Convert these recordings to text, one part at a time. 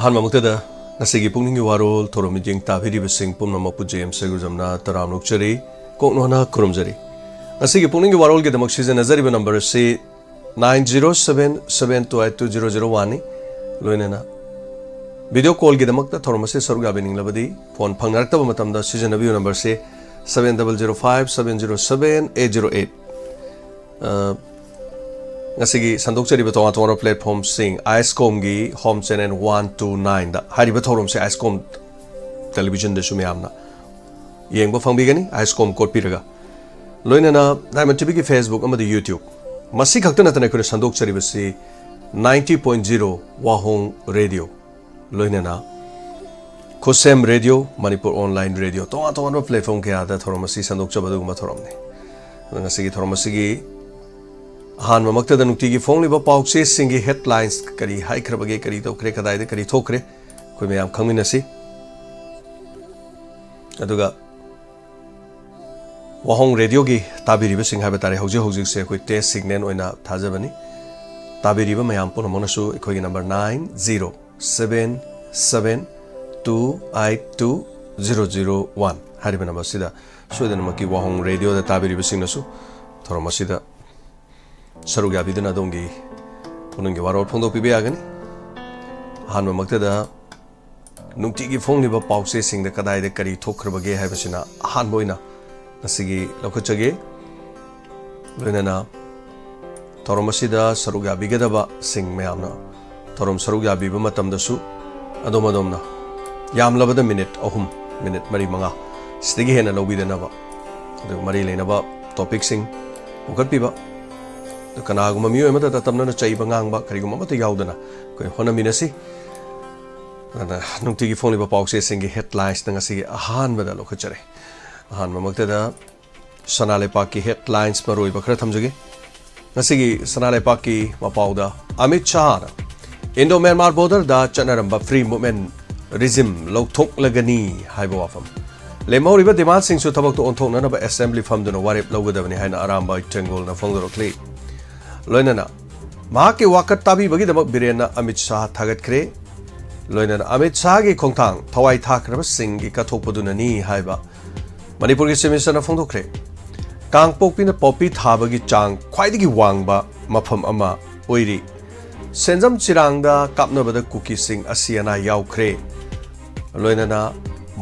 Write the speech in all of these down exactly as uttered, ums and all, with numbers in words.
ꯑꯍꯥꯟꯕꯃꯛꯇꯗ ꯉꯁꯤꯒꯤ ꯄꯨꯛꯅꯤꯡꯒꯤ ꯋꯥꯔꯣꯜ ꯊꯧꯔꯝ ꯃꯤꯠꯌꯦꯡ ꯇꯥꯕꯤꯔꯤꯕꯁꯤꯡ ꯄꯨꯝꯅꯃꯛꯄꯨ ꯖꯦ ꯑꯦꯝ ꯁꯔꯒꯨꯖꯝꯅ ꯇꯔꯥꯝꯅ ꯑꯣꯛꯆꯔꯤ, ꯀꯣꯛꯅꯣꯟꯅ ꯈꯨꯔꯨꯝꯖꯔꯤ꯫ ꯉꯁꯤꯒꯤ ꯄꯨꯛꯅꯤꯡꯒꯤ ꯋꯥꯔꯣꯜꯒꯤꯗꯃꯛ ꯁꯤꯖꯤꯟꯅꯖꯔꯤꯕ ꯅꯝꯕꯔ ꯑꯁꯤ nine zero seven seven two eight two zero zero one ꯅꯤ꯫ ꯂꯣꯏꯅꯅ ꯚꯤꯗꯤꯑꯣ ꯀꯣꯜꯒꯤꯗꯃꯛꯇ ꯊꯧꯔꯝ ꯑꯁꯤ ꯁꯔꯨꯛ ꯌꯥꯕꯤꯅꯤꯡꯂꯕꯗꯤ ꯐꯣꯟ ꯐꯪꯅꯔꯛꯇꯕ ꯃꯇꯝꯗ ꯁꯤꯖꯤꯟꯅꯕꯤꯌꯨ ꯅꯝꯕꯔꯁꯤ seven double zero five seven zero seven eight zero eight꯫ ꯑ, ꯉꯁꯤꯒꯤ ꯁꯟꯗꯣꯛꯆꯔꯤꯕ ꯇꯣꯉꯥꯟ ꯇꯣꯉꯥꯟꯕ ꯄ꯭ꯂꯦꯠꯐꯣꯝꯁꯤꯡ, ꯑꯥꯏꯁꯀꯣꯝꯒꯤ ꯍꯣꯝ ꯆꯦꯅꯦꯜ ꯋꯥꯟ ꯇꯨ ꯅꯥꯏꯟꯗ ꯍꯥꯏꯔꯤꯕ ꯊꯧꯔꯝꯁꯦ ꯑꯥꯏꯁꯀꯣꯝ ꯇꯦꯂꯤꯚꯤꯖꯟꯗꯁꯨ ꯃꯌꯥꯝꯅ ꯌꯦꯡꯕ ꯐꯪꯕꯤꯒꯅꯤ, ꯑꯥꯏꯁꯀꯣꯝ ꯀꯣꯠꯄꯤꯔꯒ꯫ ꯂꯣꯏꯅꯅ ꯗꯥꯏꯃꯟ ꯇꯤꯚꯤꯒꯤ ꯐꯦꯁꯕꯨꯛ ꯑꯃꯗꯤ ꯌꯨꯇ꯭ꯌꯨꯕ, ꯃꯁꯤ ꯈꯛꯇ ꯅꯠꯇꯅ ꯑꯩꯈꯣꯏꯅ ꯁꯟꯗꯣꯛꯆꯔꯤꯕꯁꯤ ninety point zero ꯋꯥꯍꯣꯡ ꯔꯦꯗꯤꯑꯣ, ꯂꯣꯏꯅꯅ ꯈꯨꯠꯁꯦꯝ ꯔꯦꯗꯤꯑꯣ, ꯃꯅꯤꯄꯨꯔ ꯑꯣꯟꯂꯥꯏꯟ ꯔꯦꯗꯤꯑꯣ, ꯇꯣꯉꯥꯟ ꯇꯣꯉꯥꯟꯕ ꯄ꯭ꯂꯦꯠꯐꯣꯝ ꯀꯌꯥꯗ ꯊꯧꯔꯝ ꯑꯁꯤ ꯁꯟꯗꯣꯛꯆꯕ ꯑꯗꯨꯒꯨꯝꯕ ꯊꯧꯔꯝꯅꯤ꯫ ꯑꯗꯨꯅ ꯉꯁꯤꯒꯤ ꯊꯧꯔꯝ ꯑꯁꯤꯒꯤ ꯑꯍꯥꯟꯕꯃꯛꯇꯗ ꯅꯨꯡꯇꯤꯒꯤ ꯐꯣꯡꯂꯤꯕ ꯄꯥꯎꯆꯦꯁꯤꯡꯒꯤ ꯍꯦꯗꯂꯥꯏꯟꯁ, ꯀꯔꯤ ꯍꯥꯏꯈ꯭ꯔꯕꯒꯦ, ꯀꯔꯤ ꯇꯧꯈ꯭ꯔꯦ, ꯀꯗꯥꯏꯗ ꯀꯔꯤ ꯊꯣꯛꯈ꯭ꯔꯦ, ꯑꯩꯈꯣꯏ ꯃꯌꯥꯝ ꯈꯪꯃꯤꯟꯅꯁꯤ꯫ ꯑꯗꯨꯒ ꯋꯥꯍꯣꯡ ꯔꯦꯗꯤꯑꯣꯒꯤ ꯇꯥꯕꯤꯔꯤꯕꯁꯤꯡ ꯍꯥꯏꯕ ꯇꯥꯔꯦ, ꯍꯧꯖꯤꯛ ꯍꯧꯖꯤꯛꯁꯦ ꯑꯩꯈꯣꯏ ꯇꯦꯁ ꯁꯤꯒꯅꯦꯜ ꯑꯣꯏꯅ ꯊꯥꯖꯕꯅꯤ꯫ ꯇꯥꯕꯤꯔꯤꯕ ꯃꯌꯥꯝ ꯄꯨꯝꯅꯃꯛꯅꯁꯨ ꯑꯩꯈꯣꯏꯒꯤ number nine zero seven seven two eight two zero zero one ꯍꯥꯏꯔꯤꯕ ꯅꯝꯕꯔꯁꯤꯗ ꯁꯣꯏꯗꯅꯃꯛꯀꯤ ꯋꯥꯍꯣꯡ ꯔꯦꯗꯤꯑꯣꯗ ꯇꯥꯕꯤꯔꯤꯕꯁꯤꯡꯅꯁꯨ ꯊꯧꯔꯝ ꯑꯁꯤꯗ ꯁꯔꯨꯛ ꯌꯥꯕꯤꯗꯨꯅ ꯑꯗꯣꯝꯒꯤ ꯄꯨꯛꯅꯤꯡꯒꯤ ꯋꯥꯔꯣꯜ ꯐꯣꯡꯗꯣꯛꯄꯤꯕ ꯌꯥꯒꯅꯤ꯫ ꯑꯍꯥꯟꯕꯃꯛꯇꯗ ꯅꯨꯡꯇꯤꯒꯤ ꯐꯣꯡꯂꯤꯕ ꯄꯥꯎꯆꯦꯁꯤꯡꯗ ꯀꯗꯥꯏꯗ ꯀꯔꯤ ꯊꯣꯛꯈ꯭ꯔꯕꯒꯦ ꯍꯥꯏꯕꯁꯤꯅ ꯑꯍꯥꯟꯕ ꯑꯣꯏꯅ ꯉꯁꯤꯒꯤ ꯂꯧꯈꯠꯆꯒꯦ꯫ ꯂꯣꯏꯅꯅ ꯊꯧꯔꯝ ꯑꯁꯤꯗ ꯁꯔꯨꯛ ꯌꯥꯕꯤꯒꯗꯕꯁꯤꯡ ꯃꯌꯥꯝꯅ ꯊꯧꯔꯝ ꯁꯔꯨꯛ ꯌꯥꯕꯤꯕ ꯃꯇꯝꯗꯁꯨ ꯑꯗꯣꯝ ꯑꯗꯣꯝꯅ ꯌꯥꯝꯂꯕꯗ ꯃꯤꯅꯤꯠ ꯑꯍꯨꯝ, ꯃꯤꯅꯤꯠ ꯃꯔꯤ, ꯃꯉꯥ, ꯁꯤꯗꯒꯤ ꯍꯦꯟꯅ ꯂꯧꯕꯤꯗꯅꯕ, ꯑꯗꯨꯒ ꯃꯔꯤ ꯂꯩꯅꯕ ꯇꯣꯄꯤꯛꯁꯤꯡ ꯄꯨꯈꯠꯄꯤꯕ, ꯑꯗꯨ ꯀꯅꯥꯒꯨꯝꯕ ꯃꯤꯑꯣꯏ ꯑꯃꯗ ꯇꯞꯅꯅ ꯆꯩꯕ ꯉꯥꯡꯕ ꯀꯔꯤꯒꯨꯝꯕ ꯑꯃꯠꯇ ꯌꯥꯎꯗꯅ ꯑꯩꯈꯣꯏ ꯍꯣꯠꯅꯃꯤꯟꯅꯁꯤ꯫ ꯑꯗꯨꯅ ꯅꯨꯡꯇꯤꯒꯤ ꯐꯣꯡꯂꯤꯕ ꯄꯥꯎꯆꯦꯁꯤꯡꯒꯤ ꯍꯦꯗꯂꯥꯏꯟꯁꯅ ꯉꯁꯤꯒꯤ ꯑꯍꯥꯟꯕꯗ ꯂꯧꯈꯠꯆꯔꯦ꯫ ꯑꯍꯥꯟꯕꯃꯛꯇꯗ ꯁꯅꯥ ꯂꯩꯄꯥꯛꯀꯤ ꯍꯦꯗꯂꯥꯏꯟꯁ ꯃꯔꯨꯑꯣꯏꯕ ꯈꯔ ꯊꯝꯖꯒꯦ꯫ ꯉꯁꯤꯒꯤ ꯁꯅꯥ ꯂꯩꯄꯥꯛꯀꯤ ꯃꯄꯥꯎꯗ ꯑꯃꯤꯠ ꯁꯥꯍꯅ ꯏꯟꯗꯣ ꯃ꯭ꯌꯥꯟꯃꯥꯔ ꯕꯣꯔꯗꯔꯗ ꯆꯠꯅꯔꯝꯕ ꯐ꯭ꯔꯤ ꯃꯨꯚꯃꯦꯟ ꯔꯤꯖꯤꯝ ꯂꯧꯊꯣꯛꯂꯒꯅꯤ ꯍꯥꯏꯕ ꯋꯥꯐꯝ꯫ ꯂꯦꯝꯍꯧꯔꯤꯕ ꯗꯤꯃꯥꯟꯁꯤꯡꯁꯨ ꯊꯕꯛꯇ ꯑꯣꯟꯊꯣꯛꯅꯅꯕ ꯑꯦꯁꯦꯝꯕ꯭ꯂꯤ ꯐꯝꯗꯨꯅ ꯋꯥꯔꯦꯞ ꯂꯧꯒꯗꯕꯅꯤ ꯍꯥꯏꯅ ꯑꯔꯥꯝꯕꯥꯏ ꯇꯦꯡꯒꯣꯜꯅ ꯐꯣꯡꯗꯣꯔꯛꯂꯤ꯫ ꯂꯣꯏꯅꯅ ꯃꯍꯥꯛꯀꯤ ꯋꯥꯀꯠ ꯇꯥꯕꯤꯕꯒꯤꯗꯃꯛ ꯕꯤꯔꯦꯟꯅ ꯑꯃꯤꯠ ꯁꯥꯍ ꯊꯥꯒꯠꯈ꯭ꯔꯦ꯫ ꯂꯣꯏꯅꯅ ꯑꯃꯤꯠ ꯁꯥꯍꯒꯤ ꯈꯣꯡꯊꯥꯡ ꯊꯋꯥꯏ ꯊꯥꯈ꯭ꯔꯕꯁꯤꯡꯒꯤ ꯀꯠꯊꯣꯛꯄꯗꯨꯅꯅꯤ ꯍꯥꯏꯕ ꯃꯅꯤꯄꯨꯔꯒꯤ ꯆꯤꯐ ꯃꯤꯅꯤꯁꯇꯔꯅ ꯐꯣꯡꯗꯣꯛꯈ꯭ꯔꯦ꯫ ꯀꯥꯡꯄꯣꯛꯄꯤꯅ ꯄꯣꯄꯤ ꯊꯥꯕꯒꯤ ꯆꯥꯡ ꯈ꯭ꯋꯥꯏꯗꯒꯤ ꯋꯥꯡꯕ ꯃꯐꯝ ꯑꯃ ꯑꯣꯏꯔꯤ꯫ ꯁꯦꯟꯖꯝ ꯆꯤꯔꯥꯡꯗ ꯀꯥꯞꯅꯕꯗ ꯀꯨꯀꯤꯁꯤꯡ ꯑꯁꯤ ꯑꯅꯥ ꯌꯥꯎꯈ꯭ꯔꯦ꯫ ꯂꯣꯏꯅꯅ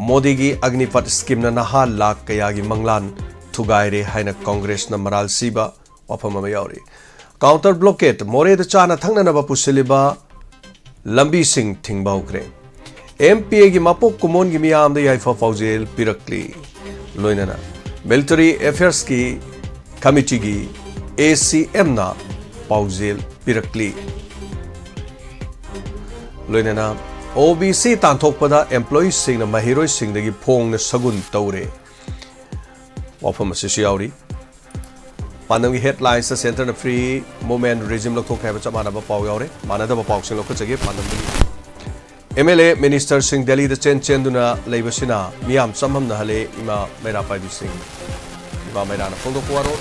ꯃꯣꯗꯤꯒꯤ ꯑꯒꯅꯤꯄꯠ ꯁ꯭ꯀꯤꯝꯅ ꯅꯍꯥ ꯂꯥꯈ ꯀꯌꯥꯒꯤ ꯃꯪꯂꯥꯟ ꯊꯨꯒꯥꯏꯔꯦ ꯍꯥꯏꯅ ꯀꯣꯡꯒ꯭ꯔꯦꯁꯅ ꯃꯔꯥꯜ ꯁꯤꯕ ꯋꯥꯐꯝ ꯑꯃ ꯌꯥꯎꯔꯤ꯫ ꯀꯥꯎꯟꯇꯔ ꯕ꯭ꯂꯣꯀꯦꯠ, ꯃꯣꯔꯦꯗ ꯆꯥꯅ ꯊꯛꯅꯅꯕ ꯄꯨꯁꯤꯜꯂꯤꯕ ꯂꯝꯕꯤꯁꯤꯡ ꯊꯤꯡꯕ ꯍꯧꯈ꯭ꯔꯦ꯫ ꯑꯦꯝ ꯄꯤ ꯑꯦꯒꯤ ꯃꯄꯣꯛ ꯀꯨꯝꯑꯣꯟꯒꯤ ꯃꯤꯌꯥꯝꯗ ꯌꯥꯏꯐ ꯄꯥꯎꯖꯦꯜ ꯄꯤꯔꯛꯂꯤ꯫ ꯂꯣꯏꯅꯅ ꯃꯤꯂꯤꯇꯔꯤ ꯑꯦꯐꯤꯌꯔꯁꯀꯤ ꯀꯃꯤꯇꯤꯒꯤ ꯑꯦ ꯁꯤ ꯑꯦꯝꯅ ꯄꯥꯎꯖꯦꯜ ꯄꯤꯔꯛꯂꯤ꯫ ꯂꯣꯏꯅꯅ ꯑꯣ ꯕꯤ ꯁꯤ ꯇꯥꯟꯊꯣꯛꯄꯗ ꯑꯦꯝꯄ꯭ꯂꯣꯌꯤꯁꯤꯡꯅ ꯃꯍꯩꯔꯣꯏꯁꯤꯡꯗꯒꯤ ꯐꯣꯡꯅ ꯁꯒꯨꯟ ꯇꯧꯔꯦ꯫ ꯋꯥꯐꯝ ꯑꯁꯤꯁꯨ ꯌꯥꯎꯔꯤ꯫ ꯄꯥꯟꯗꯝꯒꯤ ꯍꯦꯗꯂꯥꯏꯟꯁꯇ ꯁꯦꯟꯇꯔꯅ ꯐ꯭ꯔꯤ ꯃꯨꯚꯃꯦꯟ ꯔꯤꯖꯤꯝ ꯂꯧꯊꯣꯛꯈ꯭ꯔꯦ ꯍꯥꯏꯕ ꯆꯞ ꯃꯥꯟꯅꯕ ꯄꯥꯎ ꯌꯥꯎꯔꯦ꯫ ꯃꯥꯟꯅꯗꯕ ꯄꯥꯎꯁꯤꯡ ꯂꯧꯈꯠꯆꯒꯦ꯫ ꯄꯥꯟꯗꯝꯗꯒꯤ ꯑꯦꯝ ꯑꯦꯜ ꯑꯦ ꯃꯤꯅꯤꯁꯇꯔꯁꯤꯡ ꯗꯦꯜꯂꯤꯗ ꯆꯦꯟ ꯆꯦꯟꯗꯨꯅ ꯂꯩꯕꯁꯤꯅ ꯃꯤꯌꯥꯝ ꯆꯝꯍꯝꯅꯍꯜꯂꯦ, ꯏꯃꯥ ꯃꯩꯔꯥ ꯄꯥꯏꯕꯤꯁꯤꯡ꯫ ꯏꯃꯥ ꯃꯩꯔꯥꯅ ꯐꯣꯡꯗꯣꯛꯄ ꯋꯥꯔꯣꯜ꯫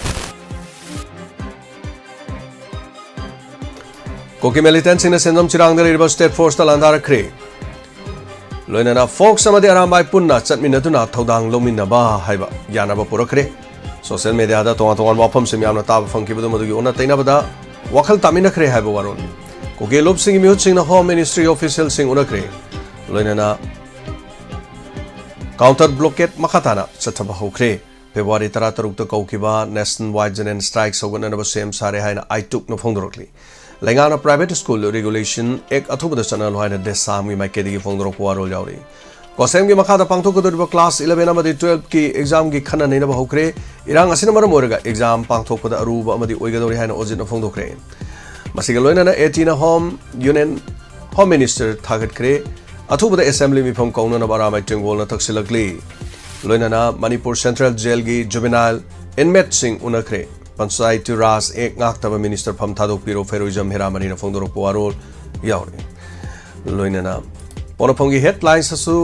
ꯀꯨꯀꯤ ꯃꯤꯂꯤꯇꯦꯟꯠꯁꯤꯡꯅ ꯁꯦꯟꯖꯝ ꯆꯤꯔꯥꯡꯗ ꯂꯩꯔꯤꯕ ꯁ꯭ꯇꯦꯠ ꯐꯣꯔꯁꯇ ꯂꯥꯟꯗꯥꯔꯛꯈ꯭ꯔꯦ꯫ ꯂꯣꯏꯅꯅ ꯐꯣꯛꯁ ꯑꯃꯗꯤ ꯑꯔꯥꯝꯕꯥꯏ ꯄꯨꯟꯅ ꯆꯠꯃꯤꯟꯅꯗꯨꯅ ꯊꯧꯗꯥꯡ ꯂꯧꯃꯤꯟꯅꯕ ꯍꯥꯏꯕ ꯌꯥꯅꯕ ꯄꯨꯔꯛꯈ꯭ꯔꯦ꯫ ꯁꯣꯁꯤꯌꯦꯜ ꯃꯦꯗꯤꯌꯥꯗ ꯇꯣꯉꯥꯟ ꯇꯣꯉꯥꯟꯕ ꯋꯥꯐꯝꯁꯤꯡ ꯃꯌꯥꯝꯅ ꯇꯥꯕ ꯐꯪꯈꯤꯕꯗꯨ ꯃꯗꯨꯒꯤ ꯑꯣꯟꯅ ꯇꯩꯅꯕꯗ ꯋꯥꯈꯜ ꯇꯥꯃꯤꯟꯅꯈ꯭ꯔꯦ ꯍꯥꯏꯕ ꯋꯥꯔꯣꯜ꯫ ꯀꯨꯀꯤ ꯂꯨꯞꯁꯤꯡꯒꯤ ꯃꯤꯍꯨꯠꯁꯤꯡꯅ ꯍꯣꯝ ꯃꯤꯅꯤꯁꯇ꯭ꯔꯤ ꯑꯣꯐꯤꯁꯤꯌꯦꯜꯁꯤꯡ ꯎꯅꯈ꯭ꯔꯦ꯫ ꯂꯣꯏꯅꯅ ꯀꯥꯎꯟꯇꯔ ꯕ꯭ꯂꯣꯀꯦꯠ ꯃꯈꯥ ꯇꯥꯅ ꯆꯠꯊꯕ ꯍꯧꯈ꯭ꯔꯦ꯫ ꯐꯦꯕ꯭ꯔꯨꯋꯥꯔꯤ ꯇꯔꯥꯇꯔꯨꯛꯇ ꯀꯧꯈꯤꯕ ꯅꯦꯁꯅꯦꯜ ꯋꯥꯏꯗ ꯖꯦꯅꯔꯦꯜ ꯁ꯭ꯇ꯭ꯔꯥꯏꯛ ꯍꯧꯒꯠꯅꯅꯕ ꯁꯦꯝ ꯁꯥꯔꯦ ꯍꯥꯏꯅ ꯑꯥꯏꯇꯨꯛꯅ ꯐꯣꯡꯗꯣꯔꯛꯂꯤ꯫ ꯂꯩꯉꯥꯛꯅ ꯄ꯭ꯔꯥꯏꯚꯦꯠ ꯁ꯭ꯀꯨꯜ ꯔꯤꯒꯨꯂꯦꯁꯟ ꯑꯦꯛ ꯑꯊꯨꯕꯗ ꯆꯠꯅꯍꯜꯂꯨ ꯍꯥꯏꯅ ꯗꯦꯁꯥꯝꯒꯤ ꯃꯥꯏꯀꯩꯗꯒꯤ ꯐꯣꯡꯗꯣꯔꯛꯄ ꯋꯥꯔꯣꯜ ꯌꯥꯎꯔꯤ꯫ ꯀꯣꯁꯦꯝꯒꯤ ꯃꯈꯥꯗ ꯄꯥꯡꯊꯣꯛꯀꯗꯧꯔꯤꯕ ꯀ꯭ꯂꯥꯁ ꯏꯂꯚꯦꯟ ꯑꯃꯗꯤ ꯇꯨꯋꯦꯜꯐꯀꯤ ꯑꯦꯛꯖꯥꯝꯒꯤ ꯈꯟꯅ ꯅꯩꯅꯕ ꯍꯧꯈ꯭ꯔꯦ꯫ ꯏꯔꯥꯡ ꯑꯁꯤꯅ ꯃꯔꯝ ꯑꯣꯏꯔꯒ ꯑꯦꯛꯖꯥꯝ ꯄꯥꯡꯊꯣꯛꯄꯗ ꯑꯔꯨꯕ ꯑꯃꯗꯤ ꯑꯣꯏꯒꯗꯧꯔꯤ ꯍꯥꯏꯅ ꯑꯣꯖꯤꯠꯅ ꯐꯣꯡꯗꯣꯛꯈ꯭ꯔꯦ꯫ ꯃꯁꯤꯒ ꯂꯣꯏꯅꯅ ꯑꯦ ꯇꯤꯅ ꯍꯣꯝ ꯌꯨꯅꯤꯌꯟ ꯍꯣꯝ ꯃꯤꯅꯤꯁꯇꯔ ꯊꯥꯒꯠꯈ꯭ꯔꯦ꯫ ꯑꯊꯨꯕꯗ ꯑꯦꯁꯦꯝꯕ꯭ꯂꯤ ꯃꯤꯐꯝ ꯀꯧꯅꯅꯕ ꯑꯔꯥꯃꯥꯏ ꯇꯦꯡꯒꯣꯜꯅ ꯇꯛꯁꯤꯜꯂꯛꯂꯤ꯫ ꯂꯣꯏꯅꯅ ꯃꯅꯤꯄꯨꯔ ꯁꯦꯟꯇ꯭ꯔꯦꯜ ꯖꯦꯜꯒꯤ ꯖꯨꯕꯦꯅꯥꯏꯜ ꯏꯟꯃꯦꯠꯁꯤꯡ ꯎꯅꯈ꯭ꯔꯦ꯫ ꯄꯟꯆꯥꯌꯇꯤ ꯔꯥꯖ ꯑꯦꯛ ꯉꯥꯛꯇꯕ ꯃꯤꯅꯤꯁꯇꯔ ꯐꯝ ꯊꯥꯗꯣꯛꯄꯤꯔꯣ, ꯐꯦꯔꯣꯏꯖꯝ ꯍꯦꯔꯥꯃꯅꯤꯅ ꯐꯣꯡꯗꯣꯔꯛꯄ ꯋꯥꯔꯣꯜ ꯌꯥꯎꯔꯤ꯫ ꯂꯣꯏꯅꯅ ꯄꯣꯠꯅꯐꯝꯒꯤ ꯍꯦꯗꯂꯥꯏꯟꯁꯇꯁꯨ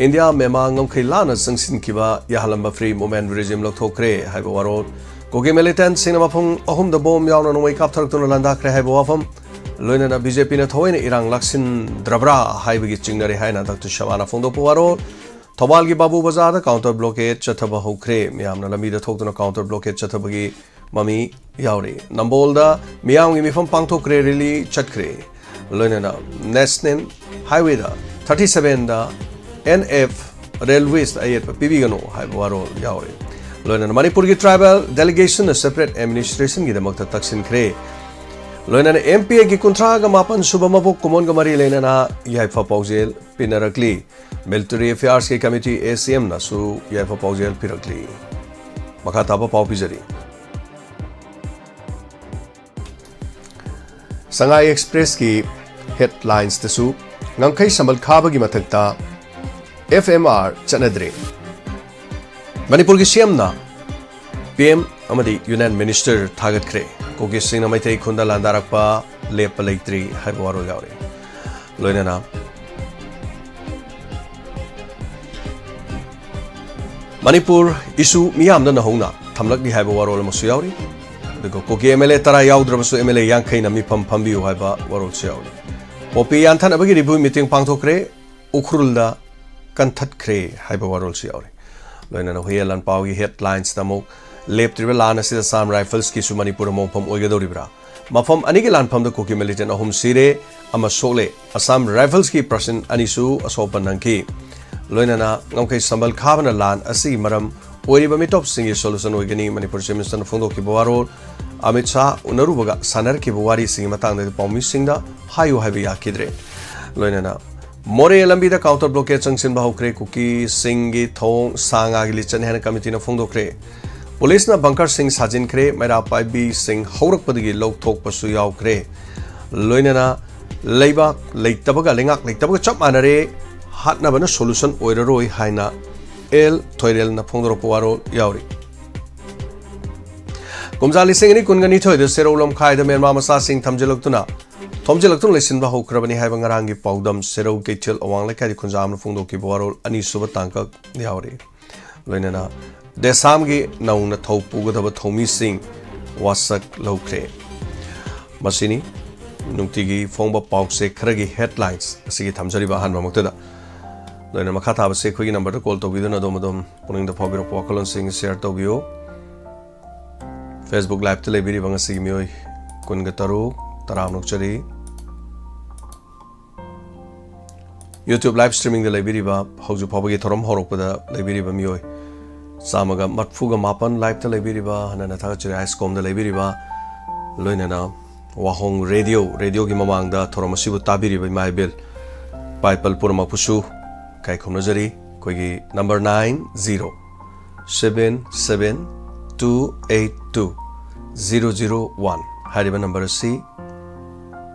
ꯏꯟꯗꯤꯌꯥ ꯃ꯭ꯌꯥꯟꯃꯥꯔ ꯉꯝꯈꯩ ꯂꯥꯟꯅ ꯆꯪꯁꯤꯟꯈꯤꯕ ꯌꯥꯍꯜꯂꯝꯕ ꯐ꯭ꯔꯤ ꯃꯨꯚꯃꯦꯟ ꯔꯤꯖꯤꯝ ꯂꯧꯊꯣꯛꯈ꯭ꯔꯦ ꯍꯥꯏꯕ ꯋꯥꯔꯣꯜ꯫ ꯀꯨꯀꯤ ꯃꯤꯂꯤꯇꯦꯟꯠꯁꯤꯡꯅ ꯃꯐꯝ ꯑꯍꯨꯝꯗ ꯕꯣꯝ ꯌꯥꯎꯅ ꯅꯣꯡꯃꯩ ꯀꯥꯞꯊꯔꯛꯇꯨꯅ ꯂꯥꯟꯗꯥꯈ꯭ꯔꯦ ꯍꯥꯏꯕ ꯋꯥꯐꯝ꯫ ꯂꯣꯏꯅꯅ ꯕꯤ ꯖꯦ ꯄꯤꯅ ꯊꯑꯣꯏꯅ ꯏꯔꯥꯡ ꯂꯥꯛꯁꯤꯟꯗ꯭ꯔꯕ꯭ꯔꯥ ꯍꯥꯏꯕꯒꯤ ꯆꯤꯡꯅꯔꯦ ꯍꯥꯏꯅ ꯗꯥꯛꯇꯔ ꯁꯃꯥꯅ ꯐꯣꯡꯗꯣꯛꯄ ꯋꯥꯔꯣꯜ꯫ ꯊꯧꯕꯥꯜꯒꯤ ꯕꯥꯕꯨ ꯕꯖꯥꯔꯗ counter blockade ꯆꯠꯊꯕ ꯍꯧꯈ꯭ꯔꯦ꯫ ꯃꯤꯌꯥꯝꯅ ꯂꯝꯕꯤꯗ ꯊꯣꯛꯇꯨꯅ counter blockade ꯆꯠꯊꯕꯒꯤ ꯃꯃꯤ ꯌꯥꯎꯔꯤ꯫ ꯅꯝꯕꯣꯜꯗ ꯃꯤꯌꯥꯝꯒꯤ ꯃꯤꯐꯝ ꯄꯥꯡꯊꯣꯛꯈ꯭ꯔꯦ, rally ꯆꯠꯈ꯭ꯔꯦ꯫ ꯂꯣꯏꯅꯅ National Highwayꯗ thirty sevenꯗ N F Railwaysꯇ ꯑꯌꯦꯠꯄ ꯄꯤꯕꯤꯒꯅꯨ ꯍꯥꯏꯕ ꯋꯥꯔꯣꯜ ꯌꯥꯎꯔꯤ꯫ ꯂꯣꯏꯅꯅ ꯃꯅꯤꯄꯨꯔꯒꯤ tribal delegationꯅ separate administrationꯒꯤꯗꯃꯛꯇ ꯇꯛꯁꯤꯟꯈ꯭ꯔꯦ꯫ ꯂꯣꯏꯅꯅ M P Act ꯀꯤ ꯀꯨꯟꯊ꯭ꯔꯥꯒ ꯃꯥꯄꯟ ꯁꯨꯕ ꯃꯄꯣꯛ ꯀꯨꯝꯑꯣꯟꯒ ꯃꯔꯤ ꯂꯩꯅꯅ ꯌꯥꯏꯐ ꯄꯥꯎꯖꯦꯜ ꯄꯤꯅꯔꯛꯂꯤ꯫ Military Affairsꯀꯤ committee A C Mꯅꯁꯨ ꯌꯥꯏꯐ ꯄꯥꯎꯖꯦꯜ ꯄꯤꯔꯛꯂꯤ꯫ ꯃꯈꯥ ꯇꯥꯕ ꯄꯥꯎ ꯄꯤꯖꯔꯤ꯫ ꯁꯉꯥꯏ Expressꯀꯤ headlinesꯇꯁꯨ ꯉꯝꯈꯩ ꯁꯝꯕꯜ ꯈꯥꯕꯒꯤ ꯃꯊꯛꯇ F M R ꯆꯠꯅꯗ꯭ꯔꯦ꯫ ꯃꯅꯤꯄꯨꯔꯒꯤ C Mꯅ P M ꯑꯃꯗꯤ Union Minister ꯊꯥꯒꯠꯈ꯭ꯔꯦ꯫ ꯀꯨꯀꯤꯁꯤꯡꯅ ꯃꯩꯇꯩ ꯈꯨꯟꯗ ꯂꯥꯟꯗꯥꯔꯛꯄ ꯂꯦꯞꯄ ꯂꯩꯇ꯭ꯔꯤ ꯍꯥꯏꯕ ꯋꯥꯔꯣꯜ ꯌꯥꯎꯔꯤ꯫ ꯂꯣꯏꯅꯅ ꯃꯅꯤꯄꯨꯔ issue ꯃꯤꯌꯥꯝꯗ ꯅꯧꯍꯧꯅ ꯊꯝꯂꯛꯂꯤ ꯍꯥꯏꯕ ꯋꯥꯔꯣꯜ ꯑꯃꯁꯨ ꯌꯥꯎꯔꯤ꯫ ꯑꯗꯨꯒ ꯀꯨꯀꯤ M L A ꯇꯔꯥ ꯌꯥꯎꯗ꯭ꯔꯕꯁꯨ M L A ꯌꯥꯡꯈꯩꯅ ꯃꯤꯐꯝ ꯐꯝꯕꯤꯌꯨ ꯍꯥꯏꯕ ꯋꯥꯔꯣꯜꯁꯨ ꯌꯥꯎꯔꯤ꯫ ꯄꯣꯄꯤ ꯌꯥꯟꯊꯅꯕꯒꯤ review meeting ꯄꯥꯡꯊꯣꯛꯈ꯭ꯔꯦ꯫ ꯎꯈ꯭ꯔꯨꯜꯗ ꯀꯟꯊꯠꯈ꯭ꯔꯦ ꯍꯥꯏꯕ ꯋꯥꯔꯣꯜꯁꯨ ꯌꯥꯎꯔꯤ꯫ ꯂꯣꯏꯅꯅ ꯍꯨꯏꯌꯦꯟ ꯂꯥꯟꯄꯥꯎꯒꯤ headlinesꯇ ꯑꯃꯨꯛ ꯂꯦꯞꯇ꯭ꯔꯤꯕ ꯂꯥꯟ ꯑꯁꯤꯗ Assam Riflesꯀꯤꯁꯨ ꯃꯅꯤꯄꯨꯔ ꯃꯣꯡꯐꯝ ꯑꯣꯏꯒꯗꯧꯔꯤꯕ꯭ꯔꯥ? ꯃꯐꯝ ꯑꯅꯤꯒꯤ ꯂꯥꯟꯐꯝꯗ ꯀꯨꯀꯤ militant ꯑꯍꯨꯝ ꯁꯤꯔꯦ, ꯑꯃ ꯁꯣꯛꯂꯦ꯫ Assam Riflesꯀꯤ person ꯑꯅꯤꯁꯨ ꯑꯁꯣꯛ ꯑꯄꯟ ꯅꯪꯈꯤ꯫ ꯂꯣꯏꯅꯅ ꯉꯝꯈꯩ ꯁꯝꯕꯜ ꯈꯥꯕꯅ ꯂꯥꯟ ꯑꯁꯤꯒꯤ ꯃꯔꯝ ꯑꯣꯏꯔꯤꯕ ꯃꯤꯇꯣꯞꯁꯤꯡꯒꯤ solution ꯑꯣꯏꯒꯅꯤ꯫ ꯃꯅꯤꯄꯨꯔ Chief Ministerꯅ ꯐꯣꯡꯗꯣꯛꯈꯤꯕ ꯋꯥꯔꯣꯜ, ꯑꯃꯤꯠ ꯁꯥꯍ ꯎꯅꯔꯨꯕꯒ ꯁꯥꯟꯅꯔꯛꯈꯤꯕ ꯋꯥꯔꯤꯁꯤꯡꯒꯤ ꯃꯇꯥꯡꯗꯗꯤ ꯄꯥꯎꯃꯤꯁꯤꯡꯗ ꯍꯥꯏꯌꯨ ꯍꯥꯏꯕ ꯌꯥꯈꯤꯗ꯭ꯔꯦ꯫ ꯂꯣꯏꯅꯅ ꯃꯣꯔꯦ ꯂꯝꯕꯤꯗ counter blockade ꯆꯪꯁꯤꯟꯕ ꯍꯧꯈ꯭ꯔꯦ꯫ ꯀꯨꯀꯤꯁꯤꯡꯒꯤ ꯊꯧꯑꯣꯡ ꯁꯥ ꯉꯥꯒꯤ ꯂꯤꯆꯠꯅꯤ ꯍꯥꯏꯅ committeeꯅ ꯐꯣꯡꯗꯣꯛꯈ꯭ꯔꯦ꯫ ꯄꯨꯂꯤꯁꯅ bunkerꯁꯤꯡ ꯁꯥꯖꯤꯟꯈ꯭ꯔꯦ꯫ ꯃꯩꯔꯥ ꯄꯥꯏꯕꯤꯁꯤꯡ ꯍꯧꯔꯛꯄꯗꯒꯤ ꯂꯧꯊꯣꯛꯄꯁꯨ ꯌꯥꯎꯈ꯭ꯔꯦ꯫ ꯂꯣꯏꯅꯅ ꯂꯩꯕꯥꯛ ꯂꯩꯇꯕꯒ ꯂꯩꯉꯥꯛ ꯂꯩꯇꯕꯒ ꯆꯞ ꯃꯥꯟꯅꯔꯦ, ꯍꯥꯠꯅꯕꯅ solution ꯑꯣꯏꯔꯔꯣꯏ ꯍꯥꯏꯅ ꯑꯦꯜ ꯊꯣꯏꯔꯦꯜꯅ ꯐꯣꯡꯗꯣꯔꯛꯄ ꯋꯥꯔꯣꯜ ꯌꯥꯎꯔꯤ꯫ ꯀꯨꯝꯖꯥ ꯂꯤꯁꯤꯡ ꯑꯅꯤ ꯀꯨꯟꯒ ꯅꯤꯊꯣꯏꯗ ꯁꯦꯔꯧ ꯂꯝꯈꯥꯏꯗ ꯃ꯭ꯌꯥꯟꯃꯥꯔ ꯃꯆꯥꯁꯤꯡ ꯊꯝꯖꯤꯜꯂꯛꯇꯨꯅ, ꯊꯣꯝꯖꯤꯜꯂꯛꯇꯨꯅ ꯂꯩꯁꯤꯟꯕ ꯍꯧꯈ꯭ꯔꯕꯅꯤ ꯍꯥꯏꯕ ꯉꯔꯥꯡꯒꯤ ꯄꯥꯎꯗꯝ ꯁꯦꯔꯧ ꯀꯩꯊꯦꯜ ꯑꯋꯥꯡ ꯂꯩꯀꯥꯏꯗ ꯈꯨꯟꯖꯥ ꯑꯃꯅ ꯐꯣꯡꯗꯣꯛꯈꯤꯕ ꯋꯥꯔꯣꯜ ꯑꯅꯤꯁꯨꯕ ꯇꯥꯡꯀꯛ ꯌꯥꯎꯔꯤ꯫ ꯂꯣꯏꯅꯅ ꯗꯦꯁꯥꯝꯒꯤ ꯅꯧꯅ ꯊꯧ ꯄꯨꯒꯗꯕ ꯊꯧꯃꯤꯁꯤꯡ ꯋꯥꯁꯛ ꯂꯧꯈ꯭ꯔꯦ꯫ ꯃꯁꯤꯅꯤ꯫ ꯅꯨꯡꯇꯤꯒꯤ ꯐꯣꯡꯕ ꯄꯥꯎꯆꯦ ꯈꯔꯒꯤ headlines ꯑꯁꯤꯒꯤ ꯊꯝꯖꯔꯤꯕ ꯑꯍꯥꯟꯕꯃꯛꯇꯗ꯫ ꯂꯣꯏꯅ ꯃꯈꯥ ꯊꯥꯕꯁꯦ ꯑꯩꯈꯣꯏꯒꯤ number ꯗ call ꯇꯧꯕꯤꯗꯨꯅ ꯑꯗꯣꯝ ꯑꯗꯣꯝ ꯄꯨꯛꯅꯤꯡꯗ ꯐꯥꯎꯕꯤꯔꯛꯄ ꯋꯥꯈꯜꯂꯣꯟꯁꯤꯡ share ꯇꯧꯕꯤꯌꯨ꯫ Facebook live ꯇ ꯂꯩꯕꯤꯔꯤꯕ ꯉꯁꯤꯒꯤ ꯃꯤꯑꯣꯏ ꯀꯨꯟꯒ ꯇꯔꯨꯛ, ꯇꯔꯥꯝꯅ ꯑꯣꯛꯆꯔꯤ꯫ YouTube live streaming ꯗ ꯂꯩꯕꯤꯔꯤꯕ, ꯍꯧꯖꯤꯛ ꯐꯥꯎꯕꯒꯤ ꯊꯧꯔꯝ ꯍꯧꯔꯛꯄꯗ ꯂꯩꯕꯤꯔꯤꯕ ꯃꯤꯑꯣꯏ ꯆꯥꯝꯃꯒ ꯃꯔꯤꯐꯨꯒ ꯃꯥꯄꯟ live ꯇ ꯂꯩꯕꯤꯔꯤꯕ, ꯍꯟꯅ ꯊꯥꯒꯠꯆꯔꯤ꯫ ISCOM ꯗ ꯂꯩꯕꯤꯔꯤꯕ, ꯂꯣꯏꯅꯅ ꯋꯥꯍꯣꯡ ꯔꯦꯗꯤꯑꯣ, ꯔꯦꯗꯤꯑꯣꯒꯤ ꯃꯃꯥꯡꯗ ꯊꯧꯔꯝ ꯑꯁꯤꯕꯨ ꯇꯥꯕꯤꯔꯤꯕ ꯏꯃꯥ ꯏꯕꯦꯜ, ꯏꯄꯥ ꯏꯄꯜ ꯄꯨꯝꯅꯃꯛꯄꯨꯁꯨ ꯏꯀꯥꯏ ꯈꯨꯝꯅꯖꯔꯤ꯫ ꯑꯩꯈꯣꯏꯒꯤ number nine zero seven seven two eight two zero zero one ꯍꯥꯏꯔꯤꯕ number ꯑꯁꯤ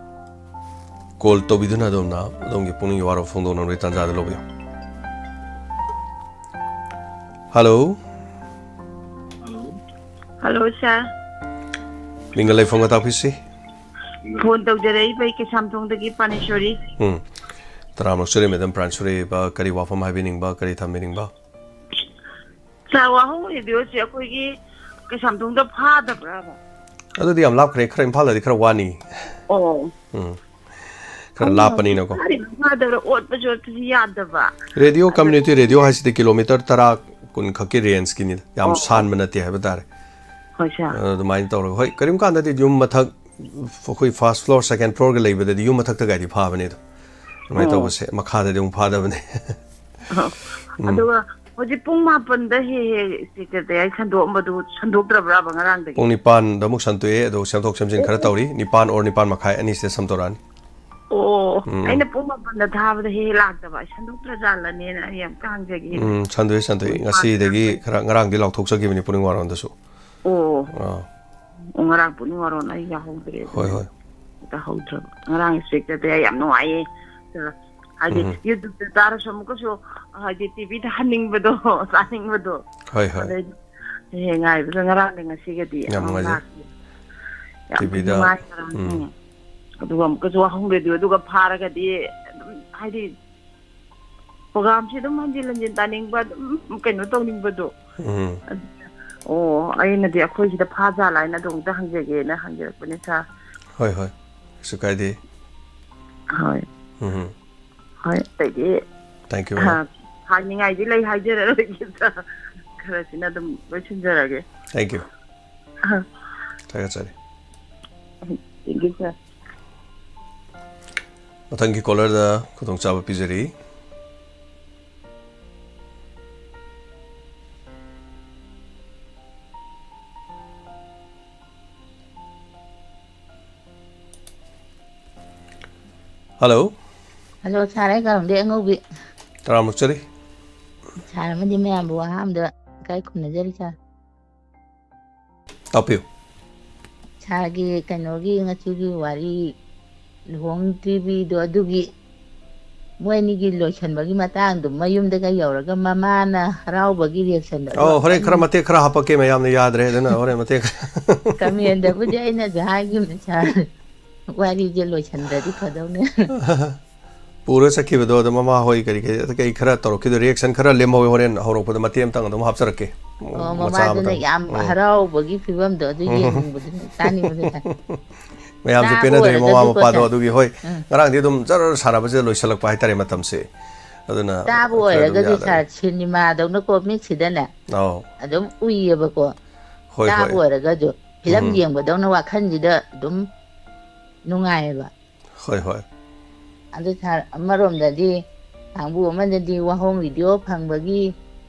call ꯇꯧꯕꯤꯗꯨꯅ ꯑꯗꯣꯝꯅ ꯑꯗꯣꯝꯒꯤ ꯄꯨꯛꯅꯤꯡꯒꯤ ꯋꯥꯔꯣꯜ ꯐꯣꯡꯗꯣꯛꯅꯕꯒꯤ ꯇꯥꯟꯖꯥꯗ ꯂꯧꯕꯤꯌꯨ꯫ Hello꯫ Hello, sir꯫ ꯃꯤꯡꯒ ꯂꯩꯐꯝꯒ ꯇꯥꯛꯄꯤꯁꯤ꯫ Phone ꯇꯧꯖꯔꯛꯏꯕ ꯑꯩ ꯀꯩꯁꯥꯝꯊꯣꯡꯗꯒꯤ ꯄꯥꯅꯦꯁꯣꯔꯤ꯫ ꯎꯝ꯫ ꯇꯔꯥꯝꯅ ꯑꯣꯛꯆꯔꯤ, madam ꯄ꯭ꯔꯥꯟꯁꯣꯔꯤ꯫ ꯀꯔꯤ ꯋꯥꯐꯝ ꯍꯥꯏꯕꯤꯅꯤꯡꯕ, ꯀꯔꯤ ꯊꯝꯕꯤꯅꯤꯡꯕ? Sir, ꯋꯥꯍꯣꯡ ꯔꯦꯗꯤꯑꯣꯁꯦ ꯑꯩꯈꯣꯏꯒꯤ ꯀꯩꯁꯥꯝꯊꯣꯡꯗ ꯐꯥꯗꯕ꯭ꯔꯥꯕ? ꯑꯗꯨꯗꯤ ꯌꯥꯝ ꯂꯥꯞꯈ꯭ꯔꯦ, ꯈꯔ ꯏꯝꯐꯥꯜꯗꯗꯤ ꯈꯔ ꯋꯥꯅꯤ꯫ ꯑꯣ꯫ ꯎꯝ꯫ ꯈꯔ ꯂꯥꯞꯄꯅꯤꯅꯀꯣ꯫ ꯐꯥꯔꯤꯕ ꯐꯥꯗꯕ꯭ꯔꯥ, ꯑꯣꯠꯄꯁꯨ ꯑꯣꯠꯄꯁꯨ ꯌꯥꯗꯕ꯫ ꯔꯦꯗꯤꯑꯣ, ꯑꯗꯨ community radio ꯍꯥꯏꯁꯤꯗꯤ kilometre ꯇꯔꯥ, ꯀꯨꯟ ꯈꯛꯀꯤ range ꯀꯤꯅꯤꯗ, ꯌꯥꯝ ꯑꯣ, ꯑꯣ꯫ ꯁꯥꯟꯕ ꯅꯠꯇꯦ ꯍꯥꯏꯕ ꯇꯥꯔꯦ꯫ ꯍꯣꯏ, sir꯫ ꯑꯗꯨꯃꯥꯏꯅ ꯇꯧꯔꯒ, ꯍꯣꯏ, ꯀꯔꯤꯒꯨꯝꯕ ꯀꯥꯟꯗꯗꯤ ꯌꯨꯝ ꯃꯊꯛ, ꯑꯩꯈꯣꯏ first floor, second floor ꯒ ꯂꯩꯕꯗꯗꯤ ꯌꯨꯝ ꯃꯊꯛꯇꯒꯗꯤ ꯐꯥꯕꯅꯦ ꯑꯗꯣ꯫ ꯑꯗꯨꯃꯥꯏꯅ ꯑꯣ꯫ ꯇꯧꯕꯁꯦ ꯃꯈꯥꯗꯗꯤ ꯑꯃꯨꯛ ꯐꯥꯗꯕꯅꯦ꯫ ꯑꯣ꯫ ꯎꯝ꯫ ꯑꯗꯨꯒ ꯍꯧꯖꯤꯛ ꯄꯨꯡ ꯃꯥꯄꯟꯗ ꯍꯦꯛ ꯍꯦꯛ ꯁꯦꯀ꯭ꯔꯦꯇꯔꯤ ꯁꯟꯗꯣꯛꯑꯝꯕꯗꯨ ꯁꯟꯗꯣꯛꯇ꯭ꯔꯕ꯭ꯔꯥꯕ ꯉꯔꯥꯡꯗꯒꯤ? ꯄꯨꯡ ꯅꯤꯄꯥꯟꯗ ꯑꯃꯨꯛ ꯁꯟꯗꯣꯛꯑꯦ, ꯑꯗꯣ ꯁꯦꯝꯗꯣꯛ ꯁꯦꯝꯖꯤꯟ ꯈꯔ ꯑꯣ꯫ ꯇꯧꯔꯤ꯫ ꯅꯤꯄꯥꯟ or ꯅꯤꯄꯥꯟ ꯃꯈꯥꯏ ꯑꯅꯤꯁꯤꯗ ꯁꯦꯝꯗꯣꯔꯛꯑꯅꯤ꯫ ꯑꯣ, ꯎꯝ꯫ ꯑꯩꯅ ꯄꯨꯡ ꯃꯥꯄꯟꯗ ꯊꯥꯕꯗ ꯍꯦꯛ ꯍꯦꯛ ꯂꯥꯛꯇꯕ, ꯑꯩ ꯁꯟꯗꯣꯛꯇ꯭ꯔꯖꯥꯠꯂꯅꯦꯅ ꯑꯩ ꯑꯝꯇ ꯍꯪꯖꯒꯦꯅ꯫ ꯎꯝ, ꯁꯟꯗꯣꯛꯑꯦ, ꯁꯟꯗꯣꯛꯑꯦ꯫ ꯄꯨꯡ ꯅꯤꯄꯥꯟ ꯉꯁꯤꯗꯒꯤ ꯇꯥꯔꯛꯄꯗ꯫ ꯈꯔ, ꯉꯔꯥꯡꯗꯤ ꯂꯥꯎꯊꯣꯛꯆꯈꯤꯕꯅꯤ ꯄꯨꯛꯅꯤꯡ ꯋꯥꯔꯣꯝꯗꯁꯨ꯫ ꯑꯣ꯫ ꯑꯥ꯫ ꯑꯣ, ꯉꯔꯥꯡ ꯄꯨꯛꯅꯤꯡ ꯋꯥꯔꯣꯝ ꯑꯩ ꯌꯥꯍꯧꯗ꯭ꯔꯦ꯫ ꯍꯣꯏ, ꯑꯗꯨꯅ ꯍꯣꯏ꯫ ꯇꯥꯍꯧꯗ꯭ꯔꯕ꯫ ꯉꯔꯥꯡ ꯏꯟꯁꯄꯦꯛꯇꯔꯗꯤ ꯑꯩ ꯌꯥꯝ ꯅꯨꯡꯉꯥꯏꯌꯦ꯫ ꯍꯥꯏꯗꯤ ꯎꯝ꯫ YouTube ꯇ ꯇꯥꯔꯁꯨ ꯑꯃꯨꯛꯀꯁꯨ, ꯍꯥꯏꯗꯤ TV ꯗ ꯍꯟꯅꯤꯡꯕꯗꯣ, ꯇꯥꯅꯤꯡꯕꯗꯣ꯫ ꯍꯣꯏ, ꯍꯣꯏ꯫ ꯑꯗꯩ ꯍꯦꯛ ꯍꯦꯛ ꯉꯥꯏꯕꯗ ꯉꯔꯥꯡꯒ ꯉꯁꯤꯒꯗꯤ ꯌꯥꯝ ꯑꯃꯨꯛ ꯅꯨꯡꯉꯥꯏꯖꯩ꯫ ꯂꯥꯛꯈꯤ꯫ ꯌꯥꯝ ꯊꯤ TV ꯗ, ꯅꯨꯡꯉꯥꯏ ꯉꯔꯥꯡ꯫ ꯎꯝ꯫ ꯎꯝ꯫ ꯑꯗꯨꯒ ꯑꯃꯨꯛꯀꯁꯨ ꯋꯥꯍꯣꯡ ꯔꯦꯗꯤꯑꯣꯗꯨꯒ ꯐꯥꯔꯒꯗꯤ ꯑꯗꯨꯝ ꯍꯥꯏꯗꯤ program ꯁꯦ ꯑꯗꯨꯝ ꯍꯟꯖꯤꯟ ꯍꯟꯖꯤꯟ ꯇꯥꯅꯤꯡꯕ, ꯑꯗꯨꯝ ꯀꯩꯅꯣ ꯇꯧꯅꯤꯡꯕꯗꯣ꯫ ꯎꯝ꯫ ꯑꯗꯨꯅ, ꯑꯣ, ꯑꯩꯅꯗꯤ ꯑꯩꯈꯣꯏ ꯁꯤꯗ ꯐꯥꯖꯥꯠꯂ ꯍꯥꯏꯅ ꯑꯗꯨ ꯑꯃꯨꯛꯇ ꯍꯪꯖꯒꯦꯅ ꯍꯪꯖꯔꯛꯄꯅꯦ, sir꯫ ꯍꯣꯏ, ꯍꯣꯏ꯫ ꯀꯩꯁꯨ ꯀꯥꯏꯗꯦ꯫ ꯍꯣꯏ꯫ ꯎꯝ꯫ ꯍꯣꯏ, ꯑꯇꯩꯗꯤ Thank you, madam. ꯍꯥꯏꯅꯤꯡꯉꯥꯏꯗꯤ ꯂꯩ, ꯍꯥꯏꯖꯔꯔꯣꯏꯒꯦ꯫ ꯈꯔꯁꯤꯅ ꯑꯗꯨꯝ ꯂꯣꯏꯁꯤꯟꯖꯔꯒꯦ꯫ Thank you. ꯑ, ꯊꯥꯒꯠꯆꯔꯤ꯫ Thank you, sir. ꯃꯊꯪꯒꯤ caller ꯗ ꯈꯨꯗꯣꯡꯆꯥꯕ ꯄꯤꯖꯔꯤ꯫ Hello꯫ Hello, sir, ꯑꯩ ꯀꯔꯝꯗꯤ ꯑꯉꯧꯕꯤ꯫ ꯇꯔꯥꯃꯨꯛ ꯆꯠꯂꯤ꯫ Sir ꯑꯃꯗꯤ ꯃꯌꯥꯝꯕꯨ ꯑꯍꯥꯟꯕꯗ ꯏꯀꯥꯏ ꯈꯨꯝꯅꯖꯔꯤ, sir꯫ ꯇꯥꯛꯄꯤꯌꯨ꯫ Sir ꯒꯤ ꯀꯩꯅꯣꯒꯤ ꯉꯁꯤꯒꯤ ꯋꯥꯔꯤ, ꯂꯨꯍꯣꯡꯗ꯭ꯔꯤꯕꯤꯗꯣ ꯑꯗꯨꯒꯤ ꯃꯣꯏ ꯑꯅꯤꯒꯤ ꯂꯣꯏꯁꯟꯕꯒꯤ ꯃꯇꯥꯡꯗꯣ, ꯃꯌꯨꯝꯗꯒ ꯌꯧꯔꯒ ꯃꯃꯥꯅ ꯍꯔꯥꯎꯕꯒꯤ reaction ꯗꯣ, ꯑꯗꯨ ꯑꯧ, ꯍꯣꯔꯦꯟ ꯈꯔ ꯑꯝꯇꯪ ꯃꯇꯦꯛ ꯈꯔ ꯍꯥꯄꯛꯀꯦ, ꯃꯌꯥꯝꯅ ꯌꯥꯗ꯭ꯔꯦ, ꯑꯗꯨꯅ ꯍꯣꯔꯦꯟ ꯃꯇꯦꯛ ꯈꯔ꯫ Comment ꯗꯕꯨꯗꯤ ꯑꯩꯅꯁꯨ ꯍꯥꯏꯈꯤꯕꯅꯦ, sir꯫ ꯋꯥꯔꯤꯁꯦ ꯂꯣꯏꯁꯟꯗ꯭ꯔꯗꯤ ꯐꯗꯧꯅꯦ꯫ ꯄꯨꯔ ꯆꯠꯈꯤꯕꯗꯣ, ꯑꯗꯣ ꯃꯃꯥ ꯍꯣꯏ ꯀꯔꯤ ꯀꯔꯤ, ꯀꯩ ꯈꯔ ꯇꯧꯔꯛꯈꯤꯗꯣ, reaction ꯈꯔ ꯂꯦꯝꯍꯧꯋꯦ, ꯍꯣꯔꯦꯟ ꯍꯧꯔꯛꯄꯗ ꯃꯇꯦꯛ ꯑꯃꯇꯪ ꯑꯗꯨꯝ ꯍꯥꯞꯆꯔꯛꯀꯦ꯫ ꯑꯣ, ꯃꯆꯥ ꯃꯃꯥꯗꯨꯅ ꯑꯃꯇꯪ꯫ ꯌꯥꯝ ꯎꯝ꯫ ꯍꯔꯥꯎꯕꯒꯤ ꯐꯤꯕꯝꯗꯣ ꯑꯗꯨ ꯌꯦꯡꯅꯤꯡꯕꯗꯨꯅ, ꯇꯥꯅꯤꯡꯕꯗꯨꯅ꯫ ꯃꯌꯥꯝꯁꯦ ꯇꯥꯕ ꯄꯦꯟꯅꯗ꯭ꯔꯦ, ꯃꯃꯥ ꯑꯣꯏꯔꯒꯁꯨꯀꯣ, ꯃꯄꯥꯗꯣ sir꯫ ꯑꯗꯨꯒꯤ꯫ ꯍꯣꯏ, ꯎꯝ꯫ ꯉꯔꯥꯡꯗꯤ ꯑꯗꯨꯝ ꯖꯔ ꯁꯥꯟꯅꯕꯁꯤꯗ ꯂꯣꯏꯁꯤꯜꯂꯛꯄ ꯍꯥꯏꯇꯥꯔꯦ ꯃꯇꯝꯁꯦ꯫ ꯑꯗꯨꯅ ꯇꯥꯕ ꯈꯔ ꯑꯗꯨꯝ ꯑꯣꯏꯔꯒꯁꯨ, ꯌꯥꯗꯔꯦ꯫ sir, ꯁꯤꯅꯦꯃꯥꯗꯧꯅꯀꯣ, ꯃꯤꯠꯁꯤꯗꯅꯦ ꯑꯧ꯫ ꯑꯗꯨꯝ ꯎꯏꯌꯦꯕꯀꯣ꯫ ꯍꯣꯏ, ꯇꯥꯕ ꯍꯣꯏ꯫ ꯑꯣꯏꯔꯒꯁꯨ, ꯐꯤꯂꯝ ꯎꯝ꯫ ꯌꯦꯡꯕꯗꯧꯅ ꯋꯥꯈꯜꯁꯤꯗ ꯑꯗꯨꯝ ꯅꯨꯡꯉꯥꯏꯌꯦꯕ꯫ ꯍꯣꯏ, ꯍꯣꯏ꯫ ꯑꯗꯨ, sir, ꯑꯃꯔꯣꯝꯗꯗꯤ ꯀꯥꯡꯕꯨ ꯑꯃꯗꯗꯤ ꯋꯥꯍꯣꯡ video ꯐꯪꯕꯒꯤ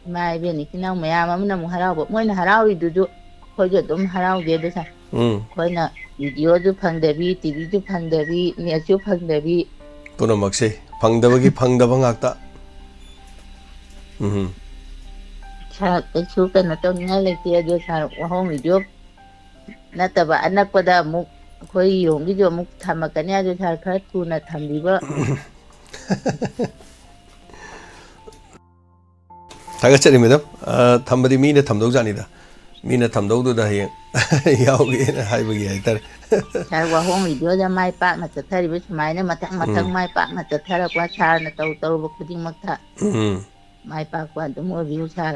ꯏꯃꯥ ꯏꯕꯦꯟ ꯏꯆꯤꯟ ꯏꯅꯥꯎ ꯃꯌꯥꯝ ꯑꯃꯅ ꯑꯃꯨꯛ ꯍꯔꯥꯎꯕ, ꯃꯣꯏꯅ ꯍꯔꯥꯎꯔꯤꯗꯨꯁꯨ ꯑꯩꯈꯣꯏꯁꯨ ꯑꯗꯨꯝ ꯍꯔꯥꯎꯒꯦ꯫ ꯑꯗꯨ, sir, ꯎꯝ꯫ ꯑꯩꯈꯣꯏꯅ video ꯁꯨ ꯐꯪꯗꯕꯤ, TV ꯁꯨ ꯐꯪꯗꯕꯤ, net ꯁꯨ ꯐꯪꯗꯕꯤ꯫ ꯄꯨꯝꯅꯃꯛꯁꯦ ꯐꯪꯗꯕꯒꯤ ꯐꯪꯗꯕ ꯉꯥꯛꯇ꯫ ꯎꯝ꯫ Sir, ꯀꯩꯁꯨ ꯀꯩꯅꯣ ꯇꯧꯅꯤꯡꯉꯥꯏ ꯂꯩꯇꯦ꯫ ꯑꯗꯣ, sir, ꯋꯥꯍꯣꯡ video ꯅꯠꯇꯕ ꯑꯅꯛꯄꯗ ꯑꯃꯨꯛ ꯑꯩꯈꯣꯏ ꯌꯣꯡꯒꯤꯁꯨ ꯑꯃꯨꯛ ꯊꯝꯃꯛꯀꯅꯤ꯫ ꯑꯗꯨ, sir, ꯈꯔ ꯊꯨꯅ ꯊꯝꯕꯤꯕ꯫ ꯊꯥꯒꯠꯆꯔꯤ, madam꯫ ꯑ, ꯊꯝꯕꯗꯤ ꯃꯤꯅ ꯊꯝꯗꯧꯖꯥꯠꯅꯤꯗ꯫ ꯃꯤꯅ ꯊꯝꯗꯧꯗꯨꯗ ꯍꯌꯦꯡ ꯌꯥꯎꯒꯦꯅ ꯍꯥꯏꯕꯒꯤ ꯍꯥꯏꯇꯥꯔꯦ꯫ Sir, ꯋꯥꯍꯣꯡ video ꯗ ꯃꯥꯏ ꯄꯥꯛꯅ ꯆꯠꯊꯔꯤꯕ ꯁꯨꯃꯥꯏꯅ ꯃꯊꯪ ꯃꯊꯪ ꯎꯝ꯫ ꯃꯥꯏ ꯄꯥꯛꯅ ꯆꯠꯊꯔꯛꯄ, sir ꯅ ꯇꯧ ꯇꯧꯔꯨꯕ ꯈꯨꯗꯤꯡꯃꯛꯇ ꯎꯝ꯫ ꯃꯥꯏ ꯄꯥꯛꯄ ꯑꯗꯨꯝ ꯑꯣꯏꯕꯤꯌꯨ, sir꯫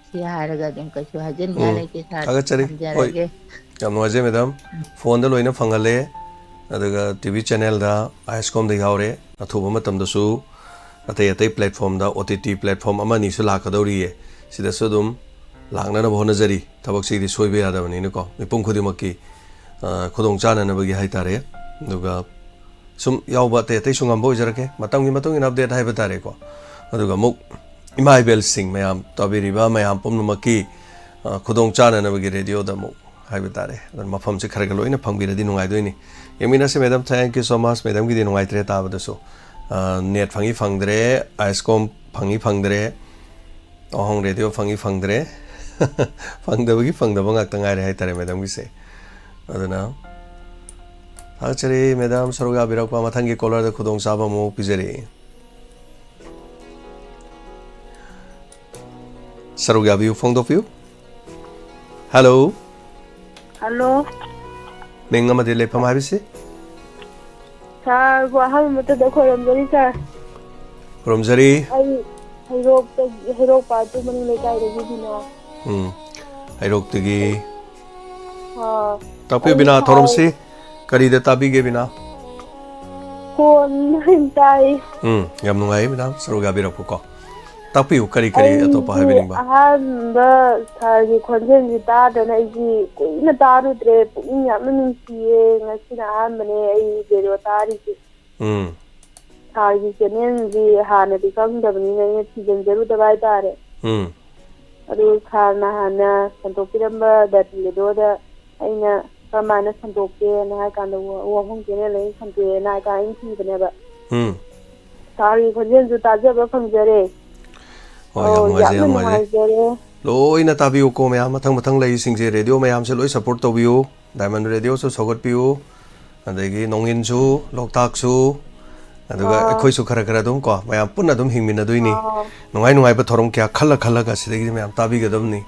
ꯁꯤ ꯍꯥꯏꯔꯒ ꯑꯗꯨꯝ ꯀꯩꯁꯨ ꯍꯥꯏꯖꯅꯤꯡꯉꯥꯏ ꯎꯝ꯫ ꯂꯩꯇꯦ, sir꯫ ꯊꯥꯒꯠꯆꯔꯤ꯫ ꯍꯣꯏ꯫ ꯊꯝꯖꯔꯒꯦ꯫ ꯌꯥꯝ ꯅꯨꯡꯉꯥꯏꯖꯩ, madam꯫ Phone ꯗ ꯂꯣꯏꯅ ꯐꯪꯍꯜꯂꯦ꯫ ꯑꯗꯨꯒ ꯇꯤ ꯚꯤ ꯆꯦꯅꯦꯜꯗ ꯑꯥꯏ ꯑꯦꯁ ꯀꯣꯝꯗ ꯌꯥꯎꯔꯦ꯫ ꯑꯊꯨꯕ ꯃꯇꯝꯗꯁꯨ ꯑꯇꯩ ꯑꯇꯩ ꯄ꯭ꯂꯦꯠꯐꯣꯔꯝꯗ, ꯑꯣ ꯇꯤ ꯇꯤ ꯄ꯭ꯂꯦꯠꯐꯣꯔꯝ ꯑꯃ ꯑꯅꯤꯁꯨ ꯂꯥꯛꯀꯗꯧꯔꯤꯌꯦ꯫ ꯁꯤꯗꯁꯨ ꯑꯗꯨꯝ ꯂꯥꯛꯅꯅꯕ ꯍꯣꯠꯅꯖꯔꯤ꯫ ꯊꯕꯛꯁꯤꯗꯤ ꯁꯣꯏꯕ ꯌꯥꯗꯕꯅꯤꯅꯀꯣ, ꯃꯤꯄꯨꯝ ꯈꯨꯗꯤꯡꯃꯛꯀꯤ, ꯑ, ꯈꯨꯗꯣꯡ ꯆꯥꯅꯅꯕꯒꯤ ꯍꯥꯏ ꯇꯥꯔꯦ꯫ ꯑꯗꯨꯒ ꯁꯨꯝ ꯌꯥꯎꯕ ꯑꯇꯩ ꯑꯇꯩꯁꯨ ꯉꯝꯕ ꯑꯣꯏꯖꯔꯛꯀꯦ꯫ ꯃꯇꯝꯒꯤ ꯃꯇꯨꯡ ꯏꯟꯅ ꯑꯞꯗꯦꯠ ꯍꯥꯏꯕ ꯇꯥꯔꯦꯀꯣ꯫ ꯑꯗꯨꯒ ꯑꯃꯨꯛ ꯏꯃꯥ ꯏꯕꯦꯜꯁꯤꯡ ꯃꯌꯥꯝ, ꯇꯥꯕꯤꯔꯤꯕ ꯃꯌꯥꯝ ꯄꯨꯝꯅꯃꯛꯀꯤ, ꯑ, ꯈꯨꯗꯣꯡ ꯆꯥꯅꯅꯕꯒꯤ ꯔꯦꯗꯤꯑꯣꯗ ꯑꯃꯨꯛ ꯍꯥꯏꯕ ꯇꯥꯔꯦ꯫ ꯑꯗꯨꯅ ꯃꯐꯝꯁꯦ ꯈꯔ ꯈꯔ ꯂꯣꯏꯅ ꯐꯪꯕꯤꯔꯗꯤ ꯅꯨꯡꯉꯥꯏꯗꯣꯏꯅꯤ꯫ ꯌꯦꯡꯃꯤꯟꯅꯁꯦ madam, thank you so much꯫ ꯃꯦꯗꯥꯝꯒꯤꯗꯤ ꯅꯨꯡꯉꯥꯏꯇ꯭ꯔꯦ ꯇꯥꯕꯗꯁꯨ꯫ ꯑ, ꯅꯦꯠ ꯐꯪꯉꯤ ꯐꯪꯗ꯭ꯔꯦ, ꯑꯥꯏ ꯑꯦꯁ ꯀꯣꯝ ꯐꯪꯉꯤ ꯐꯪꯗ꯭ꯔꯦ, ꯑꯍꯣꯡ ꯔꯦꯗꯤꯑꯣ ꯐꯪꯉꯤ ꯐꯪꯗ꯭ꯔꯦ꯫ ꯐꯪꯗꯕꯒꯤ ꯐꯪꯗꯕ ꯉꯥꯛꯇ ꯉꯥꯏꯔꯦ ꯍꯥꯏꯇꯥꯔꯦ ꯃꯦꯗꯥꯝꯒꯤꯁꯦ꯫ ꯑꯗꯨꯅ ꯊꯥꯒꯠꯆꯔꯤ ꯃꯦꯗꯥꯝ, ꯁꯔꯨꯛ ꯌꯥꯕꯤꯔꯛꯄ꯫ ꯃꯊꯪꯒꯤ ꯀꯣꯂꯔꯗ ꯈꯨꯗꯣꯡꯆꯥꯕ ꯑꯃꯨꯛ ꯄꯤꯖꯔꯤ꯫ ꯁꯔꯨꯛ ꯌꯥꯕꯤꯌꯨ, ꯐꯣꯡꯗꯣꯛꯄꯤꯌꯨ꯫ ꯍꯜꯂꯣ꯫ ꯍꯜꯂꯣ꯫ ꯃꯤꯡ ꯑꯃꯗꯤ ꯂꯩꯐꯝ ꯍꯥꯏꯕꯤꯁꯤ? ꯁꯥꯔꯕꯨ ꯑꯍꯥꯟꯕ ꯃꯛꯇꯗ ꯈꯣꯏꯔꯝꯖꯔꯤ, ꯁꯥꯔ꯫ ꯈꯨꯔꯨꯝꯖꯔꯤ꯫ ꯑꯩ ꯍꯩꯔꯣꯛꯇꯒꯤ, ꯍꯩꯔꯣꯛ ꯄꯥꯠꯇꯨ ꯃꯅꯤꯡ ꯂꯩꯀꯥꯏꯗꯒꯤꯅꯤꯅ꯫ ꯎꯝ꯫ ꯍꯩꯔꯣꯛꯇꯒꯤ꯫ ꯑꯥ, ꯇꯥꯛꯄꯤꯌꯨ ꯑꯩ ꯕꯤꯅꯥ, ꯁꯥꯔ ꯊꯧꯔꯝꯁꯤ ꯀꯔꯤꯗ ꯇꯥꯕꯤꯒꯦ ꯕꯤꯅꯥ? ꯐꯣꯟ ꯑꯣꯏꯅ ꯇꯥꯏ꯫ ꯎꯝ, ꯌꯥꯝ ꯅꯨꯡꯉꯥꯏ ꯃꯦꯗꯥꯝ, ꯁꯔꯨꯛ ꯌꯥꯕꯤꯔꯛꯄꯀꯣ꯫ ꯇꯥꯛꯄꯤꯌꯨ, ꯀꯔꯤ ꯀꯔꯤ ꯑꯇꯣꯞꯄ ꯑꯩꯁꯤ ꯍꯥꯏꯕꯤꯅꯤꯡꯕ? ꯑꯍꯥꯟꯕ ꯁꯥꯔꯒꯤ ꯈꯣꯟꯖꯦꯜꯁꯤ ꯇꯥꯗꯅ ꯑꯩꯁꯤ ꯀꯨꯏꯅ ꯇꯥꯔꯨꯗ꯭ꯔꯦ, ꯄꯨꯛꯅꯤꯡ ꯌꯥꯝꯅ ꯅꯨꯡꯁꯤꯌꯦ꯫ ꯉꯁꯤꯅ ꯑꯍꯥꯟꯕꯅꯦ ꯑꯩ ꯔꯦꯗꯤꯑꯣ ꯇꯥꯔꯤꯁꯦ꯫ ꯎꯝ꯫ ꯁꯥꯔꯒꯤ ꯆꯦꯅꯦꯜꯁꯤ ꯍꯥꯟꯅꯗꯤ ꯈꯪꯗꯕꯅꯤꯅ ꯑꯩꯅ ꯊꯤꯖꯤꯟꯖꯔꯨꯗꯕ ꯍꯥꯏꯇꯥꯔꯦ꯫ ꯎꯝ꯫ ꯑꯗꯨ ꯁꯥꯔꯅ ꯍꯥꯟꯅ ꯁꯟꯗꯣꯛꯄꯤꯔꯝꯕ ꯗꯥꯇꯤ ꯑꯗꯨꯗ ꯑꯩꯅ ꯀꯔꯝꯍꯥꯏꯅ ꯁꯟꯗꯣꯛꯀꯦꯅ ꯍꯥꯏ ꯀꯥꯟꯗ, ꯋꯥ-, ꯋꯥꯍꯣꯡ ꯆꯦꯅꯦꯜ ꯑꯩꯅ ꯁꯟꯗꯣꯛꯑꯦꯅ ꯍꯥꯏ ꯀꯥꯟꯗ ꯑꯩꯅ ꯊꯤꯕꯅꯦꯕ꯫ ꯎꯝ꯫ ꯁꯥꯔꯒꯤ ꯈꯣꯟꯖꯦꯜꯁꯨ ꯇꯥꯖꯕ ꯐꯪꯖꯔꯦ꯫ ꯍꯣꯏ, ꯌꯥꯝ ꯑꯧ, ꯅꯨꯡꯉꯥꯏꯖꯩ, ꯌꯥꯝꯅ ꯌꯥꯝ ꯅꯨꯡꯉꯥꯏꯖꯩ꯫ ꯅꯨꯡꯉꯥꯏꯖꯔꯦ꯫ ꯂꯣꯏꯅ ꯇꯥꯕꯤꯌꯨꯀꯣ ꯃꯌꯥꯝ, ꯃꯊꯪ ꯃꯊꯪ ꯂꯩꯔꯤꯁꯤꯡꯁꯦ, ꯔꯦꯗꯤꯑꯣ ꯃꯌꯥꯝꯁꯦ ꯂꯣꯏ ꯁꯞꯄꯣꯔꯠ ꯇꯧꯕꯤꯌꯨ, ꯗꯥꯏꯃꯟ ꯔꯦꯗꯤꯑꯣꯁꯨ ꯁꯧꯒꯠꯄꯤꯌꯨ, ꯑꯗꯒꯤ ꯅꯣꯡꯏꯟꯁꯨ, ꯂꯣꯛꯇꯥꯛꯁꯨ, ꯑꯗꯨꯒ ꯑꯥ꯫ ꯑꯩꯈꯣꯏꯁꯨ ꯈꯔ ꯈꯔ ꯑꯗꯨꯝ ꯀꯣ, ꯃꯌꯥꯝ ꯄꯨꯟꯅ ꯑꯗꯨꯝ ꯍꯤꯡꯃꯤꯟꯅꯗꯣꯏꯅꯤ꯫ ꯑꯥ꯫ ꯅꯨꯡꯉꯥꯏ ꯅꯨꯡꯉꯥꯏꯕ ꯊꯧꯔꯝ ꯀꯌꯥ ꯈꯜꯂ ꯈꯜꯂꯒ ꯁꯤꯗꯒꯤꯗꯤ ꯃꯌꯥꯝ ꯇꯥꯕꯤꯒꯗꯕꯅꯤ,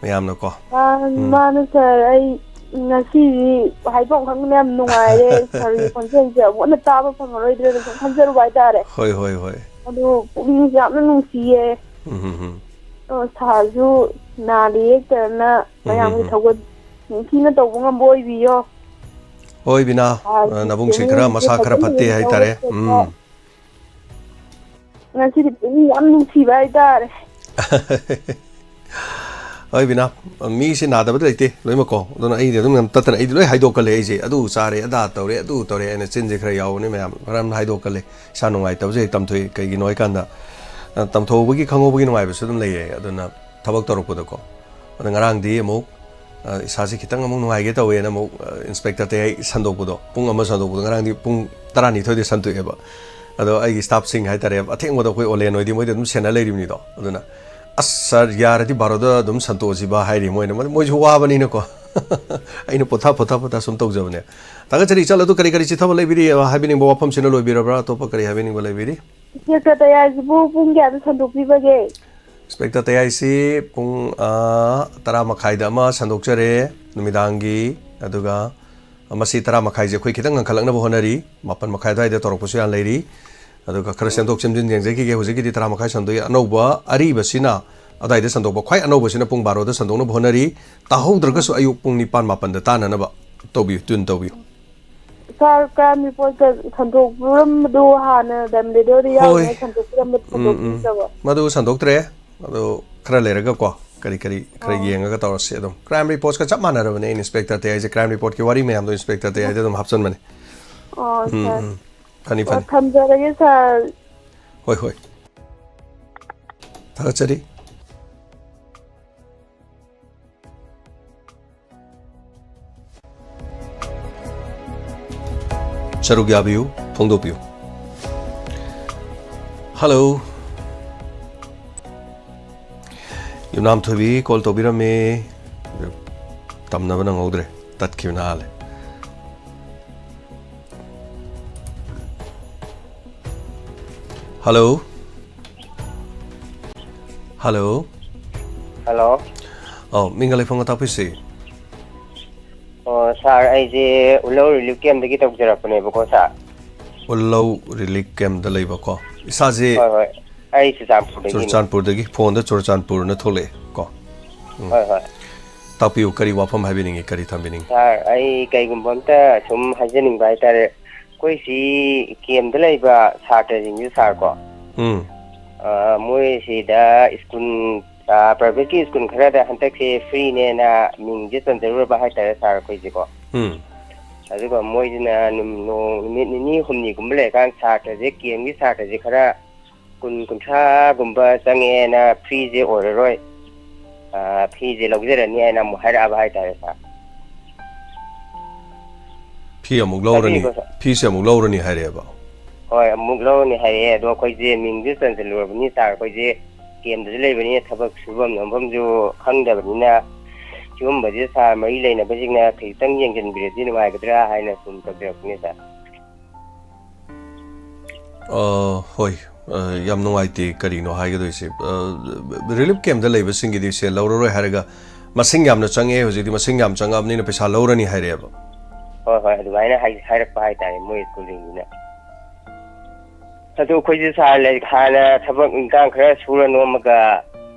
ꯃꯌꯥꯝꯅꯀꯣ꯫ ꯑꯥ, ꯎꯝ꯫ ꯃꯥꯅꯦ ꯁꯥꯔ, ꯑꯩ ꯉꯁꯤꯗꯤ ꯍꯥꯏꯐꯝ ꯈꯪꯗꯅ ꯌꯥꯝ ꯅꯨꯡꯉꯥꯏꯔꯦ꯫ ꯁꯥꯔꯒꯤ ꯈꯣꯟꯖꯦꯜꯁꯦ ꯑꯃꯨꯛ ꯍꯟꯅ ꯇꯥꯕ ꯐꯪꯉꯔꯣꯏꯗ꯭ꯔꯦꯅ ꯁꯨꯝ ꯈꯟꯖꯔꯨꯕ ꯍꯥꯏꯇꯥꯔꯦ꯫ ꯍꯣꯏ, ꯍꯣꯏ, ꯍꯣꯏ꯫ ꯑꯗꯨ ꯄꯨꯛꯅꯤꯡꯁꯦ ꯌꯥꯝꯅ ꯅꯨꯡꯁꯤꯌꯦ꯫ ꯎꯝ, ꯎꯝ, ꯎꯝ꯫ ꯑꯣ, ꯁꯥꯔꯁꯨ ꯅꯥꯗ ꯌꯦꯛꯇꯅ ꯎꯝ, ꯎꯝ, ꯃꯌꯥꯝꯒꯤ ꯎꯝ꯫ ꯊꯧꯒꯜ ꯅꯤꯡꯊꯤꯅ ꯇꯧꯕ ꯉꯝꯕ ꯑꯣꯏꯕꯤꯌꯣ꯫ ꯍꯣꯏ, ꯕꯤꯅꯥ, ꯑ, ꯅꯕꯨꯡꯁꯦ ꯈꯔ ꯃꯁꯥ ꯈꯔ ꯐꯠꯇꯦ ꯍꯥꯏꯇꯥꯔꯦ꯫ ꯎꯝ꯫ ꯉꯁꯤꯗꯤ ꯄꯨꯛꯅꯤꯡ ꯌꯥꯝ ꯅꯨꯡꯁꯤꯕ ꯍꯥꯏꯇꯥꯔꯦ꯫ ꯍꯣꯏ, ꯕꯤꯅꯥ, ꯃꯤꯁꯦ ꯅꯥꯗꯕꯗꯤ ꯂꯩꯇꯦ ꯂꯣꯏꯅꯃꯛꯀꯣ꯫ ꯑꯗꯨꯅ ꯑꯩꯗꯤ ꯑꯗꯨꯝ ꯌꯥꯝ ꯇꯠꯇꯅ ꯑꯩꯗꯤ ꯂꯣꯏ ꯍꯥꯏꯗꯣꯛꯀꯜꯂꯦ ꯑꯩꯁꯦ꯫ ꯑꯗꯨ ꯆꯥꯔꯦ, ꯑꯗꯥ ꯇꯧꯔꯦ, ꯑꯗꯨ ꯇꯧꯔꯦ ꯍꯥꯏꯅ ꯆꯤꯟꯁꯦ ꯈꯔ ꯌꯥꯎꯕꯅꯦ ꯃꯌꯥꯝ꯫ ꯃꯔꯝ ꯍꯥꯏꯗꯣꯛꯀꯜꯂꯦ꯫ ꯏꯁꯥ ꯅꯨꯡꯉꯥꯏꯇꯕꯁꯦ ꯍꯦꯛ ꯇꯝꯊꯣꯛꯏ꯫ ꯀꯩꯒꯤꯅꯣ ꯍꯥꯏꯀꯥꯟꯗ, ꯑ, ꯇꯝꯊꯣꯛꯍꯧꯕꯒꯤ ꯈꯪꯍꯧꯕꯒꯤ ꯅꯨꯡꯉꯥꯏꯕꯁꯨ ꯑꯗꯨꯝ ꯂꯩꯌꯦ꯫ ꯑꯗꯨꯅ ꯊꯕꯛ ꯇꯧꯔꯛꯄꯗꯀꯣ꯫ ꯑꯗ ꯉꯔꯥꯡꯗꯤ ꯑꯃꯨꯛ, ꯑ, ꯏꯁꯥꯁꯦ ꯈꯤꯇꯪ ꯑꯃꯨꯛ ꯅꯨꯡꯉꯥꯏꯒꯦ ꯇꯧꯋꯦꯅ ꯑꯃꯨꯛ, ꯑ, ꯏꯟꯁꯄꯦꯛꯇꯔ ꯇꯌꯥꯏ ꯁꯟꯗꯣꯛꯄꯗꯣ, ꯄꯨꯡ ꯑꯃ ꯁꯟꯗꯣꯛꯄꯗꯣ ꯉꯔꯥꯡꯗꯤ ꯄꯨꯡ ꯇꯔꯥꯅꯤꯊꯣꯏꯗ ꯁꯟꯗꯣꯛꯑꯦꯕ꯫ ꯑꯗꯣ ꯑꯩꯒꯤ ꯁ꯭ꯇꯥꯐꯁꯤꯡ ꯍꯥꯏꯇꯥꯔꯦ, ꯑꯊꯦꯡꯕꯗ ꯑꯩꯈꯣꯏ ꯑꯣꯂꯦꯟ ꯍꯣꯏꯗꯤ ꯃꯣꯏꯗꯤ ꯑꯗꯨꯝ ꯁꯦꯟꯅ ꯂꯩꯔꯤꯕꯅꯤꯗꯣ꯫ ꯑꯗꯨꯅ, "ꯑꯁ ꯁꯥꯔ, ꯌꯥꯔꯗꯤ ꯕꯥꯔꯣꯗ ꯑꯗꯨꯝ ꯁꯟꯇꯣꯛꯑꯁꯤꯕ" ꯍꯥꯏꯔꯤ ꯃꯣꯏꯅ꯫ ꯃꯣꯏ-, ꯃꯣꯏꯁꯨ ꯋꯥꯕꯅꯤꯅꯀꯣ꯫ ꯑꯩꯅ ꯄꯣꯊꯥ, ꯄꯣꯊꯥ, ꯄꯣꯊꯥ ꯁꯨꯝ ꯇꯧꯖꯕꯅꯦ꯫ ꯊꯥꯒꯠꯆꯔꯤ꯫ ꯏꯆꯜ, ꯑꯗꯨ ꯀꯔꯤ ꯀꯔꯤ ꯆꯤꯊꯕ ꯂꯩꯕꯤꯔꯤ? ꯍꯥꯏꯕꯤꯅꯤꯡꯕ ꯋꯥꯐꯝꯁꯤꯅ ꯂꯣꯏꯕꯤꯔꯕ꯭ꯔꯥ? ꯑꯇꯣꯞꯄ ꯀꯔꯤ ꯍꯥꯏꯕꯤꯅꯤꯡꯕ ꯂꯩꯕꯤꯔꯤ? ꯏꯟꯁꯄꯦꯛꯇꯔ ꯇꯌꯥꯏꯁꯤꯕꯨ ꯄꯨꯡ ꯀꯌꯥꯗ ꯁꯟꯗꯣꯛꯄꯤꯕꯒꯦ? ꯏꯟꯁꯄꯦꯛꯇꯔ ꯇꯌꯥꯏꯁꯤ ꯄꯨꯡ, ꯑ, ꯇꯔꯥ ꯃꯈꯥꯏꯗ ꯑꯃ ꯁꯟꯗꯣꯛꯆꯔꯦ ꯅꯨꯃꯤꯗꯥꯡꯒꯤ, ꯑꯗꯨꯒ ꯃꯁꯤ ꯇꯔꯥ ꯃꯈꯥꯏꯁꯦ ꯑꯩꯈꯣꯏ ꯈꯤꯇꯪ ꯉꯟꯈꯠꯂꯛꯅꯕ ꯍꯣꯠꯅꯔꯤ, ꯃꯥꯄꯟ ꯃꯈꯥꯏ ꯑꯗꯨꯋꯥꯏꯗ ꯇꯧꯔꯛꯄꯁꯨ ꯌꯥꯝ ꯂꯩꯔꯤ꯫ ꯑꯗꯨꯒ ꯈꯔ ꯁꯦꯝꯗꯣꯛ ꯁꯦꯝꯖꯤꯟ ꯌꯦꯡꯖꯈꯤꯒꯦ꯫ ꯍꯧꯖꯤꯛꯀꯤꯗꯤ ꯇꯔꯥ ꯃꯈꯥꯏ ꯁꯟꯗꯣꯛꯏ꯫ ꯑꯅꯧꯕ ꯑꯔꯤꯕꯁꯤꯅ ꯑꯗꯥꯏꯗ ꯁꯟꯗꯣꯛꯄ, ꯈ꯭ꯋꯥꯏ ꯑꯅꯧꯕꯁꯤꯅ ꯄꯨꯡ ꯕꯥꯔꯣꯗ ꯁꯟꯗꯣꯛꯅꯕ ꯍꯣꯠꯅꯔꯤ꯫ ꯇꯥꯍꯧꯗ꯭ꯔꯒꯁꯨ ꯑꯌꯨꯛ ꯄꯨꯡ ꯅꯤꯄꯥꯟ ꯃꯥꯄꯟꯗ ꯇꯥꯅꯅꯕ ꯇꯧꯕꯤꯌꯨ, ꯇ꯭ꯌꯨꯟ ꯇꯧꯕꯤꯌꯨ꯫ ꯁꯥꯔ, ꯀ꯭ꯔꯥꯏꯝ ꯔꯤꯄꯣꯔꯠꯀ ꯁꯟꯗꯣꯛꯄꯤꯔꯝꯕꯗꯨ ꯍꯥꯟꯅ ꯗꯟ ꯔꯦꯗꯤꯑꯣꯗ ꯍꯣꯏ꯫ ꯌꯥꯎꯔꯤꯉꯩ ꯁꯟꯗꯣꯛꯄꯤꯔꯝꯕꯗꯨ ꯎꯝ, ꯎꯝ꯫ ꯁꯟꯗꯣꯛꯄꯤꯗ꯭ꯔꯕꯣ? ꯃꯗꯨ ꯁꯟꯗꯣꯛꯇ꯭ꯔꯦ꯫ ꯑꯗꯨ ꯈꯔ ꯂꯩꯔꯒꯀꯣ, ꯀꯔꯤ ꯀꯔꯤ ꯈꯔ ꯑꯣ꯫ ꯌꯦꯡꯉꯒ ꯇꯧꯔꯁꯤ꯫ ꯑꯗꯨꯝ ꯀ꯭ꯔꯥꯏꯝ ꯔꯤꯄꯣꯔꯠꯀ ꯆꯞ ꯃꯥꯟꯅꯔꯕꯅꯦ, ꯏꯟꯁꯄꯦꯛꯇꯔ ꯇꯌꯥꯏꯁꯦ꯫ ꯀ꯭ꯔꯥꯏꯝ ꯔꯤꯄꯣꯔꯠꯀꯤ ꯋꯥꯔꯤ ꯃꯌꯥꯝꯗꯣ ꯏꯟꯁꯄꯦꯛꯇꯔ ꯇꯌꯥꯏꯗ ꯑꯗꯨꯝ ꯍꯥꯞꯆꯟꯕꯅꯦ꯫ ꯑꯣ, ꯎꯝ, ꯁꯥꯔ꯫ ꯎꯝ꯫ ꯐꯅꯤ, ꯑꯣ, ꯐꯅꯤ꯫ ꯊꯝꯖꯔꯒꯦ, ꯁꯥꯔ꯫ ꯍꯣꯏ, ꯍꯣꯏ꯫ ꯊꯥꯒꯠꯆꯔꯤ꯫ ꯁꯔꯨꯛ ꯌꯥꯕꯤꯌꯨ, ꯐꯣꯡꯗꯣꯛꯄꯤꯌꯨ꯫ ꯍꯜꯂꯣ꯫ ꯌꯨꯝꯅꯥꯝ ꯊꯣꯏꯕꯤ ꯀꯣꯜ ꯇꯧꯕꯤꯔꯝꯃꯦ꯫ ꯇꯝꯅꯕ ꯅꯪꯍꯧꯗ꯭ꯔꯦ꯫ ꯇꯠꯈꯤꯕꯅ ꯍꯥꯜꯂꯦ꯫ ꯍꯜꯂꯣ꯫ ꯍꯜꯂꯣ꯫ ꯍꯜꯂꯣ꯫ ꯑꯧ, ꯃꯤꯡꯒ ꯂꯩꯐꯝꯒ ꯇꯥꯛꯄꯤꯁꯤ꯫ ꯑꯣ, ꯁꯥꯔ, ꯑꯩꯁꯦ ꯎꯂꯧ ꯔꯤꯂꯤꯐ ꯀꯦꯝꯗꯒꯤ ꯇꯧꯖꯔꯛꯄꯅꯦꯕꯀꯣ, ꯁꯥꯔ꯫ ꯎꯂꯧ ꯔꯤꯂꯤꯐ ꯀꯦꯝꯗ ꯂꯩꯕꯀꯣ꯫ ꯏꯁꯥꯁꯦ ꯍꯣꯏ, ꯍꯣꯏ꯫ ꯑꯩ ꯆꯨꯔꯆꯥꯟꯄꯨꯔꯗꯒꯤꯅꯤ꯫ ꯆꯨꯔꯆꯥꯟꯄꯨꯔꯗꯒꯤ, ꯐꯣꯟꯗ ꯆꯨꯔꯆꯥꯟꯄꯨꯔꯅ ꯊꯣꯛꯂꯛꯑꯦ ꯀꯣ꯫ ꯎꯝ꯫ ꯍꯣꯏ, ꯍꯣꯏ꯫ ꯇꯥꯛꯄꯤꯌꯨ, ꯀꯔꯤ ꯋꯥꯐꯝ ꯍꯥꯏꯕꯤꯅꯤꯡꯉꯤ, ꯀꯔꯤ ꯊꯝꯕꯤꯅꯤꯡꯉꯤ? ꯁꯥꯔ, ꯑꯩ ꯀꯩꯒꯨꯝꯕ ꯑꯝꯇ ꯁꯨꯝ ꯍꯥꯏꯖꯅꯤꯡꯕ ꯍꯥꯏꯇꯥꯔꯦ꯫ ꯑꯩꯈꯣꯏ ꯁꯤ ꯀꯦꯝꯗ ꯂꯩꯕ ꯁꯥꯇ꯭ꯔꯁꯤꯡꯁꯦ, ꯁꯥꯔ, ꯀꯣ, ꯎꯝ ꯑ, ꯃꯣꯏ ꯁꯤꯗ ꯁ꯭ꯀꯨꯜ, ꯑ, ꯄ꯭ꯔꯥꯏꯚꯦꯠꯀꯤ ꯁ꯭ꯀꯨꯜ ꯈꯔꯗ ꯍꯟꯗꯛꯁꯦ ꯐ꯭ꯔꯤꯅꯦꯅ ꯃꯤꯡꯁꯦ ꯆꯟꯖꯔꯨꯔꯕ ꯍꯥꯏꯇꯥꯔꯦ, ꯁꯥꯔ, ꯑꯩꯈꯣꯏꯁꯦꯀꯣ꯫ ꯎꯝ ꯑꯗꯨꯒ ꯃꯣꯏꯁꯤꯅ ꯅꯨꯝ-, ꯅꯣꯡ-, ꯅꯨꯃꯤꯠ ꯅꯤꯅꯤ ꯍꯨꯝꯅꯤꯒꯨꯝꯕ ꯂꯩꯔꯀꯥꯟꯗ ꯁꯥꯇ꯭ꯔꯁꯦ, ꯀꯦꯝꯒꯤ ꯁꯥꯇ꯭ꯔꯁꯦ ꯈꯔ ꯀꯨꯟ ꯀꯨꯟꯊ꯭ꯔꯥꯒꯨꯝꯕ ꯆꯪꯉꯛꯑꯦꯅ ꯐ꯭ꯔꯤꯁꯦ ꯑꯣꯏꯔꯔꯣꯏ, ꯑ, ꯐ꯭ꯔꯤꯁꯦ ꯂꯧꯖꯔꯅꯤ ꯍꯥꯏꯅ ꯑꯃꯨꯛ ꯍꯥꯏꯔꯛꯑꯕ ꯍꯥꯏꯇꯥꯔꯦ, ꯁꯥꯔ꯫ ꯐꯤ ꯑꯃꯨꯛ ꯂꯧꯔꯅꯤ, ꯇꯥꯕꯤꯕ꯭ꯔꯣ, ꯁꯥꯔ? ꯐꯤꯁꯦ ꯑꯃꯨꯛ ꯂꯧꯔꯅꯤ ꯍꯥꯏꯔꯛꯑꯦꯕ? ꯍꯣꯏ, ꯑꯃꯨꯛ ꯂꯧꯔꯅꯤ ꯍꯥꯏꯔꯛꯑꯦ꯫ ꯑꯗꯣ ꯑꯩꯈꯣꯏꯁꯦ ꯃꯤꯡꯁꯦ ꯆꯟꯁꯤꯜꯂꯨꯔꯕꯅꯤ, ꯁꯥꯔ, ꯑꯩꯈꯣꯏꯁꯦ ꯀꯦꯝꯗꯁꯨ ꯂꯩꯕꯅꯤꯅ ꯊꯕꯛ ꯁꯨꯐꯝ ꯅꯣꯝꯐꯝꯁꯨ ꯈꯪꯗꯕꯅꯤꯅ, ꯁꯤꯒꯨꯝꯕꯁꯦ, ꯁꯥꯔ, ꯃꯔꯤ ꯂꯩꯅꯕꯁꯤꯡꯅ ꯈꯤꯇꯪ ꯌꯦꯡꯁꯤꯟꯕꯤꯔꯗꯤ ꯅꯨꯡꯉꯥꯏꯒꯗ꯭ꯔꯥ ꯍꯥꯏꯅ ꯁꯨꯝ ꯇꯧꯖꯔꯛꯄꯅꯤ, ꯁꯥꯔ꯫ ꯑ, ꯍꯣꯏ, ꯑ, ꯌꯥꯝ ꯅꯨꯡꯉꯥꯏꯇꯦ꯫ ꯀꯔꯤꯅꯣ ꯍꯥꯏꯒꯗꯣꯏꯁꯦ? ꯑ, ꯔꯤꯂꯤꯐ ꯀꯦꯝꯗ ꯂꯩꯕꯁꯤꯡꯒꯤꯗꯤ ꯁꯦꯜ ꯂꯧꯔꯔꯣꯏ ꯍꯥꯏꯔꯒ ꯃꯁꯤꯡ ꯌꯥꯝꯅ ꯆꯪꯉꯛꯑꯦ, ꯍꯧꯖꯤꯛꯇꯤ ꯃꯁꯤꯡ ꯌꯥꯝ ꯆꯪꯉꯛꯑꯕꯅꯤꯅ ꯄꯩꯁꯥ ꯂꯧꯔꯅꯤ ꯍꯥꯏꯔꯛꯑꯦꯕ? ꯍꯣꯏ, ꯍꯣꯏ, ꯑꯗꯨꯃꯥꯏꯅ ꯍꯥꯏ-, ꯍꯥꯏꯔꯛꯄ ꯍꯥꯏꯇꯥꯔꯦ ꯃꯣꯏ ꯁ꯭ꯀꯨꯜꯁꯤꯡꯁꯤꯅ꯫ ꯑꯗꯨ ꯑꯩꯈꯣꯏꯁꯨ, ꯁꯥꯔ, ꯂꯥꯏꯔꯤꯛ ꯍꯥꯟꯅ ꯊꯕꯛ ꯏꯟꯈꯥꯡ ꯈꯔ ꯁꯨꯔ ꯅꯣꯝꯃꯒ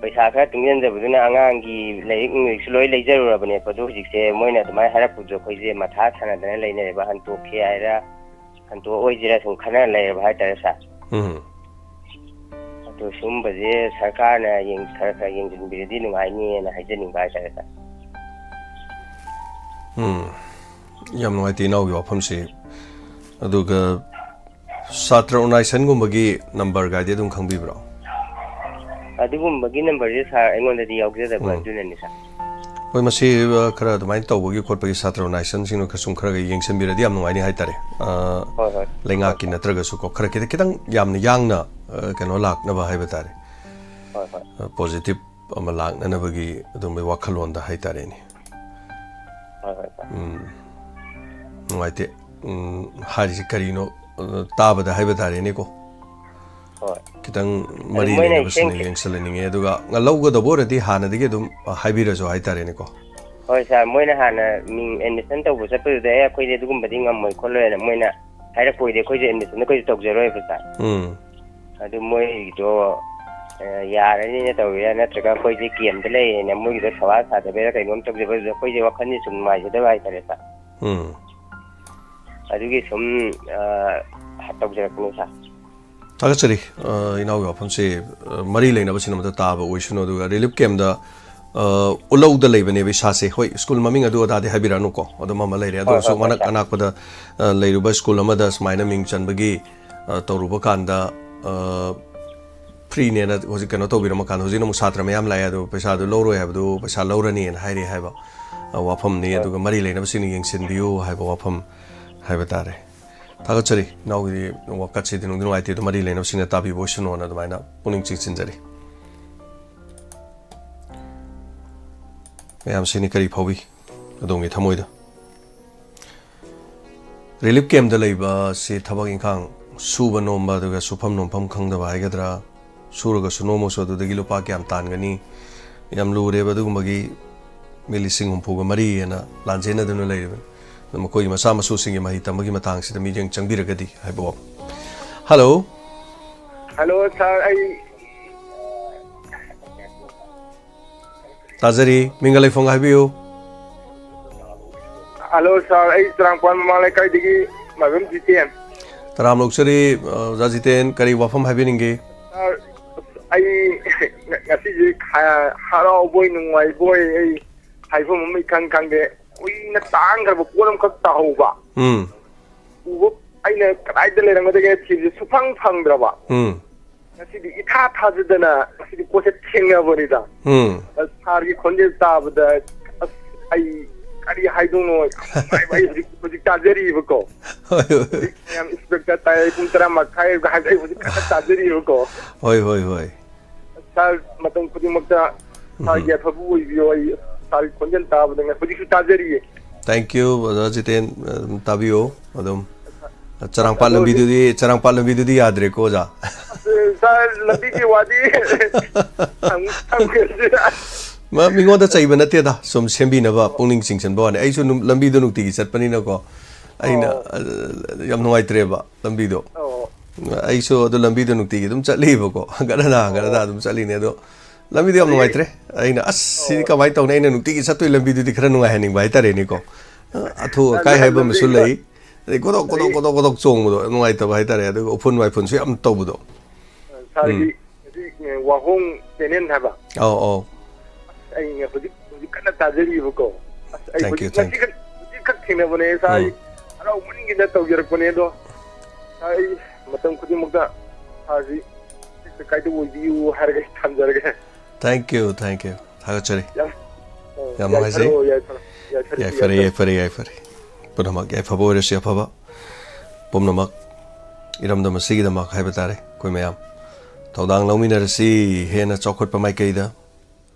ꯄꯩꯁꯥ ꯈꯔ ꯇꯨꯡꯁꯤꯟꯖꯕꯗꯨꯅ ꯑꯉꯥꯡꯒꯤ ꯂꯥꯏꯔꯤꯛ ꯅꯨꯡꯂꯤꯛꯁꯨ ꯂꯣꯏ ꯂꯩꯖꯔꯨꯔꯕꯅꯦꯕ꯫ ꯑꯗꯣ ꯍꯧꯖꯤꯛꯁꯦ ꯃꯣꯏꯅ ꯑꯗꯨꯃꯥꯏꯅ ꯍꯥꯏꯔꯛꯄꯗꯨꯗ ꯑꯩꯈꯣꯏꯁꯦ ꯃꯊꯥ ꯁꯥꯟꯅꯗꯅ ꯂꯩꯅꯔꯦꯕ꯫ ꯍꯟꯇꯣꯛꯀꯦ ꯍꯥꯏꯔ, ꯍꯟꯇꯣꯛꯑꯣꯏꯁꯤꯔ ꯁꯨꯝ ꯈꯟꯅ ꯂꯩꯔꯕ ꯍꯥꯏꯇꯥꯔꯦ, ꯁꯥꯔ꯫ ꯎꯝ ꯑꯗꯣ ꯁꯨꯝꯕꯁꯦ ꯁꯔꯀꯥꯔꯅ ꯌꯦꯡ-, ꯈꯔ ꯈꯔ ꯌꯦꯡꯁꯤꯟꯕꯤꯔꯗꯤ ꯅꯨꯡꯉꯥꯏꯅꯤꯅ ꯍꯥꯏꯖꯅꯤꯡꯕ ꯍꯥꯏꯇꯥꯔꯦ, ꯁꯥꯔ꯫ ꯎꯝ, ꯌꯥꯝ ꯅꯨꯡꯉꯥꯏꯇꯦ ꯏꯅꯥꯎꯒꯤ ꯋꯥꯐꯝꯁꯤ꯫ ꯑꯗꯨꯒ ꯁꯥꯇ꯭ꯔ ꯑꯣꯔꯒꯅꯥꯏꯖꯦꯁꯟꯒꯨꯝꯕꯒꯤ ꯅꯝꯕꯔꯒꯥꯏꯗꯤ ꯑꯗꯨꯝ ꯈꯪꯕꯤꯕ꯭ꯔꯣ? ꯑꯗꯨꯒꯨꯝꯕꯒꯤ ꯅꯝꯕꯔꯁꯦ, ꯁꯥꯔ, ꯑꯩꯉꯣꯟꯗꯗꯤ ꯌꯥꯎꯖꯗꯕ, ꯎꯝ꯫ ꯑꯗꯨꯅꯅꯤ, ꯁꯥꯔ꯫ ꯍꯣꯏ, ꯃꯁꯤ, ꯑ, ꯈꯔ ꯑꯗꯨꯃꯥꯏꯅ ꯇꯧꯕꯒꯤ ꯈꯣꯠꯄꯒꯤ ꯁꯥꯇ꯭ꯔ ꯑꯣꯔꯒꯅꯥꯏꯖꯦꯁꯟꯁꯤꯡꯅ ꯈꯔ ꯁꯨꯝ ꯈꯔꯒ ꯌꯦꯡꯁꯤꯟꯕꯤꯔꯗꯤ ꯌꯥꯝ ꯅꯨꯡꯉꯥꯏꯅꯤ ꯍꯥꯏꯇꯥꯔꯦ꯫ ꯑ, ꯍꯣꯏ, ꯍꯣꯏ꯫ ꯂꯩꯉꯥꯛꯀꯤ ꯅꯠꯇ꯭ꯔꯒꯁꯨꯀꯣ, ꯈꯔ ꯈꯤꯇꯪ, ꯈꯤꯇꯪ ꯌꯥꯝꯅ ꯌꯥꯡꯅ, ꯑ, ꯀꯩꯅꯣ ꯂꯥꯛꯅꯕ ꯍꯥꯏꯕ ꯇꯥꯔꯦ꯫ ꯍꯣꯏ, ꯍꯣꯏ꯫ ꯑ, ꯄꯣꯖꯤꯇꯤꯚ ꯑꯃ ꯂꯥꯛꯅꯅꯕꯒꯤ ꯑꯗꯨꯝꯕꯒꯤ ꯋꯥꯈꯜꯂꯣꯟꯗ ꯍꯥꯏꯇꯥꯔꯦꯅꯦ꯫ ꯍꯣꯏ, ꯍꯣꯏ, ꯁꯥꯔ꯫ ꯎꯝ, ꯅꯨꯡꯉꯥꯏꯇꯦ꯫ ꯎꯝ, ꯍꯥꯏꯔꯤꯁꯤ ꯀꯔꯤꯅꯣ, ꯑ, ꯇꯥꯕꯗ ꯍꯥꯏꯕ ꯇꯥꯔꯦꯅꯦꯀꯣ꯫ ꯍꯣꯏ꯫ ꯈꯤꯇꯪ ꯑꯗꯨ ꯃꯔꯤ ꯃꯣꯏꯅ ꯂꯩꯅꯕꯁꯤꯡꯅ ꯏꯁꯦꯡ-, ꯌꯦꯡꯁꯤꯜꯍꯟꯅꯤꯡꯉꯦ, ꯑꯗꯨꯒ ꯂꯧꯒꯗꯕ ꯑꯣꯏꯔꯗꯤ ꯍꯥꯟꯅꯗꯒꯤ ꯑꯗꯨꯝ, ꯑ, ꯍꯥꯏꯕꯤꯔꯁꯨ ꯍꯥꯏꯇꯥꯔꯦꯅꯦꯀꯣ꯫ ꯍꯣꯏ, ꯁꯥꯔ, ꯃꯣꯏꯅ ꯍꯥꯟꯅ ꯃꯤꯡ ꯑꯦꯗꯃꯤꯁꯟ ꯇꯧꯕ ꯆꯠꯄꯗꯨꯗ, "ꯑꯦ, ꯑꯩꯈꯣꯏꯗꯤ ꯑꯗꯨꯒꯨꯝꯕꯗꯤ ꯉꯝꯃꯣꯏ ꯈꯣꯠꯂꯣꯏꯅ" ꯃꯣꯏꯅ ꯍꯥꯏꯔꯛꯄ ꯑꯣꯏꯗꯤ ꯑꯩꯈꯣꯏꯁꯨ ꯑꯦꯗꯃꯤꯁꯟꯗ ꯑꯩꯈꯣꯏꯁꯨ ꯇꯧꯖꯔꯣꯏꯕ, ꯁꯥꯔ꯫ ꯎꯝ꯫ ꯑꯗꯨ ꯃꯣꯏꯒꯤꯗꯣ ꯑ, ꯌꯥꯔꯅꯤꯅ ꯇꯧꯔꯤꯔꯥ, ꯅꯠꯇ꯭ꯔꯒ ꯑꯩꯈꯣꯏꯁꯦ ꯀꯦꯝꯗ ꯂꯩꯔꯦꯅ ꯃꯣꯏꯒꯤꯗꯣ ꯁꯦꯕꯥ ꯁꯥꯗꯕꯩꯔꯥ ꯀꯩꯅꯣꯝ ꯇꯧꯖꯕꯗꯨꯗ ꯑꯩꯈꯣꯏꯁꯦ ꯋꯥꯈꯜꯁꯦ ꯁꯨꯝ ꯅꯨꯡꯉꯥꯏꯖꯗꯕ ꯍꯥꯏꯇꯥꯔꯦ, ꯁꯥꯔ꯫ ꯎꯝ꯫ ꯑꯗꯨꯒꯤ ꯁꯨꯝ, ꯑ, ꯇꯧꯖꯔꯛꯄꯅꯦ, ꯁꯥꯔ꯫ ꯊꯥꯒꯠꯆꯔꯤ꯫ ꯑ, ꯏꯅꯥꯎꯒꯤ ꯋꯥꯐꯝꯁꯦ, ꯑ, ꯃꯔꯤ ꯂꯩꯅꯕꯁꯤꯡ ꯑꯃꯗ ꯇꯥꯕ ꯑꯣꯏꯁꯅꯨ꯫ ꯑꯗꯨꯒ ꯔꯤꯂꯤꯐ ꯀꯦꯝꯗ, ꯑ, ꯎꯠꯂꯧꯗ ꯂꯩꯕꯅꯦꯕ ꯏꯁꯥꯁꯦ꯫ ꯍꯣꯏ, ꯁ꯭ꯀꯨꯜ ꯃꯃꯤꯡ ꯑꯗꯨ ꯑꯗꯥꯗꯤ ꯍꯥꯏꯕꯤꯔꯛꯑꯅꯨꯀꯣ꯫ ꯑꯗꯣ ꯃꯃ ꯂꯩꯔꯦ꯫ ꯑꯗꯨ ꯍꯣꯏ, ꯑꯣꯏꯔꯁꯨ ꯍꯣꯏ, ꯍꯣꯏ, ꯃꯅꯥꯛ ꯁꯥꯔ꯫ ꯑꯅꯛꯄꯗ, ꯑ, ꯂꯩꯔꯨꯕ ꯁ꯭ꯀꯨꯜ ꯑꯃꯗ ꯁꯨꯃꯥꯏꯅ ꯃꯤꯡ ꯆꯟꯕꯒꯤ, ꯑ, ꯇꯧꯔꯨꯕ ꯀꯥꯟꯗ, ꯑ, ꯐ꯭ꯔꯤꯅꯦꯅ ꯍꯧꯖꯤꯛ ꯀꯩꯅꯣ ꯇꯧꯕꯤꯔꯝꯃ ꯀꯥꯟꯗ, ꯍꯧꯖꯤꯛꯅ ꯑꯃꯨꯛ ꯁꯥꯇ꯭ꯔ ꯃꯌꯥꯝ ꯂꯥꯛꯑꯦ, ꯑꯗꯣ ꯄꯩꯁꯥꯗꯨ ꯂꯧꯔꯣꯏ ꯍꯥꯏꯕꯗꯨ ꯄꯩꯁꯥ ꯂꯧꯔꯅꯤꯅ ꯍꯥꯏꯔꯤ ꯍꯥꯏꯕ, ꯑ, ꯋꯥꯐꯝꯅꯤ꯫ ꯍꯣꯏ꯫ ꯑꯗꯨꯒ ꯃꯔꯤ ꯂꯩꯅꯕꯁꯤꯡꯅ ꯌꯦꯡꯁꯤꯟꯕꯤꯌꯨ ꯍꯥꯏꯕ ꯋꯥꯐꯝ ꯍꯥꯏꯕ ꯇꯥꯔꯦ꯫ ꯊꯥꯒꯠꯆꯔꯤ꯫ ꯏꯅꯥꯎꯒꯤꯗꯤ ꯋꯥꯀꯠꯁꯤꯗꯤ ꯅꯨꯡꯗꯤ ꯅꯨꯡꯉꯥꯏꯇꯦ, ꯑꯗꯣ ꯃꯔꯤ ꯂꯩꯅꯕꯁꯤꯡꯅ ꯇꯥꯕꯤꯕ ꯑꯣꯏꯁꯅꯨꯅ ꯑꯗꯨꯃꯥꯏꯅ ꯄꯨꯛꯅꯤꯡ ꯆꯤꯡꯁꯤꯟꯖꯔꯤ꯫ ꯃꯌꯥꯝꯁꯤꯅꯤ ꯀꯔꯤ ꯐꯥꯎꯏ ꯑꯗꯣꯝꯒꯤ ꯊꯃꯣꯏꯗ? ꯔꯤꯂꯤꯐ ꯀꯦꯝꯗ ꯂꯩꯕ ꯑꯁꯤ ꯊꯕꯛ ꯏꯪꯈꯥꯡ ꯁꯨꯕ ꯅꯣꯝꯕ, ꯑꯗꯨꯒ ꯁꯨꯐꯝ ꯅꯣꯝꯐꯝ ꯈꯪꯗꯕ ꯍꯥꯏꯒꯗ꯭ꯔꯥ, ꯁꯨꯔꯒꯁꯨ ꯅꯣꯝꯃꯁꯨ ꯑꯗꯨꯗꯒꯤ ꯂꯨꯄꯥ ꯀꯌꯥꯝ ꯇꯥꯟꯒꯅꯤ? ꯌꯥꯝ ꯂꯨꯔꯦꯕ꯫ ꯑꯗꯨꯒꯨꯝꯕꯒꯤ ꯃꯤ ꯂꯤꯁꯤꯡ ꯍꯨꯝꯐꯨꯒ ꯃꯔꯤ ꯍꯦꯟꯅ ꯂꯥꯟꯖꯦꯟꯅꯗꯨꯅ ꯂꯩꯔꯤꯕꯅꯤ꯫ ꯑꯗꯨ ꯃꯈꯣꯏꯒꯤ ꯃꯆꯥ ꯃꯁꯨꯁꯤꯡꯒꯤ ꯃꯍꯩ ꯇꯝꯕꯒꯤ ꯃꯇꯥꯡꯁꯤꯗ ꯃꯤꯠꯌꯦꯡ ꯆꯪꯕꯤꯔꯒꯗꯤ ꯍꯥꯏꯕ ꯋꯥꯐꯝ꯫ ꯍꯜꯂꯣ꯫ ꯍꯜꯂꯣ, ꯁꯥꯔ, ꯑꯩ ꯇꯥꯖꯔꯤ꯫ ꯃꯤꯡꯒ ꯂꯩꯐꯝꯒ ꯍꯥꯏꯕꯤꯌꯨ꯫ ꯍꯜꯂꯣ, ꯁꯥꯔ, ꯑꯩ ꯆꯔꯥꯡꯄꯥꯟ ꯃꯃꯥ ꯂꯩꯀꯥꯏꯗꯒꯤ ꯃꯥꯏꯕꯝ ꯖꯤꯇꯦꯟ꯫ ꯇꯔꯥꯝ ꯑꯣꯛꯆꯔꯤ, ꯑ, ꯑꯣꯖꯥ ꯖꯤꯇꯦꯟ, ꯀꯔꯤ ꯋꯥꯐꯝ ꯍꯥꯏꯕꯤꯅꯤꯡꯒꯦ? ꯁꯥꯔ, ꯑꯩ ꯉ-, ꯉꯁꯤꯁꯦ ꯈ-, ꯍꯔꯥꯎꯕꯣꯏ ꯅꯨꯡꯉꯥꯏꯕꯣꯏ ꯑꯩ ꯍꯥꯏꯐꯝ ꯑꯃ ꯏꯈꯪ ꯈꯪꯗꯦ꯫ ꯀꯨꯏꯅ ꯇꯥꯡꯈ꯭ꯔꯕ ꯄꯣꯠ ꯑꯃꯈꯛ ꯇꯥꯍꯧꯕ꯫ ꯎꯝ꯫ ꯎꯕ ꯑꯩꯅ ꯀꯗꯥꯏꯗ ꯂꯩꯔꯝꯒꯗꯒꯦ ꯊꯤꯕꯁꯦ ꯁꯨꯐꯪ ꯐꯪꯗ꯭ꯔꯕ꯫ ꯎꯝ꯫ ꯉꯁꯤꯗꯤ ꯏꯊꯥ ꯊꯥꯖꯗꯅ ꯉꯁꯤꯗꯤ ꯄꯣꯠꯁꯦ ꯊꯦꯡꯅꯕꯅꯤꯗ꯫ ꯎꯝ꯫ ꯑꯁ, ꯁꯥꯔꯒꯤ ꯈꯣꯟꯖꯦꯜ ꯇꯥꯕꯗ, ꯑꯁ, ꯑꯩ ꯀꯔꯤ ꯍꯥꯏꯗꯣꯏꯅꯣ? ꯌꯥꯝ ꯅꯨꯡꯉꯥꯏꯕ꯫ ꯑꯩ ꯍꯧꯖꯤꯛ, ꯍꯧꯖꯤꯛ ꯇꯥꯖꯔꯤꯕꯀꯣ꯫ ꯍꯣꯏ, ꯍꯣꯏ꯫ ꯍꯧꯖꯤꯛ ꯃꯌꯥꯝ ꯏꯟꯁꯄꯦꯛꯇꯔ ꯇꯥꯏ, ꯄꯨꯡ ꯇꯔꯥ ꯃꯈꯥꯏ ꯍꯥꯏꯕꯗꯣ ꯑꯩ ꯍꯧꯖꯤꯛ ꯀꯟꯅ ꯇꯥꯖꯔꯤꯕꯀꯣ꯫ ꯍꯣꯏ, ꯍꯣꯏ, ꯍꯣꯏ꯫ ꯁꯥꯔ, ꯃꯇꯝ ꯈꯨꯗꯤꯡꯃꯛꯇ ꯁꯥꯔꯒꯤ ꯎꯝ꯫ ꯑꯐꯕ ꯑꯣꯏꯕꯤꯌꯣ꯫ ꯑꯩ ꯁꯥꯔꯒꯤ ꯈꯣꯟꯖꯦꯜ ꯇꯥꯕꯗ ꯍꯧꯖꯤꯛꯁꯨ ꯇꯥꯖꯔꯤꯌꯦ꯫ Thank you, ꯑꯣꯖꯥ ꯖꯤꯇꯦꯟ꯫ ꯑꯗꯨꯝ ꯇꯥꯕꯤꯌꯣ꯫ ꯑꯗꯨꯝ ꯆꯔꯥꯡꯄꯥꯠ ꯑꯗꯣ ꯍꯧꯖꯤꯛ ꯂꯝꯕꯤꯗꯨꯗꯤ, ꯆꯔꯥꯡꯄꯥꯠ ꯂꯝꯕꯤꯗꯨꯗꯤ ꯌꯥꯗ꯭ꯔꯦꯀꯣ, ꯑꯣꯖꯥ? ꯑꯁ, ꯁꯥꯔ, ꯂꯝꯕꯤꯒꯤ ꯋꯥꯗꯤ ꯊꯝ-, ꯊꯝꯈ꯭ꯔꯁꯤꯔꯥ? ꯃ-, ꯃꯤꯉꯣꯟꯗ ꯆꯩꯕ ꯅꯠꯇꯦꯗ, ꯁꯨꯝ ꯁꯦꯝꯕꯤꯅꯕ ꯄꯨꯛꯅꯤꯡ ꯆꯤꯡꯁꯤꯟꯕ ꯋꯥꯅꯤ꯫ ꯑꯩꯁꯨ ꯅꯨ-, ꯂꯝꯕꯤꯗꯣ ꯅꯨꯡꯇꯤꯒꯤ ꯆꯠꯄꯅꯤꯅꯀꯣ, ꯑꯩꯅ, ꯑꯣ꯫ ꯑ, ꯌꯥꯝ ꯅꯨꯡꯉꯥꯏꯇ꯭ꯔꯦꯕ ꯂꯝꯕꯤꯗꯣ꯫ ꯑꯣ꯫ ꯑꯩꯁꯨ ꯑꯗꯨ ꯂꯝꯕꯤꯗꯣ ꯅꯨꯡꯇꯤꯒꯤ ꯑꯗꯨꯝ ꯆꯠꯂꯤꯕꯀꯣ, ꯍꯪꯒꯠ ꯍꯟꯗ ꯍꯪꯒꯠ ꯍꯟꯗ ꯑꯗꯨꯝ ꯆꯠꯂꯤꯅꯦ꯫ ꯑꯗꯣ ꯂꯝꯕꯤꯗꯣ ꯌꯥꯝ ꯅꯨꯡꯉꯥꯏꯇ꯭ꯔꯦ꯫ ꯑꯩꯅ, "ꯑꯁ, ꯁꯤꯗꯤ ꯀꯃꯥꯏꯅ ꯇꯧꯅꯤ?" ꯑꯩꯅ ꯅꯨꯡꯇꯤꯒꯤ ꯆꯠꯇꯣꯏ ꯂꯝꯕꯤꯗꯨꯗꯤ ꯈꯔ ꯅꯨꯡꯉꯥꯏꯍꯟꯅꯤꯡꯕ ꯍꯥꯏꯇꯥꯔꯦꯅꯦꯀꯣ꯫ ꯑꯊꯨ ꯑꯀꯥꯏ ꯍꯥꯏꯕ ꯑꯃꯁꯨ ꯂꯩ꯫ ꯑꯗꯩ ꯒꯣꯗꯣꯛ ꯒꯣꯗꯣꯛ ꯒꯣꯗꯣꯛ ꯒꯣꯗꯣꯛ ꯆꯣꯡꯕꯗꯣ ꯅꯨꯡꯉꯥꯏꯇꯕ ꯍꯥꯏꯇꯥꯔꯦ꯫ ꯑꯗꯨꯒ ꯎꯐꯨꯟ ꯋꯥꯏꯐꯨꯟꯁꯨ ꯌꯥꯝ ꯇꯧꯕꯗꯣ꯫ ꯁꯥꯔꯒꯤ ꯎꯝ꯫ ꯍꯧꯖꯤꯛ, ꯑꯦ, ꯋꯥꯍꯣꯡ ꯆꯦꯅꯦꯜ ꯍꯥꯏꯕ? ꯑꯧ, ꯑꯧ꯫ ꯑꯁ, ꯑꯩ ꯍꯧꯖꯤꯛ, ꯍꯧꯖꯤꯛ ꯀꯟꯅ ꯇꯥꯖꯔꯤꯕꯀꯣ꯫ ꯑꯁ, ꯑꯩ Thank you, ꯍꯧꯖꯤꯛ thank you. ꯉꯁꯤꯈꯛ, ꯍꯧꯖꯤꯛꯈꯛ ꯊꯦꯡꯅꯕꯅꯦ, ꯁꯥꯔ꯫ ꯑꯩ ꯎꯝ꯫ ꯍꯔꯥꯎꯃꯟꯒꯤꯗ ꯇꯧꯖꯔꯛꯄꯅꯦ ꯑꯗꯣ꯫ ꯁꯥꯔ, ꯑꯩ ꯃꯇꯝ ꯈꯨꯗꯤꯡꯃꯛꯇ ꯁꯥꯔꯁꯤ ꯀꯥꯏꯗ ꯑꯣꯏꯕꯤꯌꯨ ꯍꯥꯏꯔꯒ ꯑꯩ ꯊꯝꯖꯔꯒꯦ꯫ Thank you, thank you. ꯊꯥꯒꯠꯆꯔꯤ꯫ ꯌꯥꯝ, ꯑ, ꯌꯥꯝ ꯅꯨꯡꯉꯥꯏꯖꯩ꯫ ꯌꯥꯏꯐꯔꯣ, ꯌꯥꯏꯐꯔꯣ, ꯌꯥꯏꯐꯔꯁꯤ, ꯌꯥꯏꯐꯔꯦ, ꯌꯥꯏꯐꯔꯁꯤ꯫ ꯌꯥꯏꯐꯔꯦ, ꯌꯥꯏꯐꯔꯦ꯫ ꯄꯨꯝꯅꯃꯛ ꯌꯥꯏꯐꯕ ꯑꯣꯏꯔꯁꯤ, ꯑꯐꯕ ꯄꯨꯝꯅꯃꯛ ꯏꯔꯝꯗꯝ ꯑꯁꯤꯒꯤꯗꯃꯛ ꯍꯥꯏꯕ ꯇꯥꯔꯦ꯫ ꯑꯩꯈꯣꯏ ꯃꯌꯥꯝ ꯊꯧꯗꯥꯡ ꯂꯧꯃꯤꯟꯅꯔꯁꯤ, ꯍꯦꯟꯅ ꯆꯥꯎꯈꯠꯄ ꯃꯥꯏꯀꯩꯗ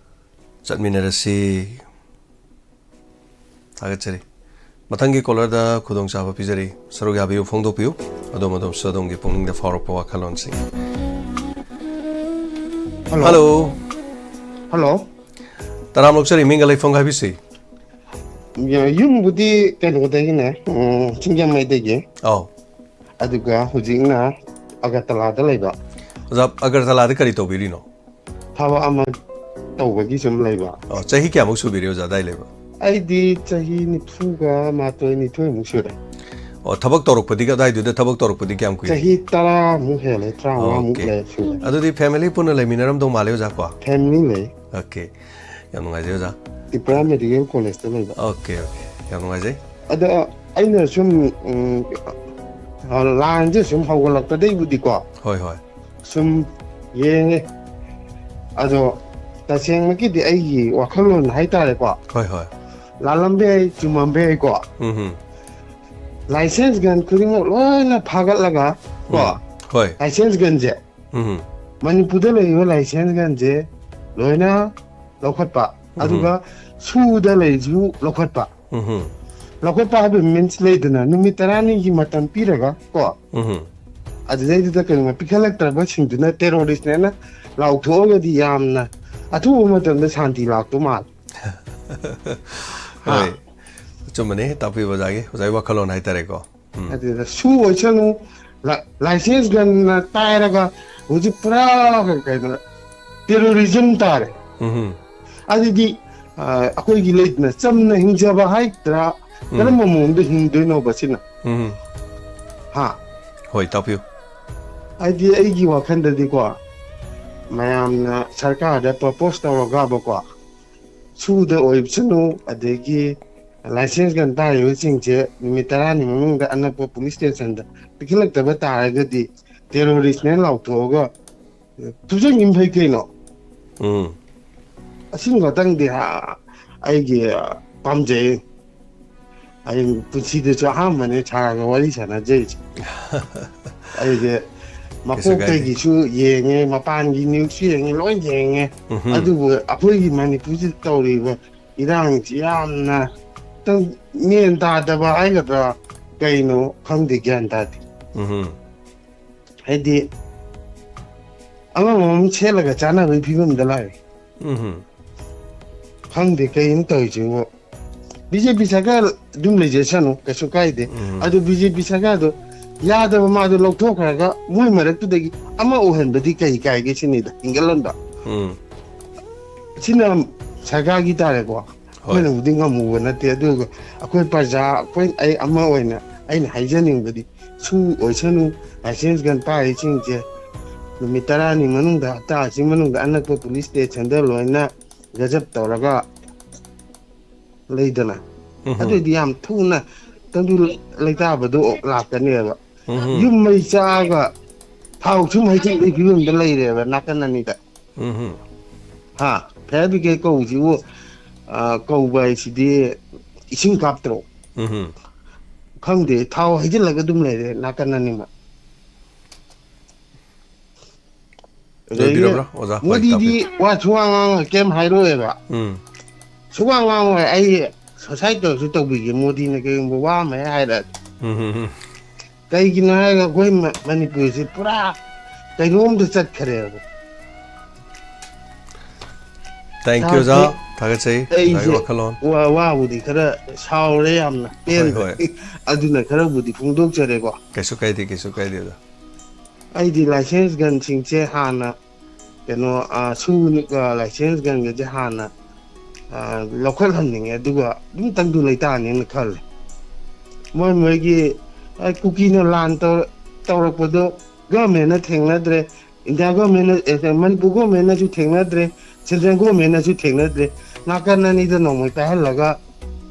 ꯆꯠꯃꯤꯟꯅꯔꯁꯤ꯫ ꯊꯥꯒꯠꯆꯔꯤ꯫ ꯃꯊꯪꯒꯤ ꯀꯣꯂꯔꯗ ꯈꯨꯗꯣꯡꯆꯥꯕ ꯄꯤꯖꯔꯤ꯫ ꯁꯔꯨꯛ ꯌꯥꯕꯤꯌꯨ, ꯐꯣꯡꯗꯣꯛꯄꯤꯌꯨ꯫ ꯑꯗꯣꯝ ꯑꯗꯣꯝꯁꯨ ꯑꯗꯣꯝꯒꯤ ꯄꯨꯛꯅꯤꯡꯗ ꯐꯥꯎꯔꯛꯄ ꯋꯥꯈꯜꯂꯣꯟꯁꯤꯡ꯫ ꯍꯜꯂꯣ꯫ ꯍꯜꯂꯣ꯫ ꯍꯜꯂꯣ꯫ ꯇꯔꯥꯝ ꯑꯣꯛꯆꯔꯤ, ꯃꯤꯡꯒ ꯂꯩꯐꯝꯒ ꯍꯥꯏꯕꯤꯁꯤ꯫ ꯌ-, ꯌꯨꯝꯕꯨꯗꯤ ꯀꯩꯅꯣꯗꯒꯤꯅꯦ, ꯎꯝ, ꯁꯤꯡꯖꯃꯩꯗꯒꯤ꯫ ꯑꯧ꯫ ꯑꯗꯨꯒ ꯍꯧꯖꯤꯛꯅ ꯑꯒꯔꯇꯂꯥꯗ ꯂꯩꯕ꯫ ꯑꯣꯖꯥ, ꯑꯒꯔꯇꯂꯥꯗ ꯀꯔꯤ ꯇꯧꯕꯤꯔꯤꯅꯣ? ꯊꯕꯛ ꯑꯃ ꯇꯧꯕꯒꯤ ꯁꯨꯝ ꯂꯩꯕ꯫ ꯑꯣ, ꯆꯍꯤ ꯀꯌꯥꯃꯨꯛ ꯁꯨꯕꯤꯔꯦ ꯑꯣꯖꯥ ꯑꯗꯥꯏ ꯂꯩꯕ? ꯑꯩꯗꯤ ꯆꯍꯤ ꯅꯤꯐꯨꯒ ꯃꯥꯊꯣꯏ, ꯅꯤꯊꯣꯏꯃꯨꯛ ꯁꯨꯔꯦ꯫ ꯑꯣ, ꯊꯕꯛ ꯇꯧꯔꯛꯄꯗꯤ, ꯑꯗꯥꯏꯗꯨꯗ ꯊꯕꯛ ꯇꯧꯔꯛꯄꯗꯤ ꯀꯌꯥꯝ ꯀꯨꯏꯔꯦ? ꯆꯍꯤ ꯇꯔꯥꯃꯨꯛ ꯍꯦꯜꯂꯦ, ꯇꯔꯥꯃꯉꯥꯃꯨꯛ ꯑꯣꯀꯦ꯫ ꯂꯩ, ꯁꯨꯔꯦ꯫ ꯑꯗꯨꯗꯤ family ꯄꯨꯟꯅ ꯂꯩꯃꯤꯟꯅꯔꯝꯗꯧ ꯃꯥꯜꯂꯦ ꯑꯣꯖꯥ ꯀꯣ? Family ꯂꯩ꯫ ꯑꯣꯀꯦ꯫ ꯌꯥꯝ ꯅꯨꯡꯉꯥꯏꯖꯩ ꯑꯣꯖꯥ꯫ ꯇ꯭ꯔꯤꯄꯨꯔꯥ ꯃꯦꯗꯤꯀꯦꯜ ꯀꯣꯂꯦꯖꯇ ꯂꯩꯕ꯫ Okay, okay. ꯌꯥꯝ ꯅꯨꯡꯉꯥꯏꯖꯩ꯫ ꯑꯗꯣ ꯑꯩꯅ ꯁꯨꯝ, ꯎꯝ, ꯂꯥꯟꯁꯦ ꯁꯨꯝ ꯍꯧꯒꯠꯂꯛꯄꯗꯩꯕꯨꯗꯤꯀꯣ, ꯍꯣꯏ, ꯍꯣꯏ꯫ ꯁꯨꯝ ꯌꯦꯡꯉꯦ꯫ ꯑꯗꯣ ꯇꯁꯦꯡꯃꯛꯀꯤꯗꯤ ꯑꯩꯒꯤ ꯋꯥꯈꯜꯂꯣꯟ ꯍꯥꯏꯇꯥꯔꯦꯀꯣ꯫ ꯍꯣꯏ, ꯍꯣꯏ꯫ ꯂꯥꯜꯂꯝꯕ ꯌꯥꯏ, ꯆꯨꯝꯃꯝꯕ ꯌꯥꯏꯀꯣ꯫ ꯎꯝ, ꯍꯝ꯫ License gun ꯈꯨꯗꯤꯡꯃꯛ ꯂꯣꯏꯅ ꯐꯥꯒꯠꯂꯒ ꯀꯣ, ꯎꯝ, ꯍꯣꯏ꯫ License gunꯁꯦ ꯎꯝ꯫ ꯃꯅꯤꯄꯨꯔꯗ ꯂꯩꯔꯤꯕ license gunꯁꯦ ꯂꯣꯏꯅ ꯂꯧꯈꯠꯄ, ꯎꯝ꯫ ꯑꯗꯨꯒ ꯁꯨꯗ ꯂꯩꯔꯤꯁꯤꯕꯨ ꯂꯧꯈꯠꯄ꯫ ꯎꯝ꯫ ꯂꯧꯈꯠꯄ ꯍꯥꯏꯕ means ꯂꯩꯗꯅ, ꯅꯨꯃꯤꯠ ꯇꯔꯥꯅꯤꯒꯤ ꯃꯇꯝ ꯄꯤꯔꯒ ꯀꯣ, ꯎꯝ꯫ ꯑꯗꯨꯗꯩꯗꯨꯗ ꯀꯩꯅꯣ ꯄꯤꯈꯠꯂꯛꯇ꯭ꯔꯕꯁꯤꯡꯗꯨꯅ terroristꯅꯦꯅ ꯂꯥꯎꯊꯣꯛꯑꯒꯗꯤ ꯌꯥꯝꯅ ꯑꯊꯨꯕ ꯃꯇꯝꯗ ꯁꯥꯟꯇꯤ ꯂꯥꯛꯇꯧ ꯃꯥꯜꯂꯦ꯫ ꯍꯥ? ꯍꯣꯏ, ꯑꯆꯨꯝꯕꯅꯦ ꯇꯥꯛꯄꯤꯕ ꯑꯣꯖꯥꯒꯤ, ꯑꯣꯖꯥꯒꯤ ꯋꯥꯈꯜꯂꯣꯟ ꯍꯥꯏꯇꯥꯔꯦꯀꯣ꯫ ꯎꯝ꯫ ꯑꯗꯨꯗ ꯁꯨ ꯑꯣꯏꯁꯅꯨ, ꯂꯥꯏꯁꯦꯟꯁ ꯒꯟꯅ ꯇꯥꯏꯔꯒ ꯍꯧꯖꯤꯛ ꯄꯨꯔꯥ ꯀꯩꯅꯣ, ꯇꯦꯔꯣꯔꯤꯖꯝ ꯇꯥꯔꯦ꯫ ꯎꯝ ꯑꯗꯨꯗꯤ ꯑ, ꯑꯩꯈꯣꯏꯒꯤ ꯂꯩꯗꯅ ꯆꯝꯅ ꯍꯤꯡꯖꯕ ꯍꯥꯏꯒꯗ꯭ꯔꯥ, ꯎꯝ ꯀꯔꯝꯕ ꯃꯑꯣꯡꯗ ꯍꯤꯡꯗꯣꯏꯅꯣꯕ ꯁꯤꯅ? ꯎꯝ ꯍꯥ? ꯍꯣꯏ, ꯇꯥꯛꯄꯤꯌꯨ꯫ ꯍꯥꯏꯗꯤ ꯑꯩꯒꯤ ꯋꯥꯈꯜꯗꯗꯤꯀꯣ, ꯃꯌꯥꯝꯅ ꯁꯔꯀꯥꯔꯗ ꯄ꯭ꯔꯣꯄꯣꯁ ꯇꯧꯔꯒꯕꯀꯣ, ꯁꯨꯗ ꯑꯣꯏꯁꯅꯨ, ꯑꯗꯒꯤ ꯂꯥꯏꯁꯦꯟꯁ ꯒꯟ ꯇꯥꯔꯤꯕꯁꯤꯡꯁꯦ ꯅꯨꯃꯤꯠ ꯇꯔꯥꯅꯤ ꯃꯅꯨꯡꯗ ꯑꯅꯛꯄ ꯄꯨꯂꯤꯁ ꯁ꯭ꯇꯦꯁꯟꯗ ꯄꯤꯈꯠꯂꯛꯇꯕ ꯇꯥꯔꯒꯗꯤ ꯇꯦꯔꯣꯔꯤꯁꯅꯦ ꯂꯥꯎꯊꯣꯛꯑꯒ ꯊꯨꯞꯆꯟꯈꯤꯕ ꯐꯩ ꯀꯩꯅꯣ꯫ ꯎꯝ ꯑꯁꯤꯒꯨꯝꯕꯇꯪꯗꯤ ꯍꯥ-, ꯑꯩꯒꯤ ꯄꯥꯝꯖꯩ꯫ ꯑꯩ ꯄꯨꯟꯁꯤꯗꯁꯨ ꯑꯍꯥꯟꯕꯅꯦ ꯁꯥꯔꯒ ꯋꯥꯔꯤ ꯁꯥꯟꯅꯖꯩꯁꯦ꯫ ꯑꯩꯁꯦ ꯀꯩꯁꯨ ꯀꯥꯏꯗꯦ꯫ ꯃꯀꯣꯛꯇꯒꯤꯁꯨ ꯌꯦꯡꯉꯦ, ꯃꯄꯥꯟꯒꯤ ꯅ꯭ꯌꯨꯁꯁꯨ ꯌꯦꯡꯉꯦ, ꯂꯣꯏ ꯌꯦꯡꯉꯦ꯫ ꯎꯝꯍꯨꯝ꯫ ꯑꯗꯨꯕꯨ ꯑꯩꯈꯣꯏꯒꯤ ꯃꯅꯤꯄꯨꯔꯁꯤꯗ ꯇꯧꯔꯤꯕ ꯏꯔꯥꯡꯁꯤ ꯌꯥꯝꯅ ꯈꯤꯇꯪ ꯃꯦꯟ ꯇꯥꯗꯕ ꯍꯥꯏꯒꯗ꯭ꯔꯥ, ꯀꯩꯅꯣ ꯈꯪꯗꯦ, ꯒ꯭ꯌꯥꯟ ꯇꯥꯗꯦ꯫ ꯎꯝꯍꯨꯝ꯫ ꯍꯥꯏꯗꯤ ꯑꯃꯃꯝ ꯁꯦꯠꯂꯒ ꯆꯥꯅꯕꯒꯤ ꯐꯤꯕꯝꯗ ꯂꯥꯛꯑꯦ꯫ ꯎꯝꯍꯨꯝ꯫ ꯈꯪꯗꯦ ꯀꯩꯅꯣ ꯇꯧꯔꯤꯁꯤꯕꯨ꯫ ꯕꯤ ꯖꯦ ꯄꯤ ꯁꯔꯀꯥꯔ ꯑꯗꯨꯝ ꯂꯩꯖꯁꯅꯨ, ꯀꯩꯁꯨ ꯀꯥꯏꯗꯦ꯫ ꯎꯝ꯫ ꯑꯗꯨ ꯕꯤ ꯖꯦ ꯄꯤ ꯁꯔꯀꯥꯔꯗꯣ ꯌꯥꯗꯕ ꯃꯥꯗꯣ ꯂꯧꯊꯣꯛꯈ꯭ꯔꯒ ꯃꯣꯏ ꯃꯔꯛꯇꯨꯗꯒꯤ ꯑꯃ ꯑꯣꯏꯍꯟꯕꯗꯤ ꯀꯩ ꯀꯥꯏꯒꯦ ꯁꯤꯅꯤꯗ, ꯍꯤꯡꯒꯠꯍꯟꯕ꯫ ꯎꯝ꯫ ꯁꯤꯅ ꯁꯔꯀꯥꯔꯒꯤ ꯇꯥꯔꯦꯀꯣ꯫ ꯍꯣꯏ꯫ ꯑꯩꯈꯣꯏꯅꯕꯨꯗꯤ ꯉꯝꯃꯨꯕ ꯅꯠꯇꯦ, ꯑꯗꯨꯒ ꯑꯩꯈꯣꯏ ꯄ꯭ꯔꯖꯥ, ꯑꯩꯈꯣꯏ, ꯑꯩ ꯑꯃ ꯑꯣꯏꯅ ꯑꯩꯅ ꯍꯥꯏꯖꯅꯤꯡꯕꯗꯤ, ꯁꯨ ꯑꯣꯏꯁꯅꯨ, ꯂꯥꯏꯁꯦꯟꯁ ꯒꯟ ꯄꯥꯏꯔꯤꯁꯤꯡꯁꯦ ꯅꯨꯃꯤꯠ ꯇꯔꯥꯅꯤ ꯃꯅꯨꯡꯗ, ꯍꯞꯇꯥ ꯑꯁꯤ ꯃꯅꯨꯡꯗ ꯑꯅꯛꯄ ꯄꯨꯂꯤꯁ ꯁ꯭ꯇꯦꯁꯟꯗ ꯂꯣꯏꯅ ꯒꯖꯞ ꯇꯧꯔꯒ ꯂꯩꯗꯅ, ꯎꯝꯍꯨꯝ꯫ ꯑꯗꯨꯑꯣꯏꯗꯤ ꯌꯥꯝ ꯊꯨꯅ ꯇꯪꯗꯨ ꯂꯩꯇꯥꯕꯗꯣ ꯂꯥꯛꯀꯅꯦꯕ꯫ ꯎꯝꯍꯨꯝ꯫ ꯌꯨꯝ ꯃꯩ ꯆꯥꯛꯑꯒ ꯊꯥꯎ ꯁꯨꯝ ꯍꯩꯖꯤꯟꯕꯒꯤ ꯐꯤꯕꯝꯗ ꯂꯩꯔꯦꯕ ꯅꯥꯀꯟ ꯑꯅꯤꯗ꯫ ꯎꯝꯍꯨꯝ꯫ ꯍꯥ? ꯐꯥꯌꯔ ꯕ꯭ꯔꯤꯒꯦꯗ ꯀꯧꯕꯁꯤꯕꯨ, ꯑ, ꯀꯧꯕ ꯍꯥꯏꯁꯤꯗꯤ ꯏꯁꯤꯡ ꯀꯥꯞꯇ꯭ꯔꯣ? ꯎꯝꯍꯨꯝ꯫ ꯈꯪꯗꯦ, ꯊꯥꯎ ꯍꯩꯖꯤꯜꯂꯒ ꯑꯗꯨꯝ ꯂꯩꯔꯦ ꯅꯥꯀꯟ ꯑꯅꯤꯃꯛ꯫ ꯑꯗꯒꯤ ꯂꯣꯏꯕꯤꯔꯕ꯭ꯔꯥ, ꯑꯣꯖꯥ? ꯍꯣꯏ, ꯃꯣꯗꯤꯗꯤ ꯇꯥꯛꯄꯤꯌꯨ꯫ ꯋꯥ ꯁꯨꯉꯥꯡ ꯉꯥꯡꯉꯣꯏ, ꯀꯩꯝ ꯍꯥꯏꯔꯣꯏꯕ꯫ ꯎꯝ꯫ ꯁꯨꯉꯥꯡ ꯉꯥꯡꯉꯣꯏ, ꯑꯩ ꯁꯨꯁꯥꯏꯠ ꯇꯧꯔꯁꯨ ꯇꯧꯕꯤꯒꯦ, ꯃꯣꯗꯤꯅ ꯀꯩꯒꯨꯝꯕ ꯋꯥ ꯑꯃ ꯍꯦꯛ ꯍꯥꯏꯔꯛꯑꯗꯤ꯫ ꯎꯝ, ꯎꯝ, ꯎꯝ꯫ ꯀꯩꯒꯤꯅꯣ ꯍꯥꯏꯔꯒ ꯑꯩꯈꯣꯏ ꯃ-, ꯃꯅꯤꯄꯨꯔꯁꯤ ꯄꯨꯔꯥ ꯀꯩꯅꯣꯝꯗ ꯆꯠꯈ꯭ꯔꯦꯕ꯫ Thank you, ꯑꯣꯖꯥ꯫ ꯊꯥꯒꯠꯆꯩ ꯑꯣꯖꯥꯒꯤ ꯋꯥꯈꯜꯂꯣꯟ꯫ ꯋꯥꯕꯨꯗꯤ ꯈꯔ ꯁꯥꯎꯔꯦ, ꯌꯥꯝꯅ ꯄꯦꯟꯗ꯭ꯔꯦ꯫ ꯑꯗꯨꯅ ꯈꯔꯕꯨꯗꯤ ꯐꯣꯡꯗꯣꯛꯆꯔꯦꯀꯣ꯫ ꯀꯩꯁꯨ ꯀꯥꯏꯗꯦ, ꯀꯩꯁꯨ ꯀꯥꯏꯗꯦ, ꯑꯣꯖꯥ꯫ ꯑꯩꯗꯤ license gunꯁꯤꯡꯁꯦ ꯍꯥꯟꯅ ꯀꯩꯅꯣ, ꯑ, ꯁꯨ-, ꯑ, license gunꯒꯁꯦ ꯍꯥꯟꯅ, ꯑ, ꯂꯧꯈꯠꯍꯟꯅꯤꯡꯉꯦ, ꯑꯗꯨꯒ ꯑꯗꯨꯝꯇꯪꯗꯨ ꯂꯩꯇꯥꯔꯅꯤꯅ ꯈꯜꯂꯦ꯫ ꯃꯣꯏ ꯃꯣꯏꯒꯤ, ꯑ, ꯀꯨꯀꯤꯅ ꯂꯥꯟ ꯇꯧ-, ꯇꯧꯔꯛꯄꯗꯣ governmentꯅ ꯊꯦꯡꯅꯗ꯭ꯔꯦ, India governmentꯅ, ꯑꯦ, ꯃꯅꯤꯄꯨꯔ governmentꯅꯁꯨ ꯊꯦꯡꯅꯗ꯭ꯔꯦ, central governmentꯅꯁꯨ ꯊꯦꯡꯅꯗ꯭ꯔꯦ꯫ ꯅꯥꯀꯟ ꯑꯅꯤꯗ ꯅꯣꯡꯃꯩ ꯄꯥꯏꯍꯜꯂꯒ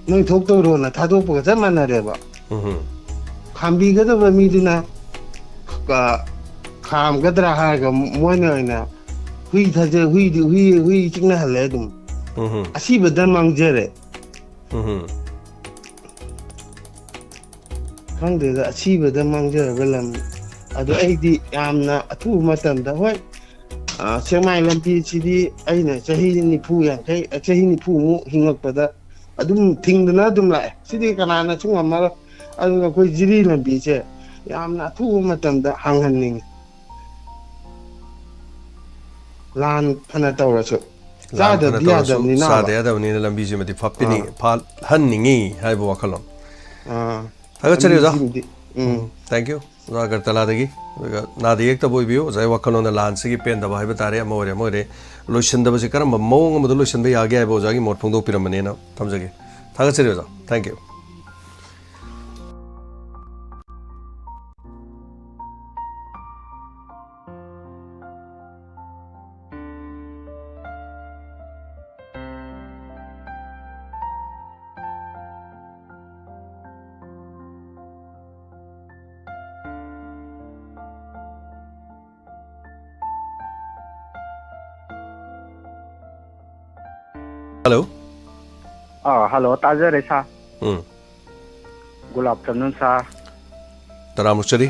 ꯅꯣꯏ ꯊꯣꯛꯇꯧꯔꯣꯅ ꯊꯥꯗꯣꯛꯄꯒ ꯆꯞ ꯃꯥꯟꯅꯔꯦꯕ꯫ ꯎꯝꯍꯨꯝ꯫ ꯈꯥꯝꯕꯤꯒꯗꯕ ꯃꯤꯗꯨꯅ ꯀ-, ꯈꯥꯝꯒꯗ꯭ꯔꯥ ꯍꯥꯏꯔꯒ ꯃꯣꯏꯅ ꯑꯣꯏꯅ ꯍꯨꯏ ꯊꯥꯖ-, ꯍꯨꯏꯗꯤ, ꯍꯨꯏ, ꯍꯨꯏ ꯆꯤꯛꯅꯍꯜꯂꯦ ꯑꯗꯨꯝ꯫ ꯎꯝꯍꯨꯝ꯫ ꯑꯁꯤꯕꯗ ꯃꯥꯡꯖꯔꯦ꯫ ꯎꯝꯍꯨꯝ꯫ ꯈꯪꯗꯦꯗ, ꯑꯁꯤꯕꯗ ꯃꯥꯡꯖꯔꯕ ꯂꯝ꯫ ꯑꯗꯣ ꯑꯩꯗꯤ ꯌꯥꯝꯅ ꯑꯊꯨꯕ ꯃꯇꯝꯗ, ꯍꯣꯏ, ꯑ, ꯁꯦꯛꯃꯥꯏ ꯂꯝꯕꯤꯁꯤꯗꯤ ꯑꯩꯅ ꯆꯍꯤ ꯅꯤꯐꯨ ꯌꯥꯡꯈꯩ, ꯑ, ꯆꯍꯤ ꯅꯤꯐꯨꯃꯨꯛ ꯍꯤꯡꯉꯛꯄꯗ ꯑꯗꯨꯝ ꯊꯤꯡꯗꯅ ꯑꯗꯨꯝ ꯂꯥꯛꯑꯦ꯫ ꯁꯤꯗꯤ ꯀꯅꯥꯅꯁꯨ ꯉꯝꯃꯔꯣꯏ꯫ ꯑꯗꯨꯒ ꯑꯩꯈꯣꯏ ꯖꯤꯔꯤ ꯂꯝꯕꯤꯁꯦ ꯌꯥꯝꯅ ꯑꯊꯨꯕ ꯃꯇꯝꯗ ꯍꯥꯡꯍꯟꯅꯤꯡꯉꯤ꯫ ꯂꯥꯟ ꯐꯅ ꯇꯧꯔꯁꯨ꯫ ꯂꯥꯟ ꯐꯅ ꯆꯥꯗꯕꯗꯤ ꯇꯧꯔꯁꯨ ꯌꯥꯗꯕꯅꯤꯅ ꯍꯥꯏꯕ꯫ ꯆꯥꯗ ꯌꯥꯗꯕꯅꯤꯅ ꯂꯝꯕꯤꯁꯤꯃꯗꯤ ꯐꯠꯄꯤꯅꯤ-, ꯑꯥ꯫ ꯐꯠꯍꯟꯅꯤꯡꯉꯤ ꯍꯥꯏꯕ ꯋꯥꯈꯜꯂꯣꯟ꯫ ꯑꯥ꯫ ꯊꯥꯒꯠꯆꯔꯤ, ꯑꯣꯖꯥ꯫ ꯂꯝꯕꯤꯁꯤꯃꯗꯤ, ꯎꯝ꯫ ꯎꯝ, thank you꯫ ꯑꯣꯖꯥ ꯑꯒꯔꯇꯂꯥꯗꯒꯤ꯫ ꯑꯗꯨꯒ ꯅꯥꯗ ꯌꯦꯛꯇꯕ ꯑꯣꯏꯕꯤꯌꯨ꯫ ꯑꯣꯖꯥꯒꯤ ꯋꯥꯈꯜꯂꯣꯟꯗ ꯂꯥꯟꯁꯤꯒꯤ ꯄꯦꯟꯗꯕ ꯍꯥꯏꯕ ꯇꯥꯔꯦ, ꯑꯃ ꯑꯣꯏꯔꯦ, ꯑꯃ ꯑꯣꯏꯔꯦ꯫ ꯂꯣꯏꯁꯤꯟꯗꯕꯁꯤ ꯀꯔꯝꯕ ꯃꯑꯣꯡ ꯑꯃꯗ ꯂꯣꯏꯁꯤꯟꯕ ꯌꯥꯒꯦ ꯍꯥꯏꯕ ꯑꯣꯖꯥꯒꯤ ꯃꯣꯠ ꯐꯣꯡꯗꯣꯛꯄꯤꯔꯝꯕꯅꯦꯅ ꯊꯝꯖꯒꯦ꯫ ꯊꯥꯒꯠꯆꯔꯤ, ꯑꯣꯖꯥ꯫ Thank you꯫ Hello꯫ Ah, hello, ꯇꯥꯖꯔꯦ, sir꯫ Um. Good afternoon, sir꯫ ꯇꯔꯥꯃꯨꯛ ꯆꯠꯂꯤ,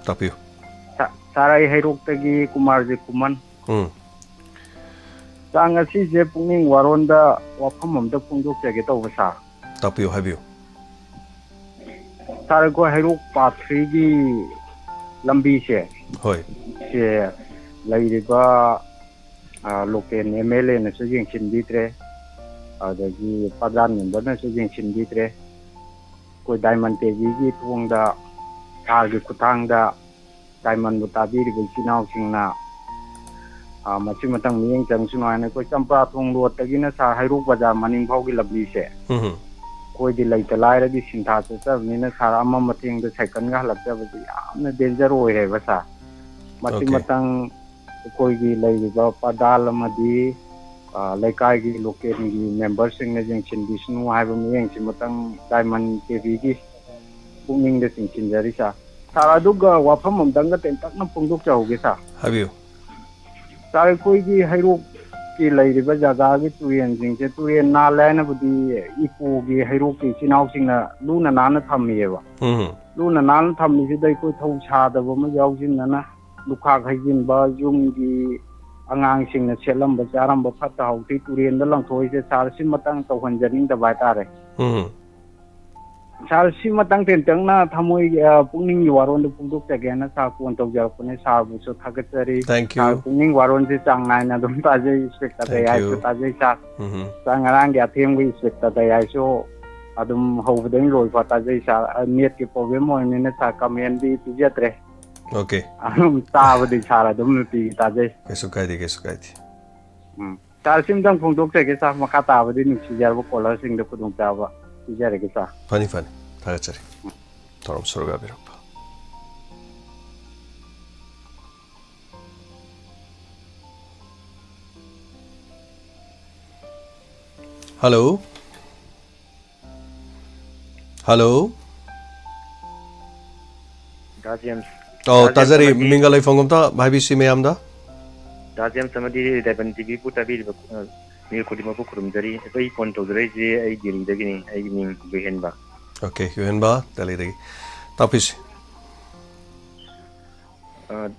ꯇꯥꯛꯄꯤꯌꯨ꯫ Sir, sir, ꯑꯩ ꯍꯩꯔꯣꯛꯇꯒꯤ ꯀꯨꯃꯥꯔꯖꯤꯠ ꯈꯨꯃꯟ꯫ ꯎꯝ꯫ Sir, ꯉꯁꯤꯁꯦ ꯄꯨꯛꯅꯤꯡ ꯋꯥꯔꯣꯟꯗ ꯋꯥꯐꯝ ꯑꯝꯇ ꯐꯣꯡꯗꯣꯛꯆꯒꯦ ꯇꯧꯕ, sir꯫ ꯇꯥꯛꯄꯤꯌꯨ, ꯍꯥꯏꯕꯤꯌꯨ꯫ Sir, ꯑꯩꯈꯣꯏ ꯍꯩꯔꯣꯛ part threeꯒꯤ ꯂꯝꯕꯤꯁꯦ, ꯍꯣꯏ꯫ ꯁꯦ ꯂꯩꯔꯤꯕ ꯂꯣꯀꯦꯜ ꯑꯦꯝ ꯑꯦꯜ ꯑꯦꯅꯁꯨ ꯌꯦꯡꯁꯤꯟꯕꯤꯗ꯭ꯔꯦ, ꯑꯗꯒꯤ ꯄ꯭ꯔꯙꯥꯟ ꯃꯦꯝꯕꯔꯅꯁꯨ ꯌꯦꯡꯁꯤꯟꯕꯤꯗ꯭ꯔꯦ꯫ ꯑꯩꯈꯣꯏ ꯗꯥꯏꯃꯟ ꯇꯤꯚꯤꯒꯤ ꯊꯣꯡꯗ, ꯁꯥꯔꯒꯤ ꯈꯨꯠꯊꯥꯡꯗ ꯗꯥꯏꯃꯟꯕꯨ ꯇꯥꯕꯤꯔꯤꯕ ꯏꯆꯤꯟ ꯏꯅꯥꯎꯁꯤꯡꯅ, ꯑ, ꯃꯁꯤ ꯃꯇꯥꯡ ꯃꯤꯠꯌꯦꯡ ꯆꯪꯁꯅꯨ ꯍꯥꯏꯅ ꯑꯩꯈꯣꯏ ꯆꯝꯄ꯭ꯔꯥ ꯊꯣꯡ ꯔꯣꯗꯇꯒꯤꯅ ꯁꯥꯔ ꯍꯩꯔꯣꯛ ꯕꯖꯥꯔ ꯃꯅꯤꯡ ꯐꯥꯎꯒꯤ ꯂꯝꯕꯤꯁꯦ ꯎꯝ꯫ ꯑꯩꯈꯣꯏꯗꯤ ꯂꯩꯇ ꯂꯥꯏꯔꯗꯤ ꯁꯤꯟꯊꯥ ꯆꯠꯆꯕꯅꯤꯅ ꯁꯥꯔ ꯑꯃ ꯃꯇꯦꯡꯗ ꯁꯥꯏꯀꯜꯒ ꯍꯜꯂꯛꯆꯕꯁꯦ ꯌꯥꯝꯅ ꯗꯦꯟꯖꯔ ꯑꯣꯏꯔꯦꯕ ꯁꯥꯔ꯫ ꯃꯁꯤ Okay. ꯃꯇꯥꯡ ꯑꯩꯈꯣꯏꯒꯤ ꯂꯩꯔꯤꯕ ꯄ꯭ꯔꯙꯥꯟ ꯑꯃꯗꯤ, ꯑ, ꯂꯩꯀꯥꯏꯒꯤ ꯂꯣꯀꯦꯜꯒꯤ ꯃꯦꯝꯕꯔꯁꯤꯡꯅ ꯌꯦꯡꯁꯤꯟꯕꯤꯁꯅꯨ ꯍꯥꯏꯕ ꯃꯤꯠꯌꯦꯡꯁꯤ ꯃꯇꯥꯡ ꯗꯥꯏꯃꯟ ꯇꯤꯚꯤꯒꯤ ꯄꯨꯛꯅꯤꯡꯗ ꯆꯤꯡꯁꯤꯟꯖꯔꯤ ꯁꯥꯔ꯫ ꯁꯥꯔ, ꯑꯗꯨꯒ ꯋꯥꯐꯝ ꯑꯃꯇꯪꯒ ꯇꯦꯟꯇꯛꯅ ꯐꯣꯡꯗꯣꯛꯆꯍꯧꯒꯦ ꯁꯥꯔ꯫ ꯍꯥꯏꯕꯤꯌꯨ꯫ ꯁꯥꯔ, ꯑꯩꯈꯣꯏꯒꯤ ꯍꯩꯔꯣꯛꯀꯤ ꯂꯩꯔꯤꯕ ꯖꯒꯥꯒꯤ ꯇꯨꯔꯦꯟꯁꯤꯡꯁꯦ, ꯇꯨꯔꯦꯟ ꯅꯥꯜꯂꯦ ꯍꯥꯏꯅꯕꯨꯗꯤ ꯏꯄꯨꯒꯤ ꯍꯩꯔꯣꯛꯀꯤ ꯏꯆꯤꯟ ꯏꯅꯥꯎꯁꯤꯡꯅ ꯂꯨꯅ ꯅꯥꯟꯅ ꯊꯝꯃꯤꯑꯕ꯫ ꯎꯝ꯫ ꯂꯨꯅ ꯅꯥꯟꯅ ꯊꯝꯃꯤꯁꯤꯗ ꯑꯩꯈꯣꯏ ꯊꯧ ꯁꯥꯗꯕ ꯑꯃ ꯌꯥꯎꯁꯤꯟꯗꯅ ꯂꯨꯈꯥꯛ ꯍꯩꯖꯤꯟꯕ, ꯌꯨꯝꯒꯤ ꯑꯉꯥꯡꯁꯤꯡꯅ ꯁꯦꯠꯂꯝꯕ ꯆꯥꯔꯝꯕ ꯐꯠꯇ ꯍꯥꯎꯊꯤ ꯇꯨꯔꯦꯟꯗ ꯂꯪꯊꯣꯛꯏꯁꯦ ꯁꯥꯔ, ꯁꯤꯃꯇꯪ ꯇꯧꯍꯟꯖꯅꯤꯡꯗꯕ ꯍꯥꯏꯇꯥꯔꯦ꯫ ꯎꯝ꯫ ꯁꯥꯔ, ꯁꯤꯃꯇꯪ ꯇꯦꯟꯇꯛꯅ ꯊꯃꯣꯏꯒꯤ, ꯑ, ꯄꯨꯛꯅꯤꯡꯒꯤ ꯋꯥꯔꯣꯜꯗꯨ ꯐꯣꯡꯗꯣꯛꯆꯒꯦꯅ ꯁꯥꯔ ꯐꯣꯟ ꯇꯧꯖꯔꯛꯄꯅꯦ꯫ ꯁꯥꯔꯕꯨꯁꯨ ꯊꯥꯒꯠꯆꯔꯤ꯫ Thank you. ꯁꯥꯔ, ꯄꯨꯛꯅꯤꯡ ꯋꯥꯔꯣꯜꯁꯤ ꯆꯥꯡ ꯅꯥꯏꯅ ꯑꯗꯨꯝ ꯇꯥꯖꯩ, ꯏꯟꯁꯄꯦꯛꯇꯔ Thank you. ꯗꯌꯥꯏꯁꯨ ꯇꯥꯖꯩ ꯁꯥꯔ꯫ ꯎꯝ꯫ ꯁꯥꯔ, ꯉꯔꯥꯡꯒꯤ ꯑꯊꯦꯡꯕ ꯏꯟꯁꯄꯦꯛꯇꯔ ꯗꯌꯥꯏꯁꯨ ꯑꯗꯨꯝ ꯍꯧꯕꯗꯒꯤ ꯂꯣꯏꯕ ꯇꯥꯖꯩ ꯁꯥꯔ꯫ ꯑ, ꯅꯦꯠꯀꯤ ꯄ꯭ꯔꯣꯕ꯭ꯂꯦꯝ ꯑꯣꯏꯕꯅꯤꯅ ꯁꯥꯔ ꯀꯃꯦꯟꯗꯤ ꯄꯤꯖꯗ꯭ꯔꯦ꯫ Okay. ꯑꯗꯨꯝ ꯇꯥꯕꯗꯤ ꯁꯥꯔ ꯑꯗꯨꯝ ꯅꯨꯡꯇꯤꯒꯤ ꯇꯥꯖꯩ꯫ ꯀꯩꯁꯨ ꯀꯥꯏꯗꯦ, ꯀꯩꯁꯨ ꯀꯥꯏꯗꯦ꯫ ꯎꯝ꯫ ꯁꯥꯔ, ꯁꯤꯝꯇꯪ ꯐꯣꯡꯗꯣꯛꯆꯒꯦ ꯁꯥꯔ, ꯃꯈꯥ ꯇꯥꯕꯗꯤ ꯅꯨꯡꯁꯤꯖꯔꯕ ꯀꯣꯂꯔꯁꯤꯡꯗ ꯈꯨꯗꯣꯡꯆꯥꯕ ꯄꯤꯖꯔꯒꯦ ꯁꯥꯔ꯫ ꯐꯅꯤ, ꯐꯅꯤ꯫ ꯊꯥꯒꯠꯆꯔꯤ꯫ ꯊꯧꯔꯝ ꯁꯔꯨꯛ ꯌꯥꯕꯤꯔꯛꯄ꯫ Hello. Hello. ꯗꯥ ꯖꯦꯝꯁ꯫ ꯑꯣ, ꯗꯥ ꯇꯥꯖꯔꯤ꯫ ꯖꯦꯝꯁ ꯑꯃꯗꯤ ꯃꯤꯡꯒ ꯂꯩꯐꯝꯒ ꯑꯝꯇ ꯍꯥꯏꯕꯤꯁꯤ ꯃꯌꯥꯝꯗ꯫ ꯗꯥ ꯖꯦꯝꯁ ꯑꯃꯗꯤ ꯗꯥꯏꯃꯟ ꯇꯤꯚꯤꯕꯨ ꯇꯥꯕꯤꯔꯤꯕ, ꯑ, ꯃꯤꯑꯣꯏ ꯈꯨꯗꯤꯡꯃꯛꯄꯨ ꯈꯨꯔꯨꯝꯖꯔꯤ꯫ ꯑꯩ ꯐꯣꯟ ꯇꯧꯖꯔꯛꯏꯁꯦ ꯑꯩ ꯗꯦꯜꯂꯤꯗꯒꯤꯅꯤ꯫ ꯑꯩꯒꯤ ꯃꯤꯡ ꯒꯣꯍꯦꯟꯕ꯫ Okay, ꯒꯣꯍꯦꯟꯕ, ꯗꯦꯜꯂꯤꯗꯒꯤ꯫ ꯇꯥꯛꯄꯤꯁꯤ꯫ ꯑ,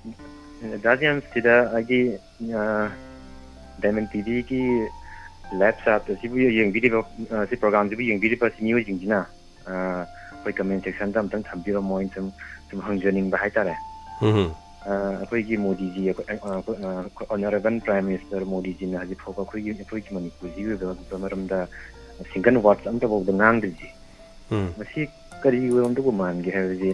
ꯗꯥ ꯖꯦꯝꯁ, ꯁꯤꯗ ꯑꯩꯒꯤ, ꯑ, ꯗꯥꯏꯃꯟ ꯇꯤꯚꯤꯒꯤ ꯂꯥꯏꯚ ꯆꯥꯠ ꯑꯁꯤꯕꯨ ꯌꯦꯡꯕꯤꯔꯤꯕ, ꯑ, ꯁꯤ ꯄ꯭ꯔꯣꯒꯥꯝꯁꯤꯕꯨ ꯌꯦꯡꯕꯤꯔꯤꯕ ꯁꯤ ꯃꯤꯑꯣꯏꯁꯤꯡꯁꯤꯅ, ꯑ, ꯑꯩꯈꯣꯏ ꯀꯃꯦꯟ ꯁꯦꯛꯁꯟꯗ ꯑꯝꯇꯪ ꯊꯝꯕꯤꯔꯝꯃꯣ꯫ ꯑꯩꯅ ꯁꯨꯝ, ꯁꯨꯝ ꯍꯪꯖꯅꯤꯡꯕ ꯍꯥꯏꯇꯥꯔꯦ꯫ ꯎꯝ꯫ ꯑ, ꯑꯩꯈꯣꯏꯒꯤ ꯃꯣꯗꯤꯖꯤ, ꯑꯩꯈꯣꯏ, ꯑ, ꯑꯩꯈꯣꯏ, ꯑ, ꯑꯩꯈꯣꯏ Honourable Prime Minister ꯃꯣꯗꯤꯖꯤꯅ ꯍꯧꯖꯤꯛ ꯐꯥꯎꯕ ꯑꯩꯈꯣꯏꯒꯤ, ꯑꯩꯈꯣꯏꯒꯤ ꯃꯅꯤꯄꯨꯔꯁꯤꯒꯤ ꯑꯣꯏꯕ ꯃꯔꯝꯗ single words ꯑꯝꯇꯐꯥꯎꯗ ꯉꯥꯡꯗ꯭ꯔꯤꯁꯦ꯫ ꯎꯝ꯫ ꯃꯁꯤ ꯀꯔꯤ ꯑꯣꯏꯔꯝꯗꯧꯕ ꯃꯥꯟꯒꯦ ꯍꯥꯏꯕꯁꯤ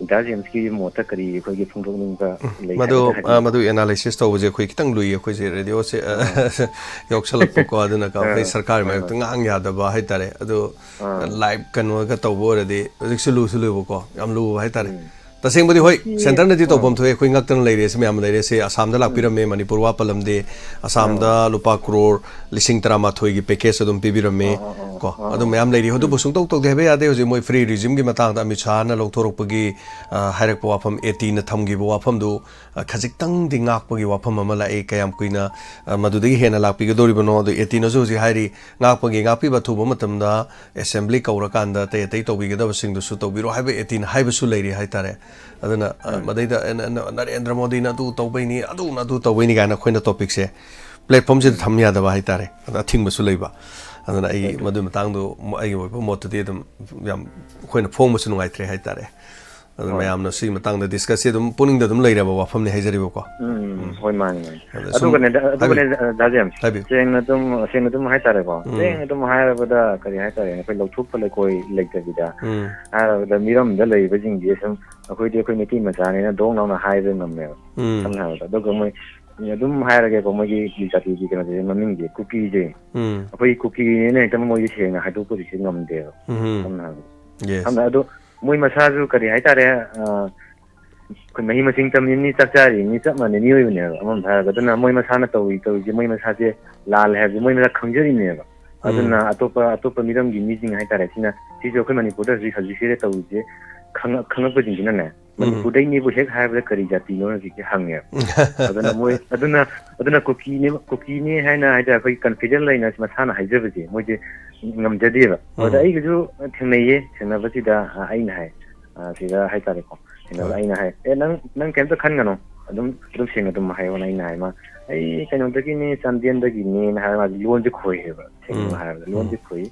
ꯗꯥ ꯖꯦꯝꯁꯀꯤ ꯃꯣꯠꯇ ꯀꯔꯤ ꯑꯩꯈꯣꯏꯒꯤ ꯐꯣꯡꯗꯣꯛꯅꯤꯡꯕ ꯂꯩ ꯃꯗꯨ, ꯍꯥꯏꯕꯗꯨ ꯑ, ꯍꯥꯏꯕꯤꯌꯨ꯫ ꯃꯗꯨ analysis ꯇꯧꯕꯁꯦ ꯑꯩꯈꯣꯏ ꯈꯤꯇꯪ ꯂꯨꯏ, ꯑꯩꯈꯣꯏꯁꯦ ꯔꯦꯗꯤꯑꯣꯁꯦ, ꯑ, ꯑꯥ꯫ ꯌꯥꯎꯁꯜꯂꯛꯄꯀꯣ, ꯑꯗꯨꯅ ꯑꯥ, ꯑꯩꯈꯣꯏ ꯁꯔꯀꯥꯔꯒꯤ ꯍꯣꯏ, ꯃꯥꯌꯣꯛꯇ ꯍꯣꯏ꯫ ꯉꯥꯡ ꯌꯥꯗꯕ ꯍꯥꯏꯇꯥꯔꯦ꯫ ꯑꯗꯨ ꯑꯥ꯫ Live ꯀꯩꯅꯣꯒ ꯇꯧꯕ ꯑꯣꯏꯔꯗꯤ ꯍꯧꯖꯤꯛꯁꯨ ꯂꯨꯁꯨ ꯂꯨꯏꯕꯀꯣ, ꯌꯥꯝ ꯂꯨꯕ ꯍꯥꯏꯇꯥꯔꯦ꯫ ꯎꯝ꯫ ꯇꯁꯦꯡꯕꯗꯤ ꯍꯣꯏ, ꯁꯤ, centreꯅꯗꯤ ꯑꯥ꯫ ꯇꯧꯐꯝ ꯊꯣꯛꯑꯦ, ꯑꯩꯈꯣꯏ ꯉꯛꯇꯅ ꯂꯩꯔꯦ, ꯁꯤ ꯃꯌꯥꯝ ꯂꯩꯔꯦ, ꯁꯤ ꯑꯁꯥꯝꯗ ꯎꯝ꯫ ꯂꯥꯛꯄꯤꯔꯝꯃꯦ, ꯃꯅꯤꯄꯨꯔ ꯋꯥ ꯄꯜꯂꯝꯗꯦ, ꯑꯁꯥꯝꯗ ꯑꯥ꯫ ꯂꯨꯄꯥ ꯀ꯭ꯔꯣꯔ ꯂꯤꯁꯤꯡ ꯇꯔꯥꯃꯥꯊꯣꯏꯒꯤ package ꯑꯗꯨꯝ ꯄꯤꯕꯤꯔꯝꯃꯦ, ꯑꯥ, ꯑꯥ, ꯑꯥ, ꯀꯣ, ꯑꯥ, ꯑꯗꯨ ꯑꯥ꯫ ꯃꯌꯥꯝ ꯂꯩꯔꯤ꯫ ꯑꯗꯨꯕꯨ ꯎꯝ꯫ ꯁꯨꯡꯇꯧ ꯇꯧꯗꯦ ꯍꯥꯏꯕ ꯌꯥꯗꯦ꯫ ꯍꯧꯖꯤꯛ ꯃꯣꯏ free regimeꯒꯤ ꯃꯇꯥꯡꯗ ꯑꯃꯤꯠ ꯁꯥꯍꯅ ꯂꯧꯊꯣꯔꯛꯄꯒꯤ, ꯑ, ꯍꯥꯏꯔꯛꯄ ꯋꯥꯐꯝ, ATꯅ ꯊꯝꯈꯤꯕ ꯋꯥꯐꯝꯗꯨ, ꯑ, ꯈꯖꯤꯛꯇꯪꯗꯤ ꯉꯥꯛꯄꯒꯤ ꯋꯥꯐꯝ ꯑꯃ ꯂꯥꯛꯏ꯫ ꯀꯌꯥꯝ ꯀꯨꯏꯅ, ꯑ, ꯃꯗꯨꯗꯒꯤ ꯍꯦꯟꯅ ꯂꯥꯛꯄꯤꯒꯗꯧꯔꯤꯕꯅꯣ? ꯑꯗꯨ ATꯅꯁꯨ ꯍꯧꯖꯤꯛ ꯍꯥꯏꯔꯤ, ꯉꯥꯛꯄꯒꯤ ꯉꯥꯛꯄꯤꯕ ꯑꯊꯨꯕ ꯃꯇꯝꯗ assembly ꯀꯧꯔꯀꯥꯟꯗ ꯑꯇꯩ ꯑꯇꯩ ꯇꯧꯕꯤꯒꯗꯕꯁꯤꯡꯗꯨꯁꯨ ꯇꯧꯕꯤꯔꯣ ꯍꯥꯏꯕ ATꯅ ꯍꯥꯏꯕꯁꯨ ꯂꯩꯔꯤ ꯍꯥꯏꯇꯥꯔꯦ꯫ ꯑꯗꯨꯅ, ꯑ, ꯎꯝ꯫ ꯃꯗꯩꯗ, ꯑ, ꯅ-, ꯅ-, ꯅꯔꯦꯟꯗ꯭ꯔ ꯃꯣꯗꯤꯅ ꯑꯗꯨ ꯇꯧꯕꯩꯅꯤ, ꯑꯗꯨꯅ ꯑꯗꯨ ꯇꯧꯕꯩꯅꯤ ꯀꯥꯏꯅ ꯑꯩꯈꯣꯏꯅ topicꯁꯦ platformꯁꯤꯗ ꯎꯝ꯫ ꯊꯝ ꯌꯥꯗꯕ ꯍꯥꯏꯇꯥꯔꯦ꯫ ꯑꯗ ꯑꯊꯤꯡꯕꯁꯨ ꯂꯩꯕ꯫ ꯑꯗꯨꯅ ꯑꯩ ꯍꯣꯏ, ꯍꯣꯏ꯫ ꯃꯗꯨꯒꯤ ꯃꯇꯥꯡꯗꯣ ꯃ-, ꯑꯩꯒꯤ ꯑꯣꯏꯕ ꯃꯣꯠꯇꯗꯤ ꯑꯗꯨꯝ ꯌꯥꯝ ꯑꯩꯈꯣꯏꯅ ꯐꯣꯡꯕꯁꯨ ꯅꯨꯡꯉꯥꯏꯇ꯭ꯔꯦ ꯍꯥꯏꯇꯥꯔꯦ꯫ ꯑꯗꯨ ꯍꯣꯏ꯫ ꯃꯌꯥꯝꯅ ꯁꯤꯒꯤ ꯃꯇꯥꯡꯗ discussꯁꯦ ꯑꯗꯨꯝ ꯄꯨꯛꯅꯤꯡꯗ ꯑꯗꯨꯝ ꯂꯩꯔꯕ ꯋꯥꯐꯝꯅꯤ ꯍꯥꯏꯖꯔꯤꯕꯀꯣ꯫ ꯎꯝ, ꯎꯝ꯫ ꯍꯣꯏ, ꯃꯥꯅꯤ, ꯃꯥꯅꯤ꯫ ꯑꯗ ꯁꯨꯝ ꯑꯗꯨꯒꯅꯦ, ꯗ-, ꯑꯗꯨꯒꯅꯦ, ꯍꯥꯏꯕꯤꯌꯨ꯫ ꯗ-, ꯗꯥ ꯖꯦꯝꯁ, ꯍꯥꯏꯕꯤꯌꯨ꯫ ꯁꯦꯡꯅ ꯑꯗꯨꯝ, ꯁꯦꯡꯅ ꯑꯗꯨꯝ ꯍꯥꯏꯇꯥꯔꯦꯀꯣ꯫ ꯎꯝ꯫ ꯁꯦꯡꯅ ꯑꯗꯨꯝ ꯍꯥꯏꯔꯕꯗ, ꯀꯔꯤ ꯍꯥꯏꯇꯥꯔꯦ, ꯑꯩꯈꯣꯏ ꯂꯧꯊꯣꯛꯄ ꯂꯩꯀꯣꯏ ꯂꯩꯇꯕꯤꯗ ꯎꯝ꯫ ꯍꯥꯏꯔꯕꯗ, ꯃꯤꯔꯝꯗ ꯂꯩꯔꯤꯕꯁꯤꯡꯁꯦ ꯁꯨꯝ ꯑꯩꯈꯣꯏꯗꯤ ꯑꯩꯈꯣꯏ ꯃꯩꯇꯩ ꯃꯆꯥꯅꯤꯅ ꯗꯣꯡ ꯂꯥꯎꯅ ꯍꯥꯏꯕ ꯉꯝꯃꯦꯕ꯫ ꯎꯝ꯫ ꯁꯝꯅ ꯍꯥꯏꯔꯕꯗ, ꯑꯗꯨꯒ ꯃꯣꯏ ꯑꯗꯨꯝ ꯍꯥꯏꯔꯒꯦꯀꯣ, ꯃꯣꯏꯒꯤ ꯖꯥꯇꯤꯒꯤ ꯀꯩꯅꯣꯁꯦ, ꯃꯃꯤꯡꯁꯦ, ꯀꯨꯀꯤꯁꯦ꯫ ꯎꯝ꯫ ꯑꯩꯈꯣꯏ ꯀꯨꯀꯤꯅꯦꯅ ꯍꯦꯛꯇ ꯃꯣꯏꯁꯦ ꯁꯦꯡꯅ ꯍꯥꯏꯗꯣꯛꯄꯗꯤ ꯁꯤ ꯉꯝꯗꯦꯕ꯫ ꯎꯝ꯫ ꯁꯝꯅ ꯍꯥꯏꯔꯕꯗ꯫ Yes꯫ ꯁꯝꯅ ꯑꯗꯣ ꯃꯣꯏ ꯃꯁꯥꯁꯨ ꯀꯔꯤ ꯍꯥꯏꯇꯥꯔꯦ, ꯑ, ꯑꯩꯈꯣꯏ ꯃꯍꯩ ꯃꯁꯤꯡ ꯇꯝꯃꯤꯕꯅꯤ, ꯆꯥꯛ ꯆꯥꯔꯤꯕꯅꯤ, ꯆꯞ ꯃꯥꯟꯅꯩ ꯃꯤꯑꯣꯏꯕꯅꯦꯕ꯫ ꯑꯃꯔꯣꯝꯗ ꯍꯥꯏꯔꯒ, ꯑꯗꯨꯅ ꯃꯣꯏ ꯃꯁꯥꯅ ꯇꯧꯔꯤ, ꯇꯧꯔꯤꯁꯦ, ꯃꯣꯏ ꯃꯁꯥꯁꯦ ꯂꯥꯜꯂꯦ ꯍꯥꯏꯕꯁꯦ ꯃꯣꯏ ꯃꯁꯥ ꯈꯪꯖꯔꯤꯅꯦꯕ꯫ ꯎꯝ꯫ ꯑꯗꯨꯅ ꯑꯇꯣꯞꯄ, ꯑꯇꯣꯞꯄ ꯃꯤꯔꯝꯒꯤ ꯃꯤꯁꯤꯡ ꯍꯥꯏꯇꯥꯔꯦ, ꯁꯤꯅ, ꯁꯤꯁꯨ ꯑꯩꯈꯣꯏ ꯃꯅꯤꯄꯨꯔꯗ ꯍꯧꯖꯤꯛ, ꯍꯧꯖꯤꯛꯁꯤꯗ ꯇꯧꯔꯤꯁꯦ ꯈꯪꯉ-, ꯈꯪꯉꯛꯄꯁꯤꯡꯁꯤꯅꯅꯦ, ꯎꯝ꯫ ꯃꯅꯤꯄꯨꯔꯗꯩꯅꯦꯕꯨ ꯍꯦꯛ ꯍꯥꯏꯕꯗ ꯀꯔꯤ ꯖꯥꯇꯤꯅꯣ ꯍꯧꯖꯤꯛꯇꯤ ꯍꯪꯉꯦꯕ꯫ ꯑꯗꯨꯅ ꯃꯣꯏ, ꯑꯗꯨꯅ, ꯑꯗꯨꯅ ꯀꯨꯀꯤꯅꯦ, ꯀꯨꯀꯤꯅꯦ ꯍꯥꯏꯅ ꯍꯥꯏꯇꯥꯔꯦ, ꯑꯩꯈꯣꯏ confident ꯂꯩꯅ ꯃꯁꯥꯅ ꯍꯥꯏꯖꯕꯁꯦ ꯃꯣꯏꯁꯦ ꯉꯝꯖꯗꯦꯕ꯫ ꯑꯗ ꯎꯝ꯫ ꯑꯩꯒꯁꯨ ꯊꯦꯡꯅꯩꯌꯦ, ꯊꯦꯡꯅꯕꯁꯤꯗ, ꯑ, ꯑꯩꯅ ꯍꯥꯏ, ꯑ, ꯁꯤꯗ ꯍꯥꯏꯇꯥꯔꯦꯀꯣ, ꯊꯦꯡꯅꯕꯗ ꯍꯣꯏ꯫ ꯑꯩꯅ ꯍꯥꯏ, "ꯑꯦ, ꯅꯪ, ꯅꯪ ꯀꯩꯝꯇ ꯈꯟꯒꯅꯨ, ꯑꯗꯨꯝ, ꯑꯗꯨꯝ ꯁꯦꯡꯅ ꯑꯗꯨꯝ ꯍꯥꯏꯌꯣꯅ" ꯑꯩꯅ ꯍꯥꯏ꯫ ꯃꯥ, "ꯑꯩ ꯀꯩꯅꯣꯗꯒꯤꯅꯦ, ꯆꯥꯟꯗꯦꯜꯗꯒꯤꯅꯦꯅ" ꯍꯥꯏꯔ ꯃꯥꯁꯦ ꯂꯣꯟꯁꯦ ꯈꯣꯏꯌꯦꯕ, ꯁꯦꯡꯅ ꯎꯝ꯫ ꯍꯥꯏꯔꯕꯗ ꯂꯣꯟꯁꯦ ꯎꯝ꯫ ꯈꯣꯏ꯫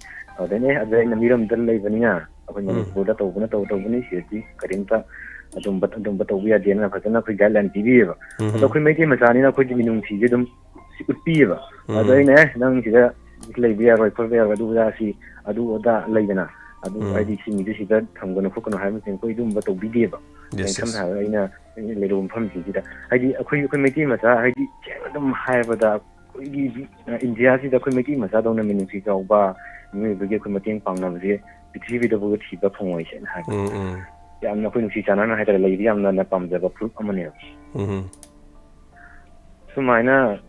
ꯑꯗꯩꯅꯦ, "ꯑꯦ, ꯑꯗꯨ ꯑꯩꯅ ꯃꯤꯔꯝꯗ ꯂꯩꯕꯅꯤꯅ ꯑꯩꯈꯣꯏ ꯎꯝ꯫ ꯃꯅꯤꯄꯨꯔꯗ ꯇꯧꯕꯅ ꯇꯧ ꯇꯧꯕꯅꯤ, ꯁꯤꯗꯗꯤ ꯀꯔꯤꯝꯇ ꯑꯗꯨꯝꯕ ꯑꯗꯨꯝꯕ ꯇꯧꯕ ꯌꯥꯗꯦꯅ ꯐꯖꯅ ꯑꯩꯈꯣꯏ ꯒꯥꯏꯗꯂꯥꯏꯟ ꯄꯤꯕꯤꯌꯦꯕ꯫ ꯎꯝ꯫ ꯑꯗꯣ ꯑꯩꯈꯣꯏ ꯃꯩꯇꯩ ꯃꯆꯥꯅꯤꯅ ꯑꯩꯈꯣꯏꯗꯤ ꯃꯤꯅꯨꯡꯁꯤꯁꯦ ꯑꯗꯨꯝ ꯎꯠꯄꯤꯌꯦꯕ꯫ ꯎꯝ꯫ ꯑꯗꯣ ꯑꯩꯅ, "ꯑꯦ, ꯅꯪ ꯁꯤꯗ ꯂꯩꯕ ꯌꯥꯔꯣꯏ, ꯈꯣꯠꯄ ꯌꯥꯔꯣꯏ, ꯑꯗꯨ ꯑꯗꯥ ꯁꯤ ꯑꯗꯨ ꯑꯗꯥ ꯂꯩꯗꯅ, ꯑꯗꯨ ꯎꯝ꯫ ꯍꯥꯏꯗꯤ ꯁꯤ ꯃꯤꯗꯨ ꯁꯤꯗ ꯊꯝꯒꯅꯨ ꯈꯣꯠꯀꯅꯨ" ꯍꯥꯏꯕꯁꯤꯡ ꯑꯩꯈꯣꯏ ꯑꯗꯨꯝꯕ ꯇꯧꯕꯤꯗꯦꯕ꯫ Yes, ꯑꯩ ꯁꯝꯅ yes. ꯍꯥꯏꯔꯕꯗ ꯑꯩꯅ ꯑꯩꯅ ꯂꯩꯔꯨꯕ ꯃꯐꯝꯁꯤꯡꯁꯤꯗ ꯍꯥꯏꯗꯤ ꯑꯩꯈꯣꯏ ꯑꯩꯈꯣꯏ ꯃꯩꯇꯩ ꯃꯆꯥ ꯍꯥꯏꯗꯤ ꯁꯦꯡꯅ ꯑꯗꯨꯝ ꯍꯥꯏꯔꯕꯗ ꯑꯩꯈꯣꯏꯒꯤ, ꯑ, ꯏꯟꯗꯤꯌꯥꯁꯤꯗ ꯑꯩꯈꯣꯏ ꯃꯩꯇꯩ ꯃꯆꯥꯗꯧꯅ ꯃꯤꯅꯨꯡꯁꯤ ꯆꯥꯎꯕ ꯃꯤꯑꯣꯏꯕꯒꯤ ꯑꯩꯈꯣꯏ ꯃꯇꯦꯡ ꯄꯥꯡꯅꯕꯁꯦ ꯄ꯭ꯔꯤꯊꯤꯕꯤꯗꯕꯨ ꯊꯤꯕ ꯐꯪꯉꯣꯏ, ꯁꯦꯡꯅ ꯍꯥꯏꯕꯗ꯫ ꯎꯝ, ꯎꯝ꯫ ꯌꯥꯝꯅ ꯑꯩꯈꯣꯏ ꯅꯨꯡꯁꯤ ꯆꯥꯟꯅꯅ ꯍꯥꯏꯇꯥꯔꯦ, ꯂꯩꯕ ꯌꯥꯝꯅ ꯄꯥꯝꯖꯕ ꯐꯨꯔꯨꯞ ꯑꯃꯅꯦꯕ꯫ ꯎꯝ꯫ ꯁꯨꯃꯥꯏꯅ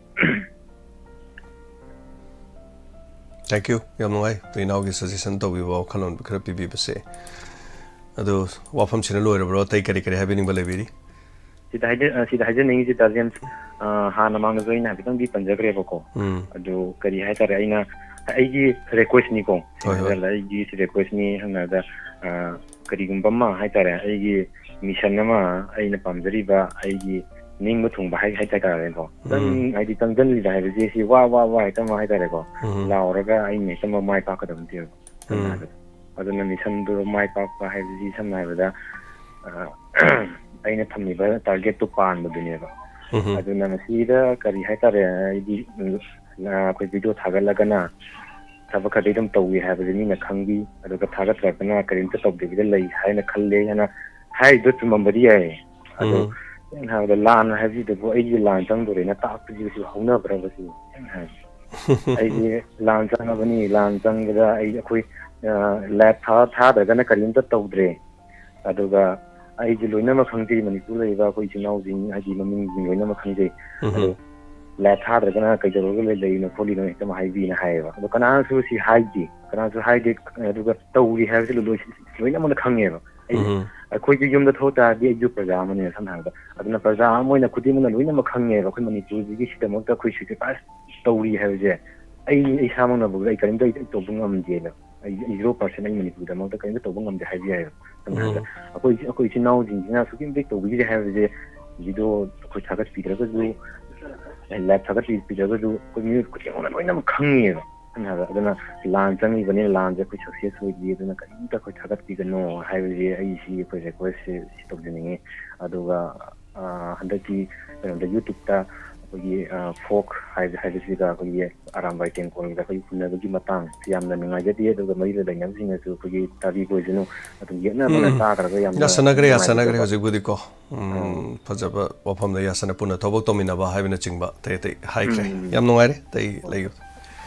Thank you. ꯌꯥꯝ ꯅꯨꯡꯉꯥꯏ ꯏꯅꯥꯎꯒꯤ ꯁꯖꯦꯁꯟ ꯇꯧꯕꯤꯕ, ꯋꯥꯈꯜꯂꯣꯟ ꯈꯔ ꯄꯤꯕꯤꯕꯁꯦ꯫ ꯑꯗꯨ ꯋꯥꯐꯝꯁꯤꯅ ꯂꯣꯏꯔꯕ꯭ꯔꯣ? ꯑꯇꯩ ꯀꯔꯤ ꯀꯔꯤ ꯍꯥꯏꯕꯤꯅꯤꯡꯕ ꯂꯩꯕꯤꯔꯤ? ꯁꯤꯗ ꯍꯥꯏꯖ-, ꯑ, ꯁꯤꯗ ꯍꯥꯏꯖꯅꯤꯡꯉꯤꯁꯤ, ꯇꯥ ꯖꯦꯝꯁ, ꯑ, ꯍꯥꯟꯅ ꯃꯥꯡꯗꯁꯨ ꯑꯩꯅ ꯍꯥꯏꯐꯦꯠꯇꯪꯗꯤ ꯄꯟꯖꯈ꯭ꯔꯦꯕꯀꯣ꯫ ꯎꯝ꯫ ꯑꯗꯨ ꯀꯔꯤ ꯍꯥꯏꯇꯥꯔꯦ, ꯑꯩꯅ, ꯑꯩꯒꯤ ꯔꯤꯀ꯭ꯋꯦꯁꯅꯤꯀꯣ, ꯍꯣꯏ, ꯍꯣꯏ꯫ ꯑꯩꯒꯤ ꯔꯤꯀ꯭ꯋꯦꯁꯅꯤ ꯍꯪꯅꯕꯗ, ꯑ, ꯀꯔꯤꯒꯨꯝꯕ ꯑꯃ ꯍꯥꯏꯇꯥꯔꯦ, ꯑꯩꯒꯤ ꯃꯤꯁꯟ ꯑꯃ, ꯑꯩꯅ ꯄꯥꯝꯖꯔꯤꯕ, ꯑꯩꯒꯤ ꯅꯤꯡꯕ ꯊꯨꯡꯕ ꯍꯥꯏ-, ꯍꯥꯏ-, ꯍꯥꯏꯇꯥꯔꯦꯀꯣ꯫ ꯈꯤꯇꯪ ꯎꯝ꯫ ꯍꯥꯏꯗꯤ ꯆꯪꯁꯤꯜꯂꯤꯕ ꯍꯥꯏꯕꯁꯦ ꯁꯤ ꯋꯥ, ꯋꯥ, ꯋꯥ ꯍꯦꯛꯇ ꯑꯃ ꯍꯥꯏꯇꯥꯔꯦꯀꯣ꯫ ꯎꯝ꯫ ꯂꯥꯎꯔꯒ ꯑꯩꯅ ꯍꯦꯛꯇ ꯑꯃ ꯃꯥꯏ ꯄꯥꯛꯀꯗꯕ ꯅꯠꯇꯦꯕ꯫ ꯁꯝꯅ ꯎꯝ꯫ ꯍꯥꯏꯔꯕꯗ꯫ ꯑꯗꯨꯅ ꯃꯤꯁꯟꯗꯨ ꯃꯥꯏ ꯄꯥꯛꯄ ꯍꯥꯏꯕꯁꯤ ꯁꯝꯅ ꯍꯥꯏꯔꯕꯗ, ꯑ, ꯑꯩꯅ ꯊꯝꯃꯤꯕ ꯇꯥꯔꯒꯦꯠꯇꯨ ꯄꯥꯟꯕꯗꯨꯅꯦꯕ꯫ ꯎꯝ꯫ ꯑꯗꯨꯅ ꯃꯁꯤꯗ ꯀꯔꯤ ꯍꯥꯏꯇꯥꯔꯦ, ꯑꯩꯗꯤ, ꯎꯝ, ꯑ, ꯑꯩꯈꯣꯏ ꯚꯤꯗꯤꯑꯣ ꯊꯥꯒꯠꯂꯒꯅ ꯊꯕꯛ ꯈꯔꯗꯤ ꯑꯗꯨꯝ ꯇꯧꯏ ꯍꯥꯏꯕꯁꯦ ꯃꯤꯅ ꯈꯪꯕꯤ, ꯑꯗꯨꯒ ꯊꯥꯒꯠꯇ꯭ꯔꯒꯅ ꯀꯔꯤꯝꯇ ꯇꯧꯗꯕꯤꯗ ꯂꯩ ꯍꯥꯏꯅ ꯈꯜꯂꯦ ꯍꯥꯏꯅ ꯍꯥꯏꯔꯤꯗꯣ ꯆꯨꯝꯃꯝꯕꯗꯤ ꯌꯥꯏ꯫ ꯑꯗꯣ ꯎꯝ꯫ ꯁꯦꯡꯅ ꯍꯥꯏꯔꯕꯗ ꯂꯥꯟ ꯍꯥꯏꯕꯁꯤꯗꯕꯨ ꯑꯩꯒꯤ ꯂꯥꯟ ꯆꯪꯗꯣꯔꯦꯅ ꯇꯥꯛꯄꯁꯤꯒꯁꯨ ꯍꯧꯅꯕ꯭ꯔꯕ ꯁꯤꯕꯨ? ꯁꯦꯡꯅ ꯍꯥꯏꯔꯕꯗ ꯑꯩꯁꯦ ꯂꯥꯟ ꯆꯪꯉꯕꯅꯤ, ꯂꯥꯟ ꯆꯪꯕꯗ ꯑꯩ, ꯑꯩꯈꯣꯏ, ꯑ, ꯂꯥꯏꯐ ꯊꯥ-, ꯊꯥꯗ꯭ꯔꯒꯅ ꯀꯔꯤꯝꯇ ꯇꯧꯗ꯭ꯔꯦ꯫ ꯑꯗꯨꯒ ꯑꯩꯁꯦ ꯂꯣꯏꯅꯃꯛ ꯈꯪꯖꯩ, ꯃꯅꯤꯄꯨꯔ ꯂꯩꯔꯤꯕ ꯑꯩꯈꯣꯏ ꯏꯆꯤꯜ ꯏꯅꯥꯎꯁꯤꯡ ꯍꯥꯏꯗꯤ ꯃꯃꯤꯡꯁꯤꯡ ꯂꯣꯏꯅꯃꯛ ꯈꯪꯖꯩ꯫ ꯎꯝ꯫ ꯑꯗꯣ ꯂꯥꯏꯐ ꯊꯥꯗ꯭ꯔꯒꯅ ꯀꯩꯗꯧꯔꯒ ꯂꯩ-, ꯂꯩꯔꯤꯅꯣ ꯈꯣꯠꯂꯤꯅꯣ ꯍꯦꯛꯇ ꯑꯃ ꯍꯥꯏꯕꯤꯅ ꯍꯥꯏꯌꯦꯕ꯫ ꯑꯗꯣ ꯀꯅꯥꯅꯁꯨ ꯁꯤ ꯍꯥꯏꯗꯦ, ꯀꯅꯥꯁꯨ ꯍꯥꯏꯗꯦ꯫ ꯑꯗꯨꯒ ꯇꯧꯔꯤ ꯍꯥꯏꯕꯁꯤ ꯂꯣꯏ-, ꯂꯣꯏꯅꯃꯛꯅ ꯈꯪꯉꯦꯕ꯫ ꯑꯩ, ꯎꯝ꯫ ꯑꯩꯈꯣꯏꯁꯨ ꯌꯨꯝꯗ ꯊꯣꯛ ꯇꯥꯔꯗꯤ ꯑꯩꯁꯨ ꯄ꯭ꯔꯖꯥ ꯑꯃꯅꯦ, ꯁꯝꯅ ꯍꯥꯏꯔꯕꯗ꯫ ꯑꯗꯨꯅ ꯄ꯭ꯔꯖꯥ ꯑꯃ ꯑꯣꯏꯅ ꯈꯨꯗꯤꯡꯃꯛꯅ ꯂꯣꯏꯅꯃꯛ ꯈꯪꯉꯦꯕ, ꯑꯩꯈꯣꯏ ꯃꯅꯤꯄꯨꯔꯁꯤꯒꯤ ꯁꯤꯗꯃꯛꯇ ꯑꯩꯈꯣꯏ ꯁꯦꯀ꯭ꯔꯤꯐꯥꯏꯁ ꯇꯧꯔꯤ ꯍꯥꯏꯕꯁꯦ꯫ ꯑꯩ, ꯑꯩ ꯏꯁꯥꯃꯛꯅꯕꯨ ꯑꯩ ꯀꯔꯤꯝꯇ ꯑꯩ ꯇꯧꯕ ꯉꯝꯗꯦꯅ, ꯑꯩ, ꯑꯩ ꯖꯤꯔꯣ ꯄꯥꯔꯁꯦꯟ ꯑꯩ ꯃꯅꯤꯄꯨꯔꯒꯤꯗꯃꯛꯇ ꯀꯔꯤꯝꯇ ꯇꯧꯕ ꯉꯝꯗꯦ ꯍꯥꯏꯕ ꯌꯥꯏꯑꯕ꯫ ꯁꯝꯅ ꯍꯥꯏꯔꯕꯗ, ꯎꯝ꯫ ꯑꯩꯈꯣꯏ, ꯑꯩꯈꯣꯏ ꯏꯆꯤꯜ ꯏꯅꯥꯎꯁꯤꯡꯁꯤꯅ ꯑꯁꯨꯛꯀꯤ ꯃꯇꯤꯛ ꯇꯧꯕꯤꯔꯤ ꯍꯥꯏꯕꯁꯦ, ꯚꯤꯗꯤꯑꯣ ꯑꯩꯈꯣꯏ ꯊꯥꯒꯠꯄꯤꯗ꯭ꯔꯒꯁꯨ, ꯂꯥꯏꯚ ꯊꯥꯒꯠꯄꯤꯗ꯭ꯔꯒꯁꯨ ꯑꯩꯈꯣꯏ ꯃꯤꯑꯣꯏ ꯈꯨꯗꯤꯡꯃꯛꯅ ꯂꯣꯏꯅꯃꯛ ꯈꯪꯉꯦꯕ꯫ ꯍꯥꯏꯕ꯫ ꯑꯗꯨꯅ ꯂꯥꯟ ꯆꯪꯉꯤꯕꯅꯤꯅ ꯂꯥꯟꯁꯦ ꯑꯩꯈꯣꯏ ꯁꯛꯁꯦꯁ ꯑꯣꯏꯗꯦ, ꯑꯗꯨꯅ ꯀꯔꯤꯝꯇ ꯑꯩꯈꯣꯏ ꯊꯥꯒꯠꯄꯤꯒꯅꯨ ꯍꯥꯏꯕꯁꯦ ꯑꯩ ꯁꯤ ꯑꯩꯈꯣꯏ ꯔꯤꯀ꯭ꯋꯦꯁꯁꯦ ꯁꯤ ꯇꯧꯖꯅꯤꯡꯉꯤ꯫ ꯑꯗꯨꯒ ꯑ, ꯍꯟꯗꯛꯀꯤ ꯀꯩꯅꯣꯗ YouTubeꯇ ꯑꯩꯈꯣꯏꯒꯤ ꯐꯣꯛ ꯍꯥꯏꯕ ꯍꯥꯏꯕꯁꯤꯒ ꯑꯩꯈꯣꯏꯒꯤ ꯑꯔꯥꯝꯕꯥꯏ ꯇꯦꯡꯀꯣꯜꯒ ꯑꯩꯈꯣꯏꯒꯤ ꯍꯨꯟꯅꯕꯒꯤ ꯃꯇꯥꯡꯁꯤ ꯌꯥꯝꯅ ꯅꯨꯡꯉꯥꯏꯖꯗꯦ꯫ ꯑꯗꯨꯒ ꯃꯔꯤ ꯂꯩꯅꯕꯁꯤꯡꯅꯁꯨ ꯑꯩꯈꯣꯏꯒꯤ ꯇꯥꯕꯤꯕ ꯑꯣꯏꯁꯅꯨ꯫ ꯑꯗꯨꯝ ꯌꯦꯠꯅꯕꯅ ꯎꯝ꯫ ꯇꯥꯈ꯭ꯔꯒ ꯌꯥꯝꯅ ꯌꯥꯁꯟꯅꯈ꯭ꯔꯦ, ꯌꯥꯁꯟꯅꯈ꯭ꯔꯦ꯫ ꯅꯨꯡꯉꯥꯏꯖꯗꯕ꯫ ꯍꯧꯖꯤꯛꯄꯨꯗꯤꯀꯣ꯫ ꯎꯝ, ꯑꯥ꯫ ꯐꯖꯕ ꯋꯥꯐꯝꯗ ꯌꯥꯁꯟꯅ ꯄꯨꯟꯅ ꯊꯕꯛ ꯇꯧꯃꯤꯟꯅꯕ ꯍꯥꯏꯕꯅꯆꯤꯡꯕ ꯑꯇꯩ ꯑꯇꯩ ꯍꯥꯏꯈ꯭ꯔꯦ꯫ ꯎꯝ꯫ ꯌꯥꯝ ꯅꯨꯡꯉꯥꯏꯔꯦ꯫ ꯑꯇꯩ ꯂꯩ?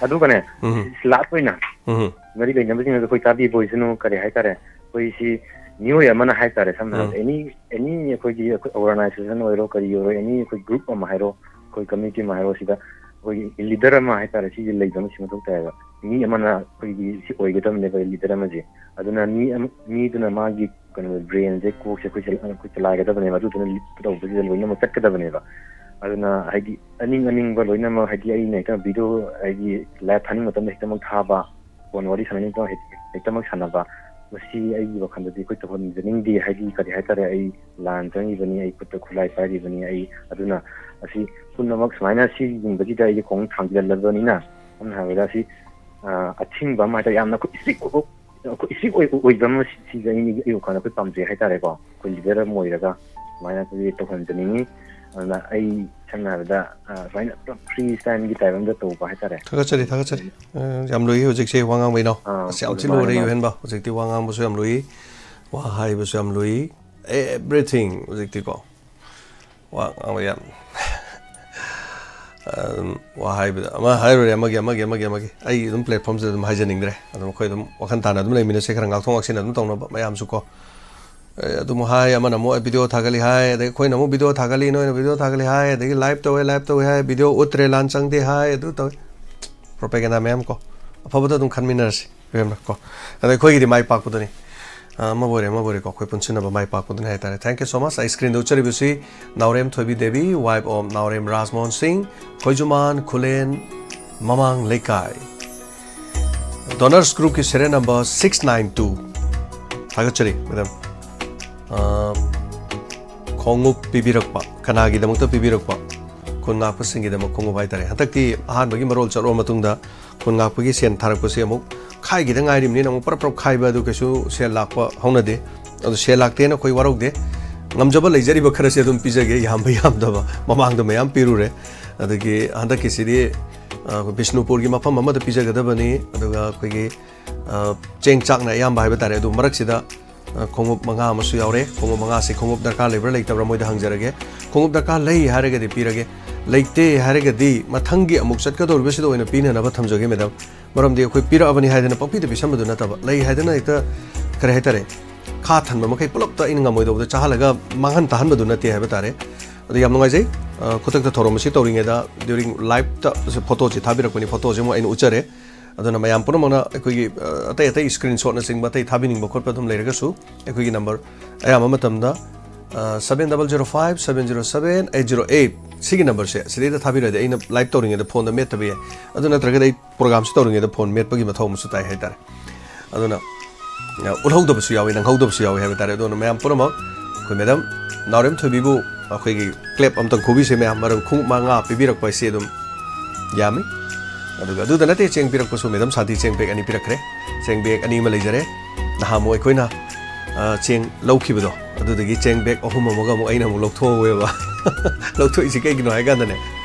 ꯑꯗꯨꯒꯅꯦ, ꯎꯝ꯫ ꯂꯥꯁ ꯑꯣꯏꯅ ꯎꯝ꯫ ꯃꯔꯤ ꯂꯩꯅꯕꯁꯤꯡꯅꯁꯨ ꯑꯩꯈꯣꯏ ꯇꯥꯕꯤꯕ ꯑꯣꯏꯁꯅꯨ꯫ ꯀꯔꯤ ꯍꯥꯏꯇꯥꯔꯦ, ꯑꯩꯈꯣꯏ ꯁꯤ ꯃꯤꯑꯣꯏ ꯑꯃꯅ ꯍꯥꯏꯇꯥꯔꯦ, ꯁꯝꯅ ꯎꯝ꯫ ꯍꯥꯏꯔꯕꯗ ꯑꯦꯅꯤ, ꯑꯦꯅꯤ ꯑꯩꯈꯣꯏꯒꯤ, ꯑꯩꯈꯣꯏ ꯑꯣꯔꯒꯅꯥꯏꯖꯦꯁꯟ ꯑꯣꯏꯔꯣ, ꯀꯔꯤ ꯑꯣꯏꯔꯣ, ꯑꯦꯅꯤ ꯑꯩꯈꯣꯏ ꯒ꯭ꯔꯨꯞ ꯑꯃ ꯍꯥꯏꯔꯣ, ꯑꯩꯈꯣꯏ ꯀꯝꯃ꯭ꯌꯨꯅꯤꯇꯤ ꯑꯃ ꯍꯥꯏꯔꯣ, ꯁꯤꯗ ꯑꯩꯈꯣꯏꯒꯤ ꯂꯤꯗꯔ ꯑꯃ ꯍꯥꯏꯇꯥꯔꯦ, ꯁꯤꯁꯦ ꯂꯩꯕ ꯑꯃ ꯁꯤ ꯃꯊꯧ ꯇꯥꯏꯌꯦꯕ꯫ ꯃꯤ ꯑꯃꯅ ꯑꯩꯈꯣꯏꯒꯤ ꯁꯤ ꯑꯣꯏꯒꯗꯕꯅꯦꯕ ꯂꯤꯗꯔ ꯑꯃꯁꯦ꯫ ꯑꯗꯨꯅ ꯃꯤ ꯑꯃ, ꯃꯤꯗꯨꯅ ꯃꯥꯒꯤ ꯀꯩꯅꯣ ꯕ꯭ꯔꯦꯟꯁꯦ, ꯀꯣꯛꯁꯦ ꯑꯩꯈꯣꯏ ꯆꯂꯥꯏ-, ꯑꯩꯈꯣꯏ ꯆꯂꯥꯏꯒꯗꯕꯅꯦꯕ꯫ ꯑꯗꯨꯗꯨꯅ ꯂꯤꯗ ꯇꯧꯕꯁꯤꯗ ꯂꯣꯏꯅꯃꯛ ꯆꯠꯀꯗꯕꯅꯦꯕ꯫ ꯑꯗꯨꯅ ꯍꯥꯏꯗꯤ ꯑꯅꯤꯡ ꯑꯅꯤꯡꯕ ꯂꯣꯏꯅꯃꯛ, ꯍꯥꯏꯗꯤ ꯑꯩꯅ ꯍꯦꯛꯇ ꯚꯤꯗꯤꯑꯣ, ꯍꯥꯏꯗꯤ ꯂꯥꯏꯚ ꯊꯥꯅꯤꯡꯕ ꯃꯇꯝꯗ ꯍꯦꯛꯇꯃꯛ ꯊꯥꯕ, ꯐꯣꯟ ꯋꯥꯔꯤ ꯁꯥꯟꯅꯅꯤꯡꯕ ꯃꯇꯝꯗ ꯍꯦꯛ-, ꯍꯦꯛꯇꯃꯛ ꯁꯥꯟꯅꯕ, ꯃꯁꯤ ꯑꯩꯒꯤ ꯋꯥꯈꯜꯗꯗꯤ ꯑꯩꯈꯣꯏ ꯇꯧꯍꯟꯖꯅꯤꯡꯗꯦ꯫ ꯍꯥꯏꯗꯤ ꯀꯔꯤ ꯍꯥꯏꯇꯥꯔꯦ, ꯑꯩ ꯂꯥꯟ ꯆꯪꯉꯤꯕꯅꯤ, ꯑꯩ ꯈꯨꯠꯇ ꯈꯨꯠꯂꯥꯏ ꯄꯥꯏꯔꯤꯕꯅꯤ, ꯑꯩ ꯑꯗꯨꯅ ꯑꯁꯤ ꯄꯨꯝꯅꯃꯛ ꯁꯨꯃꯥꯏꯅ ꯁꯤꯒꯨꯝꯕꯁꯤꯗ ꯑꯩꯁꯦ ꯈꯣꯡ ꯊꯥꯡꯖꯤꯜꯂꯕꯅꯤꯅ, ꯁꯝꯅ ꯍꯥꯏꯔꯕꯗ ꯑꯁꯤ, ꯑ, ꯑꯊꯤꯡꯕ ꯑꯃ ꯍꯥꯏꯇꯥꯔꯦ, ꯌꯥꯝꯅ ꯑꯩꯈꯣꯏ ꯏꯁꯇ꯭ꯔꯤꯛ ꯑꯣꯏꯕ, ꯑꯩꯈꯣꯏ ꯏꯁꯇ꯭ꯔꯤꯛ ꯑꯣꯏ-, ꯑꯣꯏꯕ ꯑꯃ ꯁꯤ-, ꯁꯤꯁꯦ ꯑꯩ, ꯑꯩ ꯋꯥꯈꯜꯗ ꯑꯩꯈꯣꯏ ꯄꯥꯝꯖꯩ ꯍꯥꯏꯇꯥꯔꯦꯀꯣ꯫ ꯑꯩꯈꯣꯏ ꯂꯤꯗꯔ ꯑꯃ ꯑꯣꯏꯔꯒ ꯁꯨꯃꯥꯏꯅ ꯑꯩꯈꯣꯏꯒꯤ ꯇꯧꯍꯟꯖꯅꯤꯡꯉꯤ꯫ ꯑꯗꯨꯅ ꯑꯩ ꯁꯝꯅ ꯍꯥꯏꯔꯕꯗ, ꯑ, ꯁꯨꯃꯥꯏꯅ ꯄꯨꯔꯥ ꯐ꯭ꯔꯤ ꯁ꯭ꯇꯥꯏꯜꯒꯤ ꯇꯥꯏꯞ ꯑꯝꯗ ꯇꯧꯕ ꯍꯥꯏꯇꯥꯔꯦ꯫ ꯊꯥꯒꯠꯆꯔꯤ, ꯊꯥꯒꯠꯆꯔꯤ꯫ ꯑ, ꯌꯥꯝ ꯂꯨꯏ ꯍꯧꯖꯤꯛꯁꯦ ꯋꯥ ꯉꯥꯡꯕꯩꯅꯣ꯫ ꯑꯥ, ꯑꯁ, ꯌꯥꯝ ꯊꯤ ꯃꯥꯅꯦ, ꯂꯨꯔꯦ, ꯃꯥꯅꯦ꯫ ꯌꯨꯍꯦꯟꯕ꯫ ꯍꯧꯖꯤꯛꯇꯤ ꯋꯥ ꯉꯥꯡꯕꯁꯨ ꯌꯥꯝ ꯂꯨꯏ, ꯋꯥ ꯍꯥꯏꯕꯁꯨ ꯌꯥꯝ ꯂꯨꯏ, everything ꯍꯧꯖꯤꯛꯇꯤꯀꯣ꯫ ꯋꯥ ꯉꯥꯡꯕ ꯌꯥꯝ ꯑꯗꯨꯝ ꯋꯥ ꯍꯥꯏꯕꯗ ꯑꯃ ꯍꯥꯏꯔꯨꯔꯦ, ꯑꯃꯒꯤ, ꯑꯃꯒꯤ, ꯑꯃꯒꯤ, ꯑꯃꯒꯤ꯫ ꯑꯩ ꯑꯗꯨꯝ ꯄ꯭ꯂꯦꯠꯐꯣꯝꯁꯤꯗ ꯑꯗꯨꯝ ꯍꯥꯏꯖꯅꯤꯡꯗ꯭ꯔꯦ꯫ ꯑꯗꯨꯝ ꯑꯩꯈꯣꯏ ꯑꯗꯨꯝ ꯋꯥꯈꯜ ꯇꯥꯅ ꯑꯗꯨꯝ ꯂꯩꯃꯤꯟꯅꯁꯦ, ꯈꯔ ꯉꯥꯛꯊꯣꯛ ꯉꯥꯛꯁꯤꯟ ꯑꯗꯨꯝ ꯇꯧꯅꯕ ꯃꯌꯥꯝꯁꯨ ꯀꯣ꯫ ꯑꯦ, ꯑꯗꯨꯝ ꯍꯥꯏ, ꯑꯃꯅ ꯑꯃꯨꯛ ꯚꯤꯗꯤꯑꯣ ꯊꯥꯒꯠꯂꯤ ꯍꯥꯏ, ꯑꯗꯩ ꯑꯩꯈꯣꯏꯅ ꯑꯃꯨꯛ ꯚꯤꯗꯤꯑꯣ ꯊꯥꯒꯠꯂꯤ, ꯅꯣꯏꯅ ꯚꯤꯗꯤꯑꯣ ꯊꯥꯒꯠꯂꯤ ꯍꯥꯏ, ꯑꯗꯒꯤ ꯂꯥꯏꯚ ꯇꯧꯋꯦ, ꯂꯥꯏꯚ ꯇꯧꯋꯦ ꯍꯥꯏ, ꯚꯤꯗꯤꯑꯣ ꯎꯠꯇ꯭ꯔꯦ, ꯂꯥꯟ ꯆꯪꯗꯦ ꯍꯥꯏ, ꯑꯗꯨ ꯇꯧꯋꯦ꯫ ꯄ꯭ꯔꯣꯄꯦꯒꯦꯟꯗꯥ ꯃꯌꯥꯝ ꯀꯣ꯫ ꯑꯐꯕꯗ ꯑꯗꯨꯝ ꯈꯟꯃꯤꯟꯅꯔꯁꯤ꯫ ꯏꯕꯦꯝꯅ ꯀꯣ꯫ ꯑꯗ ꯑꯩꯈꯣꯏꯒꯤꯗꯤ ꯃꯥꯏ ꯄꯥꯛꯄꯗꯨꯅꯤ꯫ ꯑ, ꯑꯃꯕꯨ ꯑꯣꯏꯔꯦ, ꯑꯃꯕꯨ ꯑꯣꯏꯔꯦꯀꯣ, ꯑꯩꯈꯣꯏ ꯄꯨꯟꯁꯤꯟꯅꯕ ꯃꯥꯏ ꯄꯥꯛꯄꯗꯨꯅꯤ ꯍꯥꯏꯇꯥꯔꯦ꯫ Thank you so much꯫ ꯑꯩ ꯁ꯭ꯀ꯭ꯔꯤꯟꯗ ꯎꯠꯆꯔꯤꯕꯁꯤ ꯅꯥꯎꯔꯦꯝ ꯊꯣꯏꯕꯤ ꯗꯦꯕꯤ, wife of ꯅꯥꯎꯔꯦꯝ ꯔꯥꯖꯃꯣꯍꯟ ꯁꯤꯡ, ꯈꯣꯏꯖꯨꯃꯥꯟ ꯈꯨꯂꯦꯟ ꯃꯃꯥꯡ ꯂꯩꯀꯥꯏ꯫ Donors groupꯀꯤ serial number six nine two꯫ ꯊꯥꯒꯠꯆꯔꯤ, madam꯫ ꯑ, ꯈꯣꯡꯎꯞ ꯄꯤꯕꯤꯔꯛꯄ, ꯀꯅꯥꯒꯤꯗꯃꯛꯇ ꯄꯤꯕꯤꯔꯛꯄ? ꯈꯨꯟ ꯉꯥꯛꯄꯁꯤꯡꯒꯤꯗꯃꯛ ꯈꯣꯡꯎꯞ ꯍꯥꯏꯇꯥꯔꯦ꯫ ꯍꯟꯗꯛꯇꯤ ꯑꯍꯥꯟꯕꯒꯤ ꯃꯔꯣꯜ ꯆꯠꯂꯨꯔ ꯃꯇꯨꯡꯗ ꯈꯨꯟ ꯉꯥꯛꯄꯒꯤ ꯁꯦꯟ ꯊꯥꯔꯛꯄꯁꯦ ꯑꯃꯨꯛ ꯈꯥꯏꯈꯤꯗ ꯉꯥꯏꯔꯤꯕꯅꯤꯅ ꯑꯃꯨꯛ ꯄꯔꯞ ꯄꯔꯞ ꯈꯥꯏꯕ ꯑꯗꯨ ꯀꯩꯁꯨ ꯁꯦꯜ ꯂꯥꯛꯄ ꯍꯧꯅꯗꯦ꯫ ꯑꯗꯨ ꯁꯦꯜ ꯂꯥꯛꯇꯦꯅ ꯑꯩꯈꯣꯏ ꯋꯥꯔꯧꯗꯦ꯫ ꯉꯝꯖꯕ ꯂꯩꯖꯔꯤꯕ ꯈꯔꯁꯦ ꯑꯗꯨꯝ ꯄꯤꯖꯒꯦ, ꯌꯥꯝꯕ ꯌꯥꯝꯗꯕ꯫ ꯃꯃꯥꯡꯗ ꯃꯌꯥꯝ ꯄꯤꯔꯨꯔꯦ꯫ ꯑꯗꯒꯤ ꯍꯟꯗꯛꯀꯤꯁꯤꯗꯤ, ꯑ, ꯕꯤꯁꯅꯨꯄꯨꯔꯒꯤ ꯃꯐꯝ ꯑꯃꯗ ꯄꯤꯖꯒꯗꯕꯅꯤ꯫ ꯑꯗꯨꯒ ꯑꯩꯈꯣꯏꯒꯤ, ꯑ, ꯆꯦꯡ ꯆꯥꯛꯅ ꯑꯌꯥꯝꯕ ꯍꯥꯏꯕ ꯇꯥꯔꯦ꯫ ꯑꯗꯨ ꯃꯔꯛꯁꯤꯗ, ꯑ, ꯈꯣꯡꯎꯞ ꯃꯉꯥ ꯑꯃꯁꯨ ꯌꯥꯎꯔꯦ꯫ ꯈꯣꯡꯎꯞ ꯃꯉꯥꯁꯤ ꯈꯣꯡꯎꯞ ꯗꯔꯀꯥꯔ ꯂꯩꯕ꯭ꯔꯥ ꯂꯩꯇꯕ꯭ꯔꯥ ꯃꯣꯏꯗ ꯍꯪꯖꯔꯒꯦ꯫ ꯈꯣꯡꯎꯞ ꯗꯔꯀꯥꯔ ꯂꯩ ꯍꯥꯏꯔꯒꯗꯤ ꯄꯤꯔꯒꯦ, ꯂꯩꯇꯦ ꯍꯥꯏꯔꯒꯗꯤ ꯃꯊꯪꯒꯤ ꯑꯃꯨꯛ ꯆꯠꯀꯗꯧꯔꯤꯕꯁꯤꯗ ꯑꯣꯏꯅ ꯄꯤꯅꯅꯕ ꯊꯝꯖꯒꯦ, ꯃꯦꯗꯥꯝ꯫ ꯃꯔꯝꯗꯤ ꯑꯩꯈꯣꯏ ꯄꯤꯔꯛꯑꯕꯅꯤ ꯍꯥꯏꯗꯅ ꯄꯪꯄꯤꯗ ꯄꯤꯁꯟꯕꯗꯨ ꯅꯠꯇꯕ, ꯂꯩ ꯍꯥꯏꯗꯅ ꯍꯦꯛꯇ, ꯀꯔꯤ ꯍꯥꯏꯇꯥꯔꯦ, ꯈꯥ ꯊꯟꯕ ꯃꯈꯩ ꯄꯨꯂꯞꯇ ꯑꯩꯅ ꯉꯝꯃꯣꯏꯗꯧꯕꯗ ꯆꯥꯍꯜꯂꯒ ꯃꯥꯡꯍꯟ ꯇꯥꯍꯟꯕꯗꯨ ꯅꯠꯇꯦ ꯍꯥꯏꯕ ꯇꯥꯔꯦ꯫ ꯑꯗꯨ ꯌꯥꯝ ꯅꯨꯡꯉꯥꯏꯖꯩ꯫ ꯑ, ꯈꯨꯗꯛꯇ ꯊꯧꯔꯝ ꯑꯁꯤ ꯇꯧꯔꯤꯉꯩꯗ, during live-ꯇ ꯐꯣꯇꯣꯁꯤ ꯊꯥꯕꯤꯔꯛꯄꯅꯤ, ꯐꯣꯇꯣꯁꯤ ꯑꯃꯨꯛ ꯑꯩꯅ ꯎꯠꯆꯔꯦ꯫ ꯑꯗꯨꯅ ꯃꯌꯥꯝ ꯄꯨꯝꯅꯃꯛꯅ ꯑꯩꯈꯣꯏꯒꯤ, ꯑ, ꯑꯇꯩ ꯑꯇꯩ screenshot-ꯅꯆꯤꯡꯕ ꯑꯇꯩ ꯊꯥꯕꯤꯅꯤꯡꯕ ꯈꯣꯠꯄ ꯑꯗꯨꯝ ꯂꯩꯔꯒꯁꯨ, ꯑꯩꯈꯣꯏꯒꯤ number ꯑꯌꯥꯝꯕ ꯃꯇꯝꯗ, ꯑ, seven double zero five seven zero seven eight zero eight, ꯁꯤꯒꯤ number-ꯁꯦ ꯁꯤꯗꯩꯗ ꯊꯥꯕꯤꯔꯛꯑꯗꯤ ꯑꯩꯅ live ꯇꯧꯔꯤꯉꯩꯗ phone-ꯗ ꯃꯦꯠꯇꯕ ꯌꯥꯏ꯫ ꯑꯗꯨ ꯅꯠꯇ꯭ꯔꯒꯗꯤ ꯑꯩ program-ꯁꯤ ꯇꯧꯔꯤꯉꯩꯗ phone ꯃꯦꯠꯄꯒꯤ ꯃꯊꯧ ꯑꯃꯁꯨ ꯇꯥꯏ ꯍꯥꯏꯇꯥꯔꯦ꯫ ꯑꯗꯨꯅ, ꯑ, ꯎꯠꯍꯧꯗꯕꯁꯨ ꯌꯥꯎꯏ, ꯅꯪꯍꯧꯗꯕꯁꯨ ꯌꯥꯎꯏ ꯍꯥꯏꯕ ꯇꯥꯔꯦ꯫ ꯑꯗꯨꯅ ꯃꯌꯥꯝ ꯄꯨꯝꯅꯃꯛ ꯑꯩꯈꯣꯏ ꯃꯦꯗꯥꯝ ꯅꯥꯎꯔꯦꯝ ꯊꯣꯏꯕꯤꯕꯨ ꯑꯩꯈꯣꯏꯒꯤ clap ꯑꯝꯇꯪ ꯈꯨꯕꯤꯁꯦ ꯃꯌꯥꯝ, ꯃꯔꯝ ꯈꯣꯡꯎꯞ ꯃꯉꯥ ꯄꯤꯕꯤꯔꯛꯄ ꯍꯥꯏꯁꯦ ꯑꯗꯨꯝ ꯌꯥꯝꯃꯤ꯫ ꯑꯗꯨꯒ ꯑꯗꯨꯗ ꯅꯠꯇꯦ, ꯆꯦꯡ ꯄꯤꯔꯛꯄꯁꯨ ꯃꯦꯗꯥꯝ ꯁꯥꯟꯇꯤ ꯆꯦꯡ bag ꯑꯅꯤ ꯄꯤꯔꯛꯈ꯭ꯔꯦ꯫ ꯆꯦꯡ bag ꯑꯅꯤ ꯑꯃ ꯂꯩꯖꯔꯦ꯫ ꯅꯍꯥꯟꯃꯨꯛ ꯑꯩꯈꯣꯏꯅ, ꯑ, ꯆꯦꯡ ꯂꯧꯈꯤꯕꯗꯣ, ꯑꯗꯨꯗꯒꯤ ꯆꯦꯡ bag ꯑꯍꯨꯝ ꯑꯃꯒ ꯑꯃꯨꯛ ꯑꯩꯅ ꯑꯃꯨꯛ ꯂꯧꯊꯣꯛꯍꯧꯋꯦꯕ꯫ ꯂꯧꯊꯣꯛꯏꯁꯤ ꯀꯩꯒꯤꯅꯣ ꯍꯥꯏ ꯀꯥꯟꯗꯅꯦ,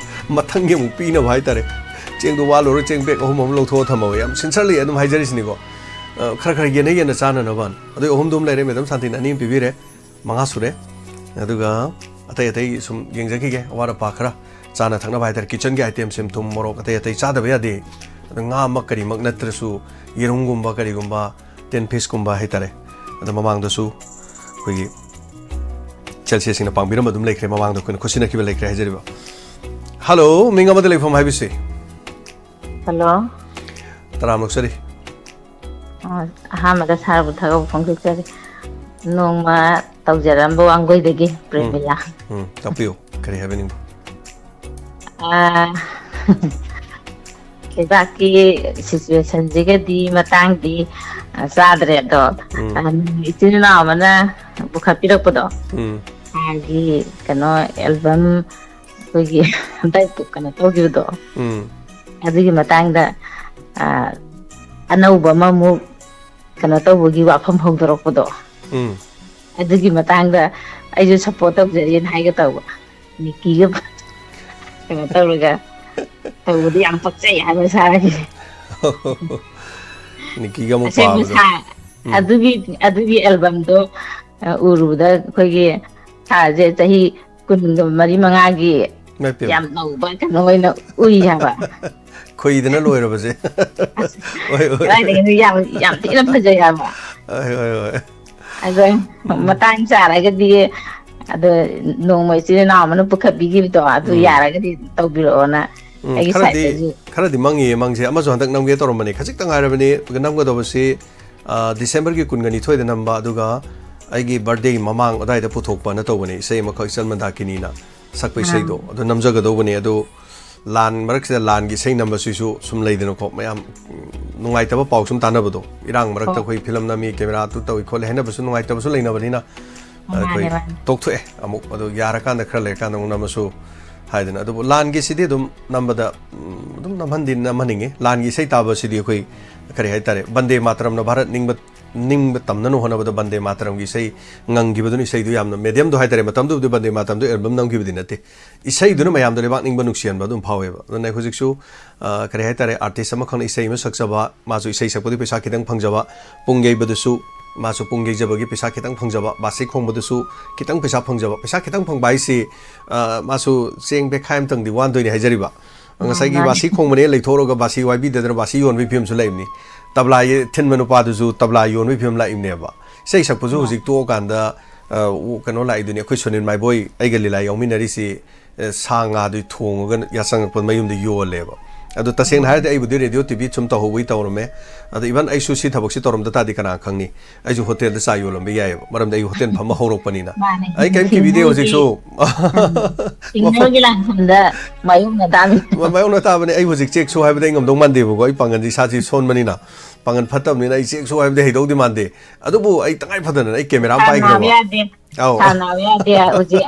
ꯃꯊꯪꯒꯤ ꯑꯃꯨꯛ ꯄꯤꯅꯕ ꯍꯥꯏꯇꯥꯔꯦ꯫ ꯆꯦꯡꯗꯣ ꯋꯥꯠꯂꯨꯔ ꯆꯦꯡ bag ꯑꯍꯨꯝ ꯑꯃ ꯂꯧꯊꯣꯛꯑ ꯊꯝꯍꯧꯋꯦ꯫ ꯌꯥꯝ sincerely ꯑꯗꯨꯝ ꯍꯥꯏꯖꯔꯤꯁꯤꯅꯤꯀꯣ꯫ ꯑ, ꯈꯔ ꯈꯔ ꯌꯦꯟꯅ ꯌꯦꯟꯅ ꯆꯥꯅꯅꯕ꯫ ꯑꯗꯨ ꯑꯍꯨꯝꯗꯨ ꯑꯃ ꯂꯩꯔꯦ, ꯃꯦꯗꯥꯝ ꯁꯥꯟꯇꯤꯅ ꯑꯅꯤ ꯑꯃ ꯄꯤꯕꯤꯔꯦ꯫ ꯃꯉꯥ ꯁꯨꯔꯦ꯫ ꯑꯗꯨꯒ ꯑꯇꯩ ꯑꯇꯩ ꯁꯨꯝ ꯌꯦꯡꯖꯈꯤꯒꯦ, ꯑꯋꯥꯠ ꯑꯄꯥ ꯈꯔ, ꯆꯥꯅ ꯊꯛꯅꯕ ꯍꯥꯏꯇꯥꯔꯦ, kitchen-ꯒꯤ item-ꯁꯦ ꯊꯨꯝ, ꯃꯣꯔꯣꯛ, ꯑꯇꯩ ꯑꯇꯩ ꯆꯥꯗꯕ ꯌꯥꯗꯦ꯫ ꯑꯗꯣ ꯉꯥꯃꯛ ꯀꯔꯤꯃꯛ ꯅꯠꯇ꯭ꯔꯁꯨ, ꯌꯦꯔꯨꯝꯒꯨꯝꯕ ꯀꯔꯤꯒꯨꯝꯕ, ten piece-ꯀꯨꯝꯕ ꯍꯥꯏꯇꯥꯔꯦ꯫ ꯑꯗꯣ ꯃꯃꯥꯡꯗꯁꯨ ꯑꯩꯈꯣꯏꯒꯤ ꯆꯦꯜꯁꯦꯁꯤꯡꯅ ꯄꯥꯡꯕꯤꯔꯝꯕ ꯑꯗꯨꯝ ꯂꯩꯈ꯭ꯔꯦ, ꯃꯃꯥꯡꯗ ꯑꯩꯈꯣꯏꯅ ꯈꯨꯠꯁꯤꯟꯅꯈꯤꯕ ꯂꯩꯈ꯭ꯔꯦ ꯍꯥꯏꯖꯔꯤꯕ꯫ Hello, ꯃꯤꯡ ꯑꯃꯗ ꯂꯩꯐꯝ ꯍꯥꯏꯕꯤꯁꯤ꯫ Hello꯫ ꯇꯔꯥꯝꯅ ꯑꯣꯛꯆꯔꯤ꯫ ꯑ, ꯑꯍꯥꯟꯕꯗ ꯁꯥꯔꯕꯨ ꯊꯥꯒꯠꯄ ꯐꯣꯡꯗꯣꯛꯆꯔꯤ꯫ ꯅꯣꯡꯃ ꯇꯧꯖꯔꯝꯕ ꯋꯥꯡꯒꯣꯏꯗꯒꯤ ꯄ꯭ꯔꯦꯃꯤꯂꯥ꯫ ꯎꯝ, ꯇꯥꯛꯄꯤꯌꯨ, ꯀꯔꯤ ꯍꯥꯏꯕꯤꯅꯤꯡꯕ? ꯑ, ꯂꯩꯕꯥꯛꯀꯤ situation-ꯁꯤꯒꯗꯤ ꯃꯇꯥꯡꯗꯤ, ꯑ, ꯆꯥꯗ꯭ꯔꯦ ꯑꯗꯣ, ꯎꯝ꯫ ꯑ, ꯏꯆꯤꯟ ꯏꯅꯥꯎ ꯑꯃꯅ ꯄꯨꯈꯠꯄꯤꯔꯛꯄꯗꯣ, ꯎꯝ꯫ ꯃꯥꯒꯤ ꯀꯩꯅꯣ album ꯑꯩꯈꯣꯏꯒꯤ ꯍꯟꯗꯛ ꯀꯩꯅꯣ ꯇꯧꯈꯤꯕꯗꯣ, ꯎꯝ ꯑꯗꯨꯒꯤ ꯃꯇꯥꯡꯗ ꯑ, ꯑꯅꯧꯕ ꯑꯃꯃꯨꯛ ꯀꯩꯅꯣ ꯇꯧꯕꯒꯤ ꯋꯥꯐꯝ ꯍꯧꯗꯣꯔꯛꯄꯗꯣ, ꯎꯝ ꯑꯗꯨꯒꯤ ꯃꯇꯥꯡꯗ ꯑꯩꯁꯨ ꯁꯞꯄꯣꯔꯠ ꯇꯧꯖꯔꯤꯅ ꯍꯥꯏꯒꯦ ꯇꯧꯕ꯫ ꯅꯤꯀꯤꯒ ꯀꯩꯅꯣ ꯇꯧꯔꯒ ꯇꯧꯕꯗꯤ ꯌꯥꯝ ꯄꯛꯆꯩ ꯍꯥꯏꯕ ꯁꯥꯔꯒꯤ꯫ ꯅꯤꯀꯤꯒ ꯑꯃꯨꯛ ꯑꯁꯦꯡꯕ ꯄꯥꯕꯗꯣ꯫ ꯁꯥ ꯎꯝ ꯑꯗꯨꯒꯤ ꯑꯗꯨꯒꯤ ꯑꯦꯜꯕꯝꯗꯣ, ꯑ, ꯎꯔꯨꯕꯗ ꯑꯩꯈꯣꯏꯒꯤ ꯁꯥꯁꯦ ꯆꯍꯤ ꯀꯨꯟꯒ ꯃꯔꯤ ꯃꯉꯥꯒꯤ ꯏꯃꯥꯏ ꯄꯦꯝꯃ꯫ ꯌꯥꯝ ꯅꯧꯕ ꯀꯩꯅꯣ ꯑꯣꯏꯅ ꯎꯏ ꯍꯥꯏꯕ꯫ ꯈꯨꯏꯗꯅ ꯂꯣꯏꯔꯕꯁꯦ꯫ ꯑꯁ, ꯍꯣꯏ ꯍꯣꯏ꯫ ꯀꯗꯥꯏꯗꯒꯤꯅꯣ, ꯌꯥꯝ ꯌꯥꯝ ꯊꯤꯅ ꯐꯖꯩ ꯍꯥꯏꯕ꯫ ꯍꯣꯏ ꯍꯣꯏ ꯍꯣꯏ꯫ ꯑꯗꯣ ꯃꯇꯥꯡ ꯆꯥꯔꯒꯗꯤ, ꯑꯗꯣ ꯅꯣꯡꯃ ꯏꯆꯤꯜ ꯏꯅꯥꯎ ꯑꯃꯅ ꯄꯨꯈꯠꯄꯤꯈꯤꯕꯗꯣ, ꯑꯗꯨ ꯎꯝ ꯌꯥꯔꯒꯗꯤ ꯇꯧꯕꯤꯔꯛꯑꯣꯅ ꯎꯝ, ꯑꯩꯒꯤ ꯈꯔꯗꯤ ꯁꯥꯏꯠꯇꯒꯤ꯫ ꯈꯔꯗꯤ ꯃꯪꯉꯤꯌꯦ ꯃꯪꯁꯦ꯫ ꯑꯃꯁꯨ ꯍꯟꯗꯛ ꯅꯝꯒꯦ ꯇꯧꯔꯝꯕꯅꯤ, ꯈꯖꯤꯛꯇ ꯉꯥꯏꯔꯕꯅꯤ꯫ ꯅꯝꯒꯗꯧꯕꯁꯤ, ꯑ, ꯗꯤꯁꯦꯝꯕꯔꯒꯤ ꯀꯨꯟꯒ ꯅꯤꯊꯣꯏꯗ ꯅꯝꯕ, ꯑꯗꯨꯒ ꯑꯩꯒꯤ ꯕꯥꯔꯗꯦꯒꯤ ꯃꯃꯥꯡ ꯑꯗꯨꯋꯥꯏꯗ ꯄꯨꯊꯣꯛꯄꯅ ꯇꯧꯕꯅꯤ, ꯏꯁꯩ ꯑꯃꯈꯛ ꯏꯆꯟ ꯃꯟꯗꯥꯀꯤꯅꯤꯅ ꯁꯛꯄ ꯏꯁꯩꯗꯣ, ꯑꯗꯨ ꯅꯝꯖꯒꯗꯧꯕꯅꯤ꯫ ꯑꯗꯨ ꯂꯥꯟ ꯃꯔꯛꯁꯤꯗ ꯂꯥꯟꯒꯤ ꯏꯁꯩ ꯅꯝꯕꯁꯤꯁꯨ ꯁꯨꯝ ꯂꯩꯗꯅꯀꯣ, ꯃꯌꯥꯝ, ꯎꯝ, ꯅꯨꯡꯉꯥꯏꯇꯕ ꯄꯥꯎ ꯁꯨꯝ ꯇꯥꯟꯅꯕꯗꯣ, ꯏꯔꯥꯡ ꯃꯔꯛꯇ ꯍꯣꯏ꯫ ꯑꯩꯈꯣꯏ ꯐꯤꯂꯝ ꯅꯝꯃꯤ, ꯀꯦꯃꯦꯔꯥ ꯑꯗꯨ ꯇꯧꯏ ꯈꯣꯠꯂꯤ ꯍꯥꯏꯅꯕꯁꯨ ꯅꯨꯡꯉꯥꯏꯇꯕꯁꯨ ꯂꯩꯅꯕꯅꯤꯅ, ꯃꯥꯅꯦ, ꯑꯩꯈꯣꯏ ꯃꯥꯅꯦ꯫ ꯇꯣꯛꯊꯣꯛꯑꯦ꯫ ꯑꯃꯨꯛ ꯑꯗꯨ ꯌꯥꯔꯀꯥꯟꯗ ꯈꯔ ꯂꯩꯔꯀꯥꯟꯗ ꯑꯃꯨꯛ ꯅꯝꯃꯁꯨ ꯍꯥꯏꯗꯅ꯫ ꯑꯗꯨꯕꯨ ꯂꯥꯟꯒꯤꯁꯤꯗꯤ ꯑꯗꯨꯝ ꯅꯝꯕꯗ, ꯎꯝ, ꯑꯗꯨꯝ ꯅꯝꯍꯟꯗꯤ ꯅꯝꯍꯟꯅꯤꯡꯉꯤ꯫ ꯂꯥꯟꯒꯤ ꯏꯁꯩ ꯇꯥꯕꯁꯤꯗꯤ ꯑꯩꯈꯣꯏ ꯀꯔꯤ ꯍꯥꯏꯇꯥꯔꯦ, ꯕꯟꯗꯦ ꯃꯥꯇꯔꯝꯅ ꯚꯥꯔꯠ ꯅꯤꯡꯕ, ꯅꯤꯡꯕ ꯇꯝꯅꯅ ꯍꯣꯠꯅꯕꯗ ꯕꯟꯗꯦ ꯃꯥꯇꯔꯝꯒꯤ ꯏꯁꯩ ꯉꯪꯈꯤꯕꯗꯨꯅ ꯏꯁꯩꯗꯨ ꯌꯥꯝꯅ, ꯃꯦꯗꯤꯌꯝꯗꯣ ꯍꯥꯏꯇꯥꯔꯦ, ꯃꯇꯝꯗꯨꯕꯨꯗꯤ ꯕꯟꯗꯦ ꯃꯥꯇꯔꯝꯗꯣ ꯑꯦꯜꯕꯝ ꯅꯝꯈꯤꯕꯗꯤ ꯅꯠꯇꯦ꯫ ꯏꯁꯩꯗꯨꯅ ꯃꯌꯥꯝꯗ ꯂꯩꯕꯥꯛ ꯅꯤꯡꯕ ꯅꯨꯡꯁꯤꯍꯟꯕ ꯑꯗꯨꯝ ꯐꯥꯎꯋꯦꯕ꯫ ꯑꯗꯨꯅ ꯍꯧꯖꯤꯛꯁꯨ, ꯑ, ꯀꯔꯤ ꯍꯥꯏꯇꯥꯔꯦ, ꯑꯥꯔꯇꯤꯁ ꯑꯃꯈꯛꯅ ꯏꯁꯩ ꯑꯃ ꯁꯛꯆꯕ, ꯃꯥꯁꯨ ꯏꯁꯩ ꯁꯛꯄꯗꯤ ꯄꯩꯁꯥ ꯈꯤꯇꯪ ꯐꯪꯖꯕ, ꯄꯨꯡ ꯌꯩꯕꯗꯁꯨ ꯃꯥꯁꯨ ꯄꯨꯡ ꯌꯩꯖꯕꯒꯤ ꯄꯩꯁꯥ ꯈꯤꯇꯪ ꯐꯪꯖꯕ, ꯕꯥꯁꯤ ꯈꯣꯡꯕꯗꯁꯨ ꯈꯤꯇꯪ ꯄꯩꯁꯥ ꯐꯪꯖꯕ, ꯄꯩꯁꯥ ꯈꯤꯇꯪ ꯐꯪꯕ ꯍꯥꯏꯁꯤ, ꯑ, ꯃꯥꯁꯨ ꯆꯦꯡ ꯕꯦꯈꯥꯏ ꯑꯃꯇꯪꯗꯤ ꯋꯥꯟꯗꯣꯏꯅꯤ ꯍꯥꯏꯖꯔꯤꯕ꯫ ꯉꯁꯥꯏꯒꯤ ꯃꯥꯅꯦ꯫ ꯕꯥꯁꯤ ꯈꯣꯡꯕꯅꯦ ꯂꯩꯊꯣꯛꯑꯒ ꯕꯥꯁꯤ ꯋꯥꯏꯕꯤꯗꯗꯅ ꯕꯥꯁꯤ ꯌꯣꯟꯕꯒꯤ ꯐꯤꯕꯝꯁꯨ ꯂꯩꯕꯅꯤ꯫ ꯇꯕ꯭ꯂꯥ ꯊꯤꯟꯕ ꯅꯨꯄꯥꯗꯨꯁꯨ ꯇꯕ꯭ꯂꯥ ꯌꯣꯟꯕꯒꯤ ꯐꯤꯕꯝ ꯂꯥꯛꯏꯕꯅꯦꯕ꯫ ꯏꯁꯩ ꯁꯛꯄꯁꯨ ꯍꯧꯖꯤꯛ ꯇꯣꯛꯑꯀꯥꯟꯗ, ꯑ, ꯎ-, ꯀꯩꯅꯣ ꯂꯥꯛꯏꯗꯨꯅꯤ, ꯑꯩꯈꯣꯏ ꯁꯨꯅꯤꯜ ꯃꯥꯏꯕꯣꯏ ꯑꯩꯒ ꯂꯤꯂꯥ ꯌꯥꯎꯃꯤꯟꯅꯔꯤꯁꯤ, ꯑ, ꯁꯥ ꯉꯥꯗꯨ ꯊꯣꯡꯉꯒ ꯌꯥꯆꯪꯉꯛꯄ ꯃꯌꯨꯝꯗ ꯌꯣꯜꯂꯦꯕ꯫ ꯑꯗꯣ ꯇꯁꯦꯡꯅ ꯍꯥꯏꯔꯗꯤ ꯑꯩꯕꯨꯗꯤ ꯔꯦꯗꯤꯑꯣ ꯇꯤ ꯚꯤ ꯁꯨꯝ ꯇꯧꯍꯧꯕꯒꯤ ꯇꯧꯔꯝꯃꯦ꯫ ꯑꯗꯣ ꯏꯚꯟ ꯑꯩꯁꯨ ꯁꯤ ꯊꯕꯛꯁꯤ ꯇꯧꯔꯝꯗ ꯇꯥꯔꯗꯤ ꯀꯅꯥ ꯈꯪꯅꯤ? ꯑꯩꯁꯨ ꯍꯣꯇꯦꯜꯗ ꯆꯥ ꯌꯣꯜꯂꯝꯕ ꯌꯥꯏꯑꯕ, ꯃꯔꯝꯗꯤ ꯑꯩ ꯍꯣꯇꯦꯜ ꯐꯝꯕ ꯍꯧꯔꯛꯄꯅꯤꯅ꯫ ꯃꯥꯅꯦ꯫ ꯑꯩ ꯀꯔꯤꯝ ꯀꯤꯕꯤꯗꯦ ꯁꯤꯡꯅꯕꯒꯤ, ꯍꯧꯖꯤꯛꯁꯨ꯫ ꯁꯤꯡꯅꯕꯒꯤ ꯂꯥꯟꯐꯝꯗ ꯃꯥꯌꯣꯛꯅ ꯇꯥꯕꯅꯤ꯫ ꯃꯥ-, ꯃꯥꯌꯣꯛꯅ ꯇꯥꯕꯅꯦ꯫ ꯑꯩ ꯍꯧꯖꯤꯛ ꯆꯦꯛꯁꯨ ꯍꯥꯏꯕꯗ ꯑꯩ ꯉꯝꯗꯧ ꯃꯥꯟꯗꯦꯕꯀꯣ, ꯑꯩ ꯄꯥꯡꯒꯜꯁꯤ ꯏꯁꯥꯁꯤ ꯁꯣꯟꯕꯅꯤꯅ, ꯄꯥꯡꯒꯜ ꯐꯠꯇꯕꯅꯤꯅ ꯑꯩ ꯆꯦꯛꯁꯨ ꯍꯥꯏꯕꯗꯤ ꯍꯩꯗꯧꯗꯤ ꯃꯥꯟꯗꯦ꯫ ꯑꯗꯨꯕꯨ ꯑꯩ ꯇꯉꯥꯏ ꯐꯗꯅ ꯑꯩ ꯀꯦꯃꯦꯔꯥ ꯑꯃ ꯇꯥꯟꯅꯕ ꯄꯥꯏꯈ꯭ꯔꯕ꯫ ꯌꯥꯗꯦ꯫ ꯑꯧ꯫ ꯁꯥꯟꯅꯕ ꯌꯥꯗꯦ ꯍꯧꯖꯤꯛ꯫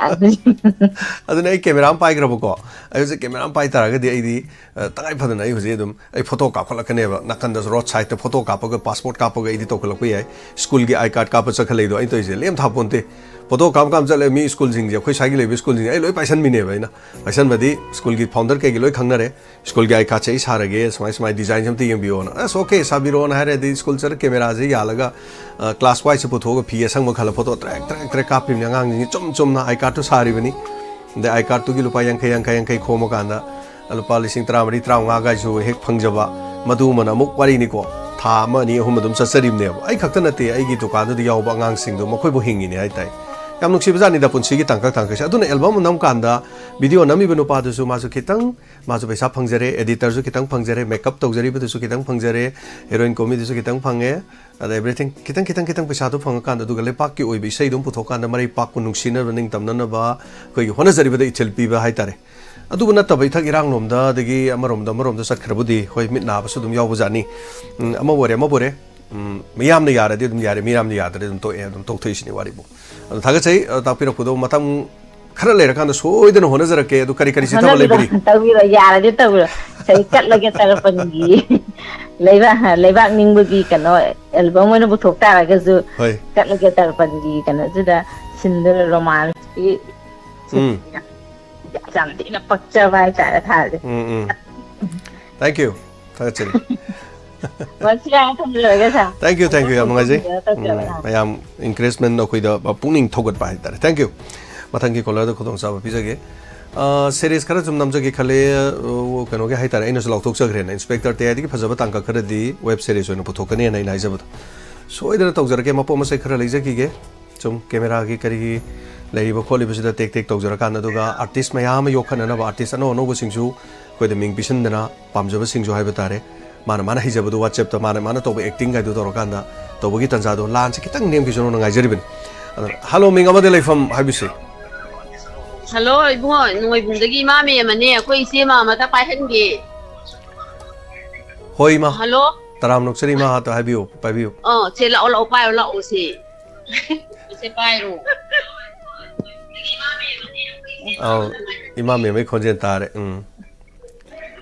ꯑꯗꯨꯅ ꯑꯩ ꯀꯦꯃꯦꯔꯥ ꯑꯃ ꯄꯥꯏꯈ꯭ꯔꯕꯀꯣ, ꯑꯩ ꯍꯧꯖꯤꯛ ꯀꯦꯃꯦꯔꯥ ꯑꯃ ꯄꯥꯏ ꯇꯥꯔꯒꯗꯤ ꯑꯩꯗꯤ, ꯑ, ꯇꯉꯥꯏ ꯐꯗꯅ ꯑꯩ ꯍꯧꯖꯤꯛ ꯑꯗꯨꯝ ꯑꯩ ꯐꯣꯇꯣ ꯀꯥꯞꯈꯠꯂꯛꯀꯅꯦꯕ, ꯅꯥꯀꯟꯗꯁꯨ ꯔꯣꯗ ꯁꯥꯏꯗꯇ ꯐꯣꯇꯣ ꯀꯥꯞꯄꯒ, ꯄꯥꯁꯄꯣꯔꯠ ꯀꯥꯞꯄꯒ ꯑꯩꯗꯤ ꯇꯧꯈꯠꯂꯛꯄ ꯌꯥꯏ꯫ ꯁ꯭ꯀꯨꯜꯒꯤ ꯑꯥꯏ ꯀꯥꯔꯗ ꯀꯥꯞꯄ ꯆꯠꯈꯠꯂꯛꯏꯗꯣ ꯑꯩꯅ ꯇꯧꯔꯤꯁꯦ ꯂꯦꯝ ꯊꯥꯄꯣꯟꯇꯦ꯫ ꯐꯣꯇꯣ ꯀꯥꯞ ꯀꯥꯞ ꯆꯠꯂꯦ, ꯃꯤ ꯁ꯭ꯀꯨꯜꯁꯤꯡꯁꯦ, ꯑꯩꯈꯣꯏ ꯁ꯭ꯋꯥꯏꯒꯤ ꯂꯩꯕ ꯁ꯭ꯀꯨꯜꯁꯤꯡꯁꯦ ꯑꯩ ꯂꯣꯏ ꯄꯥꯏꯁꯟꯕꯤꯅꯦꯕ ꯑꯩꯅ꯫ ꯄꯥꯏꯁꯟꯕꯗꯤ ꯁ꯭ꯀꯨꯜꯒꯤ ꯐꯥꯎꯟꯗꯔ ꯀꯩꯒꯤ ꯂꯣꯏ ꯈꯪꯅꯔꯦ꯫ ꯁ꯭ꯀꯨꯜꯒꯤ ꯑꯥꯏ ꯀꯥꯔꯗꯁꯦ ꯑꯩ ꯁꯥꯔꯒꯦ, ꯁꯨꯃꯥꯏ ꯁꯨꯃꯥꯏ ꯗꯤꯖꯥꯏꯟꯁꯦ ꯑꯝꯇ ꯌꯦꯡꯕꯤꯌꯣꯅ꯫ "ꯑꯁ, ꯑꯣꯀꯦ, ꯁꯥꯕꯤꯔꯣꯅ" ꯍꯥꯏꯔꯦ꯫ ꯑꯗꯩ ꯁ꯭ꯀꯨꯜ ꯆꯠꯂ ꯀꯦꯃꯦꯔꯥꯁꯦ ꯌꯥꯜꯂꯒ, ꯑ, ꯀ꯭ꯂꯥꯁ ꯋꯥꯏꯁꯁꯦ ꯄꯨꯊꯣꯛꯑꯒ ꯐꯤ ꯑꯁꯪꯕ ꯈꯜꯂ ꯐꯣꯇꯣ ꯇ꯭ꯔꯦꯛ, ꯇ꯭ꯔꯦꯛ, ꯇ꯭ꯔꯦꯛ ꯀꯥꯞꯄꯤꯕꯅꯤ ꯑꯉꯥꯡꯁꯤꯡꯁꯦ꯫ ꯆꯨꯝ ꯆꯨꯝꯅ ꯑꯥꯏ ꯀꯥꯔꯗꯇꯨ ꯁꯥꯔꯤꯕꯅꯤ꯫ ꯑꯗꯩ ꯑꯥꯏ ꯀꯥꯔꯗꯇꯨꯒꯤ ꯂꯨꯄꯥ ꯌꯥꯡꯈꯩ, ꯌꯥꯡꯈꯩ, ꯌꯥꯡꯈꯩ ꯈꯣꯝꯃꯀꯥꯟꯗ ꯂꯨꯄꯥ ꯂꯤꯁꯤꯡ ꯇꯔꯥꯃꯔꯤ, ꯇꯔꯥꯃꯉꯥꯒꯥꯏꯁꯨ ꯍꯦꯛ ꯐꯪꯖꯕ, ꯃꯗꯨꯃꯅ ꯑꯃꯨꯛ ꯋꯥꯔꯤꯅꯤꯀꯣ꯫ ꯊꯥ ꯑꯃ, ꯑꯅꯤ, ꯑꯍꯨꯝ ꯑꯗꯨꯝ ꯆꯠꯆꯔꯤꯕꯅꯦꯕ꯫ ꯑꯩ ꯈꯛꯇ ꯅꯠꯇꯦ, ꯑꯩꯒꯤ ꯗꯨꯀꯥꯟꯗꯨꯗ ꯌꯥꯎꯕ ꯑꯉꯥꯡꯁꯤꯡꯗꯣ ꯃꯈꯣꯏꯕꯨ ꯍꯤꯡꯉꯤꯅꯦ ꯍꯥꯏꯇꯥꯏ꯫ ꯌꯥꯝ ꯅꯨꯡꯁꯤꯕꯖꯥꯠꯅꯤꯗ ꯄꯨꯟꯁꯤꯒꯤ ꯇꯥꯡꯀꯛ ꯇꯥꯡꯀꯛꯁꯦ꯫ ꯑꯗꯨꯅ ꯑꯦꯜꯕꯝ ꯅꯝꯀꯥꯟꯗ ꯚꯤꯗꯤꯑꯣ ꯅꯝꯃꯤꯕ ꯅꯨꯄꯥꯗꯨꯁꯨ ꯃꯥꯁꯨ ꯈꯤꯇꯪ, ꯃꯥꯁꯨ ꯄꯩꯁꯥ ꯐꯪꯖꯔꯦ, ꯑꯦꯗꯤꯇꯔꯁꯨ ꯈꯤꯇꯪ ꯐꯪꯖꯔꯦ, ꯃꯦꯀꯞ ꯇꯧꯖꯔꯤꯕꯗꯨꯁꯨ ꯈꯤꯇꯪ ꯐꯪꯖꯔꯦ, ꯍꯦꯔꯣꯏꯟ ꯀꯣꯃꯤꯗꯨꯁꯨ ꯈꯤꯇꯪ ꯐꯪꯉꯦ꯫ ꯑꯗ everything ꯈꯤꯇꯪ, ꯈꯤꯇꯪ, ꯈꯤꯇꯪ ꯄꯩꯁꯥꯗꯣ ꯐꯪꯉꯀꯥꯟꯗ, ꯑꯗꯨꯒ ꯂꯩꯄꯥꯛꯀꯤ ꯑꯣꯏꯕ ꯏꯁꯩꯗꯣ ꯑꯃ ꯄꯨꯊꯣꯛꯀꯥꯟꯗ ꯃꯔꯩ ꯄꯥꯛꯄ, ꯅꯨꯡꯁꯤꯅꯕ, ꯅꯤꯡꯇꯝꯅꯅꯕ ꯑꯩꯈꯣꯏꯒꯤ ꯍꯣꯠꯅꯖꯔꯤꯕꯗ ꯏꯊꯤꯜ ꯄꯤꯕ ꯍꯥꯏꯇꯥꯔꯦ꯫ ꯑꯗꯨꯕꯨ ꯅꯠꯇꯕ ꯏꯊꯛ ꯏꯔꯥꯡꯂꯣꯝꯗ, ꯑꯗꯒꯤ ꯑꯃꯔꯣꯝꯗ, ꯑꯃꯔꯣꯝꯗ ꯆꯠꯈ꯭ꯔꯕꯨꯗꯤ, ꯍꯣꯏ, ꯃꯤꯠ ꯅꯥꯕꯁꯨ ꯑꯗꯨꯝ ꯌꯥꯎꯕꯖꯥꯠꯅꯤ꯫ ꯎꯝ, ꯑꯃꯕꯨ ꯑꯣꯏꯔꯦ, ꯑꯃꯕꯨ ꯑꯣꯏꯔꯦ, ꯎꯝ, ꯃꯤꯌꯥꯝꯅ ꯌꯥꯔꯗꯤ ꯑꯗꯨꯝ ꯌꯥꯔꯦ, ꯃꯤꯌꯥꯝꯅ ꯌꯥꯗ꯭ꯔꯗꯤ ꯑꯗꯨꯝ ꯇꯣꯛꯑꯦ, ꯑꯗꯨꯝ ꯇꯣꯛꯊꯣꯛꯏꯁꯤꯅꯤ ꯋꯥꯔꯤꯕꯨ꯫ ꯑꯗꯣ ꯊꯥꯒꯠꯆꯩ, ꯑ, ꯇꯥꯛꯄꯤꯔꯛꯄꯗꯣ꯫ ꯃꯇꯝ ꯈꯔ ꯂꯩꯔꯀꯥꯟꯗ ꯁꯣꯏꯗꯅ ꯍꯣꯠꯅꯖꯔꯛꯀꯦ꯫ ꯑꯗꯨ ꯀꯔꯤ ꯀꯔꯤ ꯆꯤꯊꯕ ꯍꯣꯠꯅꯕꯤꯔꯣ, ꯂꯩꯕꯤꯔꯤ? ꯇꯧꯕꯤꯔꯣ, ꯌꯥꯔꯗꯤ ꯇꯧꯕꯤꯔꯣ꯫ ꯉꯁꯥꯏ ꯀꯠꯂꯒꯦ ꯇꯔꯄꯟꯒꯤ ꯂꯩꯕꯥꯛ, ꯂꯩꯕꯥꯛ ꯅꯤꯡꯕꯒꯤ ꯀꯩꯅꯣ ꯑꯦꯜꯕꯝ ꯑꯣꯏꯅ ꯄꯨꯊꯣꯛ ꯇꯥꯔꯒꯁꯨ, ꯍꯣꯏ꯫ ꯀꯠꯂꯒꯦ ꯇꯔꯄꯟꯒꯤ ꯀꯩꯅꯣꯁꯤꯗ ꯁꯤꯟꯗꯨꯅ ꯔꯣꯃꯥꯟꯁꯀꯤ ꯎꯝ꯫ ꯌꯥꯝ ꯊꯤꯅ ꯄꯛꯆꯕ ꯍꯥꯏꯇꯥꯔꯦ ꯊꯥꯁꯦ꯫ ꯎꯝ, ꯎꯝ꯫ Thank you꯫ ꯊꯥꯒꯠꯆꯔꯤ꯫ ꯃꯁꯤ ꯌꯥꯝ ꯊꯝꯖꯔꯒꯦ, ꯁꯥꯔ꯫ Thank you, thank you꯫ ꯌꯥꯝ ꯅꯨꯡꯉꯥꯏꯖꯩ꯫ ꯇꯧꯖꯔꯒꯦ꯫ ꯎꯝ, ꯃꯌꯥꯝ encouragement ꯑꯩꯈꯣꯏꯗ ꯄꯨꯛꯅꯤꯡ ꯊꯧꯒꯠꯄ ꯍꯥꯏꯇꯥꯔꯦ꯫ Thank you꯫ ꯃꯊꯪꯒꯤ caller ꯗ ꯈꯨꯗꯣꯡꯆꯥꯕ ꯄꯤꯖꯒꯦ꯫ ꯑ, series ꯈꯔ ꯁꯨꯝ ꯅꯝꯖꯒꯦ ꯈꯜꯂꯦ, ꯑ, ꯀꯩꯅꯣꯒꯤ ꯍꯥꯏꯇꯥꯔꯦ, ꯑꯩꯅꯁꯨ ꯂꯥꯎꯊꯣꯛꯆꯈ꯭ꯔꯦꯅ, Inspector ꯇꯌꯥꯏꯗꯒꯤ ꯐꯖꯕ ꯇꯥꯡꯀꯛ ꯈꯔꯗꯤ web series ꯑꯣꯏꯅ ꯄꯨꯊꯣꯛꯀꯅꯤꯅ ꯑꯩꯅ ꯍꯥꯏꯖꯕꯗꯣ꯫ ꯁꯣꯏꯗꯅ ꯇꯧꯖꯔꯛꯀꯦ, ꯃꯄꯣꯠ ꯃꯆꯩ ꯈꯔ ꯂꯩꯖꯈꯤꯒꯦ꯫ ꯁꯨꯝ ꯀꯦꯃꯦꯔꯥꯒꯤ ꯀꯔꯤꯒꯤ ꯂꯩꯔꯤꯕ ꯈꯣꯠꯂꯤꯕꯁꯤꯗ ꯇꯦꯛ ꯇꯦꯛ ꯇꯧꯖꯔꯀꯥꯟꯗ, ꯑꯗꯨꯒ artist ꯃꯌꯥꯝ ꯑꯃ ꯌꯣꯛꯈꯠꯅꯅꯕ artist ꯑꯅꯧ ꯑꯅꯧꯕꯁꯤꯡꯁꯨ ꯑꯩꯈꯣꯏꯗ ꯃꯤꯡ ꯄꯤꯁꯤꯟꯗꯅ, ꯄꯥꯝꯖꯕꯁꯤꯡꯁꯨ ꯍꯥꯏꯕ ꯇꯥꯔꯦ, ꯃꯥꯅ ꯃꯥꯅ ꯍꯩꯖꯕꯗꯨ WhatsApp ꯇ ꯃꯥꯅ ꯃꯥꯅ ꯇꯧꯕ acting ꯒꯥꯏꯗꯨ ꯇꯧꯔꯀꯥꯟꯗ ꯇꯧꯕꯒꯤ ꯇꯟꯖꯥꯗꯣ ꯂꯥꯟꯁꯦ ꯈꯤꯇꯪ ꯅꯦꯝꯈꯤꯁꯅꯣꯅ ꯉꯥꯏꯖꯔꯤꯕꯅꯤ꯫ ꯑꯗꯨꯅ, hello, ꯃꯤꯡ ꯑꯃꯗ ꯂꯩꯐꯝ ꯍꯥꯏꯕꯤꯁꯤ꯫ Hello, ꯏꯕꯨꯡꯉꯣ, ꯅꯣꯡꯃꯩꯕꯨꯡꯗꯒꯤ ꯏꯃꯥ ꯃꯦꯝꯃꯅꯦ꯫ ꯑꯩꯈꯣꯏ ꯏꯆꯦ ꯃꯥ ꯑꯃꯇ ꯄꯥꯏꯍꯟꯒꯦ꯫ ꯍꯣꯏ, ꯏꯃꯥ꯫ Hello? ꯇꯔꯥꯝ ꯅꯣꯛꯆꯔꯤ, ꯏꯃꯥ, ꯍꯥꯟꯅ ꯍꯥꯏꯕꯤꯌꯨ, ꯄꯥꯏꯕꯤꯌꯨ꯫ ꯑ, ꯁꯦ ꯂꯥꯛꯑꯣ, ꯂꯥꯛꯑꯣ, ꯄꯥꯏꯌꯣ, ꯂꯥꯛꯑꯣ, ꯁꯦ꯫ ꯁꯦ ꯄꯥꯏꯔꯣ꯫ ꯑꯧ, ꯏꯃꯥ ꯃꯦꯝꯃꯩ ꯈꯣꯟꯖꯦꯜ ꯇꯥꯔꯦ꯫ ꯎꯝ꯫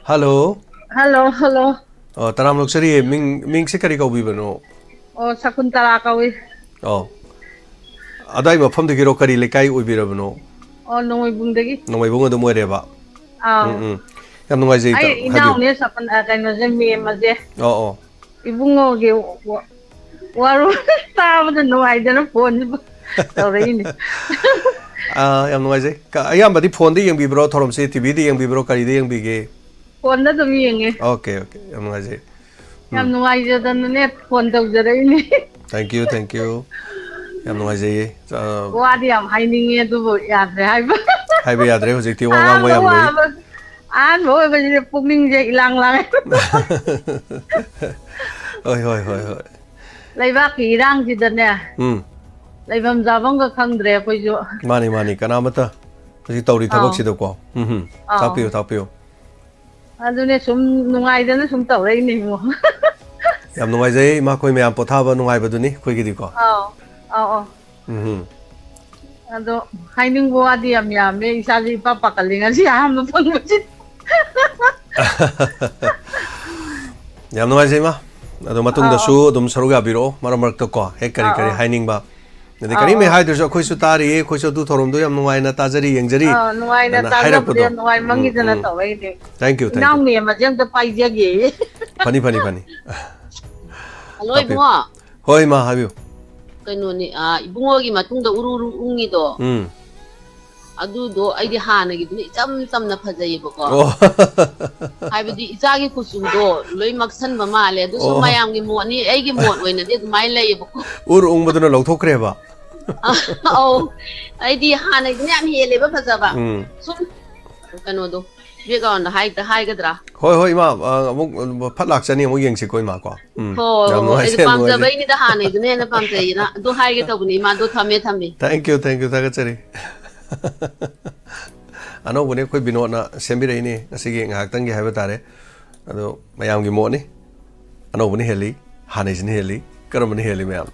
ꯍꯜꯂꯣ꯫ Hello, hello. ꯑꯣ, ꯇꯔꯥꯝꯅ ꯑꯣꯛꯆꯔꯤꯌꯦ꯫ ꯃꯤꯡ, ꯃꯤꯡꯁꯦ ꯀꯔꯤ ꯀꯧꯕꯤꯕꯅꯣ? ꯑꯣ, ꯁꯀꯨꯟꯇꯂꯥ ꯀꯧꯏ꯫ ꯑꯣ꯫ ꯑꯗꯥꯏ ꯃꯐꯝꯗꯒꯤꯔꯣ? ꯀꯔꯤ ꯂꯩꯀꯥꯏ ꯑꯣꯏꯕꯤꯔꯕꯅꯣ? ꯑꯣ, ꯅꯣꯡꯃꯩꯕꯨꯡꯗꯒꯤ꯫ ꯅꯣꯡꯃꯩꯕꯨꯡ ꯑꯗꯨꯝ ꯑꯣꯏꯔꯦꯕ? ꯑꯥꯎ꯫ ꯎꯝ, ꯎꯝ꯫ ꯌꯥꯝ ꯅꯨꯡꯉꯥꯏꯖꯩ, ꯑꯩ ꯏꯇꯥ-, ꯍꯥꯏꯕꯤꯌꯨ꯫ ꯏꯅꯥꯎꯅꯦ ꯁꯄꯟ-, ꯑ, ꯀꯩꯅꯣꯁꯦ, ꯃꯦꯝ ꯑꯁꯦ꯫ ꯑꯣ, ꯑꯣ꯫ ꯏꯕꯨꯡꯉꯣꯒꯤ ꯋꯥ-, ꯋꯥꯔꯣꯜ ꯇꯥꯕꯗ ꯅꯨꯡꯉꯥꯏꯗꯅ ꯐꯣꯟꯁꯤꯕꯨ ꯇꯧꯔꯛꯏꯅꯦ꯫ ꯑꯥ, ꯌꯥꯝ ꯅꯨꯡꯉꯥꯏꯖꯩ꯫ ꯀ-, ꯑꯌꯥꯝꯕꯗꯤ ꯐꯣꯟꯗ ꯌꯦꯡꯕꯤꯕ꯭ꯔꯣ ꯊꯧꯔꯝꯁꯤ? ꯇꯤ ꯚꯤꯗ ꯌꯦꯡꯕꯤꯕ꯭ꯔꯣ? ꯀꯔꯤꯗ ꯌꯦꯡꯕꯤꯒꯦ? ꯐꯣꯟꯗ ꯑꯗꯨꯝ ꯌꯦꯡꯉꯦ꯫ Okay, okay. ꯌꯥꯝ ꯅꯨꯡꯉꯥꯏꯖꯩ꯫ ꯌꯥꯝ ꯎꯝ꯫ ꯅꯨꯡꯉꯥꯏꯖꯗꯅꯅꯦ phone ꯇꯧꯖꯔꯛꯏꯅꯦ꯫ Thank you, thank you꯫ ꯌꯥꯝ ꯅꯨꯡꯉꯥꯏꯖꯩꯌꯦ꯫ ꯑ, ꯋꯥꯗꯤ ꯌꯥꯝ ꯍꯥꯏꯅꯤꯡꯉꯦ, ꯑꯗꯨꯕꯨ ꯌꯥꯗ꯭ꯔꯦ ꯍꯥꯏꯕ꯫ ꯍꯥꯏꯕ ꯌꯥꯗ꯭ꯔꯦ ꯍꯧꯖꯤꯛꯇꯤ, ꯋꯥ ꯉꯥꯡꯕ ꯑꯍꯥꯟꯕ ꯌꯥꯝ ꯂꯨꯏ꯫ ꯋꯥꯕ-, ꯑꯍꯥꯟꯕ ꯑꯣꯏꯕꯁꯤꯗ ꯄꯨꯛꯅꯤꯡꯁꯦ ꯏꯂꯥꯡ ꯂꯥꯡꯉꯦ꯫ ꯍꯣꯏ, ꯍꯣꯏ, ꯍꯣꯏ, ꯍꯣꯏ꯫ ꯂꯩꯕꯥꯛꯀꯤ ꯏꯔꯥꯡꯁꯤꯗꯅꯦ, ꯎꯝ꯫ ꯂꯩꯐꯝ ꯆꯥꯐꯝꯒ ꯈꯪꯗ꯭ꯔꯦ ꯑꯩꯈꯣꯏꯁꯨ꯫ ꯃꯥꯅꯤ, ꯃꯥꯅꯤ, ꯀꯅꯥꯃꯠꯇ ꯍꯧꯖꯤꯛ ꯇꯧꯔꯤ ꯑꯥꯎ꯫ ꯊꯕꯛꯁꯤꯗꯀꯣ꯫ ꯎꯝ, ꯎꯝ꯫ ꯑꯥꯎ꯫ ꯇꯥꯛꯄꯤꯌꯨ, ꯇꯥꯛꯄꯤꯌꯨ꯫ ꯑꯗꯨꯅꯦ, ꯁꯨꯝ ꯅꯨꯡꯉꯥꯏꯗꯅ ꯁꯨꯝ ꯇꯧꯔꯛꯏꯅꯦ, ꯏꯕꯨꯡꯉꯣ꯫ ꯌꯥꯝ ꯅꯨꯡꯉꯥꯏꯖꯩ, ꯏꯃꯥꯈꯣꯏ ꯃꯌꯥꯝ ꯄꯣꯊꯥꯕ ꯅꯨꯡꯉꯥꯏꯕꯗꯨꯅꯤ ꯑꯩꯈꯣꯏꯒꯤꯗꯤꯀꯣ꯫ ꯑꯥꯎ, ꯑꯥꯎ, ꯑꯥꯎ꯫ ꯎꯝ꯫ ꯑꯗꯣ ꯍꯥꯏꯅꯤꯡꯕ ꯋꯥꯗꯤ ꯌꯥꯝ ꯌꯥꯝꯃꯦ, ꯏꯁꯥꯁꯦ ꯏꯄꯥ ꯄꯥꯈꯠꯂꯦ ꯉꯁꯤ ꯑꯍꯥꯟꯕ ꯐꯪꯕꯁꯤ꯫ ꯌꯥꯝ ꯅꯨꯡꯉꯥꯏꯖꯩ, ꯏꯃꯥ꯫ ꯑꯗꯣ ꯃꯇꯨꯡꯗꯁꯨ ꯑꯥꯎ, ꯑꯗꯨꯝ ꯁꯔꯨꯛ ꯌꯥꯕꯤꯔꯛꯑꯣ, ꯃꯔꯛ ꯃꯔꯛꯇ ꯀꯣ, ꯍꯦꯛ ꯀꯔꯤ ꯑꯥꯎ, ꯀꯔꯤ ꯑꯥꯎ꯫ ꯍꯥꯏꯅꯤꯡꯕ, ꯑꯗꯩ ꯑꯥꯎ, ꯀꯔꯤꯝ ꯍꯦꯛ ꯑꯥꯎ꯫ ꯍꯥꯏꯗ꯭ꯔꯁꯨ, "ꯑꯩꯈꯣꯏꯁꯨ ꯇꯥꯔꯤꯌꯦ, ꯑꯩꯈꯣꯏꯁꯨ ꯑꯗꯨ ꯊꯧꯔꯝꯗꯣ ꯌꯥꯝ ꯅꯨꯡꯉꯥꯏꯅ ꯇꯥꯖꯔꯤ, ꯌꯦꯡꯖꯔꯤ" ꯑꯥ, ꯅꯨꯡꯉꯥꯏꯅ ꯑꯅ ꯇꯥꯖꯕꯗꯣ ꯍꯥꯏꯔꯛꯄꯗꯣ꯫ ꯌꯥꯝ ꯅꯨꯡꯉꯥꯏ, ꯎꯝ, ꯃꯪꯒꯤꯗꯅ ꯎꯝ꯫ ꯇꯧꯔꯛꯏꯅꯦ꯫ Thank you, thank you꯫ ꯏꯅꯥꯎ ꯃꯦꯝ ꯑꯁꯦ ꯑꯝꯇ ꯄꯥꯏꯖꯒꯦ꯫ ꯐꯅꯤ, ꯐꯅꯤ, ꯐꯅꯤ꯫ ꯍꯜꯂꯣ, ꯇꯥꯛꯄꯤꯌꯨ꯫ ꯏꯕꯨꯡꯉꯣ꯫ ꯍꯣꯏ, ꯏꯃꯥ, ꯍꯥꯏꯕꯤꯌꯨ꯫ ꯀꯩꯅꯣꯅꯤ, ꯑ, ꯏꯕꯨꯡꯉꯣꯒꯤ ꯃꯇꯨꯡꯗ ꯎꯔꯨ ꯎꯔꯨ ꯎꯪꯉꯤꯗꯣ꯫ ꯎꯝ꯫ ꯑꯗꯨꯗꯣ ꯑꯩꯗꯤ ꯍꯥꯟꯅꯒꯤꯗꯨꯅ ꯏꯆꯝ ꯆꯝꯅ ꯐꯖꯩꯌꯦꯕꯀꯣ꯫ ꯑꯣ꯫ ꯍꯥꯏꯕꯗꯤ ꯏꯆꯥꯒꯤ ꯀꯨꯆꯨꯗꯣ ꯂꯣꯏ ꯃꯛꯁꯟꯕ ꯃꯥꯜꯂꯦ꯫ ꯑꯗꯨ ꯁꯨꯝ ꯑꯣ꯫ ꯃꯌꯥꯝꯒꯤ ꯃꯣꯠꯅꯤ, ꯑꯩꯒꯤ ꯃꯣꯠ ꯑꯣꯏꯅꯗꯤ ꯑꯗꯨꯃꯥꯏꯅ ꯂꯩꯌꯦꯕꯀꯣ꯫ ꯎꯔ ꯎꯪꯕꯗꯨꯅ ꯂꯧꯊꯣꯛꯈ꯭ꯔꯦꯕ? ꯑ, ꯑꯧ꯫ ꯑꯩꯗꯤ ꯍꯥꯟꯅꯒꯤꯗꯨꯅ ꯌꯥꯝ ꯍꯦꯜꯂꯦꯕ ꯐꯖꯕ꯫ ꯎꯝ꯫ ꯁꯨꯝ ꯀꯩꯅꯣꯗꯣ, background ꯍꯥꯏ-, ꯍꯥꯏꯒꯗ꯭ꯔꯥ? ꯍꯣꯏ, ꯍꯣꯏ, ꯏꯃꯥ, ꯑ, ꯑꯃꯨꯛ ꯐꯠ ꯂꯥꯛꯆꯅꯤ, ꯑꯃꯨꯛ ꯌꯦꯡꯁꯤꯀꯣ, ꯏꯃꯥ, ꯀꯣ꯫ ꯎꯝ꯫ ꯍꯣꯏ, ꯌꯥꯝ ꯍꯣꯏ, ꯍꯣꯏ꯫ ꯑꯩꯗꯤ ꯅꯨꯡꯉꯥꯏꯖꯩ, ꯌꯥꯝ ꯅꯨꯡꯉꯥꯏꯖꯩ꯫ ꯄꯥꯝꯖꯕꯩꯅꯤꯗ ꯍꯥꯟꯅꯩꯗꯨꯅ ꯍꯦꯟꯅ ꯄꯥꯝꯖꯩꯌꯦꯅ꯫ ꯑꯗꯨ ꯍꯥꯏꯒꯦ ꯇꯧꯕꯅꯤ, ꯏꯃꯥ, ꯑꯗꯨ ꯊꯝꯃꯦ, ꯊꯝꯃꯦ꯫ Thank you, thank you, ꯊꯥꯒꯠꯆꯔꯤ꯫ ꯑꯅꯧꯕꯅꯤ, ꯑꯩꯈꯣꯏ ꯕꯤꯅꯣꯗꯅ ꯁꯦꯝꯕꯤꯔꯛꯏꯅꯤ, ꯉꯁꯤꯒꯤ ꯉꯥꯏꯍꯥꯛꯇꯪꯒꯤ ꯍꯥꯏꯕ ꯇꯥꯔꯦ꯫ ꯑꯗꯣ ꯃꯌꯥꯝꯒꯤ ꯃꯣꯠꯅꯤ꯫ ꯑꯅꯧꯕꯅ ꯍꯦꯜꯂꯤ, ꯍꯥꯟꯅꯩꯁꯤꯅ ꯍꯦꯜꯂꯤ, ꯀꯔꯝꯕꯅ ꯍꯦꯜꯂꯤ ꯃꯌꯥꯝ?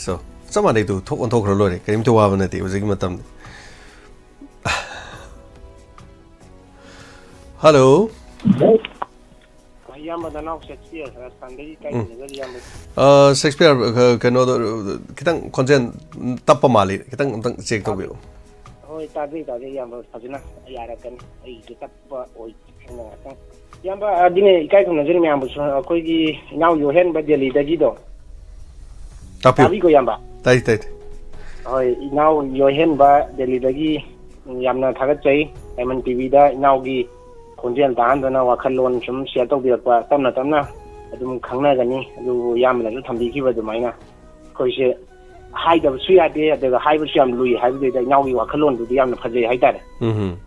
So, ꯆꯞ ꯃꯥꯟꯅꯩꯗꯨ, ꯊꯣꯛ ꯑꯣꯟꯊꯣꯛꯈ꯭ꯔ ꯂꯣꯏꯔꯦ, ꯀꯔꯤꯝꯇ ꯋꯥꯕ ꯅꯠꯇꯦ ꯍꯧꯖꯤꯛꯀꯤ ꯃꯇꯝꯗꯤ꯫ ꯍꯜꯂꯣ꯫ ꯏꯌꯥꯝꯕ ꯅꯅꯥꯎ ꯁꯦꯛꯁꯄꯤꯌꯔ ꯔꯥꯖꯁꯊꯥꯟꯗꯒꯤ ꯀꯥꯏ ꯎꯝ꯫ ꯂꯩꯅꯖꯔꯤ ꯏꯌꯥꯝꯕ? ꯑ, ꯁꯦꯛꯁꯄꯤꯌꯔ, ꯑ, ꯀꯩꯅꯣꯗꯣ, ꯈꯤꯇꯪ ꯈꯣꯟꯖꯦꯜ ꯇꯞꯄ ꯃꯥꯜꯂꯤ, ꯈꯤꯇꯪ ꯑꯝꯇꯪ ꯆꯦꯛ ꯇꯧꯕꯤꯌꯨ꯫ ꯍꯣꯏ, ꯇꯥꯖꯩ, ꯇꯥꯖꯩ ꯏꯌꯥꯝꯕ, ꯐꯖꯅ ꯌꯥꯔꯛꯀꯅꯤ꯫ ꯑꯩꯒꯤꯁꯨ ꯇꯞꯄ ꯑꯣꯏ ꯍꯥꯏꯅ ꯉꯥꯛꯇꯪ꯫ ꯏꯌꯥꯝꯕ, ꯑꯗꯨꯅꯦ ꯏꯀꯥꯏ ꯈꯨꯝꯅꯖꯔꯤ ꯃꯌꯥꯝꯕꯨꯁꯨ, ꯑꯩꯈꯣꯏꯒꯤ ꯏꯅꯥꯎ ꯌꯣꯍꯦꯟꯕ ꯗꯦꯜꯂꯤꯗꯒꯤꯗꯣ꯫ ꯇꯥꯛꯄꯤꯌꯨ꯫ ꯇꯥꯕꯤꯀꯣ ꯏꯌꯥꯝꯕ? ꯇꯥꯏ, ꯇꯥꯏ, ꯇꯥꯏ꯫ ꯍꯣꯏ, ꯏꯅꯥꯎ ꯌꯣꯍꯦꯟꯕ ꯗꯦꯜꯂꯤꯗꯒꯤ ꯌꯥꯝꯅ ꯊꯥꯒꯠꯆꯩ꯫ ꯗꯥꯏꯃꯟ ꯇꯤꯚꯤꯗ ꯏꯅꯥꯎꯒꯤ ꯈꯣꯟꯖꯦꯜ ꯇꯥꯍꯟꯗꯅ ꯋꯥꯈꯜꯂꯣꯟ ꯁꯨꯝ ꯁꯤꯌꯔ ꯇꯧꯕꯤꯔꯛꯄ, ꯇꯞꯅ ꯇꯞꯅ ꯑꯗꯨꯝ ꯈꯪꯅꯒꯅꯤ꯫ ꯑꯗꯨꯕꯨ ꯏꯌꯥꯝꯕꯅꯁꯨ ꯊꯝꯕꯤꯈꯤꯕ ꯑꯗꯨꯃꯥꯏꯅ ꯑꯩꯈꯣꯏꯁꯦ ꯍꯥꯏꯗꯕꯁꯨ ꯌꯥꯗꯦ, ꯑꯗꯨꯒ ꯍꯥꯏꯕꯁꯨ ꯌꯥꯝ ꯂꯨꯏ ꯍꯥꯏꯕꯗꯨꯗ ꯏꯅꯥꯎꯒꯤ ꯋꯥꯈꯜꯂꯣꯟꯗꯨꯗꯤ ꯌꯥꯝꯅ ꯐꯖꯩ ꯍꯥꯏꯇꯥꯔꯦ꯫ ꯎꯝ꯫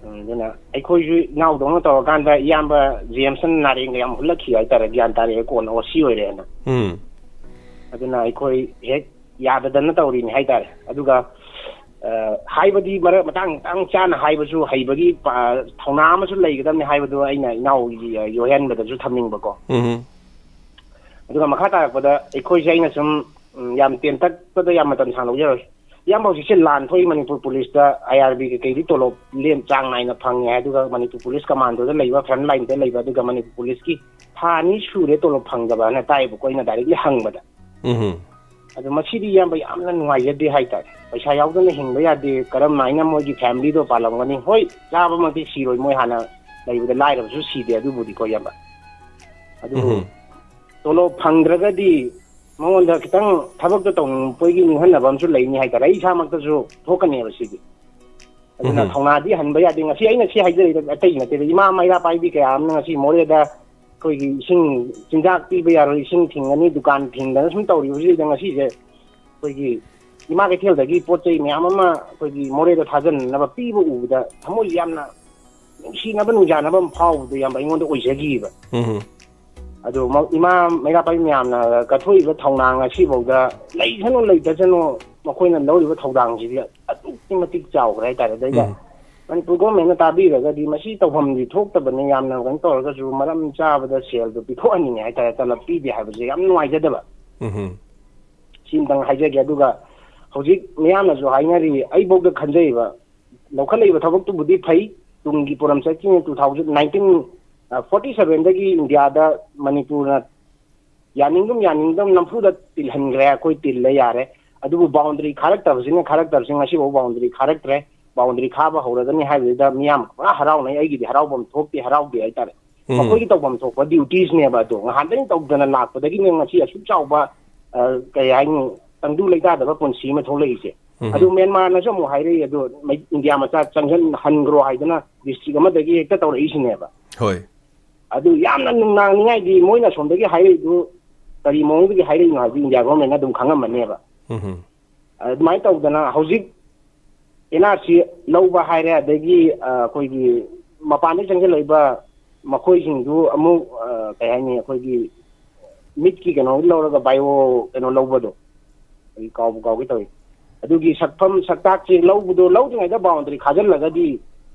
ꯎꯝ, ꯑꯗꯨꯅ ꯑꯩꯈꯣꯏꯁꯨ ꯏꯅꯥꯎꯗꯧꯅ ꯇꯧꯔꯀꯥꯟꯗ ꯏꯌꯥꯝꯕ ꯖꯦꯝꯁꯅ ꯅꯥꯔꯦꯡꯒ ꯌꯥꯝ ꯍꯨꯜꯂꯛꯈꯤ ꯍꯥꯏꯇꯥꯔꯦ, ꯒ꯭ꯌꯥꯟ ꯇꯥꯔꯛꯑꯦ ꯀꯣꯟꯅ ꯑꯣ ꯁꯤ ꯑꯣꯏꯔꯦꯅ꯫ ꯎꯝ꯫ ꯑꯗꯨꯅ ꯑꯩꯈꯣꯏ ꯍꯦꯛ ꯌꯥꯗꯗꯅ ꯇꯧꯔꯤꯅꯤ ꯍꯥꯏꯇꯥꯔꯦ꯫ ꯑꯗꯨꯒ, ꯑ, ꯍꯥꯏꯕꯗꯤ ꯃꯔꯛ ꯃꯇꯥꯡ ꯃꯇꯥꯡ ꯆꯥꯅ ꯍꯥꯏꯕꯁꯨ ꯍꯩꯕꯒꯤ ꯄ-, ꯊꯧꯅꯥ ꯑꯃꯁꯨ ꯂꯩꯒꯗꯕꯅꯤ ꯍꯥꯏꯕꯗꯨ ꯑꯩꯅ ꯏꯅꯥꯎꯒꯤ, ꯑ, ꯌꯣꯍꯦꯟꯕꯗꯁꯨ ꯊꯝꯅꯤꯡꯕꯀꯣ꯫ ꯎꯝ꯫ ꯑꯗꯨꯒ ꯃꯈꯥ ꯇꯥꯔꯛꯄꯗ ꯑꯩꯈꯣꯏꯁꯦ ꯑꯩꯅ ꯁꯨꯝ, ꯎꯝ, ꯌꯥꯝ ꯇꯦꯟꯇꯛꯄꯗ ꯌꯥꯝ ꯃꯇꯝ ꯁꯥꯡꯅ ꯂꯧꯖꯔꯣꯏ꯫ ꯏꯌꯥꯝꯕ ꯍꯧꯖꯤꯛꯁꯦ ꯂꯥꯟ ꯊꯣꯛꯏ ꯃꯅꯤꯄꯨꯔ ꯄꯨꯂꯤꯁꯇ, ꯑꯥꯏ ꯑꯥꯔ ꯕꯤ ꯀꯩꯀꯩꯗꯤ ꯇꯣꯂꯣꯞ ꯂꯦꯝ ꯆꯥꯡ ꯅꯥꯏꯅ ꯐꯪꯉꯦ ꯍꯥꯏ, ꯑꯗꯨꯒ ꯃꯅꯤꯄꯨꯔ ꯄꯨꯂꯤꯁ ꯀꯃꯥꯟꯗꯣꯗ ꯂꯩꯕ, ꯐ꯭ꯔꯟ ꯂꯥꯏꯟꯗ ꯂꯩꯕ, ꯑꯗꯨꯒ ꯃꯅꯤꯄꯨꯔ ꯄꯨꯂꯤꯁꯀꯤ ꯊꯥ ꯑꯅꯤ ꯁꯨꯔꯦ ꯇꯣꯂꯣꯞ ꯐꯪꯗꯕꯅ ꯇꯥꯏꯌꯦꯕꯀꯣ, ꯑꯩꯅ ꯗꯥꯏꯔꯦꯛꯂꯤ ꯍꯪꯕꯗ꯫ ꯎꯝ꯫ ꯑꯗꯨ ꯃꯁꯤꯗꯤ ꯏꯌꯥꯝꯕ ꯌꯥꯝꯅ ꯅꯨꯡꯉꯥꯏꯖꯗꯦ ꯍꯥꯏꯇꯥꯔꯦ꯫ ꯄꯩꯁꯥ ꯌꯥꯎꯗꯅ ꯍꯤꯡꯕ ꯌꯥꯗꯦ, ꯀꯔꯝ ꯍꯥꯏꯅ ꯃꯣꯏꯒꯤ ꯐꯦꯃꯤꯂꯤꯗꯣ ꯄꯥꯜꯂꯝꯒꯅꯤ? ꯍꯣꯏ, ꯆꯥꯕꯃꯛꯇꯤ ꯁꯤꯔꯣꯏ, ꯃꯣꯏ ꯍꯥꯟꯅ ꯂꯩꯕꯗ ꯂꯥꯏꯔꯕꯁꯨ ꯁꯤꯗꯦ, ꯑꯗꯨꯕꯨꯗꯤꯀꯣ ꯏꯌꯥꯝꯕ꯫ ꯑꯗꯨꯕꯨ ꯎꯝ꯫ ꯇꯣꯂꯣꯞ ꯐꯪꯗ꯭ꯔꯒꯗꯤ ꯃꯉꯣꯟꯗ ꯈꯤꯇꯪ ꯊꯕꯛꯇꯣ ꯇꯧꯅꯤꯡꯕꯒꯤ ꯅꯤꯡꯍꯟꯅꯕ ꯑꯃꯁꯨ ꯂꯩꯅꯤ ꯍꯥꯏꯇꯥꯔꯦ꯫ ꯑꯩ ꯏꯁꯥꯃꯛꯇꯁꯨ ꯊꯣꯛꯀꯅꯦꯕ ꯁꯤꯗꯤ꯫ ꯑꯗꯨꯅ ꯎꯝ꯫ ꯊꯧꯅꯥꯗꯤ ꯍꯟꯕ ꯌꯥꯗꯦ꯫ ꯉꯁꯤ ꯑꯩꯅ ꯁꯤ ꯍꯥꯏꯖꯔꯤꯗꯣ ꯑꯇꯩ ꯅꯠꯇꯦꯗ꯫ ꯏꯃꯥ ꯃꯩꯔꯥ ꯄꯥꯏꯕꯤ ꯀꯌꯥ ꯑꯃꯅ ꯉꯁꯤ ꯃꯣꯔꯦꯗ ꯑꯩꯈꯣꯏꯒꯤ ꯏꯁꯤꯡ, ꯆꯤꯟꯖꯥꯛ ꯄꯤꯕ ꯌꯥꯔꯣꯏ, ꯏꯁꯤꯡ ꯊꯤꯡꯒꯅꯤ, ꯗꯨꯀꯥꯟ ꯊꯤꯡꯗꯅ ꯁꯨꯝ ꯇꯧꯔꯤꯕꯁꯤꯗ ꯉꯁꯤꯁꯦ ꯑꯩꯈꯣꯏꯒꯤ ꯏꯃꯥ ꯀꯩꯊꯦꯜꯗꯒꯤ ꯄꯣꯠ ꯆꯩ ꯃꯌꯥꯝ ꯑꯃ ꯑꯩꯈꯣꯏꯒꯤ ꯃꯣꯔꯦꯗ ꯊꯥꯖꯟꯅꯕ ꯄꯤꯕ ꯎꯕꯗ ꯊꯃꯣꯏ ꯌꯥꯝꯅ ꯅꯨꯡꯁꯤꯅꯕ, ꯅꯨꯡꯖꯥꯅꯕ ꯑꯃ ꯐꯥꯎꯕꯗꯣ ꯏꯌꯥꯝꯕ ꯑꯩꯉꯣꯟꯗ ꯑꯣꯏꯖꯈꯤꯕ꯫ ꯎꯝ꯫ ꯑꯗꯨ ꯃ-, ꯏꯃꯥ ꯃꯩꯔꯥ ꯄꯥꯏꯕꯤ ꯃꯌꯥꯝꯅ ꯀꯠꯊꯣꯛꯏꯕ ꯊꯧꯅꯥ ꯉꯁꯤꯐꯥꯎꯗ ꯂꯩꯁꯅꯨ ꯂꯩꯇꯁꯅꯨ, ꯃꯈꯣꯏꯅ ꯂꯧꯔꯤꯕ ꯊꯧꯗꯥꯡꯁꯤꯗꯤ ꯑꯗꯨꯛꯀꯤ ꯃꯇꯤꯛ ꯆꯥꯎꯈ꯭ꯔꯦ ꯍꯥꯏꯇꯥꯔꯦ꯫ ꯑꯗꯩꯗ ꯎꯝ꯫ ꯃꯅꯤꯄꯨꯔ ꯒꯣꯔꯃꯦꯟꯅ ꯇꯥꯕꯤꯔꯒꯗꯤ ꯃꯁꯤ ꯇꯧꯐꯝꯗꯤ ꯊꯣꯛꯇꯕꯅꯤ, ꯌꯥꯝꯅ ꯀꯩꯅꯣ ꯇꯧꯔꯒꯁꯨ ꯃꯔꯝ ꯆꯥꯕꯗ ꯁꯦꯜꯗꯣ ꯄꯤꯊꯣꯛꯍꯟꯅꯤꯡꯉꯦ ꯍꯥꯏꯇꯥꯔꯦ, ꯇꯂꯕ ꯄꯤꯗꯦ ꯍꯥꯏꯕꯁꯦ ꯌꯥꯝ ꯅꯨꯡꯉꯥꯏꯖꯗꯕ꯫ ꯎꯝ꯫ ꯁꯤꯝꯇꯪ ꯍꯥꯏꯖꯒꯦ꯫ ꯑꯗꯨꯒ ꯍꯧꯖꯤꯛ ꯃꯤꯌꯥꯝꯅꯁꯨ ꯍꯥꯏꯅꯔꯤ, ꯑꯩꯐꯧꯗ ꯈꯟꯖꯩꯕ, ꯂꯧꯈꯠꯂꯛꯏꯕ ꯊꯕꯛꯇꯨꯕꯨꯗꯤ ꯐꯩ, ꯇꯨꯡꯒꯤ ꯄꯣꯔꯝ ꯆꯠꯈꯤꯅ two thousand nineteen forty sevenꯗꯒꯤ ꯏꯟꯗꯤꯌꯥꯗ ꯃꯅꯤꯄꯨꯔꯅ ꯌꯥꯅꯤꯡꯒꯨꯝ ꯌꯥꯅꯤꯡꯗꯕ ꯅꯝꯐꯨꯗ ꯇꯤꯜꯍꯟꯈ꯭ꯔꯦ, ꯑꯩꯈꯣꯏ ꯇꯤꯜꯂꯦ ꯌꯥꯔꯦ꯫ ꯑꯗꯨꯕꯨ ꯕꯥꯎꯟꯗꯔꯤ ꯈꯥꯔꯛꯇꯕꯁꯤꯅ ꯈꯥꯔꯛꯇꯕꯁꯤ ꯉꯁꯤꯐꯥꯎ ꯕꯥꯎꯟꯗꯔꯤ ꯈꯥꯔꯛꯇ꯭ꯔꯦ꯫ ꯕꯥꯎꯟꯗꯔꯤ ꯈꯥꯕ ꯍꯧꯔꯒꯅꯤ ꯍꯥꯏꯕꯗꯨꯗ ꯃꯤꯌꯥꯝ ꯄꯨꯔꯥ ꯍꯔꯥꯎꯅꯩ꯫ ꯑꯩꯒꯤꯗꯤ ꯍꯔꯥꯎꯐꯝ ꯊꯣꯛꯇꯦ, ꯍꯔꯥꯎꯗꯦ ꯍꯥꯏꯇꯥꯔꯦ꯫ ꯎꯝ꯫ ꯃꯈꯣꯏꯒꯤ ꯇꯧꯐꯝ ꯊꯣꯛꯄ ꯗ꯭ꯌꯨꯇꯤꯁꯅꯦꯕ꯫ ꯑꯗꯣ ꯉꯍꯥꯟꯗꯒꯤ ꯇꯧꯗꯅ ꯂꯥꯛꯄꯗꯒꯤꯅꯦ ꯉꯁꯤ ꯑꯁꯨꯛ ꯆꯥꯎꯕ, ꯑ, ꯀꯩ ꯍꯥꯏꯅꯤ, ꯇꯪꯗꯨ ꯂꯩꯇꯥꯗꯕ ꯄꯨꯟꯁꯤ ꯑꯃ ꯊꯣꯛꯂꯛꯏꯁꯦ꯫ ꯎꯝ꯫ ꯑꯗꯨ ꯃ꯭ꯌꯥꯟꯃꯥꯔꯅꯁꯨ ꯑꯃꯨꯛ ꯍꯥꯏꯔꯛꯏ, ꯑꯗꯣ ꯃꯩ-, ꯏꯟꯗꯤꯌꯥ ꯃꯆꯥ ꯆꯪꯍꯟ-, ꯍꯟꯈ꯭ꯔꯣ ꯍꯥꯏꯗꯅ ꯗꯤꯁꯇ꯭ꯔꯤꯛ ꯑꯃꯗꯒꯤ ꯍꯦꯛꯇ ꯇꯧꯔꯛꯏꯁꯤꯅꯦꯕ꯫ ꯍꯣꯏ꯫ ꯑꯗꯨ ꯌꯥꯝꯅ ꯅꯨꯡꯅꯥꯡꯅꯤꯡꯉꯥꯏꯗꯤ ꯃꯣꯏꯅ ꯑꯁꯣꯝꯗꯒꯤ ꯍꯥꯏꯔꯛꯏꯗꯨ ꯀꯔꯤ ꯃꯑꯣꯡꯗꯒꯤ ꯍꯥꯏꯔꯛꯏꯅꯣ ꯍꯥꯏꯕꯗꯤ ꯏꯟꯗꯤꯌꯥ ꯒꯣꯔꯃꯦꯟꯅ ꯑꯗꯨꯝ ꯈꯪꯉꯝꯃꯅꯦꯕ꯫ ꯎꯝ꯫ ꯑꯗꯨꯃꯥꯏꯅ ꯇꯧꯗꯅ ꯍꯧꯖꯤꯛ ꯑꯦꯟ ꯑꯥꯔ ꯁꯤ ꯂꯧꯕ ꯍꯥꯏꯔꯦ, ꯑꯗꯒꯤ, ꯑ, ꯑꯩꯈꯣꯏꯒꯤ ꯃꯄꯥꯟꯗꯒꯤ ꯆꯪꯁꯤꯜꯂꯛꯏꯕ ꯃꯈꯣꯏꯁꯤꯡꯗꯨ ꯑꯃꯨꯛ, ꯑ, ꯀꯩ ꯍꯥꯏꯅꯤ, ꯑꯩꯈꯣꯏꯒꯤ ꯃꯤꯠꯀꯤ ꯀꯩꯅꯣ ꯂꯧꯔꯒ bio ꯀꯩꯅꯣ ꯂꯧꯕꯗꯣ, ꯑꯩ ꯀꯥꯎꯕꯨ ꯀꯥꯎꯒꯦ ꯇꯧꯏ꯫ ꯑꯗꯨꯒꯤ ꯁꯛꯐꯝ ꯁꯛꯇꯥꯛꯁꯦ ꯂꯧꯕꯗꯣ, ꯂꯧꯗ꯭ꯔꯤꯉꯩꯗ ꯕꯥꯎꯟꯗꯔꯤ ꯈꯥꯖꯤꯜꯂꯒꯗꯤ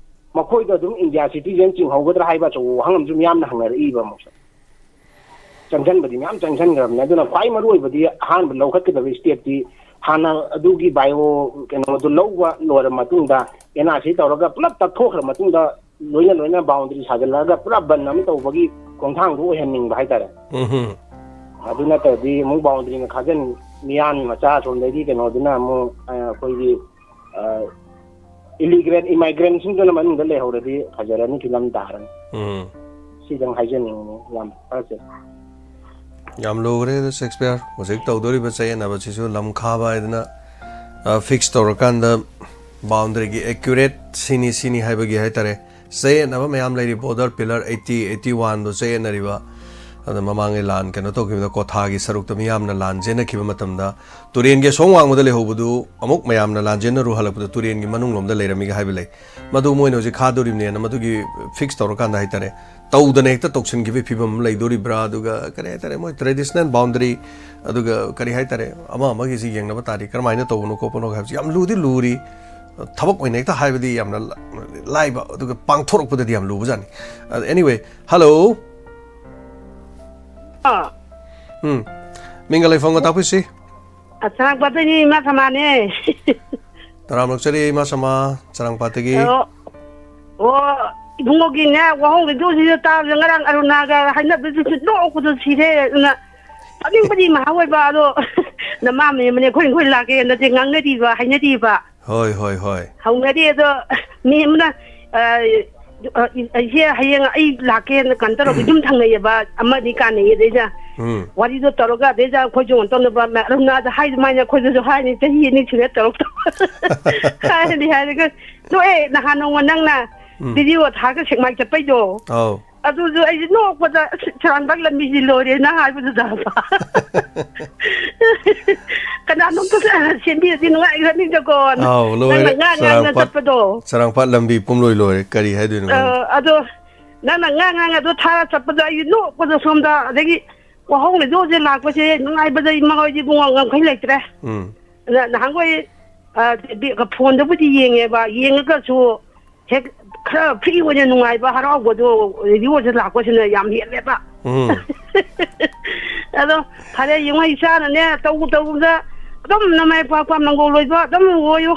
ꯃꯈꯣꯏꯗꯣ ꯑꯗꯨꯝ ꯏꯟꯗꯤꯌꯥ ꯁꯤꯇꯤꯖꯦꯟ ꯆꯤꯡꯍꯧꯒꯗ꯭ꯔꯥ ꯍꯥꯏꯕ ꯑꯆꯧꯕ ꯋꯥꯍꯪ ꯑꯃꯁꯨ ꯃꯤꯌꯥꯝꯅ ꯍꯪꯅꯔꯛꯏꯕ ꯑꯃꯨꯛꯁꯨ꯫ ꯆꯪꯁꯤꯟꯕꯗꯤ ꯃꯌꯥꯝ ꯆꯪꯁꯤꯟꯈ꯭ꯔꯕꯅꯤ꯫ ꯑꯗꯨꯅ ꯈ꯭ꯋꯥꯏ ꯃꯔꯨ ꯑꯣꯏꯕꯗꯤ ꯑꯍꯥꯟꯕ ꯂꯧꯈꯠꯀꯗꯕ ꯁ꯭ꯇꯦꯞꯇꯤ ꯍꯥꯟꯅ ꯑꯗꯨꯒꯤ bio ꯀꯩꯅꯣꯗꯨ ꯂꯧꯕ ꯂꯣꯏꯔ ꯃꯇꯨꯡꯗ, ꯑꯦꯟ ꯑꯥꯔ ꯁꯤ ꯇꯧꯔꯒ ꯄꯨꯂꯞ ꯇꯛꯊꯣꯛꯈ꯭ꯔ ꯃꯇꯨꯡꯗ ꯂꯣꯏꯅ ꯂꯣꯏꯅ ꯕꯥꯎꯟꯗꯔꯤ ꯁꯥꯖꯤꯜꯂꯛꯑꯒ ꯄꯨꯔꯥ ꯕꯟ ꯑꯃ ꯇꯧꯕꯒꯤ ꯈꯣꯡꯊꯥꯡꯗꯨ ꯑꯣꯏꯍꯟꯅꯤꯡꯕ ꯍꯥꯏꯇꯥꯔꯦ꯫ ꯎꯝꯍꯨꯝ꯫ ꯑꯗꯨ ꯅꯠꯇ꯭ꯔꯗꯤ ꯑꯃꯨꯛ ꯕꯥꯎꯟꯗꯔꯤꯅ ꯈꯥꯖꯤꯟ, ꯃꯤꯌꯥꯝꯒꯤ ꯃꯆꯥ ꯑꯁꯣꯝꯗꯒꯤ ꯀꯩꯅꯣꯗꯨꯅ ꯑꯃꯨꯛ, ꯑ, ꯑꯩꯈꯣꯏꯒꯤ, ꯑ, ꯏꯂꯤꯒ꯭ꯔꯦꯟ ꯏꯃꯥꯏꯒ꯭ꯔꯦꯟꯁꯤꯡꯗꯨꯅ ꯃꯅꯨꯡꯗ ꯂꯩꯍꯧꯔꯗꯤ ꯐꯖꯔꯅꯤ, ꯐꯤꯂꯝ ꯇꯥꯔꯅꯤ꯫ ꯎꯝ꯫ ꯁꯤꯗꯪ ꯍꯥꯏꯖꯅꯤꯡꯉꯤ꯫ ꯌꯥꯝ ꯐꯔꯁꯦ꯫ ꯌꯥꯝ ꯂꯨꯈ꯭ꯔꯦ ꯑꯗꯨ, ꯁꯦꯛꯁꯄꯤꯌꯔ꯫ ꯍꯧꯖꯤꯛ ꯇꯧꯗꯣꯔꯤꯕ ꯆꯌꯦꯠꯅꯕꯁꯤꯁꯨ ꯂꯝꯈꯥꯕ ꯍꯥꯏꯗꯅ, ꯑ, ꯐꯤꯛꯁ ꯇꯧꯔꯀꯥꯟꯗ ꯕꯥꯎꯟꯗꯔꯤꯒꯤ ꯑꯦꯀ꯭ꯌꯨꯔꯦꯠ ꯁꯤꯅꯤ, ꯁꯤꯅꯤ ꯍꯥꯏꯕꯒꯤ ꯍꯥꯏꯇꯥꯔꯦ, ꯆꯌꯦꯠꯅꯕ ꯃꯌꯥꯝ ꯂꯩꯔꯤ꯫ Border pillar eighty, eighty oneꯗꯣ ꯆꯌꯦꯠꯅꯔꯤꯕ꯫ ꯑꯗ ꯃꯃꯥꯡꯒꯤ ꯂꯥꯟ ꯀꯩꯅꯣ ꯇꯧꯈꯤꯕꯗ ꯀꯣꯊꯥꯒꯤ ꯁꯔꯨꯛꯇ ꯃꯤꯌꯥꯝꯅ ꯂꯥꯟ ꯆꯦꯟꯅꯈꯤꯕ ꯃꯇꯝꯗ ꯇꯨꯔꯦꯟꯒꯤ ꯑꯁꯣꯝ ꯋꯥꯡꯃꯗ ꯂꯩꯍꯧꯕꯗꯨ ꯑꯃꯨꯛ ꯃꯌꯥꯝꯅ ꯂꯥꯟ ꯆꯦꯟꯅꯔꯨ ꯍꯜꯂꯛꯄꯗ ꯇꯨꯔꯦꯟꯒꯤ ꯃꯅꯨꯡꯂꯣꯝꯗ ꯂꯩꯔꯝꯃꯤꯒ ꯍꯥꯏꯕ ꯂꯩ꯫ ꯃꯗꯨ ꯃꯣꯏꯅ ꯍꯧꯖꯤꯛ ꯈꯥꯗꯣꯔꯤꯕꯅꯦꯅ ꯃꯗꯨꯒꯤ ꯐꯤꯛꯁ ꯇꯧꯔꯀꯥꯟꯗ ꯍꯥꯏꯇꯥꯔꯦ, ꯇꯧꯗꯅ ꯍꯦꯛꯇ ꯇꯧꯁꯤꯟꯈꯤꯕꯒꯤ ꯐꯤꯕꯝ ꯑꯃ ꯂꯩꯗꯣꯔꯤꯕ꯭ꯔꯥ? ꯑꯗꯨꯒ ꯀꯔꯤ ꯍꯥꯏꯇꯥꯔꯦ, ꯃꯣꯏ ꯇ꯭ꯔꯦꯗꯤꯁꯅꯦꯜ ꯕꯥꯎꯟꯗꯔꯤ, ꯑꯗꯨꯒ ꯀꯔꯤ ꯍꯥꯏꯇꯥꯔꯦ, ꯑꯃ ꯑꯃꯒꯤꯁꯤ ꯌꯦꯡꯅꯕ ꯇꯥꯔꯗꯤ ꯀꯔꯝꯍꯥꯏꯅ ꯇꯧꯕꯅꯣ ꯈꯣꯠꯄꯅꯣ ꯍꯥꯏꯕꯁꯤ ꯌꯥꯝ ꯂꯨꯗꯤ ꯂꯨꯔꯤ꯫ ꯊꯕꯛ ꯑꯣꯏꯅ ꯍꯦꯛꯇ ꯍꯥꯏꯕꯗꯤ ꯌꯥꯝꯅ ꯂꯥꯏꯕ, ꯑꯗꯨꯒ ꯄꯥꯡꯊꯣꯔꯛꯄꯗꯗꯤ ꯌꯥꯝ ꯂꯨꯕꯖꯥꯠꯅꯤ꯫ ꯑ, anyway, hello꯫ ꯑꯥ꯫ ꯎꯝ꯫ ꯃꯤꯡꯒ ꯂꯩꯐꯝꯒ ꯇꯥꯛꯄꯤꯁꯤ꯫ ꯆꯔꯥꯡꯄꯥꯠꯇꯩꯅꯦ, ꯏꯃꯥ ꯁꯃꯥꯅꯦ꯫ ꯇꯔꯥꯝ ꯂꯧꯖꯔꯤ, ꯏꯃꯥ ꯁꯃꯥ, ꯆꯔꯥꯡꯄꯥꯠꯇꯒꯤ꯫ ꯑꯣ, ꯑꯣ, ꯏꯕꯨꯡꯉꯣꯒꯤꯅꯦ, ꯋꯥꯍꯣꯡ ꯚꯤꯗꯤꯑꯣꯁꯤꯁꯨ ꯇꯥꯕꯗ ꯉꯔꯥꯡ ꯑꯔꯨꯅꯥꯒ ꯍꯥꯏꯅꯕꯗꯨꯁꯨ ꯅꯣꯛꯄꯗ ꯁꯤꯔꯦ꯫ ꯑꯗꯨꯅ ꯇꯥꯅꯤꯡꯕꯗꯤ ꯃꯍꯥ ꯑꯣꯏꯕ, ꯑꯗꯣ ꯅꯃꯥ ꯃꯌꯥꯝꯅꯦ, ꯑꯩꯈꯣꯏ, ꯑꯩꯈꯣꯏ ꯂꯥꯛꯀꯦꯅꯗꯤ ꯉꯥꯡꯅꯔꯤꯕ, ꯍꯥꯏꯅꯔꯤꯕ꯫ ꯍꯣꯏ, ꯍꯣꯏ, ꯍꯣꯏ꯫ ꯍꯧꯅꯔꯤ ꯑꯗꯣ, ꯃꯤ ꯑꯃꯅ, ꯑ, ꯑ, ꯏꯆꯦ, ꯍꯌꯦꯡ ꯑꯩ ꯂꯥꯛꯀꯦꯅ ꯀꯩꯅꯣ ꯇꯧꯔꯒ ꯌꯨꯝ ꯊꯪꯅꯩꯌꯦꯕ, ꯑꯃꯗꯤ ꯀꯥꯟꯅꯩꯌꯦ, ꯑꯗꯩꯗ ꯎꯝ꯫ ꯋꯥꯔꯤꯗꯣ ꯇꯧꯔꯒ, ꯑꯗꯩꯗ ꯑꯩꯈꯣꯏꯁꯨ ꯀꯩꯅꯣ ꯇꯧꯅꯕ, ꯃ-, ꯑꯔꯨꯅꯥꯗ ꯍꯥꯏ ꯑꯗꯨꯃꯥꯏꯅ ꯑꯩꯈꯣꯏꯗꯁꯨ ꯍꯥꯏꯅꯤ, ꯆꯍꯤ ꯑꯅꯤ ꯁꯨꯔꯦ ꯇꯧꯔꯛꯇꯕ꯫ ꯍꯥꯏꯔꯗꯤ ꯍꯥꯏꯔꯒ, ꯅꯣꯛꯑꯦ, ꯅꯍꯥꯟ ꯅꯣꯡꯃ ꯅꯪꯅ ꯎꯝ꯫ ꯚꯤꯗꯤꯑꯣ ꯊꯥꯔꯒ ꯁꯦꯛꯃꯥꯏ ꯆꯠꯄꯩꯗꯣ꯫ ꯑꯧ꯫ ꯑꯗꯨꯁꯨ ꯑꯩꯁꯦ ꯅꯣꯛꯄꯗ, "ꯑꯁ, ꯁꯦꯔꯥꯟꯕꯥꯛ ꯂꯝꯕꯤꯁꯤ ꯂꯣꯏꯔꯦ ꯅꯪ ꯍꯥꯏꯕꯗꯨꯗ ꯍꯥꯏꯕ꯫ ꯀꯅꯥꯅꯣꯝꯇ ꯁꯦꯝꯕꯤꯔꯗꯤ ꯅꯨꯡꯉꯥꯏꯒꯗꯕꯅꯤꯗꯀꯣ꯫ ꯑꯥꯎ, ꯂꯣꯏꯔꯦ꯫ ꯉꯥꯡ ꯉꯥꯡꯅ ꯆꯠꯄꯗꯣ꯫ ꯆꯔꯥꯡꯄꯥꯠ ꯂꯝꯕꯤ ꯄꯨꯝꯂꯣꯏ ꯂꯣꯏꯔꯦ꯫ ꯀꯔꯤ ꯍꯥꯏꯗꯣꯏꯅꯣ ꯑ, ꯈꯪꯗꯦ꯫ ꯑꯗꯣ ꯅꯪꯅ ꯉꯥꯡ ꯉꯥꯡ ꯑꯗꯨ ꯊꯥꯔ ꯆꯠꯄꯗ ꯑꯩ ꯅꯣꯛꯄꯗ ꯁꯣꯝꯗ, ꯑꯗꯒꯤ ꯋꯥꯍꯣꯡ ꯂꯩꯗꯣꯛꯁꯦ ꯂꯥꯛꯄꯁꯦ ꯅꯨꯡꯉꯥꯏꯕꯗ ꯏꯃꯥ ꯍꯣꯏꯗꯤ ꯏꯕꯨꯡꯉꯣ ꯉꯝꯈꯩ ꯂꯩꯇ꯭ꯔꯦ꯫ ꯎꯝ꯫ ꯑꯗ ꯅꯍꯥꯟꯈꯣꯏ, ꯑ, ꯐꯣꯟꯗꯕꯨꯗꯤ ꯌꯦꯡꯉꯦꯕ, ꯌꯦꯡꯉꯒꯁꯨ ꯍꯦꯛ ꯈꯔ ꯐ꯭ꯔꯤ ꯑꯣꯏꯅ ꯅꯨꯡꯉꯥꯏꯕ ꯍꯔꯥꯎꯕꯗꯣ ꯔꯦꯗꯤꯑꯣꯁꯦ ꯂꯥꯛꯄꯁꯤꯅ ꯌꯥꯝ ꯍꯦꯜꯂꯦꯕ꯫ ꯎꯝ꯫ ꯑꯗꯣ ꯐꯔꯦ, ꯌꯦꯡꯉꯣ, ꯏꯆꯥꯅꯅꯦ ꯇꯧ ꯇꯧꯕꯗ ꯑꯗꯨꯝ ꯅꯃꯥꯏ ꯄꯥꯛꯄ ꯃꯪꯒꯣꯜ ꯑꯣꯏꯕ ꯑꯗꯨꯝ ꯑꯣꯏꯌꯨ꯫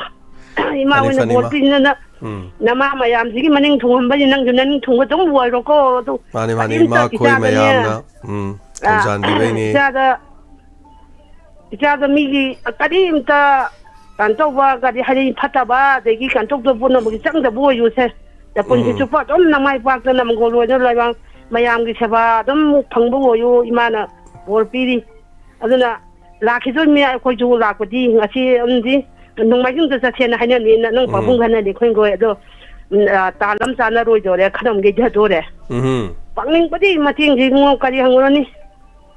ꯏꯃꯥ ꯐꯅꯤ, ꯍꯣꯏꯅ ꯐꯅꯤ, ꯕꯣꯔ ꯏꯃꯥ꯫ ꯄꯤꯗꯅ ꯎꯝ꯫ ꯅꯃꯥ ꯃꯌꯥꯝꯁꯤꯒꯤ ꯃꯅꯤꯡ ꯊꯨꯡꯍꯟꯕꯅꯤ, ꯅꯪꯁꯨ ꯅꯅꯤꯡ ꯊꯨꯡꯕ ꯑꯗꯨꯝ ꯑꯣꯏꯔꯣꯀꯣ꯫ ꯑꯗꯨ ꯃꯥꯅꯤ, ꯃꯥꯅꯤ, ꯀꯔꯤꯝꯇ ꯏꯃꯥ ꯑꯩꯈꯣꯏ ꯏꯆꯥꯗꯅꯦ, ꯃꯌꯥꯝꯅ, ꯎꯝ, ꯑ, ꯊꯧꯖꯥꯟꯕꯤꯕꯩꯅꯤ꯫ ꯏꯆꯥꯗ ꯏꯆꯥꯗꯣ ꯃꯤꯒꯤ ꯀꯔꯤꯝꯇ ꯀꯩꯅꯣ ꯇꯧꯕ, ꯀꯔꯤ ꯍꯥꯏꯗꯤ, ꯐꯠꯇꯕ ꯑꯗꯒꯤ ꯀꯩꯅꯣ ꯇꯧꯗꯕ ꯄꯣꯠꯅꯕꯒꯤ ꯆꯪꯗꯕ ꯑꯣꯏꯌꯨꯁꯦ꯫ ꯅꯄꯨꯟꯁꯤ ꯎꯝ꯫ ꯆꯨꯞꯄ ꯑꯗꯨꯝ ꯅꯃꯥꯏ ꯄꯥꯛꯇꯅ ꯃꯪꯒꯣꯜ ꯑꯣꯏꯗꯅ ꯂꯩꯕꯥꯛ ꯃꯌꯥꯝꯒꯤ ꯁꯦꯕꯥ ꯑꯗꯨꯝ ꯐꯪꯕ ꯑꯣꯏꯌꯨ, ꯏꯃꯥꯅ ꯕꯣꯔ ꯄꯤꯔꯤ꯫ ꯑꯗꯨꯅ ꯂꯥꯛꯈꯤꯗꯣꯏꯅꯤ, ꯑꯩꯈꯣꯏꯁꯨ ꯂꯥꯛꯄꯗꯤ ꯉꯁꯤ ꯑꯗꯨꯝꯗꯤ ꯅꯣꯡꯃꯥꯏꯖꯤꯡꯗ ꯆꯠꯁꯦꯅ ꯍꯥꯏꯅꯕꯅꯤꯅ, ꯅꯪ ꯎꯝ꯫ ꯄꯥꯕꯨꯡ ꯈꯟꯅꯗꯤ ꯑꯩꯈꯣꯏ ꯈꯣꯏ ꯑꯗꯣ, ꯎꯝ, ꯑ, ꯇꯥꯟ ꯑꯃ ꯆꯥꯅꯔꯣꯏꯗꯣꯔꯦ, ꯈꯔ ꯑꯃ ꯌꯩꯊꯗꯣꯔꯦ꯫ ꯎꯝ꯫ ꯄꯥꯛꯅꯤꯡꯕꯗꯤ ꯃꯇꯦꯡꯁꯦ ꯏꯕꯨꯡꯉꯣ ꯀꯔꯤ ꯍꯪꯉꯨꯔꯅꯤ?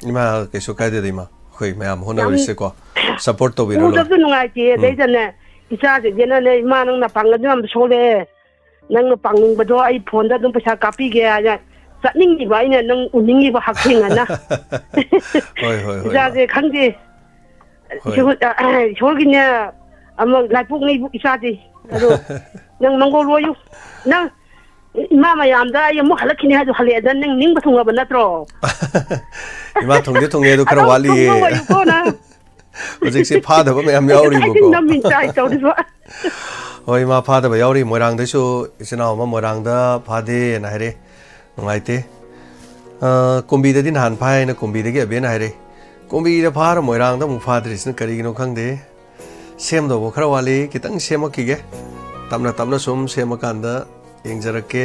ꯏꯃꯥ, ꯀꯩꯁꯨ ꯀꯥꯏꯗꯦꯗ, ꯏꯃꯥ꯫ ꯑꯩꯈꯣꯏ ꯃꯌꯥꯝ ꯌꯥꯝ ꯍꯣꯠꯅꯔꯤꯁꯦꯀꯣ꯫ ꯁꯞꯄꯣꯔꯠ ꯇꯧꯕꯤꯔꯣ ꯂꯣꯏ꯫ ꯎꯗꯕꯁꯨ ꯅꯨꯡꯉꯥꯏꯇꯦ꯫ ꯎꯝ꯫ ꯑꯗꯩꯗꯅꯦ, ꯏꯆꯥꯁꯤꯡꯁꯤꯅꯅꯦ, "ꯏꯃꯥ, ꯅꯪ ꯅꯄꯥꯡꯒꯜꯁꯨ ꯌꯥꯝ ꯁꯣꯜꯂꯦ꯫ ꯅꯪꯅ ꯄꯥꯡꯅꯤꯡꯕꯗꯣ ꯑꯩ ꯐꯣꯟꯗ ꯑꯗꯨꯝ ꯄꯩꯁꯥ ꯀꯥꯞꯄꯤꯒꯦ" ꯍꯥꯏꯅ ꯆꯠꯅꯤꯡꯉꯤꯕ, ꯑꯩꯅ ꯅꯪ ꯎꯅꯤꯡꯉꯤꯕ ꯍꯛꯊꯦꯡꯅꯅ꯫ ꯍꯣꯏ, ꯍꯣꯏ, ꯍꯣꯏ, ꯏꯃꯥ꯫ ꯏꯆꯥꯁꯦ ꯈꯪꯗꯦ꯫ ꯍꯣꯏ꯫ ꯏꯁꯣꯔ-, ꯑ, ꯏꯁꯣꯔꯒꯤꯅꯦ, ꯑꯃ ꯂꯥꯏꯄꯣꯛꯅꯤ ꯏꯆꯥꯗꯤ꯫ ꯑꯗꯣ ꯅꯪ ꯃꯪꯒꯣꯜ ꯑꯣꯏꯌꯨ꯫ ꯅꯪ ꯏꯃꯥ ꯃꯌꯥꯝꯗ ꯑꯩ ꯑꯃꯨꯛ ꯍꯜꯂꯛꯈꯤꯅꯤ ꯍꯥꯏꯗꯣ ꯍꯜꯂꯛꯑꯦꯗ, ꯅꯪ ꯅꯤꯡꯕ ꯊꯨꯡꯉꯕ ꯅꯠꯇ꯭ꯔꯣ? ꯏꯃꯥ, ꯊꯨꯡꯗꯤ ꯊꯨꯡꯉꯦ, ꯑꯗꯨ ꯈꯔ ꯑꯗꯨꯝ ꯋꯥꯠꯂꯤꯌꯦ꯫ ꯊꯨꯡꯕ ꯑꯣꯏꯌꯨꯀꯣ ꯅꯪ꯫ ꯍꯧꯖꯤꯛꯁꯦ ꯐꯥꯗꯕ ꯃꯌꯥꯝ ꯌꯥꯎꯔꯤꯕꯀꯣ꯫ ꯅꯝꯃꯤ ꯇ꯭ꯔꯥꯏ ꯇꯧꯔꯤꯕ꯫ ꯍꯣꯏ, ꯏꯃꯥ ꯐꯥꯗꯕ ꯌꯥꯎꯔꯤ꯫ ꯃꯣꯏꯔꯥꯡꯗꯩꯁꯨ ꯏꯆꯤꯟ ꯏꯅꯥꯎ ꯑꯃ ꯃꯣꯏꯔꯥꯡꯗ ꯐꯥꯗꯦꯅ ꯍꯥꯏꯔꯛꯑꯦ꯫ ꯅꯨꯡꯉꯥꯏꯇꯦ꯫ ꯑ, ꯀꯨꯝꯕꯤꯗꯗꯤ ꯅꯍꯥꯟ ꯐꯥꯏ ꯍꯥꯏꯅ ꯀꯨꯝꯕꯤꯗꯒꯤ ꯑꯕꯦꯅ ꯍꯥꯏꯔꯛꯏ꯫ ꯀꯨꯝꯕꯤꯗ ꯐꯥꯔ ꯃꯣꯏꯔꯥꯡꯗ ꯑꯃꯨꯛ ꯐꯥꯗ꯭ꯔꯤꯁꯤꯅ ꯀꯔꯤꯒꯤꯅꯣ ꯈꯪꯗꯦ꯫ ꯁꯦꯝꯗꯧꯕ ꯈꯔ ꯋꯥꯠꯂꯤ, ꯈꯤꯇꯪ ꯁꯦꯝꯃꯛꯈꯤꯒꯦ꯫ ꯇꯞꯅ ꯇꯞꯅ ꯁꯨꯝ ꯁꯦꯝꯃꯀꯥꯟꯗ ꯌꯦꯡꯖꯔꯛꯀꯦ꯫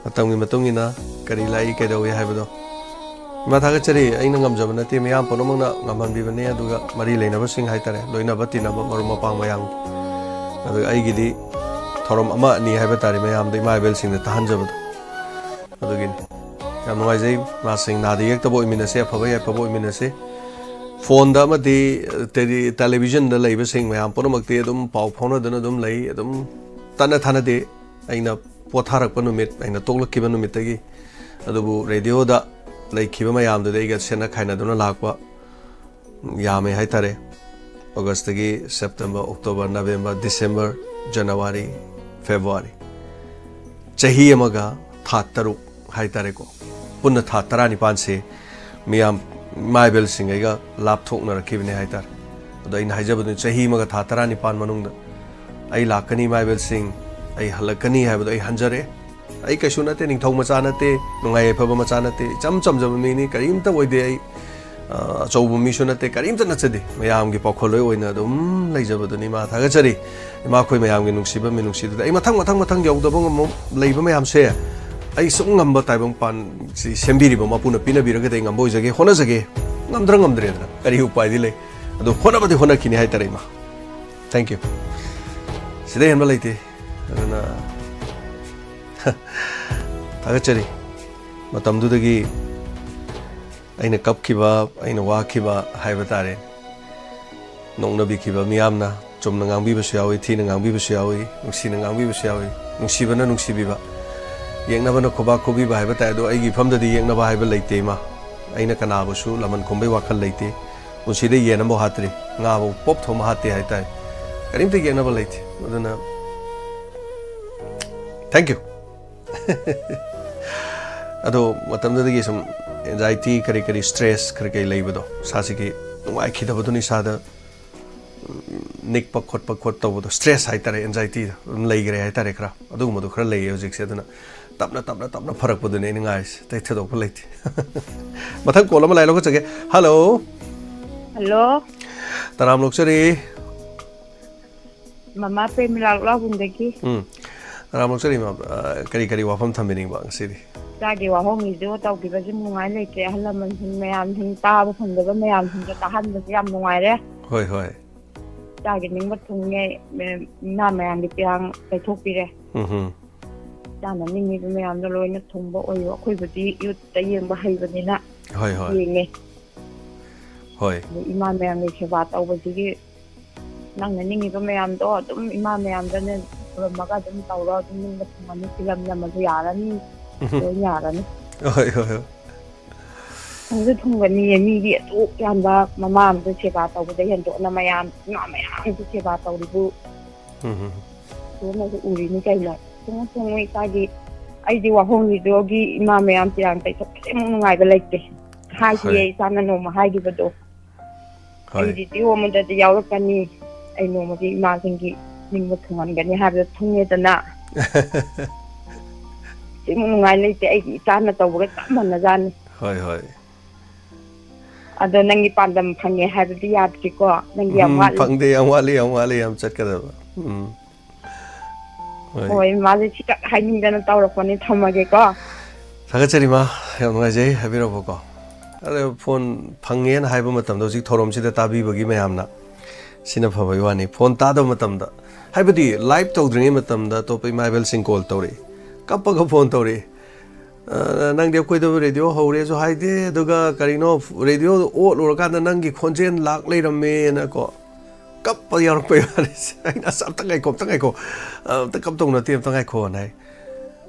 ꯃꯇꯝꯒꯤ ꯃꯇꯨꯡ ꯏꯟꯅ ꯀꯔꯤ ꯂꯥꯛꯏ, ꯀꯩꯗꯧꯏ ꯍꯥꯏꯕꯗꯣ꯫ ꯏꯃꯥ ꯊꯥꯒꯠꯆꯔꯤ꯫ ꯑꯩꯅ ꯉꯝꯖꯕ ꯅꯠꯇꯦ, ꯃꯌꯥꯝ ꯄꯨꯝꯅꯃꯛꯅ ꯉꯝꯍꯟꯕꯤꯕꯅꯦ꯫ ꯑꯗꯨꯒ ꯃꯔꯤ ꯂꯩꯅꯕꯁꯤꯡ ꯍꯥꯏꯇꯥꯔꯦ, ꯂꯣꯏꯅꯕ ꯇꯤꯟꯅꯕ ꯃꯔꯨꯞ ꯃꯄꯥꯡ ꯃꯌꯥꯝꯒꯤ꯫ ꯑꯗꯨꯒ ꯑꯩꯒꯤꯗꯤ ꯊꯧꯔꯝ ꯑꯃ ꯑꯅꯤ ꯍꯥꯏꯕ ꯇꯥꯔꯦ, ꯃꯌꯥꯝꯗ ꯏꯃꯥ ꯏꯕꯦꯜꯁꯤꯡꯗ ꯇꯥꯍꯟꯖꯕꯗꯣ꯫ ꯑꯗꯨꯒꯤꯅꯤ꯫ ꯌꯥꯝ ꯅꯨꯡꯉꯥꯏꯖꯩ꯫ ꯃꯥꯁꯤꯡ ꯅꯥꯗ ꯌꯦꯛꯇꯕ ꯑꯣꯏꯃꯤꯟꯅꯁꯦ, ꯑꯐꯕ ꯌꯥꯏꯐꯕ ꯑꯣꯏꯃꯤꯟꯅꯁꯦ꯫ ꯐꯣꯟꯗ ꯑꯃꯗꯤ ꯇꯦꯂꯤ-, ꯇꯦꯂꯤꯚꯤꯖꯟꯗ ꯂꯩꯕꯁꯤꯡ ꯃꯌꯥꯝ ꯄꯨꯝꯅꯃꯛꯇꯤ ꯑꯗꯨꯝ ꯄꯥꯎ ꯐꯥꯎꯅꯗꯨꯅ ꯑꯗꯨꯝ ꯂꯩ꯫ ꯑꯗꯨꯝ ꯇꯠꯅ ꯊꯥꯅꯗꯦ꯫ ꯑꯩꯅ ꯄꯣꯊꯥꯔꯛꯄ ꯅꯨꯃꯤꯠ, ꯑꯩꯅ ꯇꯣꯛꯂꯛꯈꯤꯕ ꯅꯨꯃꯤꯠꯇꯒꯤ꯫ ꯑꯗꯨꯕꯨ ꯔꯦꯗꯤꯑꯣꯗ ꯂꯩꯈꯤꯕ ꯃꯌꯥꯝꯗꯨꯗꯤ ꯑꯩꯒ ꯁꯦꯠꯅ ꯈꯥꯏꯅꯗꯨꯅ ꯂꯥꯛꯄ ꯌꯥꯝꯃꯦ ꯍꯥꯏꯇꯥꯔꯦ꯫ ꯑꯣꯒꯁꯇꯒꯤ September, October, November, December, January, February, ꯆꯍꯤ ꯑꯃꯒ ꯊꯥ ꯇꯔꯨꯛ ꯍꯥꯏꯇꯥꯔꯦꯀꯣ꯫ ꯄꯨꯟꯅ ꯊꯥ ꯇꯔꯥꯅꯤꯄꯥꯟꯁꯦ ꯃꯤꯌꯥꯝ ꯏꯃꯥ ꯏꯕꯦꯜꯁꯤꯡ ꯑꯩꯒ ꯂꯥꯞꯊꯣꯛꯅꯔꯛꯈꯤꯕꯅꯦ ꯍꯥꯏꯇꯥꯔꯦ꯫ ꯑꯗꯣ ꯑꯩꯅ ꯍꯥꯏꯖꯕꯗꯨꯅꯤ, ꯆꯍꯤ ꯑꯃꯒ ꯊꯥ ꯇꯔꯥꯅꯤꯄꯥꯟ ꯃꯅꯨꯡꯗ ꯑꯩ ꯂꯥꯛꯀꯅꯤ ꯏꯃꯥ ꯏꯕꯦꯜꯁꯤꯡ, ꯑꯩ ꯍꯜꯂꯛꯀꯅꯤ ꯍꯥꯏꯕꯗꯣ ꯑꯩ ꯍꯟꯖꯔꯛꯑꯦ꯫ ꯑꯩ ꯀꯩꯁꯨ ꯅꯠꯇꯦ, ꯅꯤꯡꯊꯧ ꯃꯆꯥ ꯅꯠꯇꯦ, ꯅꯨꯡꯉꯥꯏ ꯌꯥꯏꯐꯕ ꯃꯆꯥ ꯅꯠꯇꯦ, ꯏꯆꯝ ꯆꯝꯖꯕ ꯃꯤꯅꯤ, ꯀꯔꯤꯝꯇ ꯑꯣꯏꯗꯦ ꯑꯩ꯫ ꯑ, ꯑꯆꯧꯕ ꯃꯤꯁꯨ ꯅꯠꯇꯦ, ꯀꯔꯤꯝꯇ ꯅꯠꯆꯗꯦ꯫ ꯃꯌꯥꯝꯒꯤ ꯄꯥꯎꯈꯣꯜꯂꯣꯏ ꯑꯣꯏꯅ ꯑꯗꯨꯝ ꯂꯩꯖꯕꯗꯨꯅꯤ꯫ ꯏꯃꯥ ꯊꯥꯒꯠꯆꯔꯤ꯫ ꯏꯃꯥꯈꯣꯏ ꯃꯌꯥꯝꯒꯤ ꯅꯨꯡꯁꯤꯕ ꯃꯤꯅꯨꯡꯁꯤꯗꯨꯗ ꯑꯩ ꯃꯊꯪ, ꯃꯊꯪ, ꯃꯊꯪ ꯌꯧꯗꯕ ꯉꯝꯕ ꯂꯩꯕ ꯃꯌꯥꯝꯁꯦ ꯑꯩ ꯁꯨꯝ ꯉꯝꯕ ꯇꯥꯏꯕꯪ ꯄꯥꯟꯁꯤ ꯁꯦꯝꯕꯤꯔꯤꯕ ꯃꯄꯨꯅ ꯄꯤꯅꯕꯤꯔꯒꯗꯤ ꯑꯩ ꯉꯝꯕ ꯑꯣꯏꯖꯒꯦ, ꯍꯣꯠꯅꯖꯒꯦ꯫ ꯉꯝꯗ꯭ꯔ ꯉꯝꯗ꯭ꯔꯦꯗꯅ ꯀꯔꯤ ꯎꯄꯥꯏꯗꯤ ꯂꯩ? ꯑꯗꯣ ꯍꯣꯠꯅꯕꯗꯤ ꯍꯣꯠꯅꯈꯤꯅꯤ ꯍꯥꯏꯇꯥꯔꯦ ꯏꯃꯥ꯫ Thank you꯫ ꯁꯤꯗꯩ ꯍꯦꯟꯕ ꯂꯩꯇꯦ꯫ ꯑꯗꯨꯅ ꯊꯥꯒꯠꯆꯔꯤ꯫ ꯃꯇꯝꯗꯨꯗꯒꯤ ꯑꯩꯅ ꯀꯞꯈꯤꯕ, ꯑꯩꯅ ꯋꯥꯈꯤꯕ ꯍꯥꯏꯕ ꯇꯥꯔꯦ, ꯅꯣꯛꯅꯕꯤꯈꯤꯕ ꯃꯤꯌꯥꯝꯅ ꯆꯨꯝꯅ ꯉꯥꯡꯕꯤꯕꯁꯨ ꯌꯥꯎꯏ, ꯊꯤꯅ ꯉꯥꯡꯕꯤꯕꯁꯨ ꯌꯥꯎꯏ, ꯅꯨꯡꯁꯤꯅ ꯉꯥꯡꯕꯤꯕꯁꯨ ꯌꯥꯎꯏ꯫ ꯅꯨꯡꯁꯤꯕꯅ ꯅꯨꯡꯁꯤꯕꯤꯕ, ꯌꯦꯛꯅꯕꯅ ꯈꯨꯕꯥꯛ ꯈꯨꯕꯤꯕ ꯍꯥꯏꯕ ꯇꯥꯏ꯫ ꯑꯗꯣ ꯑꯩꯒꯤ ꯏꯐꯝꯗꯗꯤ ꯌꯦꯛꯅꯕ ꯍꯥꯏꯕ ꯂꯩꯇꯦ ꯏꯃꯥ꯫ ꯑꯩꯅ ꯀꯅꯥꯕꯨꯁꯨ ꯂꯃꯟ ꯈꯨꯝꯕꯩ ꯋꯥꯈꯜ ꯂꯩꯇꯦ꯫ ꯄꯨꯟꯁꯤꯗ ꯌꯦꯟ ꯑꯃꯐꯥꯎ ꯍꯥꯠꯇ꯭ꯔꯤ, ꯉꯥꯐꯥꯎ ꯄꯣꯞ ꯊꯣꯡꯕ ꯍꯥꯠꯇꯦ ꯍꯥꯏꯇꯥꯔꯦ꯫ ꯀꯔꯤꯝꯇ ꯌꯦꯛꯅꯕ ꯂꯩꯇꯦ꯫ ꯑꯗꯨꯅ thank you꯫ ꯑꯗꯣ ꯃꯇꯝꯗꯨꯗꯒꯤ ꯁꯨꯝ anxiety, ꯀꯔꯤ ꯀꯔꯤ stress, ꯀꯔꯤ ꯀꯔꯤ ꯂꯩꯕꯗꯣ, ꯏꯁꯥꯁꯤꯒꯤ ꯅꯨꯡꯉꯥꯏꯈꯤꯗꯕꯗꯨꯅ ꯏꯁꯥꯗ, ꯎꯝ, ꯅꯤꯛꯄ ꯈꯣꯠꯄ ꯈꯣꯠ ꯇꯧꯕꯗꯣ, ꯁ꯭ꯇ꯭ꯔꯦꯁ ꯍꯥꯏꯇꯥꯔꯦ, ꯑꯦꯟꯖꯥꯏꯇꯤꯗꯣ ꯑꯗꯨꯝ ꯂꯩꯈ꯭ꯔꯦ ꯍꯥꯏꯇꯥꯔꯦ꯫ ꯈꯔ ꯑꯗꯨꯒꯨꯝꯕꯗꯣ ꯈꯔ ꯂꯩꯌꯦ ꯍꯧꯖꯤꯛꯁꯦ꯫ ꯑꯗꯨꯅ ꯇꯞꯅ ꯇꯞꯅ ꯇꯞꯅ ꯐꯔꯛꯄꯗꯨꯅꯦ ꯑꯩꯅ ꯉꯥꯏꯔꯤꯁꯦ, ꯑꯇꯩ ꯊꯣꯏꯗꯣꯛꯄ ꯂꯩꯇꯦ꯫ ꯃꯊꯪ ꯀꯣꯜ ꯑꯃ ꯂꯥꯏ ꯂꯧꯈꯠꯆꯒꯦ꯫ ꯍꯜꯂꯣ꯫ ꯍꯜꯂꯣ꯫ ꯇꯔꯥꯝ ꯂꯣꯛꯆꯔꯤ꯫ ꯃꯃꯥ ꯄ꯭ꯔꯦꯃꯤꯂꯥ ꯎꯂꯥꯕꯨꯡꯗꯒꯤ꯫ ꯎꯝ꯫ ꯇꯔꯥꯝ ꯂꯣꯛꯆꯔꯤ, ꯃꯥ, ꯑ, ꯀꯔꯤ ꯀꯔꯤ ꯋꯥꯐꯝ ꯊꯝꯕꯤꯅꯤꯡꯕ ꯉꯁꯤꯗꯤ? ꯏꯆꯥꯒꯤ ꯋꯥꯍꯣꯡ ꯚꯤꯗꯤꯑꯣ ꯇꯧꯈꯤꯕꯁꯤ ꯅꯨꯡꯉꯥꯏ ꯂꯩꯇ꯭ꯔꯦ꯫ ꯑꯍꯜ ꯂꯃꯟꯁꯤꯡ ꯃꯌꯥꯝꯁꯤꯡ ꯇꯥꯕ ꯐꯪꯗꯕ ꯃꯌꯥꯝꯁꯤꯡꯗ ꯇꯥꯍꯟꯕꯁꯦ ꯌꯥꯝ ꯅꯨꯡꯉꯥꯏꯔꯦ꯫ ꯍꯣꯏ, ꯍꯣꯏ꯫ ꯏꯆꯥꯒꯤ ꯅꯤꯡꯕ ꯊꯨꯡꯉꯦ, ꯃ-, ꯏꯃꯥ ꯃꯌꯥꯝꯒꯤ ꯄꯤꯌꯥꯡ ꯂꯩꯊꯣꯛꯄꯤꯔꯦ꯫ ꯎꯝ ꯍꯨꯝ꯫ ꯏꯆꯥꯅ ꯅꯤꯡꯉꯤꯕ ꯃꯌꯥꯝꯗꯣ ꯂꯣꯏꯅ ꯊꯨꯡꯕ ꯑꯣꯏꯌꯨ꯫ ꯑꯩꯈꯣꯏꯕꯨꯗꯤ ꯌꯨꯠꯇ ꯌꯦꯡꯕ ꯍꯩꯕꯅꯤꯅ ꯍꯣꯏ, ꯍꯣꯏ꯫ ꯌꯦꯡꯉꯦ꯫ ꯍꯣꯏ꯫ ꯑꯗꯨ ꯏꯃꯥ ꯃꯌꯥꯝꯒꯤ ꯁꯦꯕꯥ ꯇꯧꯕꯁꯤꯒꯤ ꯅꯪꯅ ꯅꯤꯡꯉꯤꯕ ꯃꯌꯥꯝꯗꯣ ꯑꯗꯨꯝ ꯏꯃꯥ ꯃꯌꯥꯝꯗꯅꯦ ꯈꯨꯔꯨꯝꯃꯒ ꯑꯗꯨꯝ ꯇꯧꯔꯣ, ꯑꯗꯨꯝ ꯅꯤꯡꯕ ꯊꯨꯡꯉꯅꯤ, ꯐꯤꯂꯝ ꯅꯝꯃꯁꯨ ꯌꯥꯔꯅꯤ, ꯎꯝ꯫ ꯂꯣꯏ ꯌꯥꯔꯅꯤ꯫ ꯍꯣꯏ, ꯍꯣꯏ, ꯍꯣꯏ꯫ ꯊꯨꯡꯁꯨ ꯊꯨꯡꯒꯅꯤꯌꯦ, ꯃꯤꯗꯤ ꯑꯗꯨꯛ ꯌꯥꯝꯕ ꯃꯃꯥ ꯑꯃꯗ ꯁꯦꯕꯥ ꯇꯧꯕꯗ ꯍꯦꯟꯗꯣꯛꯅ ꯃꯌꯥꯝ, ꯏꯃꯥ ꯃꯌꯥꯝꯁꯨ ꯁꯦꯕꯥ ꯇꯧꯔꯤꯕꯨ꯫ ꯎꯝ, ꯎꯝ꯫ ꯊꯨꯅꯁꯨ ꯎꯔꯤꯅꯤ ꯀꯩꯅꯣ꯫ ꯊꯨꯡꯉꯨ ꯊꯨꯡꯉꯨ ꯏꯆꯥꯒꯤ, ꯑꯩꯗꯤ ꯋꯥꯍꯣꯡ ꯚꯤꯗꯤꯑꯣꯒꯤ ꯏꯃꯥ ꯃꯌꯥꯝ ꯄꯤꯌꯥꯡ ꯇꯩꯊꯣꯛꯄꯁꯦ ꯑꯃꯨꯛ ꯅꯨꯡꯉꯥꯏꯕ ꯂꯩꯇꯦ꯫ ꯍꯥꯏꯈꯤꯌꯦ ꯍꯣꯏ꯫ ꯏꯆꯥꯅ ꯅꯣꯡꯃ ꯍꯥꯏꯈꯤꯕꯗꯣ꯫ ꯍꯣꯏ꯫ ꯑꯩ ꯚꯤꯗꯤꯑꯣ ꯑꯃꯗꯗꯤ ꯌꯥꯎꯔꯛꯀꯅꯤ, ꯑꯩ ꯅꯣꯡꯃꯗꯤ ꯏꯃꯥꯁꯤꯡꯒꯤ ꯅꯤꯡꯕ ꯊꯨꯡꯍꯟꯒꯅꯤ ꯍꯥꯏꯕꯗꯣ ꯊꯨꯡꯉꯦꯗꯅ꯫ ꯁꯤꯃꯨꯛ ꯅꯨꯡꯉꯥꯏ ꯂꯩꯇꯦ, ꯑꯩꯒꯤ ꯏꯆꯥꯅ ꯇꯧꯕꯒ ꯆꯞ ꯃꯥꯟꯅꯖꯥꯠꯅꯤ꯫ ꯍꯣꯏ, ꯍꯣꯏ꯫ ꯑꯗꯣ ꯅꯪꯒꯤ ꯄꯥꯟꯗꯝ ꯐꯪꯉꯦ ꯍꯥꯏꯕꯗꯤ ꯌꯥꯗ꯭ꯔꯤꯀꯣ, ꯅꯪꯒꯤ ꯌꯥꯝ ꯎꯝ, ꯋꯥꯠꯂꯤ꯫ ꯐꯪꯗꯦ, ꯌꯥꯝ ꯋꯥꯠꯂꯤ, ꯌꯥꯝ ꯋꯥꯠꯂꯤ, ꯌꯥꯝ ꯆꯠꯀꯗꯕ꯫ ꯎꯝ꯫ ꯍꯣꯏ꯫ ꯍꯣꯏ, ꯏꯃꯥꯁꯦ ꯁꯤꯈꯛ ꯍꯥꯏꯅꯤꯡꯗꯅ ꯇꯧꯔꯛꯄꯅꯤ, ꯊꯝꯃꯒꯦꯀꯣ꯫ ꯊꯥꯒꯠꯆꯔꯤ ꯃꯥ, ꯌꯥꯝ ꯅꯨꯡꯉꯥꯏꯖꯩ, ꯍꯥꯏꯕꯤꯔꯛꯄꯀꯣ꯫ ꯑꯗꯣ ꯐꯣꯟ ꯐꯪꯉꯦꯅ ꯍꯥꯏꯕ ꯃꯇꯝꯗ ꯍꯧꯖꯤꯛ ꯊꯧꯔꯝꯁꯤꯗ ꯇꯥꯕꯤꯕꯒꯤ ꯃꯌꯥꯝꯅ ꯁꯤꯅ ꯐꯕꯒꯤ ꯋꯥꯅꯤ꯫ ꯐꯣꯟ ꯇꯥꯗꯕ ꯃꯇꯝꯗ, ꯍꯥꯏꯕꯗꯤ ꯂꯥꯏꯚ ꯇꯧꯗ꯭ꯔꯤꯉꯩ ꯃꯇꯝꯗ ꯑꯇꯣꯞꯄ ꯏꯃꯥ ꯏꯕꯦꯜꯁꯤꯡ ꯀꯣꯜ ꯇꯧꯔꯛꯏ, ꯀꯞꯄꯒ ꯐꯣꯟ ꯇꯧꯔꯛꯏ꯫ "ꯑ, ꯅꯪꯗꯤ ꯑꯩꯈꯣꯏꯗꯕꯨ ꯔꯦꯗꯤꯑꯣ ꯍꯧꯔꯦꯁꯨ ꯍꯥꯏꯗꯦ, ꯑꯗꯨꯒ ꯀꯔꯤꯅꯣ, ꯔꯦꯗꯤꯑꯣꯗꯣ ꯑꯣꯠꯂꯨꯔꯀꯥꯟꯗ ꯅꯪꯒꯤ ꯈꯣꯟꯖꯦꯜ ꯂꯥꯛ ꯂꯩꯔꯝꯃꯦꯅꯀꯣ", ꯀꯞꯄ ꯌꯥꯎꯔꯛꯄ ꯏꯕꯥꯅꯤꯁꯦ꯫ ꯑꯩꯅ, "ꯑꯁ, ꯑꯝꯇ ꯉꯥꯏꯈꯣ, ꯑꯝꯇ ꯉꯥꯏꯈꯣ, ꯑ, ꯑꯝꯇ ꯀꯞꯇꯧ ꯅꯠꯇꯦ, ꯑꯝꯇ ꯉꯥꯏꯈꯣꯅ" ꯍꯥꯏ꯫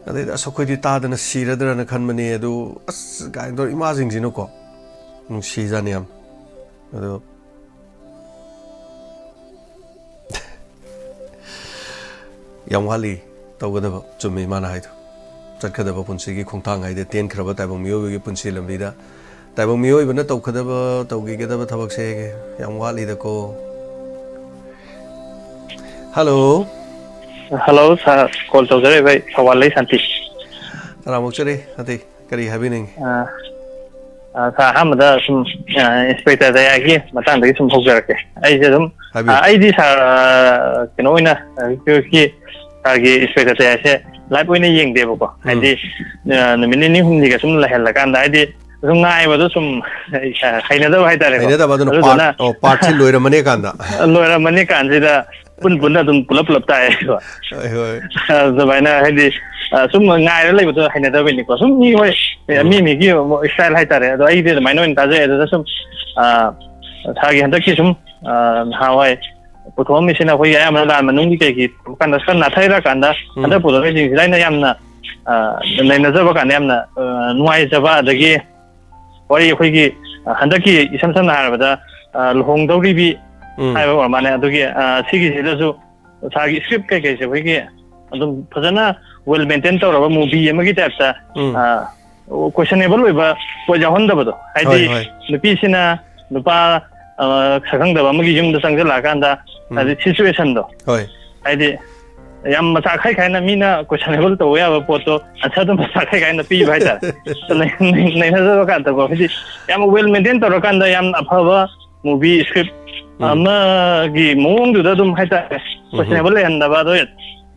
ꯑꯗꯩꯗ, "ꯑꯁ, ꯑꯩꯈꯣꯏꯗꯤ ꯇꯥꯗꯅ ꯁꯤꯔꯗ꯭ꯔꯅ ꯈꯟꯕꯅꯦ ꯑꯗꯨ, ꯑꯁ" ꯀꯥꯏꯅ ꯇꯧꯔ ꯏꯃꯥꯁꯤꯡꯁꯤꯅꯀꯣ, ꯅꯨꯡꯁꯤꯖꯥꯅꯤ ꯌꯥꯝ꯫ ꯑꯗꯣ ꯌꯥꯝ ꯋꯥꯠꯂꯤ ꯇꯧꯒꯗꯕ, ꯆꯨꯝꯃꯤ ꯃꯥꯅ ꯍꯥꯏꯗꯣ꯫ ꯆꯠꯀꯗꯕ ꯄꯨꯟꯁꯤꯒꯤ ꯈꯣꯡꯊꯥꯡ ꯍꯥꯏꯗꯤ ꯇꯦꯟꯈ꯭ꯔꯕ ꯇꯥꯏꯕꯪ ꯃꯤꯑꯣꯏꯕꯒꯤ ꯄꯨꯟꯁꯤ ꯂꯝꯕꯤꯗ ꯇꯥꯏꯕꯪ ꯃꯤꯑꯣꯏꯕꯅ ꯇꯧꯒꯗꯕ, ꯇꯧꯈꯤꯒꯗꯕ ꯊꯕꯛꯁꯦ ꯌꯥꯝ ꯋꯥꯠꯂꯤꯗꯀꯣ꯫ ꯍꯜꯂꯣ꯫ ꯍꯜꯂꯣ ꯁꯥꯔ, ꯀꯣꯜ ꯇꯧꯖꯔꯛꯏꯕ ꯑꯩ ꯊꯧꯕꯥꯜꯗꯩ ꯁꯥꯟꯇꯤ꯫ ꯇꯔꯥꯃꯨꯛꯆꯔꯤ ꯁꯥꯟꯇꯤ, ꯀꯔꯤ ꯍꯥꯏꯕꯤꯅꯤꯡꯉꯤ? ꯑ, ꯑ, ꯁꯥꯔ, ꯑꯍꯥꯟꯕꯗ ꯁꯨꯝ, ꯑ, ꯏꯟꯁꯄꯦꯛꯇꯔ ꯗꯌꯥꯒꯤ ꯃꯇꯥꯡꯗꯒꯤ ꯁꯨꯝ ꯍꯧꯖꯔꯛꯀꯦ꯫ ꯑꯩꯁꯦ ꯑꯗꯨꯝ, ꯍꯥꯏꯕꯤꯌꯨ꯫ ꯑ, ꯑꯩꯗꯤ ꯁꯥꯔ, ꯑ, ꯀꯩꯅꯣ ꯑꯣꯏꯅ, ꯑ, ꯍꯧꯖꯤꯛꯀꯤ ꯁꯥꯔꯒꯤ ꯏꯟꯁꯄꯦꯛꯇꯔ ꯗꯌꯥꯁꯦ ꯂꯥꯏꯚ ꯑꯣꯏꯅ ꯌꯦꯡꯗꯦꯕꯀꯣ꯫ ꯎꯝ꯫ ꯍꯥꯏꯗꯤ, ꯑ, ꯅꯨꯃꯤꯠ ꯅꯤꯅꯤ ꯍꯨꯝꯅꯤꯒ ꯁꯨꯝ ꯂꯩꯍꯜꯂꯀꯥꯟꯗ, ꯍꯥꯏꯗꯤ, ꯑꯗꯨꯝ ꯉꯥꯏꯕꯗꯣ ꯁꯨꯝ ꯍꯩꯅꯗꯕ ꯍꯥꯏꯇꯥꯔꯦꯀꯣ꯫ ꯍꯩꯅꯗꯕ ꯑꯗꯨꯅ ꯑꯗꯨꯗꯨꯅ part-, ꯑꯣ, part-ꯁꯤ ꯂꯣꯏꯔꯝꯃꯅꯤ ꯀꯥꯟꯗ꯫ ꯂꯣꯏꯔꯝꯃꯅꯤ ꯀꯥꯟꯁꯤꯗ ꯄꯨꯟ ꯄꯨꯟꯅ ꯑꯗꯨꯝ ꯄꯨꯂꯞ ꯄꯨꯂꯞ ꯇꯥꯛꯑꯦꯕ꯫ ꯍꯣꯏ, ꯍꯣꯏ꯫ ꯑꯗꯨꯃꯥꯏꯅ ꯍꯥꯏꯗꯤ, ꯑ, ꯁꯨꯝ ꯉꯥꯏꯔ ꯂꯩꯕꯗꯣ ꯍꯩꯅꯗꯕꯩꯅꯤꯀꯣ꯫ ꯁꯨꯝ ꯃꯤ ꯍꯣꯏ, ꯎꯝ꯫ ꯃꯤ ꯃꯤꯒꯤ ꯏꯁꯇꯥꯏꯜ ꯍꯥꯏꯇꯥꯔꯦ꯫ ꯑꯗꯣ ꯑꯩꯗꯤ ꯑꯗꯨꯃꯥꯏꯅ ꯑꯣꯏꯅ ꯇꯥꯖꯩ꯫ ꯑꯗꯨꯗ ꯁꯨꯝ, ꯑ, ꯁꯥꯔꯒꯤ ꯍꯟꯗꯛꯀꯤ ꯁꯨꯝ, ꯑ, ꯅꯍꯥꯟꯋꯥꯏ ꯄꯨꯊꯣꯛꯑꯝꯃꯤꯁꯤꯅ ꯑꯩꯈꯣꯏꯒꯤ ꯑꯌꯥꯝꯕꯅ ꯂꯥꯟ ꯃꯅꯨꯡꯒꯤ ꯀꯩꯒꯤ ꯀꯥꯟꯗ ꯈꯔ ꯅꯥꯊꯩꯔꯀꯥꯟꯗ ꯎꯝ꯫ ꯍꯟꯗꯛ ꯄꯨꯊꯣꯛꯂꯛꯏꯁꯤꯡꯁꯤꯗ ꯑꯩꯅ ꯌꯥꯝꯅ, ꯑ, ꯅꯩꯅꯖꯕ ꯀꯥꯟꯗ ꯌꯥꯝꯅ, ꯑ, ꯅꯨꯡꯉꯥꯏꯖꯕ, ꯑꯗꯒꯤ ꯋꯥꯔꯤ ꯑꯩꯈꯣꯏꯒꯤ, ꯑ, ꯍꯟꯗꯛꯀꯤ ꯏꯁꯝ ꯁꯝꯅ ꯍꯥꯏꯔꯕꯗ, ꯑ, ꯂꯨꯍꯣꯡꯗꯧꯔꯤꯕꯤ ꯎꯝ꯫ ꯍꯥꯏꯕ ꯑꯣꯏꯔ ꯃꯥꯜꯂꯦ꯫ ꯑꯗꯨꯒꯤ, ꯑ, ꯁꯤꯒꯤꯁꯤꯗꯁꯨ ꯁꯥꯔꯒꯤ ꯁꯀ꯭ꯔꯤꯞ ꯀꯩꯀꯩꯁꯦ ꯑꯩꯈꯣꯏꯒꯤ ꯑꯗꯨꯝ ꯐꯖꯅ ꯋꯦꯜ ꯃꯦꯟꯇꯦꯟ ꯇꯧꯔꯕ ꯃꯨꯚꯤ ꯑꯃꯒꯤ ꯇꯥꯏꯞꯇ, ꯎꯝ꯫ ꯑ, ꯀꯣꯏꯁꯟꯅꯦꯕꯜ ꯑꯣꯏꯕ ꯄꯣꯠ ꯌꯥꯎꯍꯟꯗꯕꯗꯣ꯫ ꯍꯥꯏꯗꯤ ꯍꯣꯏ, ꯍꯣꯏ꯫ ꯅꯨꯄꯤꯁꯤꯅ, ꯑ, ꯁꯛꯈꯪꯗꯕ ꯑꯃꯒꯤ ꯌꯨꯝꯗ ꯆꯪꯁꯤꯜꯂꯛꯑꯀꯥꯟꯗ, ꯎꯝ꯫ ꯍꯥꯏꯗꯤ ꯁꯤꯆꯨꯋꯦꯁꯟꯗꯣ, ꯍꯣꯏ꯫ ꯍꯥꯏꯗꯤ ꯌꯥꯝ ꯃꯆꯥ ꯈꯥꯏ ꯈꯥꯏꯅ ꯃꯤꯅ ꯀꯣꯏꯁꯟꯅꯦꯕꯜ ꯇꯧꯕ ꯌꯥꯕ ꯄꯣꯠꯇꯣ ꯑꯟꯁꯔ ꯑꯗꯨꯝ ꯃꯆꯥ ꯈꯥꯏ ꯈꯥꯏꯅ ꯄꯤꯕ ꯍꯥꯏꯇꯥꯔꯦ꯫ ꯅꯩ-, ꯅꯩ-, ꯅꯩꯅꯖꯕ ꯀꯥꯟꯗꯀꯣ, ꯍꯥꯏꯗꯤ ꯌꯥꯝ ꯋꯦꯜ ꯃꯦꯟꯇꯦꯟ ꯇꯧꯔꯀꯥꯟꯗ ꯌꯥꯝꯅ ꯑꯐꯕ movie script ꯎꯝ꯫ ꯑꯃꯒꯤ ꯃꯑꯣꯡꯗꯨꯗ ꯑꯗꯨꯝ ꯍꯥꯏꯇꯥꯔꯦ, ꯎꯝ꯫ ꯀꯣꯏꯁꯟꯅꯦꯕꯜ ꯂꯩꯍꯟꯗꯕ꯫ ꯑꯗꯣ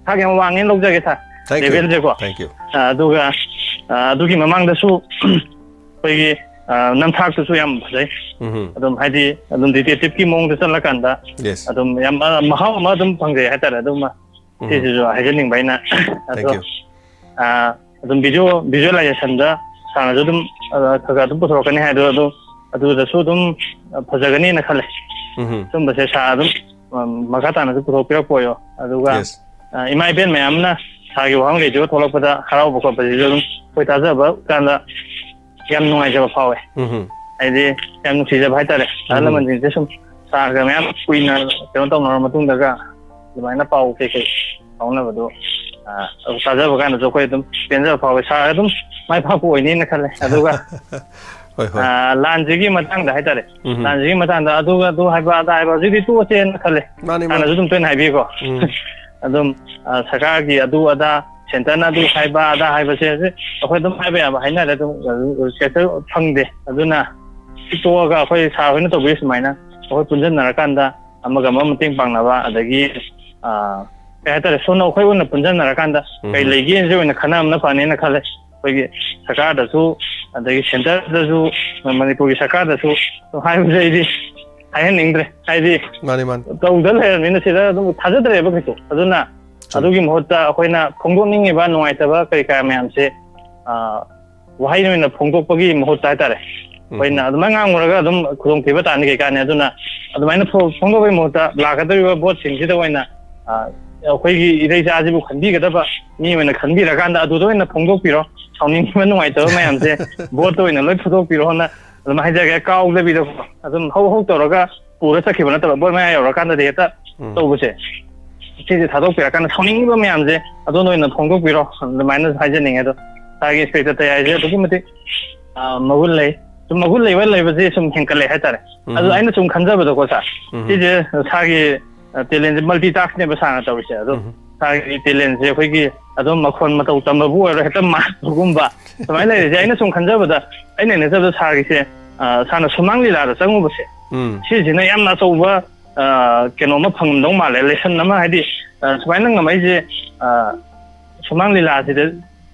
ꯊꯥꯛ ꯌꯥꯝ ꯋꯥꯡꯉꯦꯅ ꯂꯧꯖꯒꯦ ꯁꯥꯔ, Thank you. ꯂꯦꯚꯦꯜꯁꯦꯀꯣ꯫ Thank you. ꯑ, ꯑꯗꯨꯒ, ꯑ, ꯑꯗꯨꯒꯤ ꯃꯃꯥꯡꯗꯁꯨ ꯑꯩꯈꯣꯏꯒꯤ, ꯑ, ꯅꯝꯊꯥꯛꯇꯨꯁꯨ ꯌꯥꯝ ꯐꯖꯩ꯫ ꯎꯝ꯫ ꯑꯗꯨꯝ ꯍꯥꯏꯗꯤ ꯑꯗꯨꯝ ꯗꯤꯇꯦꯛꯇꯤꯞꯀꯤ ꯃꯑꯣꯡꯗ ꯆꯠꯂꯀꯥꯟꯗ Yes. ꯑꯗꯨꯝ ꯌꯥꯝ, ꯑ, ꯃꯍꯥꯎ ꯑꯃ ꯑꯗꯨꯝ ꯐꯪꯖꯩ ꯍꯥꯏꯇꯥꯔꯦ꯫ ꯑꯗꯨꯃ ꯎꯝ꯫ ꯁꯤꯁꯤꯁꯨ ꯍꯥꯏꯖꯅꯤꯡꯕ ꯑꯩꯅ꯫ Thank ꯑꯗꯣ, you. ꯑ, ꯑꯗꯨꯝ ꯚꯤꯖꯨ-, ꯚꯤꯖꯨꯑꯦꯂꯥꯏꯖꯦꯁꯟꯗ ꯁꯥꯔꯅꯁꯨ ꯑꯗꯨꯝ, ꯑ, ꯈꯔ ꯈꯔ ꯑꯗꯨꯝ ꯄꯨꯊꯣꯔꯛꯀꯅꯤ ꯍꯥꯏꯗꯣ, ꯑꯗꯨ, ꯑꯗꯨꯗꯁꯨ ꯑꯗꯨꯝ, ꯑ, ꯐꯖꯒꯅꯤꯅ ꯈꯜꯂꯦ꯫ ꯎꯝ꯫ ꯁꯨꯝꯕꯁꯦ ꯁꯥꯔ ꯑꯗꯨꯝ, ꯑ, ꯃꯈꯥ ꯇꯥꯅꯁꯨ ꯄꯨꯊꯣꯛꯄꯤꯔꯛꯄ ꯑꯣꯏꯌꯣ꯫ ꯑꯗꯨꯒ, Yes. ꯑ, ꯏꯃꯥ ꯏꯕꯦꯟ ꯃꯌꯥꯝꯅ ꯁꯥꯔꯒꯤ ꯋꯥꯍꯪꯈꯩꯗꯨꯒ ꯊꯣꯛꯂꯛꯄꯗ ꯍꯔꯥꯎꯕ ꯈꯣꯠꯄꯁꯤꯁꯨ ꯑꯗꯨꯝ ꯑꯩꯈꯣꯏ ꯇꯥꯖꯕ ꯀꯥꯟꯗ ꯌꯥꯝ ꯅꯨꯡꯉꯥꯏꯖꯕ ꯐꯥꯎꯋꯦ꯫ ꯎꯝ꯫ ꯍꯥꯏꯗꯤ ꯌꯥꯝ ꯅꯨꯡꯁꯤꯖꯕ ꯍꯥꯏꯇꯥꯔꯦ꯫ ꯑꯍꯜ ꯎꯝ꯫ ꯂꯃꯟꯁꯤꯡꯁꯦ ꯁꯨꯝ ꯁꯥꯔꯒ ꯃꯌꯥꯝ ꯀꯨꯏꯅ ꯀꯩꯅꯣ ꯇꯧꯅꯔ ꯃꯇꯨꯡꯗꯒ ꯑꯗꯨꯃꯥꯏꯅ ꯄꯥꯎ ꯀꯩꯀꯩ ꯐꯥꯎꯅꯕꯗꯣ, ꯑ, ꯇꯥꯖꯕ ꯀꯥꯟꯗꯁꯨ ꯑꯩꯈꯣꯏ ꯑꯗꯨꯝ ꯄꯦꯟꯖꯕ ꯐꯥꯎꯋꯦ꯫ ꯁꯥꯔ ꯑꯗꯨꯝ ꯃꯥꯏ ꯄꯥꯛꯄ ꯑꯣꯏꯅꯤꯅ ꯈꯜꯂꯦ꯫ ꯑꯗꯨꯒ ꯍꯣꯏ, ꯍꯣꯏ꯫ ꯑ, ꯂꯥꯟꯁꯤꯒꯤ ꯃꯇꯥꯡꯗ ꯍꯥꯏꯇꯥꯔꯦ꯫ ꯎꯝ꯫ ꯂꯥꯟꯁꯤꯒꯤ ꯃꯇꯥꯡꯗ ꯑꯗꯨꯒ ꯑꯗꯨ ꯍꯥꯏꯕ ꯑꯗꯥ ꯍꯥꯏꯕ ꯍꯧꯖꯤꯛꯇꯤ ꯇꯣꯛꯑꯁꯦꯅ ꯈꯜꯂꯦ꯫ ꯃꯥꯅꯤ, ꯃꯥꯅꯤ꯫ ꯍꯥꯟꯅꯁꯨ ꯑꯗꯨꯝ ꯇꯣꯏꯅ ꯍꯥꯏꯕꯤꯀꯣ꯫ ꯎꯝ꯫ ꯑꯗꯨꯝ, ꯑ, ꯁꯔꯀꯥꯔꯒꯤ ꯑꯗꯨ ꯑꯗꯥ, ꯁꯦꯟꯇꯔꯅ ꯑꯗꯨ ꯍꯥꯏꯕ ꯑꯗꯥ ꯍꯥꯏꯕꯁꯦ ꯍꯧꯖꯤꯛ ꯑꯩꯈꯣꯏ ꯑꯗꯨꯝ ꯍꯥꯏꯕ ꯌꯥꯕ ꯍꯥꯏꯅꯔꯦ, ꯑꯗꯨꯝ, ꯑ, ꯀꯩꯁꯨ ꯐꯪꯗꯦ꯫ ꯑꯗꯨꯅ ꯁꯤ ꯇꯣꯛꯑꯒ ꯑꯩꯈꯣꯏ ꯁꯥꯔ ꯍꯣꯏꯅ ꯇꯧꯕꯤꯔꯤ ꯁꯨꯃꯥꯏꯅ ꯑꯩꯈꯣꯏ ꯄꯨꯟꯁꯤꯟꯅꯔꯀꯥꯟꯗ ꯑꯃꯒ ꯑꯃ ꯃꯇꯦꯡ ꯄꯥꯡꯅꯕ, ꯑꯗꯒꯤ, ꯑ, ꯀꯩ ꯍꯥꯏꯇꯥꯔꯦ, ꯁꯣꯝꯅ ꯑꯩꯈꯣꯏ ꯑꯣꯏꯅ ꯄꯨꯟꯁꯤꯟꯅꯔꯀꯥꯟꯗ ꯎꯝ꯫ ꯀꯩ ꯂꯩꯒꯦꯁꯦ ꯑꯣꯏꯅ ꯈꯟꯅꯕꯅ ꯐꯅꯤꯅ ꯈꯜꯂꯦ꯫ ꯑꯩꯈꯣꯏꯒꯤ ꯁꯔꯀꯥꯔꯗꯁꯨ, ꯑꯗꯒꯤ ꯁꯦꯟꯇꯔꯗꯁꯨ, ꯃꯅꯤꯄꯨꯔꯒꯤ ꯁꯔꯀꯥꯔꯗꯁꯨ ꯍꯥꯏꯕꯁꯦ ꯑꯩꯗꯤ ꯍꯥꯏꯍꯟꯅꯤꯡꯗ꯭ꯔꯦ꯫ ꯍꯥꯏꯗꯤ ꯃꯥꯅꯤ, ꯃꯥꯅꯤ꯫ ꯇꯧꯗ ꯂꯩꯔꯕꯅꯤꯅ ꯁꯤꯗ ꯑꯗꯨꯝ ꯊꯥꯖꯗ꯭ꯔꯦꯕ ꯀꯩꯁꯨ꯫ ꯑꯗꯨꯅ ꯆꯨꯝꯃꯤ꯫ ꯑꯗꯨꯒꯤ ꯃꯍꯨꯠꯇ ꯑꯩꯈꯣꯏꯅ ꯐꯣꯡꯗꯣꯛꯅꯤꯡꯉꯤꯕ ꯅꯨꯡꯉꯥꯏꯇꯕ ꯀꯔꯤ ꯀꯔꯥ ꯃꯌꯥꯝꯁꯦ, ꯑ, ꯋꯥꯍꯩ ꯑꯣꯏꯅ ꯐꯣꯡꯗꯣꯛꯄꯒꯤ ꯃꯍꯨꯠꯇ ꯍꯥꯏꯇꯥꯔꯦ, ꯑꯩꯈꯣꯏꯅ ꯎꯝ꯫ ꯑꯗꯨꯃꯥꯏꯅ ꯉꯥꯡꯉꯨꯔꯒ ꯑꯗꯨꯝ ꯈꯨꯗꯣꯡꯊꯤꯕ ꯇꯥꯅꯤ ꯀꯩ ꯀꯥꯟꯅꯤ꯫ ꯑꯗꯨꯅ ꯑꯗꯨꯃꯥꯏꯅ ꯐꯣ-, ꯐꯣꯡꯗꯣꯛꯄꯒꯤ ꯃꯍꯨꯠꯇ ꯂꯥꯛꯀꯗꯧꯔꯤꯕ ꯚꯣꯠꯁꯤꯡꯁꯤꯗ ꯑꯣꯏꯅ, ꯑ, ꯑꯩꯈꯣꯏꯒꯤ ꯏꯔꯩꯆꯥꯁꯤꯕꯨ ꯈꯟꯕꯤꯒꯗꯕ ꯃꯤ ꯑꯣꯏꯅ ꯈꯟꯕꯤꯔꯀꯥꯟꯗ ꯑꯗꯨꯗ ꯑꯣꯏꯅ ꯐꯣꯡꯗꯣꯛꯄꯤꯔꯣ꯫ ꯁꯥꯎꯅꯤꯡꯕ ꯅꯨꯡꯉꯥꯏꯇꯕ ꯃꯌꯥꯝꯁꯦ ꯚꯣꯠꯇ ꯑꯣꯏꯅ ꯂꯣꯏ ꯐꯨꯗꯣꯛꯄꯤꯔꯣꯅ ꯑꯗꯨꯝ ꯍꯥꯏꯖꯒꯦ꯫ ꯀꯥꯎꯗꯕꯤꯗꯀꯣ, ꯑꯗꯨꯝ ꯍꯧ ꯍꯧ ꯇꯧꯔꯒ ꯄꯨꯔ ꯆꯠꯈꯤꯕ ꯅꯠꯇꯕ, ꯚꯣꯠ ꯃꯌꯥ ꯌꯧꯔꯀꯥꯟꯗꯗꯤ ꯍꯦꯛꯇ ꯎꯝ꯫ ꯇꯧꯕꯁꯦ, ꯁꯤꯁꯦ ꯊꯥꯗꯣꯛꯄꯤꯔꯀꯥꯟꯗ ꯁꯥꯎꯅꯤꯡꯉꯤꯕ ꯃꯌꯥꯝꯁꯦ ꯑꯗꯣꯝꯗ ꯑꯣꯏꯅ ꯐꯣꯡꯗꯣꯛꯄꯤꯔꯣ, ꯑꯗꯨꯃꯥꯏꯅ ꯍꯥꯏꯖꯅꯤꯡꯉꯦ꯫ ꯑꯗꯣ ꯁꯥꯔꯒꯤ ꯏꯟꯁꯄꯦꯛꯇꯔ ꯇꯌꯥꯏꯁꯦ ꯑꯗꯨꯛꯀꯤ ꯃꯇꯤꯛ, ꯑ, ꯃꯒꯨꯟ ꯂꯩ꯫ ꯁꯨꯝ ꯃꯒꯨꯟ ꯂꯩꯕ ꯂꯩꯕꯁꯦ ꯁꯨꯝ ꯍꯦꯟꯀꯠꯂꯦ ꯍꯥꯏꯇꯥꯔꯦ꯫ ꯎꯝ꯫ ꯑꯗꯣ ꯑꯩꯅ ꯁꯨꯝ ꯈꯟꯖꯕꯗꯀꯣ ꯁꯥꯔ, ꯎꯝ꯫ ꯁꯤꯁꯦ ꯁꯥꯔꯒꯤ, ꯑ, ꯇꯦꯂꯦꯟꯁꯦ ꯃꯜꯇꯤ ꯇꯥꯛꯁꯅꯦꯕ ꯁꯥꯔꯅ ꯇꯧꯔꯤꯁꯦ꯫ ꯑꯗꯣ ꯎꯝ꯫ ꯁꯥꯔꯒꯤ ꯇꯦꯂꯦꯟꯁꯦ ꯑꯩꯈꯣꯏꯒꯤ ꯑꯗꯨꯝ ꯃꯈꯣꯟ ꯃꯇꯧ ꯇꯝꯕꯕꯨ ꯑꯣꯏꯔꯣ, ꯍꯦꯛꯇ ꯃꯥꯟꯕꯒꯨꯝꯕ ꯁꯨꯃꯥꯏꯅ ꯂꯩꯔꯤꯁꯦ꯫ ꯑꯩꯅ ꯁꯨꯝ ꯈꯟꯖꯕꯗ, ꯑꯩꯅ ꯅꯠꯇꯕꯗ ꯁꯥꯔꯒꯤꯁꯦ, ꯑ, ꯁꯥꯔꯅ ꯁꯨꯃꯥꯡ ꯂꯤꯂꯥꯗ ꯆꯪꯉꯨꯕꯁꯦ, ꯎꯝ꯫ ꯁꯤꯁꯤꯅ ꯌꯥꯝꯅ ꯑꯆꯧꯕ, ꯑ, ꯀꯩꯅꯣ ꯑꯃ ꯐꯪꯉꯝꯗꯧ ꯃꯥꯜꯂꯦ, ꯂꯦꯁꯟ ꯑꯃ꯫ ꯍꯥꯏꯗꯤ, ꯑ, ꯁꯨꯃꯥꯏꯅ ꯉꯝꯃꯛꯏꯁꯦ, ꯑ, ꯁꯨꯃꯥꯡ ꯂꯤꯂꯥꯁꯤꯗ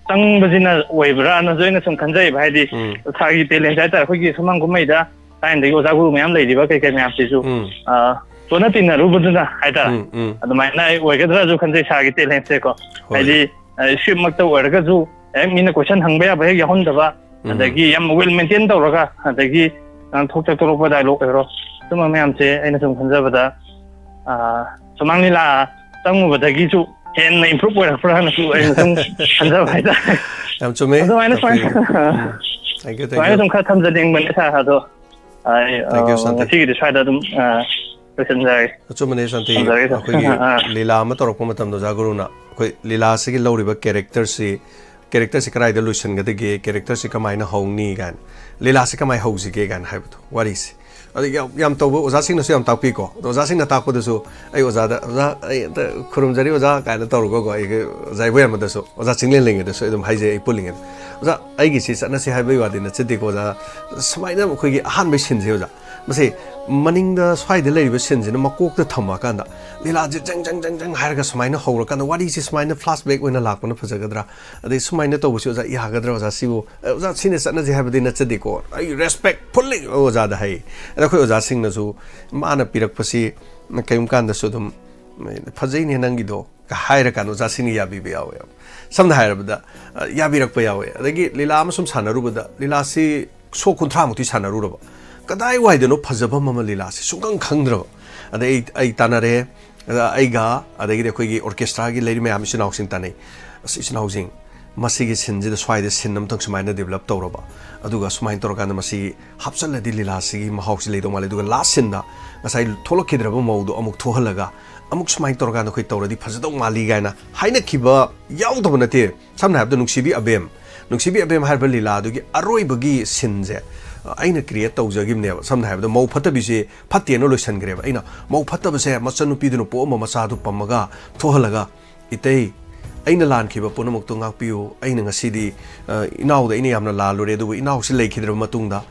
ꯆꯪꯕꯁꯤꯅ ꯑꯣꯏꯕ꯭ꯔꯥꯅꯁꯨ ꯑꯩꯅ ꯁꯨꯝ ꯈꯟꯖꯩꯕ꯫ ꯍꯥꯏꯗꯤ, ꯎꯝ꯫ ꯁꯥꯔꯒꯤ ꯇꯦꯂꯦꯟꯁꯦ ꯍꯥꯏꯇꯥꯔꯦ, ꯑꯩꯈꯣꯏꯒꯤ ꯁꯨꯃꯥꯡ ꯀꯨꯝꯍꯩꯗ ꯊꯥꯏꯅꯗꯒꯤ ꯑꯣꯖꯥ ꯒꯨꯔꯨ ꯃꯌꯥꯝ ꯂꯩꯔꯤꯕ ꯀꯩ ꯀꯩ ꯃꯌꯥꯝꯁꯤꯁꯨ, ꯎꯝ꯫ ꯑ, ꯇꯣꯟꯅ ꯇꯤꯟꯅꯔꯨꯕꯗꯨꯅ ꯍꯥꯏꯇꯥꯔꯦ꯫ ꯎꯝ, ꯎꯝ꯫ ꯑꯗꯨꯃꯥꯏꯅ ꯑꯩ ꯑꯣꯏꯒꯗ꯭ꯔꯥꯁꯨ ꯈꯟꯖꯩ ꯁꯥꯔꯒꯤ ꯇꯦꯂꯦꯟꯁꯦꯀꯣ꯫ ꯍꯣꯏ꯫ ꯍꯥꯏꯗꯤ, ꯑ, ꯁ꯭ꯀ꯭ꯔꯤꯞꯃꯛꯇ ꯑꯣꯏꯔꯒꯁꯨ ꯍꯦꯛ ꯃꯤꯅ ꯀꯣꯏꯁꯟ ꯍꯪꯕ ꯌꯥꯕ ꯍꯦꯛ ꯌꯥꯎꯍꯟꯗꯕ, ꯎꯝ꯫ ꯑꯗꯒꯤ ꯌꯥꯝ ꯋꯦꯜ ꯃꯦꯟꯇꯦꯟ ꯇꯧꯔꯒ, ꯑꯗꯒꯤ ꯉꯥꯡꯊꯣꯛ ꯁꯛꯇꯣꯔꯛꯄ ꯗꯥꯏꯂꯣꯛ ꯑꯣꯏꯔꯣ, ꯁꯨꯝꯕ ꯃꯌꯥꯝꯁꯦ ꯑꯩꯅ ꯁꯨꯝ ꯈꯟꯖꯕꯗ, ꯑ, ꯁꯨꯃꯥꯡ ꯂꯤꯂꯥ ꯆꯪꯉꯨꯕꯗꯒꯤꯁꯨ ꯍꯦꯟꯅ ꯏꯝꯄ꯭ꯔꯨꯞ ꯑꯣꯏꯔꯛꯄ꯭ꯔꯥꯅꯁꯨ ꯑꯩꯅ ꯁꯨꯝ ꯈꯟꯖꯕ ꯍꯥꯏꯇꯥꯔꯦ꯫ ꯌꯥꯝ ꯆꯨꯝꯃꯦ, ꯑꯗꯨꯃꯥꯏꯅ ꯇꯥꯛꯄꯤꯔꯤꯗꯣ꯫ ꯁꯨꯃꯥꯏꯅ, ꯎꯝ꯫ Thank you, thank ꯁꯨꯃꯥꯏꯅ you꯫ ꯁꯨꯝ ꯈꯔ ꯊꯝꯖꯅꯤꯡꯕꯅꯦ ꯁꯥꯔ꯫ ꯑꯗꯣ, ꯑ, ꯑ, Thank you, ꯁꯥꯟꯇꯤ꯫ ꯉꯁꯤꯒꯤꯗꯤ ꯁ꯭ꯋꯥꯏꯗ ꯑꯗꯨꯝ, ꯑ, ꯂꯣꯏꯁꯤꯟꯖꯔꯒꯦ꯫ ꯑꯆꯨꯝꯕꯅꯦ, ꯁꯥꯟꯇꯤ꯫ ꯊꯝꯖꯔꯒꯦ, ꯁꯥꯔ꯫ ꯑꯩꯈꯣꯏꯒꯤ ꯑꯥ꯫ ꯂꯤꯂꯥ ꯑꯃ ꯇꯧꯔꯛꯄ ꯃꯇꯝꯗ, ꯑꯣꯖꯥ ꯒꯨꯔꯨꯅ ꯑꯩꯈꯣꯏ ꯂꯤꯂꯥꯁꯤꯒꯤ ꯂꯧꯔꯤꯕ ꯀꯦꯔꯦꯛꯇꯔꯁꯤ ꯀꯦꯔꯦꯛꯇꯔꯁꯤ ꯀꯗꯥꯏꯗ ꯂꯣꯏꯁꯤꯟꯒꯗꯒꯦ, ꯀꯦꯔꯦꯛꯇꯔꯁꯤ ꯀꯃꯥꯏꯅ ꯍꯧꯅꯤ ꯀꯥꯏꯅ, ꯂꯤꯂꯥꯁꯤ ꯀꯃꯥꯏꯅ ꯍꯧꯁꯤꯒꯦ ꯀꯥꯏꯅ ꯍꯥꯏꯕꯗꯣ, ꯋꯥꯔꯤꯁꯦ꯫ ꯑꯗꯨ ꯌꯥꯝ, ꯌꯥꯝ ꯇꯧꯕ ꯑꯣꯖꯥꯁꯤꯡꯅꯁꯨ ꯌꯥꯝ ꯇꯥꯛꯄꯤꯀꯣ꯫ ꯑꯗꯣ ꯑꯣꯖꯥꯁꯤꯡꯅ ꯇꯥꯛꯄꯗꯁꯨ ꯑꯩ ꯑꯣꯖꯥꯗ, "ꯑꯣꯖꯥ, ꯑꯩ ꯑꯝꯇ ꯈꯨꯔꯨꯝꯖꯔꯤ ꯑꯣꯖꯥ" ꯀꯥꯏꯅ ꯇꯧꯔꯒꯀꯣ, ꯑꯩꯒꯤ ꯑꯣꯖꯥ ꯏꯕꯣꯌꯥꯏꯃꯗꯁꯨ, ꯑꯣꯖꯥ ꯆꯤꯡꯂꯦꯟ ꯂꯩꯉꯩꯗꯁꯨ ꯑꯩ ꯑꯗꯨꯝ ꯍꯥꯏꯖꯩ, ꯑꯩ ꯄꯨꯜꯂꯤꯉꯩꯗ, "ꯑꯣꯖꯥ, ꯑꯩꯒꯤꯁꯤ ꯆꯠꯅꯁꯤ ꯍꯥꯏꯕꯒꯤ ꯋꯥꯗꯤ ꯅꯠꯆꯗꯦꯀꯣ ꯑꯣꯖꯥ, ꯁꯨꯃꯥꯏꯅ ꯑꯩꯈꯣꯏꯒꯤ ꯑꯍꯥꯟꯕꯒꯤ ꯁꯤꯟꯁꯦ ꯑꯣꯖꯥ, ꯃꯁꯤ ꯃꯅꯤꯡꯗ ꯁ꯭ꯋꯥꯏꯗ ꯂꯩꯔꯤꯕ ꯁꯤꯟꯁꯤꯅ ꯃꯀꯣꯛꯇ ꯊꯝꯃꯀꯥꯟꯗ ꯂꯤꯂꯥꯁꯦ ꯖꯪ ꯖꯪ ꯖꯪ ꯖꯪ ꯍꯥꯏꯔꯒ ꯁꯨꯃꯥꯏꯅ ꯍꯧꯔꯀꯥꯟꯗ ꯋꯥꯔꯤꯁꯦ ꯁꯨꯃꯥꯏꯅ ꯐ꯭ꯂꯥꯁꯕꯦꯛ ꯑꯣꯏꯅ ꯂꯥꯛꯄꯅ ꯐꯖꯒꯗ꯭ꯔꯥ, ꯑꯗꯩ ꯁꯨꯃꯥꯏꯅ ꯇꯧꯕꯁꯤ ꯑꯣꯖꯥ ꯌꯥꯒꯗ꯭ꯔꯥ ꯑꯣꯖꯥ, ꯁꯤꯕꯨ, ꯑ, ꯑꯣꯖꯥ ꯁꯤꯅ ꯆꯠꯅꯁꯦ ꯍꯥꯏꯕꯗꯤ ꯅꯠꯆꯗꯦꯀꯣ, ꯑꯩ ꯔꯦꯁꯄꯦꯛ ꯐꯨꯜꯂꯤ ꯑꯣꯖꯥꯗ ꯍꯥꯏ꯫ ꯑꯗ ꯑꯩꯈꯣꯏ ꯑꯣꯖꯥꯁꯤꯡꯅꯁꯨ ꯃꯥꯅ ꯄꯤꯔꯛꯄꯁꯤ ꯀꯔꯤꯒꯨꯝꯕ ꯀꯥꯟꯗꯁꯨ ꯑꯗꯨꯝ "ꯐꯖꯩꯅꯦ ꯅꯪꯒꯤꯗꯣ" ꯀ ꯍꯥꯏꯔꯀꯥꯟꯗ ꯑꯣꯖꯥꯁꯤꯡꯅ ꯌꯥꯕꯤꯕ ꯌꯥꯎꯋꯦꯕ꯫ ꯁꯝꯅ ꯍꯥꯏꯔꯕꯗ, ꯑ, ꯌꯥꯕꯤꯔꯛꯄ ꯌꯥꯎꯋꯦ꯫ ꯑꯗꯒꯤ ꯂꯤꯂꯥ ꯑꯃ ꯁꯨꯝ ꯁꯥꯟꯅꯔꯨꯕꯗ, ꯂꯤꯂꯥꯁꯤ ꯁꯣ ꯀꯨꯟꯊ꯭ꯔꯥꯃꯨꯛꯇꯤ ꯁꯥꯟꯅꯔꯨꯔꯕ, ꯀꯗꯥꯏꯋꯥꯏꯗꯅꯣ ꯐꯖꯐꯝ ꯑꯃ ꯂꯤꯂꯥꯁꯤ ꯁꯨꯡꯈꯪ ꯈꯪꯗ꯭ꯔꯕ꯫ ꯑꯗꯩ ꯑꯩ, ꯑꯩ ꯇꯥꯟꯅꯔꯦ, ꯑꯗ ꯑꯩꯒ, ꯑꯗꯒꯤꯗꯤ ꯑꯩꯈꯣꯏꯒꯤ ꯑꯣꯔꯀꯦꯁꯇ꯭ꯔꯥꯒꯤ ꯂꯩꯔꯤ ꯃꯌꯥꯝ, ꯏꯆꯤꯟ ꯏꯅꯥꯎꯁꯤꯡ ꯇꯥꯟꯅꯩ꯫ "ꯑꯁ, ꯏꯆꯤꯟ ꯏꯅꯥꯎꯁꯤꯡ, ꯃꯁꯤꯒꯤ ꯁꯤꯟꯁꯤꯗ ꯁ꯭ꯋꯥꯏꯗ ꯁꯤꯟ ꯑꯃꯇꯪ ꯁꯨꯃꯥꯏꯅ ꯗꯤꯕꯂꯞ ꯇꯧꯔꯕ, ꯑꯗꯨꯒ ꯁꯨꯃꯥꯏꯅ ꯇꯧꯔꯀꯥꯟꯗ ꯃꯁꯤ ꯍꯥꯞꯆꯜꯂꯗꯤ ꯂꯤꯂꯥꯁꯤꯒꯤ ꯃꯍꯥꯎꯁꯤ ꯂꯩꯗꯧ ꯃꯥꯜꯂꯦ, ꯑꯗꯨꯒ ꯂꯥꯁ ꯁꯤꯟꯗ ꯉꯁꯥꯏ ꯊꯣꯛꯂꯛꯈꯤꯗ꯭ꯔꯕ ꯃꯧꯗꯣ ꯑꯃꯨꯛ ꯊꯣꯛꯍꯜꯂꯒ ꯑꯃꯨꯛ ꯁꯨꯃꯥꯏꯅ ꯇꯧꯔꯀꯥꯟꯗ ꯑꯩꯈꯣꯏ ꯇꯧꯔꯗꯤ ꯐꯖꯗꯧ ꯃꯥꯜꯂꯤ" ꯀꯥꯏꯅ ꯍꯥꯏꯅꯈꯤꯕ ꯌꯥꯎꯗꯕ ꯅꯠꯇꯦ꯫ ꯁꯝꯅ ꯍꯥꯏꯔꯕꯗ ꯅꯨꯡꯁꯤꯕꯤ ꯑꯕꯦꯝ, ꯅꯨꯡꯁꯤꯕꯤ ꯑꯕꯦꯝ ꯍꯥꯏꯔꯤꯕ ꯂꯤꯂꯥꯗꯨꯒꯤ ꯑꯔꯣꯏꯕꯒꯤ ꯁꯤꯟꯁꯦ, ꯑ, ꯑꯩꯅ ꯀ꯭ꯔꯤꯌꯦꯠ ꯇꯧꯖꯈꯤꯕꯅꯦꯕ꯫ ꯁꯝꯅ ꯍꯥꯏꯔꯕꯗ ꯃꯧ ꯐꯠꯇꯕꯤꯁꯦ ꯐꯠꯇꯦꯅ ꯂꯣꯏꯁꯤꯟꯈ꯭ꯔꯦꯕ꯫ ꯑꯩꯅ ꯃꯧ ꯐꯠꯇꯕꯁꯦ ꯃꯆꯟꯅꯨꯄꯤꯗꯨꯅ ꯄꯣꯛꯑꯝꯕ ꯃꯆꯥꯗꯨ ꯄꯝꯃꯒ ꯊꯣꯛꯍꯜꯂꯒ, "ꯏꯇꯩ, ꯑꯩꯅ ꯂꯥꯟꯈꯤꯕ ꯄꯨꯝꯅꯃꯛꯇꯣ ꯉꯥꯛꯄꯤꯌꯨ꯫ ꯑꯩꯅ ꯉꯁꯤꯗꯤ, ꯑ, ꯏꯅꯥꯎꯗ ꯑꯩꯅ ꯌꯥꯝꯅ ꯂꯥꯜꯂꯨꯔꯦ, ꯑꯗꯨꯕꯨ ꯏꯅꯥꯎꯁꯤ ꯂꯩꯈꯤꯗ꯭ꯔꯕ ꯃꯇꯨꯡꯗ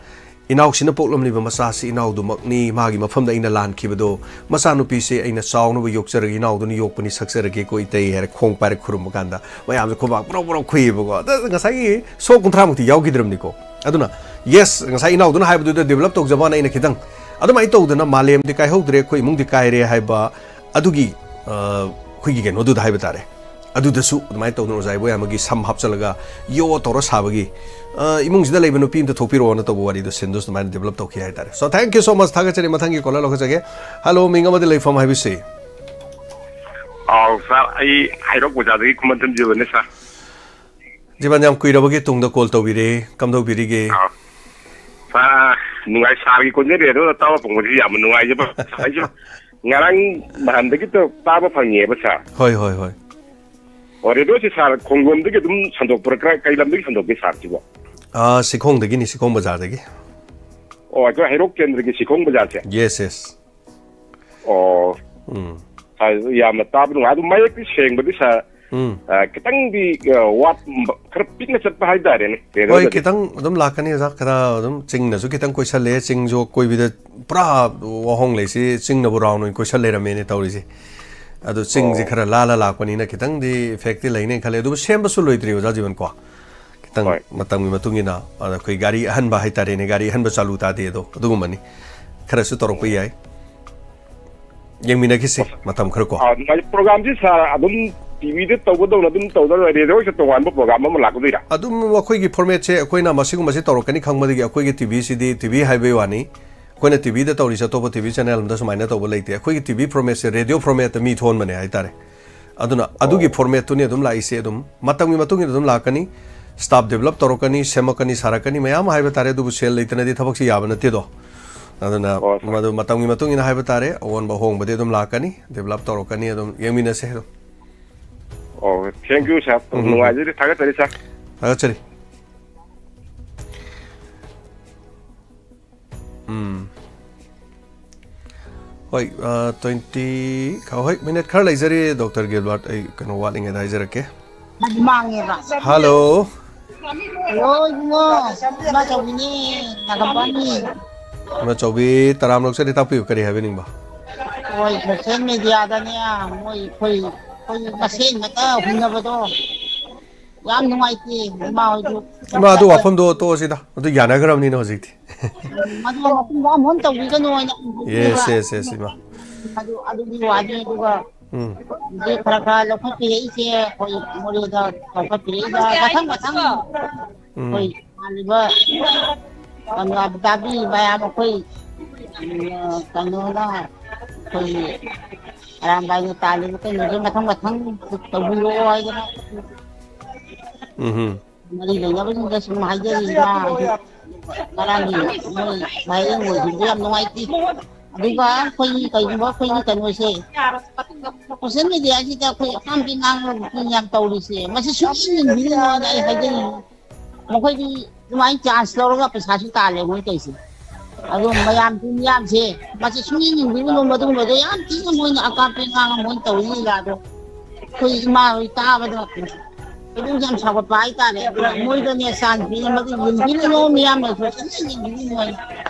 ꯏꯅꯥꯎꯁꯤꯅ ꯄꯣꯛꯂꯝꯂꯤꯕ ꯃꯆꯥꯁꯤ ꯏꯅꯥꯎꯗꯨꯃꯛꯅꯤ, ꯃꯥꯒꯤ ꯃꯐꯝꯗ ꯑꯩꯅ ꯂꯥꯟꯈꯤꯕꯗꯣ꯫ ꯃꯆꯥꯅꯨꯄꯤꯁꯦ ꯑꯩꯅ ꯆꯥꯎꯅꯕ ꯌꯣꯛꯆꯔꯒ ꯏꯅꯥꯎꯗꯨꯅ ꯌꯣꯛꯄꯅꯤ, ꯁꯛꯆꯔꯒꯦꯀꯣ ꯏꯇꯩ" ꯍꯥꯏꯔ ꯈꯣꯡ ꯄꯥꯏꯔ ꯈꯨꯔꯨꯝꯕ ꯀꯥꯟꯗ ꯃꯌꯥꯝꯁꯦ ꯈꯨꯕꯥꯛ ꯄ꯭ꯔꯧ ꯄ꯭ꯔꯧ ꯈꯨꯏꯌꯦꯕꯀꯣ꯫ ꯑꯗ ꯉꯁꯥꯏꯒꯤ ꯁꯣ ꯀꯨꯟꯊ꯭ꯔꯥꯃꯨꯛꯇꯤ ꯌꯥꯎꯈꯤꯗ꯭ꯔꯕꯅꯤꯀꯣ꯫ ꯑꯗꯨꯅ, ꯌꯦꯁ, ꯉꯁꯥꯏ ꯏꯅꯥꯎꯗꯨꯅ ꯍꯥꯏꯕꯗꯨꯗ ꯗꯤꯕꯂꯞ ꯇꯧꯖꯕꯅ ꯑꯩꯅ ꯈꯤꯇꯪ꯫ ꯑꯗꯨꯃꯥꯏꯅ ꯇꯧꯗꯅ ꯃꯥꯂꯦꯝꯗꯤ ꯀꯥꯏꯍꯧꯗ꯭ꯔꯦ, ꯑꯩꯈꯣꯏ ꯏꯃꯨꯡꯗꯤ ꯀꯥꯏꯔꯦ ꯍꯥꯏꯕ ꯑꯗꯨꯒꯤ, ꯑ, ꯑꯩꯈꯣꯏꯒꯤ ꯀꯩꯅꯣꯗꯨꯗ ꯍꯥꯏꯕ ꯇꯥꯔꯦ꯫ ꯑꯗꯨꯗꯁꯨ ꯑꯗꯨꯃꯥꯏꯅ ꯇꯧꯗꯅ ꯑꯣꯖꯥ ꯏꯕꯣꯌꯥꯏꯃꯒꯤ ꯁꯝ ꯍꯥꯞꯆꯜꯂꯒ ꯌꯣ ꯇꯧꯔ ꯁꯥꯕꯒꯤ, ꯑ, "ꯏꯃꯨꯡꯁꯤꯗ ꯂꯩꯕ ꯅꯨꯄꯤ ꯑꯝꯇ ꯊꯣꯛꯄꯤꯔꯛꯑꯣꯅ" ꯇꯧꯕ ꯋꯥꯔꯤꯗꯣ, ꯁꯤꯟꯗꯨꯁꯨ ꯑꯗꯨꯃꯥꯏꯅ ꯗꯤꯕꯂꯞ ꯇꯧꯈꯤ ꯍꯥꯏꯇꯥꯔꯦ꯫ So, thank you so much, ꯊꯥꯒꯠꯆꯔꯤ꯫ ꯃꯊꯪꯒꯤ ꯀꯣꯂꯔ ꯂꯧꯈꯠꯆꯒꯦ꯫ ꯍꯜꯂꯣ, ꯃꯤꯡ ꯑꯃꯗꯤ ꯂꯩꯐꯝ ꯍꯥꯏꯕꯤꯁꯤ꯫ ꯑꯥꯎ, ꯁꯥꯔ, ꯑꯩ ꯍꯩꯔꯣꯛ ꯕꯖꯥꯔꯗꯒꯤ ꯈꯨꯃꯟꯊꯦꯝ ꯖꯤꯕꯟꯅꯦ, ꯁꯥꯔ꯫ ꯖꯤꯕꯟ, ꯌꯥꯝ ꯀꯨꯏꯔꯕꯒꯤ ꯇꯨꯡꯗ ꯀꯣꯜ ꯇꯧꯕꯤꯔꯦ, ꯀꯝꯗꯧꯕꯤꯔꯤꯒꯦ? ꯑꯥꯎ꯫ ꯁꯥꯔ, ꯅꯨꯡꯉꯥꯏ, ꯁꯥꯔꯒꯤ ꯈꯣꯟꯖꯦꯜ ꯔꯦꯗꯤꯑꯣꯗ ꯇꯥꯕ ꯐꯪꯕꯁꯤ ꯌꯥꯝꯅ ꯅꯨꯡꯉꯥꯏꯖꯕ꯫ ꯑꯩꯁꯨ ꯉꯔꯥꯡ ꯅꯍꯥꯟꯗꯒꯤ ꯇ-, ꯇꯥꯕ ꯐꯪꯉꯦꯕ, ꯁꯥꯔ꯫ ꯍꯣꯏ, ꯍꯣꯏ, ꯍꯣꯏ꯫ ꯑꯣ, ꯔꯦꯗꯤꯑꯣꯁꯤ ꯁꯥꯔ ꯈꯣꯡꯖꯣꯝꯗꯒꯤ ꯑꯗꯨꯝ ꯁꯟꯗꯣꯛꯄ꯭ꯔꯥ? ꯀꯔꯥꯏ, ꯀꯩ ꯂꯝꯗꯒꯤ ꯁꯟꯗꯣꯛꯀꯦ ꯁꯥꯔꯁꯤꯕꯣ? ꯑꯥ, ꯁꯤꯈꯣꯡꯗꯒꯤꯅꯤ, ꯁꯤꯈꯣꯡ ꯕꯖꯥꯔꯗꯒꯤ꯫ ꯑꯣ, ꯑꯩꯈꯣꯏ ꯍꯩꯔꯣꯛ ꯀꯦꯟꯗ꯭ꯔꯒꯤ ꯁꯤꯈꯣꯡ ꯕꯖꯥꯔꯁꯦ? Yes, yes. ꯑꯣ, ꯎꯝ ꯁꯥꯔ, ꯌꯥꯝꯅ ꯇꯥꯕ ꯅꯨꯡꯉꯥꯏ꯫ ꯑꯗꯨ ꯃꯌꯦꯛꯇꯤ ꯁꯦꯡꯕꯗꯤ ꯁꯥꯔ, ꯎꯝ ꯑ, ꯈꯤꯇꯪꯗꯤ, ꯑ, ꯋꯥꯠ, ꯈꯔ ꯄꯤꯛꯅ ꯆꯠꯄ ꯍꯥꯏꯇꯥꯔꯦꯅꯦ, ꯍꯣꯏ, ꯔꯦꯗꯤꯑꯣꯗꯗꯤ꯫ ꯈꯤꯇꯪ ꯑꯗꯨꯝ ꯂꯥꯛꯀꯅꯤ ꯑꯣꯖꯥ, ꯈꯔ ꯑꯗꯨꯝ ꯆꯤꯡꯅꯁꯨ ꯈꯤꯇꯪ ꯀꯣꯏꯁꯜꯂꯦ, ꯆꯤꯡꯁꯨ ꯑꯀꯣꯏꯕꯤꯗ ꯄꯨꯔꯥ ꯋꯥꯍꯣꯡ ꯂꯩꯁꯤ, ꯆꯤꯡꯅꯕꯨ ꯔꯥꯎꯟ ꯑꯣꯏꯅ ꯀꯣꯏꯁꯜ ꯂꯩꯔꯝꯃꯦꯅꯦ ꯇꯧꯔꯤꯁꯦ꯫ ꯑꯗꯨ ꯆꯤꯡꯁꯦ ꯑꯣ꯫ ꯈꯔ ꯂꯥꯜꯂ ꯂꯥꯛꯄꯅꯤꯅ ꯈꯤꯇꯪꯗꯤ ꯏꯐꯦꯛꯇꯤ ꯂꯩꯅꯦꯅ ꯈꯜꯂꯦ, ꯑꯗꯨꯕꯨ ꯁꯦꯝꯕꯁꯨ ꯂꯣꯏꯗ꯭ꯔꯤ ꯑꯣꯖꯥ ꯖꯤꯕꯟ ꯀꯣ꯫ ꯈꯤꯇꯪ ꯍꯣꯏ꯫ ꯃꯇꯝꯒꯤ ꯃꯇꯨꯡ ꯏꯟꯅ, ꯑꯗ ꯑꯩꯈꯣꯏ ꯒꯥꯔꯤ ꯑꯍꯟꯕ ꯍꯥꯏꯇꯥꯔꯦꯅꯦ, ꯒꯥꯔꯤ ꯑꯍꯟꯕ ꯆꯥꯂꯨ ꯇꯥꯗꯦ ꯑꯗꯣ, ꯑꯗꯨꯒꯨꯝꯕꯅꯤ꯫ ꯈꯔꯁꯨ ꯇꯧꯔꯛꯄ ꯌꯥꯏ꯫ ꯌꯦꯡꯃꯤꯟꯅꯈꯤꯁꯤ ꯃꯇꯝ ꯈꯔ ꯀꯣ꯫ ꯑ, ꯅꯨꯡꯉꯥꯏ-, ꯄ꯭ꯔꯣꯒꯥꯝꯁꯤ ꯁꯥꯔ ꯑꯗꯨꯝ ꯇꯤꯚꯤꯗ ꯇꯧꯕꯗꯧꯅ ꯑꯗꯨꯝ ꯇꯧꯗꯣꯏꯔꯥ, ꯔꯦꯗꯤꯑꯣꯁꯦ ꯇꯣꯉꯥꯟꯕ ꯄ꯭ꯔꯣꯒꯥꯝ ꯑꯃ ꯂꯥꯛꯀꯗꯣꯏꯔꯥ? ꯑꯗꯨꯝ ꯑꯩꯈꯣꯏꯒꯤ ꯐꯣꯔꯃꯦꯠꯁꯦ ꯑꯩꯈꯣꯏꯅ ꯃꯁꯤꯒꯨꯝꯕꯁꯤ ꯇꯧꯔꯛꯀꯅꯤ ꯈꯪꯕꯗꯒꯤ ꯑꯩꯈꯣꯏꯒꯤ ꯇꯤꯚꯤꯁꯤꯗꯤ ꯇꯤꯚꯤ ꯍꯥꯏꯕꯩ ꯋꯥꯅꯤ꯫ ꯑꯩꯈꯣꯏꯅ ꯇꯤꯚꯤꯗ ꯇꯧꯔꯤꯁꯦ ꯑꯇꯣꯞꯄ ꯇꯤꯚꯤ ꯆꯦꯅꯦꯜ ꯑꯃꯗ ꯁꯨꯃꯥꯏꯅ ꯇꯧꯕ ꯂꯩꯇꯦ꯫ ꯑꯩꯈꯣꯏꯒꯤ ꯇꯤꯚꯤ ꯐꯣꯔꯃꯦꯠꯁꯦ ꯔꯦꯗꯤꯑꯣ ꯐꯣꯔꯃꯦꯠꯇ ꯃꯤ ꯊꯣꯟꯕꯅꯦ ꯍꯥꯏꯇꯥꯔꯦ꯫ ꯑꯗꯨꯅ ꯑꯗꯨꯒꯤ ꯑꯣ꯫ ꯐꯣꯔꯃꯦꯠꯇꯨꯅꯤ ꯑꯗꯨꯝ ꯂꯥꯛꯏꯁꯦ꯫ ꯑꯗꯨꯝ ꯃꯇꯝꯒꯤ ꯃꯇꯨꯡ ꯏꯟꯅ ꯑꯗꯨꯝ ꯂꯥꯛꯀꯅꯤ꯫ ꯁ꯭ꯇꯥꯐ ꯗꯦꯕꯂꯞ ꯇꯧꯔꯛꯀꯅꯤ, ꯁꯦꯝꯃꯛꯀꯅꯤ, ꯁꯥꯔꯛꯀꯅꯤ, ꯃꯌꯥꯝ ꯑꯃ ꯍꯥꯏꯕ ꯇꯥꯔꯦ꯫ ꯑꯗꯨꯕꯨ ꯁꯦꯜ ꯂꯩꯇꯅꯗꯤ ꯊꯕꯛꯁꯤ ꯌꯥꯕ ꯅꯠꯇꯦꯗꯣ꯫ ꯑꯗꯨꯅ ꯍꯣꯏ, ꯍꯣꯏ꯫ ꯃꯗꯨ ꯃꯇꯝꯒꯤ ꯃꯇꯨꯡ ꯏꯟꯅ ꯍꯥꯏꯕ ꯇꯥꯔꯦ, ꯑꯑꯣꯟꯕ ꯑꯍꯣꯡꯕꯗꯤ ꯑꯗꯨꯝ ꯂꯥꯛꯀꯅꯤ, ꯗꯦꯕꯂꯞ ꯇꯧꯔꯛꯀꯅꯤ꯫ ꯑꯗꯨꯝ ꯌꯦꯡꯃꯤꯟꯅꯁꯦ ꯑꯗꯨꯝ꯫ ꯑꯣ, thank you ꯁꯥꯔ꯫ ꯎꯝ, ꯎꯝ, ꯎꯝ꯫ ꯅꯨꯡꯉꯥꯏꯖꯔꯦ, ꯊꯥꯒꯠꯆꯔꯤ ꯁꯥꯔ꯫ ꯊꯥꯒꯠꯆꯔꯤ꯫ ꯎꯝ꯫ ꯍꯣꯏ, ꯑ, ꯇ꯭ꯋꯦꯟꯇꯤ, ꯍꯣꯏ, ꯃꯤꯅꯤꯠ ꯈꯔ ꯂꯩꯖꯔꯤ, ꯗꯣꯛꯇꯔ ꯒꯤꯜꯕꯔꯠ, ꯑꯩ ꯀꯩꯅꯣ ꯋꯥꯠꯂꯤꯉꯩꯗ ꯍꯥꯏꯖꯔꯛꯀꯦ꯫ ꯃꯥꯡꯉꯦꯕ꯫ ꯍꯜꯂꯣ꯫ ꯍꯜꯂꯣ ꯏꯕꯨꯡꯉꯣ, ꯏꯃꯥ ꯆꯧꯕꯤꯅꯦ, ꯅꯥꯒꯥꯝꯄꯥꯟꯅꯤ꯫ ꯏꯃꯥ ꯆꯧꯕꯤ, ꯇꯔꯥꯝ ꯂꯧꯆꯔꯤ, ꯇꯥꯛꯄꯤꯌꯨ, ꯀꯔꯤ ꯍꯥꯏꯕꯤꯅꯤꯡꯕ? ꯍꯣꯏ, ꯁꯣꯁꯦꯜ ꯃꯦꯗꯤꯌꯥꯗꯅꯦ, ꯃꯣꯏ ꯑꯩꯈꯣꯏ, ꯑꯩꯈꯣꯏ ꯃꯁꯦꯟ ꯈꯛꯇ ꯍꯨꯟꯅꯕꯗꯣ ꯌꯥꯝ ꯅꯨꯡꯉꯥꯏꯇꯦ, ꯏꯃꯥ ꯍꯣꯏꯁꯨ꯫ ꯏꯃꯥ, ꯑꯗꯨ ꯋꯥꯐꯝꯗꯣ ꯇꯣꯛꯑꯁꯤꯗ, ꯑꯗꯨ ꯌꯥꯅꯈ꯭ꯔꯕꯅꯤꯅ ꯍꯧꯖꯤꯛꯇꯤ꯫ ꯃꯗꯨ ꯃꯇꯨꯡꯗ ꯑꯃꯨꯛ ꯍꯟꯅ ꯇꯧꯕꯤꯒꯅꯨ ꯍꯥꯏꯅ ꯍꯟꯖꯤꯟꯕꯤꯕ꯫ Yes, yes, yes, ꯏꯃꯥ꯫ ꯑꯗꯨ, ꯑꯗꯨꯒꯤ ꯋꯥꯅꯤ꯫ ꯑꯗꯨꯒ ꯎꯝ꯫ ꯍꯧꯖꯤꯛ ꯈꯔ ꯈꯔ ꯂꯧꯈꯠꯄꯤꯔꯛꯏꯁꯦ ꯑꯩꯈꯣꯏ ꯃꯣꯔꯦꯗ ꯂꯧꯈꯠꯄꯤꯔꯛꯏꯕ ꯃꯊꯪ ꯃꯊꯪ ꯎꯝ꯫ ꯑꯩꯈꯣꯏ ꯄꯥꯜꯂꯤꯕ ꯀꯪꯂꯥ ꯕꯤꯇꯥꯕꯤ ꯃꯌꯥꯝ ꯑꯩꯈꯣꯏ, ꯎꯝ, ꯀꯩꯅꯣꯅ ꯑꯩꯈꯣꯏ ꯑꯔꯥꯝꯕꯥꯏꯅ ꯇꯥꯜꯂꯤꯕ ꯀꯩꯅꯣꯁꯦ ꯃꯊꯪ ꯃꯊꯪ ꯇꯧꯕꯤꯔꯛꯑꯣ ꯍꯥꯏꯗꯅ ꯎꯝ꯫ ꯃꯔꯤ ꯂꯩꯅꯕꯁꯤꯡꯗ ꯁꯨꯝ ꯍꯥꯏꯖꯔꯤꯕ ꯉꯔꯥꯡꯒꯤ ꯃꯣꯏ ꯚꯥꯏꯔꯦꯜ ꯑꯣꯏꯈꯤꯕꯗꯣ ꯌꯥꯝ ꯅꯨꯡꯉꯥꯏꯇꯦ꯫ ꯑꯗꯨꯒ ꯑꯩꯈꯣꯏꯒꯤ ꯀꯩꯒꯨꯝꯕ ꯑꯩꯈꯣꯏꯒꯤ ꯀꯩꯅꯣꯁꯦ, ꯁꯣꯁꯦꯜ ꯃꯦꯗꯤꯌꯥꯁꯤꯗ ꯑꯩꯈꯣꯏ ꯑꯄꯥꯝꯕꯤ ꯉꯥꯡꯕ ꯌꯥꯝ ꯇꯧꯔꯤꯁꯦ, ꯃꯁꯤ ꯁꯨꯡꯌꯦꯡ ꯌꯦꯡꯕꯤꯒꯅꯣꯅ ꯑꯩ ꯍꯥꯏꯖꯅꯤꯡꯉꯤ꯫ ꯃꯈꯣꯏꯗꯤ ꯑꯗꯨꯃꯥꯏꯅ ꯆꯥꯟꯁ ꯂꯧꯔꯒ ꯄꯩꯁꯥꯁꯨ ꯇꯥꯜꯂꯦ ꯃꯣꯏ ꯇꯧꯔꯤꯁꯦ꯫ ꯑꯗꯣ ꯃꯌꯥꯝꯁꯤ ꯃꯤꯌꯥꯝꯁꯦ ꯃꯁꯤ ꯁꯨꯡꯌꯦꯡ ꯌꯦꯡꯕꯤꯒꯅꯨ꯫ ꯃꯗꯨꯒꯨꯝꯕꯗꯣ ꯌꯥꯝ ꯊꯤꯅ ꯃꯣꯏꯅ ꯑꯀꯥꯞꯄꯤ ꯉꯥꯡꯉ ꯃꯣꯏꯅ ꯇꯧꯔꯤ ꯂꯤꯂꯥꯗꯣ ꯑꯩꯈꯣꯏ ꯏꯃꯥ ꯍꯣꯏ ꯇꯥꯕꯗ ꯈꯣꯏꯗꯧꯁꯦ ꯌꯥꯝ ꯁꯥꯎꯒꯠꯄ ꯍꯥꯏꯇꯥꯔꯦ꯫ ꯑꯗꯨꯅ ꯃꯣꯏꯗꯅꯦ ꯆꯥꯟꯁ ꯄꯤꯅ ꯃꯗꯨ ꯌꯦꯡꯕꯤꯔꯨꯅꯨ, ꯃꯤꯌꯥꯝꯅꯁꯨ ꯁꯨꯡꯌꯦꯡ ꯌꯦꯡꯕꯤꯔꯨꯅꯨ ꯍꯥꯏꯅ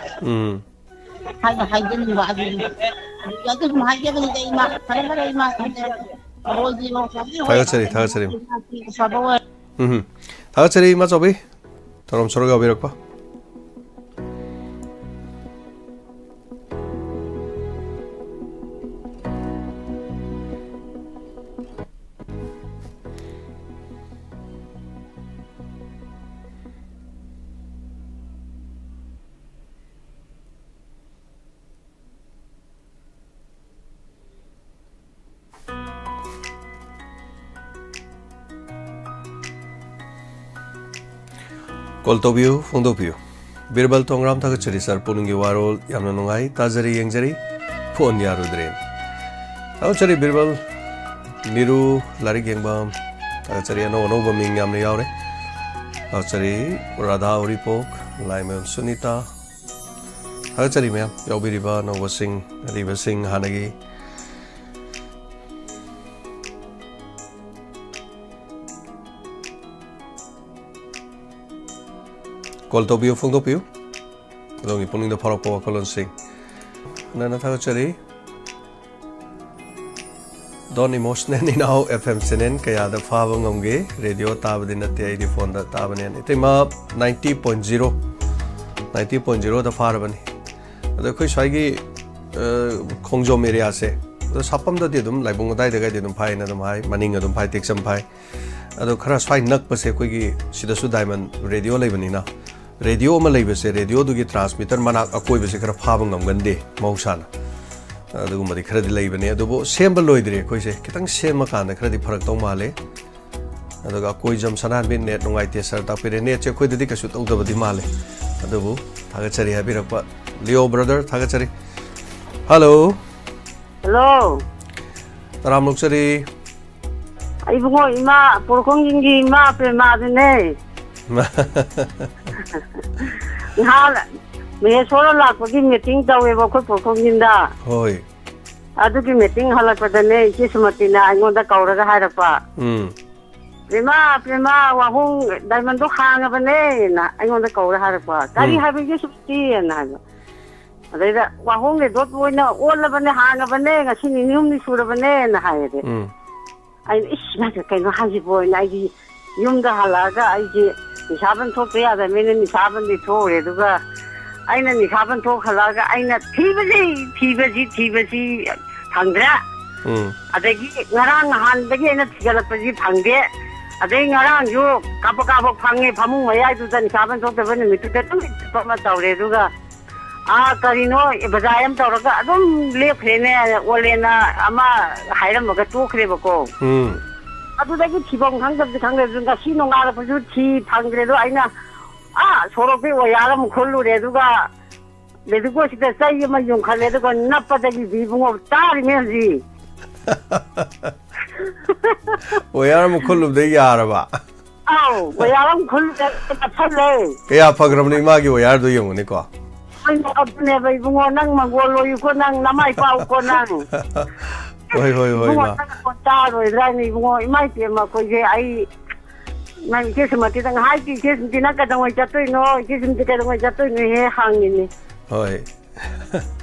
ꯎꯝ꯫ ꯍꯥꯏꯅ ꯍꯥꯏꯖꯅꯤꯡꯕ ꯑꯗꯨꯒꯤ꯫ ꯑꯗꯨ ꯑꯗꯨꯝ ꯍꯥꯏꯖꯕꯅꯤꯗ ꯏꯃꯥ꯫ ꯐꯔꯦ, ꯐꯔꯦ, ꯏꯃꯥ꯫ ꯑꯔꯣꯏꯗꯤ ꯊꯥꯒꯠꯆꯔꯤ, ꯊꯥꯒꯠꯆꯔꯤ꯫ ꯑꯐꯕ ꯑꯣꯏ꯫ ꯎꯝ꯫ ꯊꯥꯒꯠꯆꯔꯤ, ꯏꯃꯥ ꯆꯥꯎꯕꯤ꯫ ꯊꯧꯔꯝ ꯁꯔꯨꯛ ꯌꯥꯕꯤꯔꯛꯄ꯫ ꯀꯣꯜ ꯇꯧꯕꯤꯌꯨ, ꯐꯣꯡꯗꯣꯛꯄꯤꯌꯨ꯫ ꯕꯤꯔꯕꯜ ꯇꯣꯡꯔꯥꯝ, ꯊꯥꯒꯠꯆꯔꯤ ꯁꯥꯔ, ꯄꯨꯛꯅꯤꯡꯒꯤ ꯋꯥꯔꯣꯜ ꯌꯥꯝꯅ ꯅꯨꯡꯉꯥꯏ, ꯇꯥꯖꯔꯤ, ꯌꯦꯡꯖꯔꯤ, ꯐꯣꯟ ꯌꯥꯔꯨꯗ꯭ꯔꯦ꯫ ꯊꯥꯒꯠꯆꯔꯤ ꯕꯤꯔꯕꯜ꯫ ꯅꯤꯔꯨ ꯂꯥꯏꯔꯤꯛ ꯌꯦꯡꯕꯝ, ꯊꯥꯒꯠꯆꯔꯤ, ꯑꯅꯧ ꯑꯅꯧꯕ ꯃꯤꯡ ꯌꯥꯝꯅ ꯌꯥꯎꯔꯦ꯫ ꯊꯥꯒꯠꯆꯔꯤ ꯔꯥꯙꯥ ꯎꯔꯤꯄꯣꯛ, ꯂꯥꯏꯃꯌꯨꯝ ꯁꯨꯅꯤꯇꯥ, ꯊꯥꯒꯠꯆꯔꯤ ꯃꯌꯥꯝ ꯌꯥꯎꯕꯤꯔꯤꯕ ꯑꯅꯧꯕꯁꯤꯡ, ꯑꯔꯤꯕꯁꯤꯡ, ꯍꯥꯟꯅꯒꯤ꯫ ꯀꯣꯜ ꯇꯧꯕꯤꯌꯨ, ꯐꯣꯡꯗꯣꯛꯄꯤꯌꯨ ꯑꯗꯣꯝꯒꯤ ꯄꯨꯛꯅꯤꯡꯗ ꯐꯥꯎꯔꯛꯄ ꯋꯥꯈꯜꯂꯣꯟꯁꯤꯡ꯫ ꯍꯟꯅ ꯊꯥꯒꯠꯆꯔꯤ꯫ Don't emotional ꯏꯅꯥꯎ, F M channel ꯀꯌꯥꯗ ꯐꯥꯕ ꯉꯝꯒꯦ? ꯔꯦꯗꯤꯑꯣ ꯇꯥꯕꯗꯤ ꯅꯠꯇꯦ, ꯑꯩꯗꯤ ꯐꯣꯟꯗ ꯇꯥꯕꯅꯦ꯫ ꯏꯇꯩꯃ, ninety point zero, ninety point zero ꯗ ꯐꯥꯔꯕꯅꯤ꯫ ꯑꯗꯣ ꯑꯩꯈꯣꯏ ꯁ꯭ꯋꯥꯏꯒꯤ, ꯑ, ꯈꯣꯡꯖꯣꯝ ꯑꯦꯔꯤꯌꯥꯁꯦ, ꯑꯗꯣ ꯁꯥꯄꯝꯗꯗꯤ ꯑꯗꯨꯝ ꯂꯥꯏꯕꯨꯡ ꯑꯗꯥꯏꯗꯒꯗꯤ ꯑꯗꯨꯝ ꯐꯥꯏꯅ ꯑꯗꯨꯝ ꯍꯥꯏ, ꯃꯅꯤꯡ ꯑꯗꯨꯝ ꯐꯥꯏ, ꯇꯦꯛꯆꯝ ꯐꯥꯏ꯫ ꯑꯗꯣ ꯈꯔ ꯁ꯭ꯋꯥꯏ ꯅꯛꯄꯁꯦ ꯑꯩꯈꯣꯏꯒꯤ ꯁꯤꯗꯁꯨ ꯗꯥꯏꯃꯟ ꯔꯦꯗꯤꯑꯣ ꯂꯩꯕꯅꯤꯅ, ꯔꯦꯗꯤꯑꯣ ꯑꯃ ꯂꯩꯕꯁꯦ, ꯔꯦꯗꯤꯑꯣꯗꯨꯒꯤ ꯇ꯭ꯔꯥꯟꯁꯃꯤꯇꯔ ꯃꯅꯥꯛ ꯑꯀꯣꯏꯕꯁꯦ ꯈꯔ ꯐꯥꯕ ꯉꯝꯒꯟꯗꯦ ꯃꯍꯧꯁꯥꯅ꯫ ꯑꯗꯨꯒꯨꯝꯕꯗꯤ ꯈꯔꯗꯤ ꯂꯩꯕꯅꯦ, ꯑꯗꯨꯕꯨ ꯁꯦꯝꯕ ꯂꯣꯏꯗ꯭ꯔꯤ ꯑꯩꯈꯣꯏꯁꯦ꯫ ꯈꯤꯇꯪ ꯁꯦꯝꯃꯀꯥꯟꯗ ꯈꯔꯗꯤ ꯐꯔꯛꯇꯧ ꯃꯥꯜꯂꯦ꯫ ꯑꯗꯨꯒ ꯑꯀꯣꯏꯖꯝ ꯁꯅꯥꯍꯟꯕꯤ, "ꯅꯦꯠ ꯅꯨꯡꯉꯥꯏꯇꯦ ꯁꯥꯔ, ꯇꯥꯛꯄꯤꯔꯦ"꯫ ꯅꯦꯠꯁꯦ ꯑꯩꯈꯣꯏꯗꯗꯤ ꯀꯩꯁꯨ ꯇꯧꯗꯕꯗꯤ ꯃꯥꯜꯂꯦ, ꯑꯗꯨꯕꯨ ꯊꯥꯒꯠꯆꯔꯤ ꯍꯥꯏꯕꯤꯔꯛꯄ꯫ ꯂꯤꯑꯣ ꯕ꯭ꯔꯗꯔ, ꯊꯥꯒꯠꯆꯔꯤ꯫ ꯍꯜꯂꯣ꯫ ꯍꯜꯂꯣ꯫ ꯇꯔꯥꯝ ꯑꯣꯛꯆꯔꯤ꯫ ꯏꯕꯨꯡꯉꯣ, ꯏꯃꯥ ꯄꯣꯔꯈꯣꯡꯖꯤꯡꯒꯤ ꯏꯃꯥ ꯄ꯭ꯔꯦꯃꯥꯗꯨꯅꯦ꯫ ꯅꯍꯥꯟ ꯃꯍꯦꯁꯣꯔ ꯂꯥꯛꯄꯒꯤ ꯃꯤꯇꯤꯡ ꯇꯧꯋꯦꯕ ꯑꯩꯈꯣꯏ ꯄꯣꯔꯈꯣꯡꯖꯤꯡꯗ꯫ ꯍꯣꯏ꯫ ꯑꯗꯨꯒꯤ ꯃꯤꯇꯤꯡ ꯍꯜꯂꯛꯄꯗꯅꯦ ꯏꯆꯦ ꯁꯨꯃꯇꯤꯅ ꯑꯩꯉꯣꯟꯗ ꯀꯧꯔꯒ ꯍꯥꯏꯔꯛꯄ꯫ ꯎꯝ꯫ "ꯄ꯭ꯔꯦꯃꯥ, ꯄ꯭ꯔꯦꯃꯥ, ꯋꯥꯍꯣꯡ ꯗꯥꯏꯃꯟꯗꯣ ꯍꯥꯡꯉꯕꯅꯦꯅ" ꯑꯩꯉꯣꯟꯗ ꯀꯧꯔ ꯍꯥꯏꯔꯛꯄ꯫ "ꯀꯔꯤ ꯎꯝ꯫ ꯍꯥꯏꯕ ꯏꯆꯦ ꯁꯨꯃꯇꯤꯅ?" ꯍꯥꯏꯕ꯫ ꯑꯗꯩꯗ "ꯋꯥꯍꯣꯡ ꯔꯦꯗꯣꯠ ꯑꯣꯏꯅ ꯑꯣꯜꯂꯕꯅꯦ, ꯍꯥꯡꯉꯕꯅꯦ, ꯉꯁꯤ ꯅꯤꯅꯤ ꯍꯨꯝꯅꯤ ꯁꯨꯔꯕꯅꯦꯅ" ꯍꯥꯏꯌꯦ꯫ ꯎꯝ꯫ ꯑꯩꯅ "ꯏꯁ, ꯏꯃꯥꯏ, ꯀꯩꯅꯣ ꯍꯥꯏꯁꯤꯕꯣꯅ" ꯑꯩꯗꯤ ꯌꯨꯝꯗ ꯍꯜꯂꯛꯑꯒ ꯑꯩꯁꯦ ꯅꯤꯁꯥꯕꯟ ꯊꯣꯛꯇ ꯌꯥꯗꯕꯅꯤꯅ ꯅꯤꯁꯥꯕꯟꯗꯤ ꯊꯣꯛꯎꯔꯦ꯫ ꯑꯗꯨꯒ ꯑꯩꯅ ꯅꯤꯁꯥꯕꯟ ꯊꯣꯛ ꯍꯜꯂꯛꯑꯒ ꯑꯩꯅ ꯊꯤꯕꯁꯤ, ꯊꯤꯕꯁꯤ, ꯊꯤꯕꯁꯤ ꯐꯪꯗ꯭ꯔꯦ꯫ ꯎꯝ꯫ ꯑꯗꯒꯤ ꯉꯔꯥꯡ ꯅꯍꯥꯟꯗꯒꯤ ꯑꯩꯅ ꯊꯤꯒꯠꯂꯛꯄꯁꯤ ꯐꯪꯗꯦ꯫ ꯑꯗꯩ ꯉꯔꯥꯡꯁꯨ ꯀꯥꯕꯛ ꯀꯥꯕꯛ ꯐꯪꯉꯦ, ꯐꯃꯨꯡ ꯃꯌꯥꯏꯗꯨꯗ ꯅꯤꯁꯥꯕꯟ ꯊꯣꯛꯇꯕ ꯅꯨꯃꯤꯠꯇꯨꯗ ꯑꯗꯨꯝ ꯆꯠꯄ ꯑꯃ ꯇꯧꯔꯦ꯫ ꯑꯗꯨꯒ ꯑꯥ, ꯀꯔꯤꯅꯣ, ꯕꯖꯥꯔ ꯑꯃ ꯇꯧꯔꯒ ꯑꯗꯨꯝ ꯂꯦꯞꯈ꯭ꯔꯦꯅꯦ, ꯑꯣꯂꯦꯅ ꯑꯃ ꯍꯥꯏꯔꯝꯃꯒ ꯇꯣꯛꯈ꯭ꯔꯦꯕꯀꯣ꯫ ꯎꯝ꯫ ꯑꯗꯨꯗꯒꯤ ꯊꯤꯐꯝ ꯈꯪꯗꯕꯗꯤ ꯈꯪꯗꯦ, ꯑꯗꯨ ꯉꯁꯤ ꯅꯣꯡꯉꯥꯜꯂꯛꯄꯁꯨ ꯊꯤ ꯐꯪꯗ꯭ꯔꯦ꯫ ꯑꯗꯣ ꯑꯩꯅ ꯑꯥ ꯁꯣꯔꯣꯛꯇꯩ ꯑꯣꯌꯥꯔ ꯑꯃꯨꯛ ꯈꯨꯜꯂꯨꯔꯦ, ꯑꯗꯨꯒ ꯂꯦꯗꯤꯀꯣꯠꯁꯤꯗ ꯆꯩ ꯑꯃ ꯌꯨꯡꯈꯠꯂꯦ, ꯑꯗꯨꯒ ꯅꯞꯄꯗꯒꯤꯗꯤ ꯏꯕꯨꯡꯉꯣ ꯇꯥꯔꯤꯅꯦ ꯍꯧꯖꯤꯛ꯫ ꯑꯣꯌꯥꯔ ꯑꯃꯨꯛ ꯈꯨꯜꯂꯨꯕꯗꯩ ꯌꯥꯔꯕ? ꯑꯧ, ꯑꯣꯌꯥꯔ ꯑꯃ ꯈꯨꯜꯂꯦ, ꯅꯞꯁꯜꯂꯦ꯫ ꯀꯌꯥ ꯐꯈ꯭ꯔꯕꯅꯣ ꯏꯃꯥꯒꯤ ꯑꯣꯌꯥꯔꯗꯣ ꯌꯦꯡꯉꯨꯅꯦꯀꯣ꯫ ꯍꯣꯏꯅꯦ, ꯑꯗꯨꯅꯦꯕ ꯏꯕꯨꯡꯉꯣ, ꯅꯪ ꯃꯪꯒꯣꯜ ꯑꯣꯏꯌꯨꯀꯣ, ꯅꯪ ꯅꯃꯥꯏ ꯄꯥꯛꯎꯀꯣ ꯅꯪ꯫ ꯍꯣꯏ, ꯍꯣꯏ, ꯍꯣꯏ, ꯏꯕꯨꯡꯉꯣ, ꯏꯃꯥ꯫ ꯅꯪ ꯅꯈꯣꯟ ꯇꯥꯔꯣꯏꯗ꯭ꯔꯥ ꯍꯥꯏꯅ ꯏꯕꯨꯡꯉꯣ, ꯏꯃꯥ ꯏꯄꯦꯝꯃ ꯑꯩꯈꯣꯏꯁꯦ꯫ ꯑꯩ ꯅꯪ ꯏꯆꯦ ꯁꯨꯃꯇꯤꯗ ꯉꯥꯏꯍꯥꯛꯇꯤ, "ꯏꯆꯦ ꯁꯨꯃꯇꯤ, ꯅꯪ ꯀꯩꯗꯧꯉꯩ ꯆꯠꯇꯣꯏꯅꯣ? ꯏꯆꯦ ꯁꯨꯃꯇꯤ ꯀꯩꯗꯧꯉꯩ ꯆꯠꯇꯣꯏꯅꯣ?" ꯍꯦꯛ ꯍꯪꯉꯤꯅꯦ꯫ ꯍꯣꯏ꯫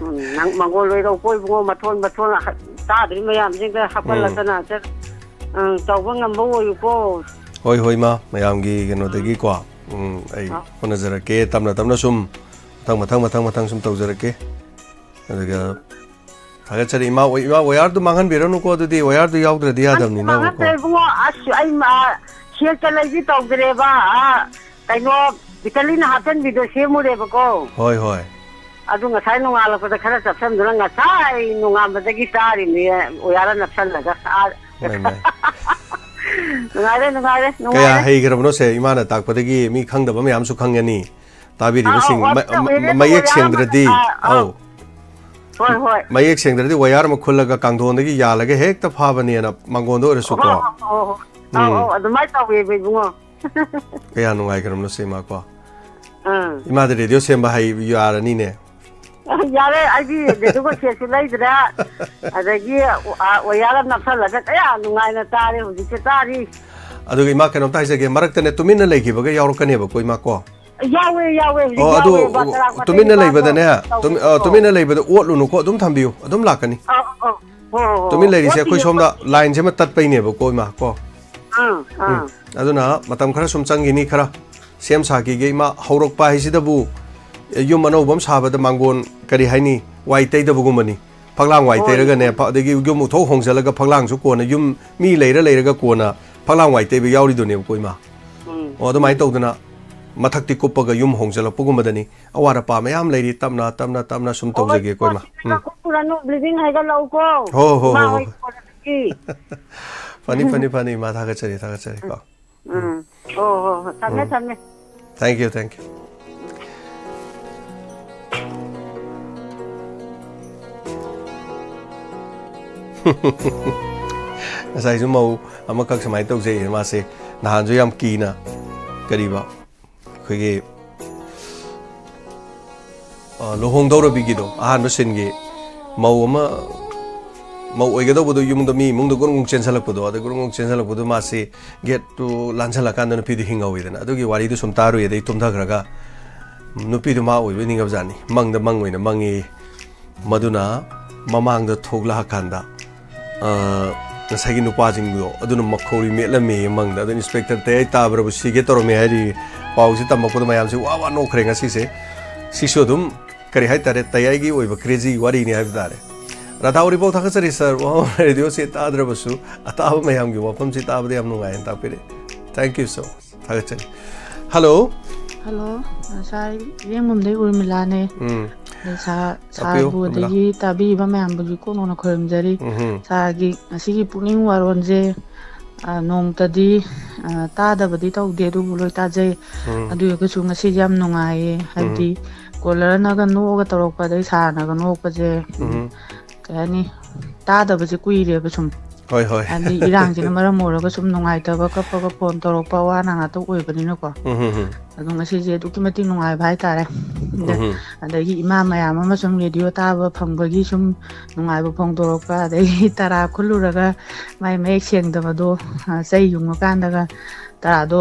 ꯎꯝ, ꯅꯪ ꯃꯪꯒꯣꯜ ꯑꯣꯏꯔꯧꯀꯣ ꯏꯕꯨꯡꯉꯣ, ꯃꯊꯣꯟ ꯃꯊꯣꯟ ꯍ-, ꯇꯥꯗ꯭ꯔꯤ ꯃꯌꯥꯝꯁꯤꯡꯗ ꯍꯥꯞꯀꯠꯂꯛꯇꯅ꯫ ꯆꯠ-, ꯎꯝ, ꯇꯧꯕ ꯉꯝꯕ ꯑꯣꯏꯌꯨꯀꯣ꯫ ꯍꯣꯏ, ꯍꯣꯏ, ꯏꯃꯥ, ꯃꯌꯥꯝꯒꯤ ꯀꯩꯅꯣꯗꯒꯤꯀꯣ, ꯎꯝ, ꯑꯩ ꯑ꯫ ꯍꯣꯠꯅꯖꯔꯛꯀꯦ, ꯇꯞꯅ ꯇꯞꯅ ꯁꯨꯝ ꯃꯊꯪ, ꯃꯊꯪ, ꯃꯊꯪ, ꯃꯊꯪ ꯁꯨꯝ ꯇꯧꯖꯔꯛꯀꯦ꯫ ꯑꯗꯨꯒ ꯊꯥꯒꯠꯆꯔꯤ, ꯏꯃꯥ, ꯏꯃꯥ, ꯋꯥꯌꯥꯔꯗꯨ ꯃꯥꯡꯍꯟꯕꯤꯔꯅꯨꯀꯣ, ꯑꯗꯨꯗꯤ ꯋꯥꯌꯥꯔꯗꯨ ꯌꯥꯎꯗ꯭ꯔꯗꯤ ꯌꯥꯗꯕꯅꯤꯅꯀꯣ꯫ ꯃꯥꯡꯍꯟꯗ꯭ꯔꯦ ꯏꯕꯨꯡꯉꯣ, ꯑꯁ, ꯑꯩ ꯃꯥ, ꯁꯦꯜ ꯆꯠꯂꯩꯗꯤ ꯇꯧꯗ꯭ꯔꯦꯕ꯫ ꯑꯥ, ꯀꯩꯅꯣ, ꯚꯤꯇꯥꯂꯤꯟ ꯍꯥꯞꯆꯟꯕꯤꯗꯣ ꯁꯦꯝꯃꯨꯔꯦꯕꯀꯣ꯫ ꯍꯣꯏ, ꯍꯣꯏ꯫ ꯑꯗꯨ ꯉꯁꯥꯏ ꯅꯣꯡꯉꯥꯜꯂꯛꯄꯗ ꯈꯔ ꯆꯞꯁꯟꯗꯨꯅ ꯉꯁꯥꯏ ꯅꯣꯡꯉꯥꯟꯕꯗꯒꯤ ꯆꯥꯔꯤꯅꯤ, ꯋꯥꯌꯥꯔ ꯅꯞꯁꯜꯂꯒ꯫ ꯑꯥ, ꯏꯃꯥꯏ, ꯏꯃꯥꯏ꯫ ꯅꯨꯡꯉꯥꯏꯔꯦ, ꯅꯨꯡꯉꯥꯏꯔꯦ, ꯀꯌꯥ ꯅꯨꯡꯉꯥꯏꯔꯦ꯫ ꯍꯩꯈ꯭ꯔꯕꯅꯣ ꯁꯦ, ꯏꯃꯥꯅ ꯇꯥꯛꯄꯗꯒꯤ ꯃꯤ ꯈꯪꯗꯕ ꯃꯌꯥꯝꯁꯨ ꯈꯪꯒꯅꯤ꯫ ꯇꯥꯕꯤꯔꯤꯕꯁꯤꯡ, ꯑꯥ, ꯑꯧ, ꯃ-, ꯑꯗꯨꯅ ꯃ-, ꯑꯣꯏꯔꯦ, ꯃꯌꯦꯛ ꯑꯣꯏꯔꯦ, ꯁꯦꯡꯗ꯭ꯔꯗꯤ, ꯑꯥ, ꯑꯥ꯫ ꯑꯧ, ꯍꯣꯏ, ꯍꯣꯏ꯫ ꯃꯌꯦꯛ ꯁꯦꯡꯗ꯭ꯔꯗꯤ ꯋꯥꯌꯥꯔ ꯑꯃ ꯈꯨꯜꯂꯒ ꯀꯥꯡꯊꯣꯟꯗꯒꯤ ꯌꯥꯜꯂꯒ ꯍꯦꯛꯇ ꯐꯥꯕꯅꯦꯅ, ꯃꯥꯡꯒꯣꯟꯗ ꯑꯣꯏꯔꯁꯨꯀꯣ꯫ ꯍꯣꯏ, ꯍꯣꯏ, ꯍꯣꯏ, ꯍꯣꯏ꯫ ꯑꯧ, ꯎꯝ꯫ ꯑꯧ, ꯑꯗꯨꯃꯥꯏꯅ ꯇꯧꯋꯦꯕ ꯏꯕꯨꯡꯉꯣ꯫ ꯀꯌꯥ ꯅꯨꯡꯉꯥꯏꯈ꯭ꯔꯕꯅꯣ ꯁꯦ ꯏꯃꯥꯀꯣ꯫ ꯑꯥ꯫ ꯏꯃꯥꯗ ꯔꯦꯗꯤꯑꯣ ꯁꯦꯝꯕ ꯍꯩ ꯌꯥꯔꯅꯤꯅꯦ꯫ ꯌꯥꯔꯦ, ꯑꯩꯗꯤ ꯔꯦꯗꯤꯑꯣ ꯁꯦꯠꯁꯨ ꯂꯩꯗ꯭ꯔꯦ꯫ ꯑꯗꯒꯤ, ꯑ, ꯋꯥꯌꯥꯔ ꯑꯃ ꯅꯞꯁꯜꯂꯒ ꯀꯌꯥ ꯅꯨꯡꯉꯥꯏꯅ ꯇꯥꯔꯦ ꯍꯧꯖꯤꯛꯁꯦ, ꯇꯥꯔꯤ꯫ ꯑꯗꯨꯒ ꯏꯃꯥ, ꯀꯩꯅꯣꯝꯇ ꯍꯥꯏꯖꯒꯦ, ꯃꯔꯛꯇꯅꯦ ꯇꯨꯃꯤꯟꯅ ꯂꯩꯈꯤꯕꯒ ꯌꯥꯎꯔꯛꯀꯅꯦꯕꯀꯣ ꯏꯃꯥ ꯀꯣ꯫ ꯌꯥꯎꯋꯦ, ꯌꯥꯎꯋꯦ, ꯍꯧꯖꯤꯛ ꯑꯣ, ꯑꯗꯨ ꯌꯥꯎꯋꯦ, ꯕꯥ-, ꯆꯔꯥꯛ ꯃꯇꯦꯛ ꯇꯨꯃꯤꯟꯅ ꯅꯤꯄꯥꯜꯗꯣ ꯂꯩꯕꯗꯅꯦ, ꯇꯧ-, ꯇꯨꯃꯤ-, ꯑ, ꯑꯧ꯫ ꯇꯨꯃꯤꯟꯅ ꯂꯩꯕꯗ ꯑꯣꯠꯂꯨꯅꯨꯀꯣ, ꯑꯗꯨꯝ ꯊꯝꯕꯤꯌꯨ, ꯑꯗꯨꯝ ꯂꯥꯛꯀꯅꯤ꯫ ꯑꯧ, ꯑꯧ, ꯍꯣꯏ, ꯍꯣꯏ, ꯍꯣꯏ, ꯇꯨꯃꯤꯟ ꯂꯩꯔꯤꯁꯦ ꯑꯩꯈꯣꯏ ꯑꯣꯠꯇꯤꯌꯦ, ꯁꯣꯝꯗ ꯑꯣꯠꯇꯤꯌꯦ꯫ ꯂꯥꯏꯟꯁꯦ ꯑꯃ ꯇꯠꯄꯩꯅꯦꯕꯀꯣ ꯏꯃꯥ ꯀꯣ꯫ ꯑꯥ, ꯑꯥ꯫ ꯑꯗꯨꯅ ꯃꯇꯝ ꯈꯔ ꯁꯨꯝ ꯆꯪꯈꯤꯅꯤ, ꯈꯔ ꯁꯦꯝ ꯁꯥꯈꯤꯒꯦ ꯏꯃꯥ꯫ ꯍꯧꯔꯛꯄ ꯍꯥꯏꯁꯤꯗꯕꯨ, ꯑꯦ, ꯌꯨꯝ ꯑꯅꯧꯕ ꯑꯃ ꯁꯥꯕꯗ ꯃꯥꯡꯒꯣꯟ, ꯀꯔꯤ ꯍꯥꯏꯅꯤ, ꯋꯥꯏ ꯇꯩꯗꯕꯒꯨꯝꯕꯅꯤ꯫ ꯐꯛꯂꯥꯡ ꯋꯥꯏ ꯍꯣꯏ, ꯇꯩꯔꯒꯅꯦ, ꯍꯣꯏ꯫ ꯐ-, ꯑꯗꯒꯤ ꯌꯨꯝ ꯎꯊꯣꯛ ꯍꯣꯡꯖꯤꯜꯂꯒ ꯐꯛꯂꯥꯡꯁꯨ ꯀꯣꯟꯅ ꯌꯨꯝ ꯃꯤ ꯂꯩꯔ ꯂꯩꯔꯒ ꯀꯣꯟꯅ ꯐꯛꯂꯥꯡ ꯋꯥꯏ ꯇꯩꯕ ꯌꯥꯎꯔꯤꯗꯨꯅꯦꯕꯀꯣ ꯏꯃꯥ꯫ ꯎꯝ, ꯑꯣ, ꯑꯗꯨꯃꯥꯏꯅ ꯎꯝ꯫ ꯇꯧꯗꯅ ꯃꯊꯛꯇꯤ ꯀꯨꯞꯄꯒ ꯌꯨꯝ ꯍꯣꯡꯖꯤꯜꯂꯛꯄꯒꯨꯝꯕꯗꯅꯤ꯫ ꯑꯋꯥꯠ ꯑꯄꯥ ꯃꯌꯥꯝ ꯂꯩꯔꯤ, ꯇꯞꯅ ꯇꯞꯅ ꯇꯞꯅ ꯁꯨꯝ ꯑꯣ, ꯇꯧꯖꯒꯦꯀꯣ ꯏꯃꯥ꯫ ꯁꯤꯅ ꯎꯝ꯫ ꯀꯨꯞꯄꯨꯔꯅꯨ, ꯕ꯭ꯂꯤꯗꯤꯡ ꯍꯥꯏꯒꯠꯂꯛꯎꯀꯣ꯫ ꯍꯣ, ꯍꯣ, ꯏꯃꯥ ꯍꯣ, ꯍꯣ, ꯍꯣꯏ ꯍꯣ꯫ ꯀꯣꯟꯅꯗꯤ꯫ ꯐꯅꯤ, ꯐꯅꯤ, ꯐꯅꯤ ꯏꯃꯥ, ꯊꯥꯒꯠꯆꯔꯤ, ꯊꯥꯒꯠꯆꯔꯤ ꯀꯣ꯫ ꯎꯝ꯫ ꯍꯣ, ꯍꯣ, ꯍꯣ꯫ ꯊꯝꯃꯦ, ꯎꯝ꯫ ꯊꯝꯃꯦ꯫ Thank you, thank you. ꯉꯁꯥꯏꯁꯨ ꯃꯧ ꯑꯃꯈꯛ ꯁꯨꯃꯥꯏꯅ ꯇꯧꯖꯩꯌꯦ ꯃꯥꯁꯦ꯫ ꯅꯍꯥꯟꯁꯨ ꯌꯥꯝ ꯀꯤꯅ ꯀꯔꯤꯕ ꯑꯩꯈꯣꯏꯒꯤ, ꯑ, ꯂꯨꯍꯣꯡꯗꯧꯔꯕꯤꯒꯤꯗꯣ, ꯑꯍꯥꯟꯕ ꯁꯤꯟꯒꯤ ꯃꯧ ꯑꯃ, ꯃꯧ ꯑꯣꯏꯒꯗꯧꯕꯗꯣ ꯌꯨꯝꯗ ꯃꯤ ꯏꯃꯨꯡꯗ ꯒꯨꯔꯨꯡ ꯒꯨꯔꯨꯡ ꯆꯦꯟꯁꯜꯂꯛꯄꯗꯣ, ꯑꯗ ꯒꯨꯔꯨꯡ ꯒꯨꯔꯨꯡ ꯆꯦꯟꯁꯜꯂꯛꯄꯗꯣ ꯃꯥꯁꯤ ꯒꯦꯠꯇꯨ ꯂꯥꯟꯁꯜꯂꯀꯥꯟꯗ ꯅꯨꯄꯤꯗꯨ ꯍꯤꯡꯍꯧꯋꯤꯗꯅ꯫ ꯑꯗꯨꯒꯤ ꯋꯥꯔꯤꯗꯨ ꯁꯨꯝ ꯇꯥꯔꯨꯏ, ꯑꯗꯩ ꯇꯨꯝꯊꯈ꯭ꯔꯒ ꯅꯨꯄꯤꯗꯨ ꯃꯥ ꯑꯣꯏꯕꯣꯏ ꯅꯤꯡꯉꯕꯖꯥꯠꯅꯤ꯫ ꯃꯪꯗ ꯃꯪ ꯑꯣꯏꯅ ꯃꯪꯉꯤ꯫ ꯃꯗꯨꯅ ꯃꯃꯥꯡꯗ ꯊꯣꯛꯂꯛꯑꯀꯥꯟꯗ, ꯑ, ꯉꯁꯥꯏꯒꯤ ꯅꯨꯄꯥꯁꯤꯡꯗꯣ ꯑꯗꯨꯅ ꯃꯈꯧꯔꯤ ꯃꯦꯠꯂꯝꯃꯦꯌꯦ ꯃꯪꯗ꯫ ꯑꯗꯨ ꯏꯟꯁꯄꯦꯛꯇꯔ ꯇꯌꯥꯏ ꯇꯥꯕ꯭ꯔꯕꯨ ꯁꯤꯒꯦ ꯇꯧꯔꯝꯃꯦ ꯍꯥꯏꯔꯤ꯫ ꯄꯥꯎꯁꯤ ꯇꯝꯃꯛꯄꯗ ꯃꯌꯥꯝꯁꯦ ꯋꯥ ꯋꯥ ꯅꯣꯛꯈ꯭ꯔꯦ ꯉꯁꯤꯁꯦ꯫ ꯁꯤꯁꯨ ꯑꯗꯨꯝ ꯀꯔꯤ ꯍꯥꯏꯇꯥꯔꯦ, ꯇꯌꯥꯏꯒꯤ ꯑꯣꯏꯕ crazy ꯋꯥꯔꯤꯅꯤ ꯍꯥꯏꯕ ꯇꯥꯔꯦ꯫ ꯔꯥꯙꯥ ꯎꯔꯤꯄꯣꯛ ꯊꯥꯒꯠꯆꯔꯤ ꯁꯥꯔ꯫ ꯋꯥ ꯋꯥ ꯔꯦꯗꯤꯑꯣꯁꯤ ꯇꯥꯗ꯭ꯔꯕꯁꯨ ꯑꯇꯥꯕ ꯃꯌꯥꯝꯒꯤ ꯋꯥꯐꯝꯁꯤ ꯇꯥꯕꯗ ꯌꯥꯝ ꯅꯨꯡꯉꯥꯏꯅ ꯇꯥꯛꯄꯤꯔꯦ꯫ Thank you so much꯫ ꯊꯥꯒꯠꯆꯔꯤ꯫ ꯍꯜꯂꯣ꯫ ꯍꯜꯂꯣ, ꯁꯥꯔ, ꯏꯔꯦꯡꯕꯝꯗꯩ ꯎꯔꯃꯤꯂꯥꯅꯦ꯫ ꯎꯝ꯫ ꯑꯗꯩ ꯁꯥꯔ, ꯇꯥꯛꯄꯤꯌꯨ, ꯁꯥꯔꯕꯨ ꯎꯔꯃꯤꯂꯥ꯫ ꯑꯗꯒꯤ ꯇꯥꯕꯤꯔꯤꯕ ꯃꯌꯥꯝꯕꯨꯁꯨ ꯀꯣꯛ ꯅꯧꯅ ꯈꯣꯏꯔꯝꯖꯔꯤ꯫ ꯎꯝꯍꯨꯝ꯫ ꯁꯥꯔꯒꯤ ꯉꯁꯤꯒꯤ ꯄꯨꯛꯅꯤꯡ ꯋꯥꯔꯣꯜꯁꯦ ꯑ, ꯅꯣꯡꯃꯇꯗꯤ, ꯑ, ꯇꯥꯗꯕꯗꯤ ꯇꯧꯗꯦ, ꯑꯗꯨꯕꯨ ꯂꯣꯏ ꯇꯥꯖꯩ꯫ ꯎꯝ꯫ ꯑꯗꯨ ꯑꯣꯏꯔꯒꯁꯨ ꯉꯁꯤꯗꯤ ꯌꯥꯝ ꯅꯨꯡꯉꯥꯏꯌꯦ, ꯎꯝ꯫ ꯍꯥꯏꯕꯗꯤ ꯀꯣꯂꯔꯅꯒ ꯅꯣꯛꯑꯒ ꯇꯧꯔꯛꯄ, ꯑꯗꯩ ꯁꯥꯔꯅꯒ ꯅꯣꯛꯄꯁꯦ, ꯎꯝ, ꯎꯝ꯫ ꯀꯩ ꯍꯥꯏꯅꯤ, ꯇꯥꯗꯕꯁꯦ ꯀꯨꯏꯔꯦꯕ ꯁꯨꯝ꯫ ꯍꯣꯏ, ꯍꯣꯏ꯫ ꯍꯥꯏꯕꯗꯤ ꯏꯔꯥꯡꯁꯤꯅ ꯃꯔꯝ ꯑꯣꯏꯔꯒ ꯁꯨꯝ ꯅꯨꯡꯉꯥꯏꯇꯕ, ꯀꯞꯄꯒ ꯐꯣꯟ ꯇꯧꯔꯛꯄ, ꯑꯋꯥ ꯑꯅꯥ ꯉꯥꯛꯇ ꯑꯣꯏꯕꯅꯤꯅꯀꯣ꯫ ꯎꯝ, ꯎꯝ, ꯎꯝ꯫ ꯑꯗꯣ ꯉꯁꯤꯁꯦ ꯑꯗꯨꯛꯀꯤ ꯃꯇꯤꯛ ꯅꯨꯡꯉꯥꯏꯕ ꯍꯥꯏꯇꯥꯔꯦ꯫ ꯑꯗ-, ꯎꯝ꯫ ꯑꯗꯒꯤ ꯏꯃꯥ ꯃꯌꯥꯝ ꯑꯃ ꯁꯨꯝ ꯔꯦꯗꯤꯑꯣ ꯇꯥꯕ ꯐꯪꯕꯒꯤ ꯁꯨꯝ ꯅꯨꯡꯉꯥꯏꯕ ꯐꯣꯡꯗꯣꯔꯛꯄ, ꯑꯗꯒꯤ ꯇꯔꯥ ꯈꯨꯜꯂꯨꯔꯒ ꯃꯥꯏ ꯃꯌꯦꯛ ꯁꯦꯡꯗꯕꯗꯣ, ꯑ, ꯆꯩ ꯌꯨꯡꯉꯀꯥꯟꯗꯒ ꯇꯔꯥꯗꯣ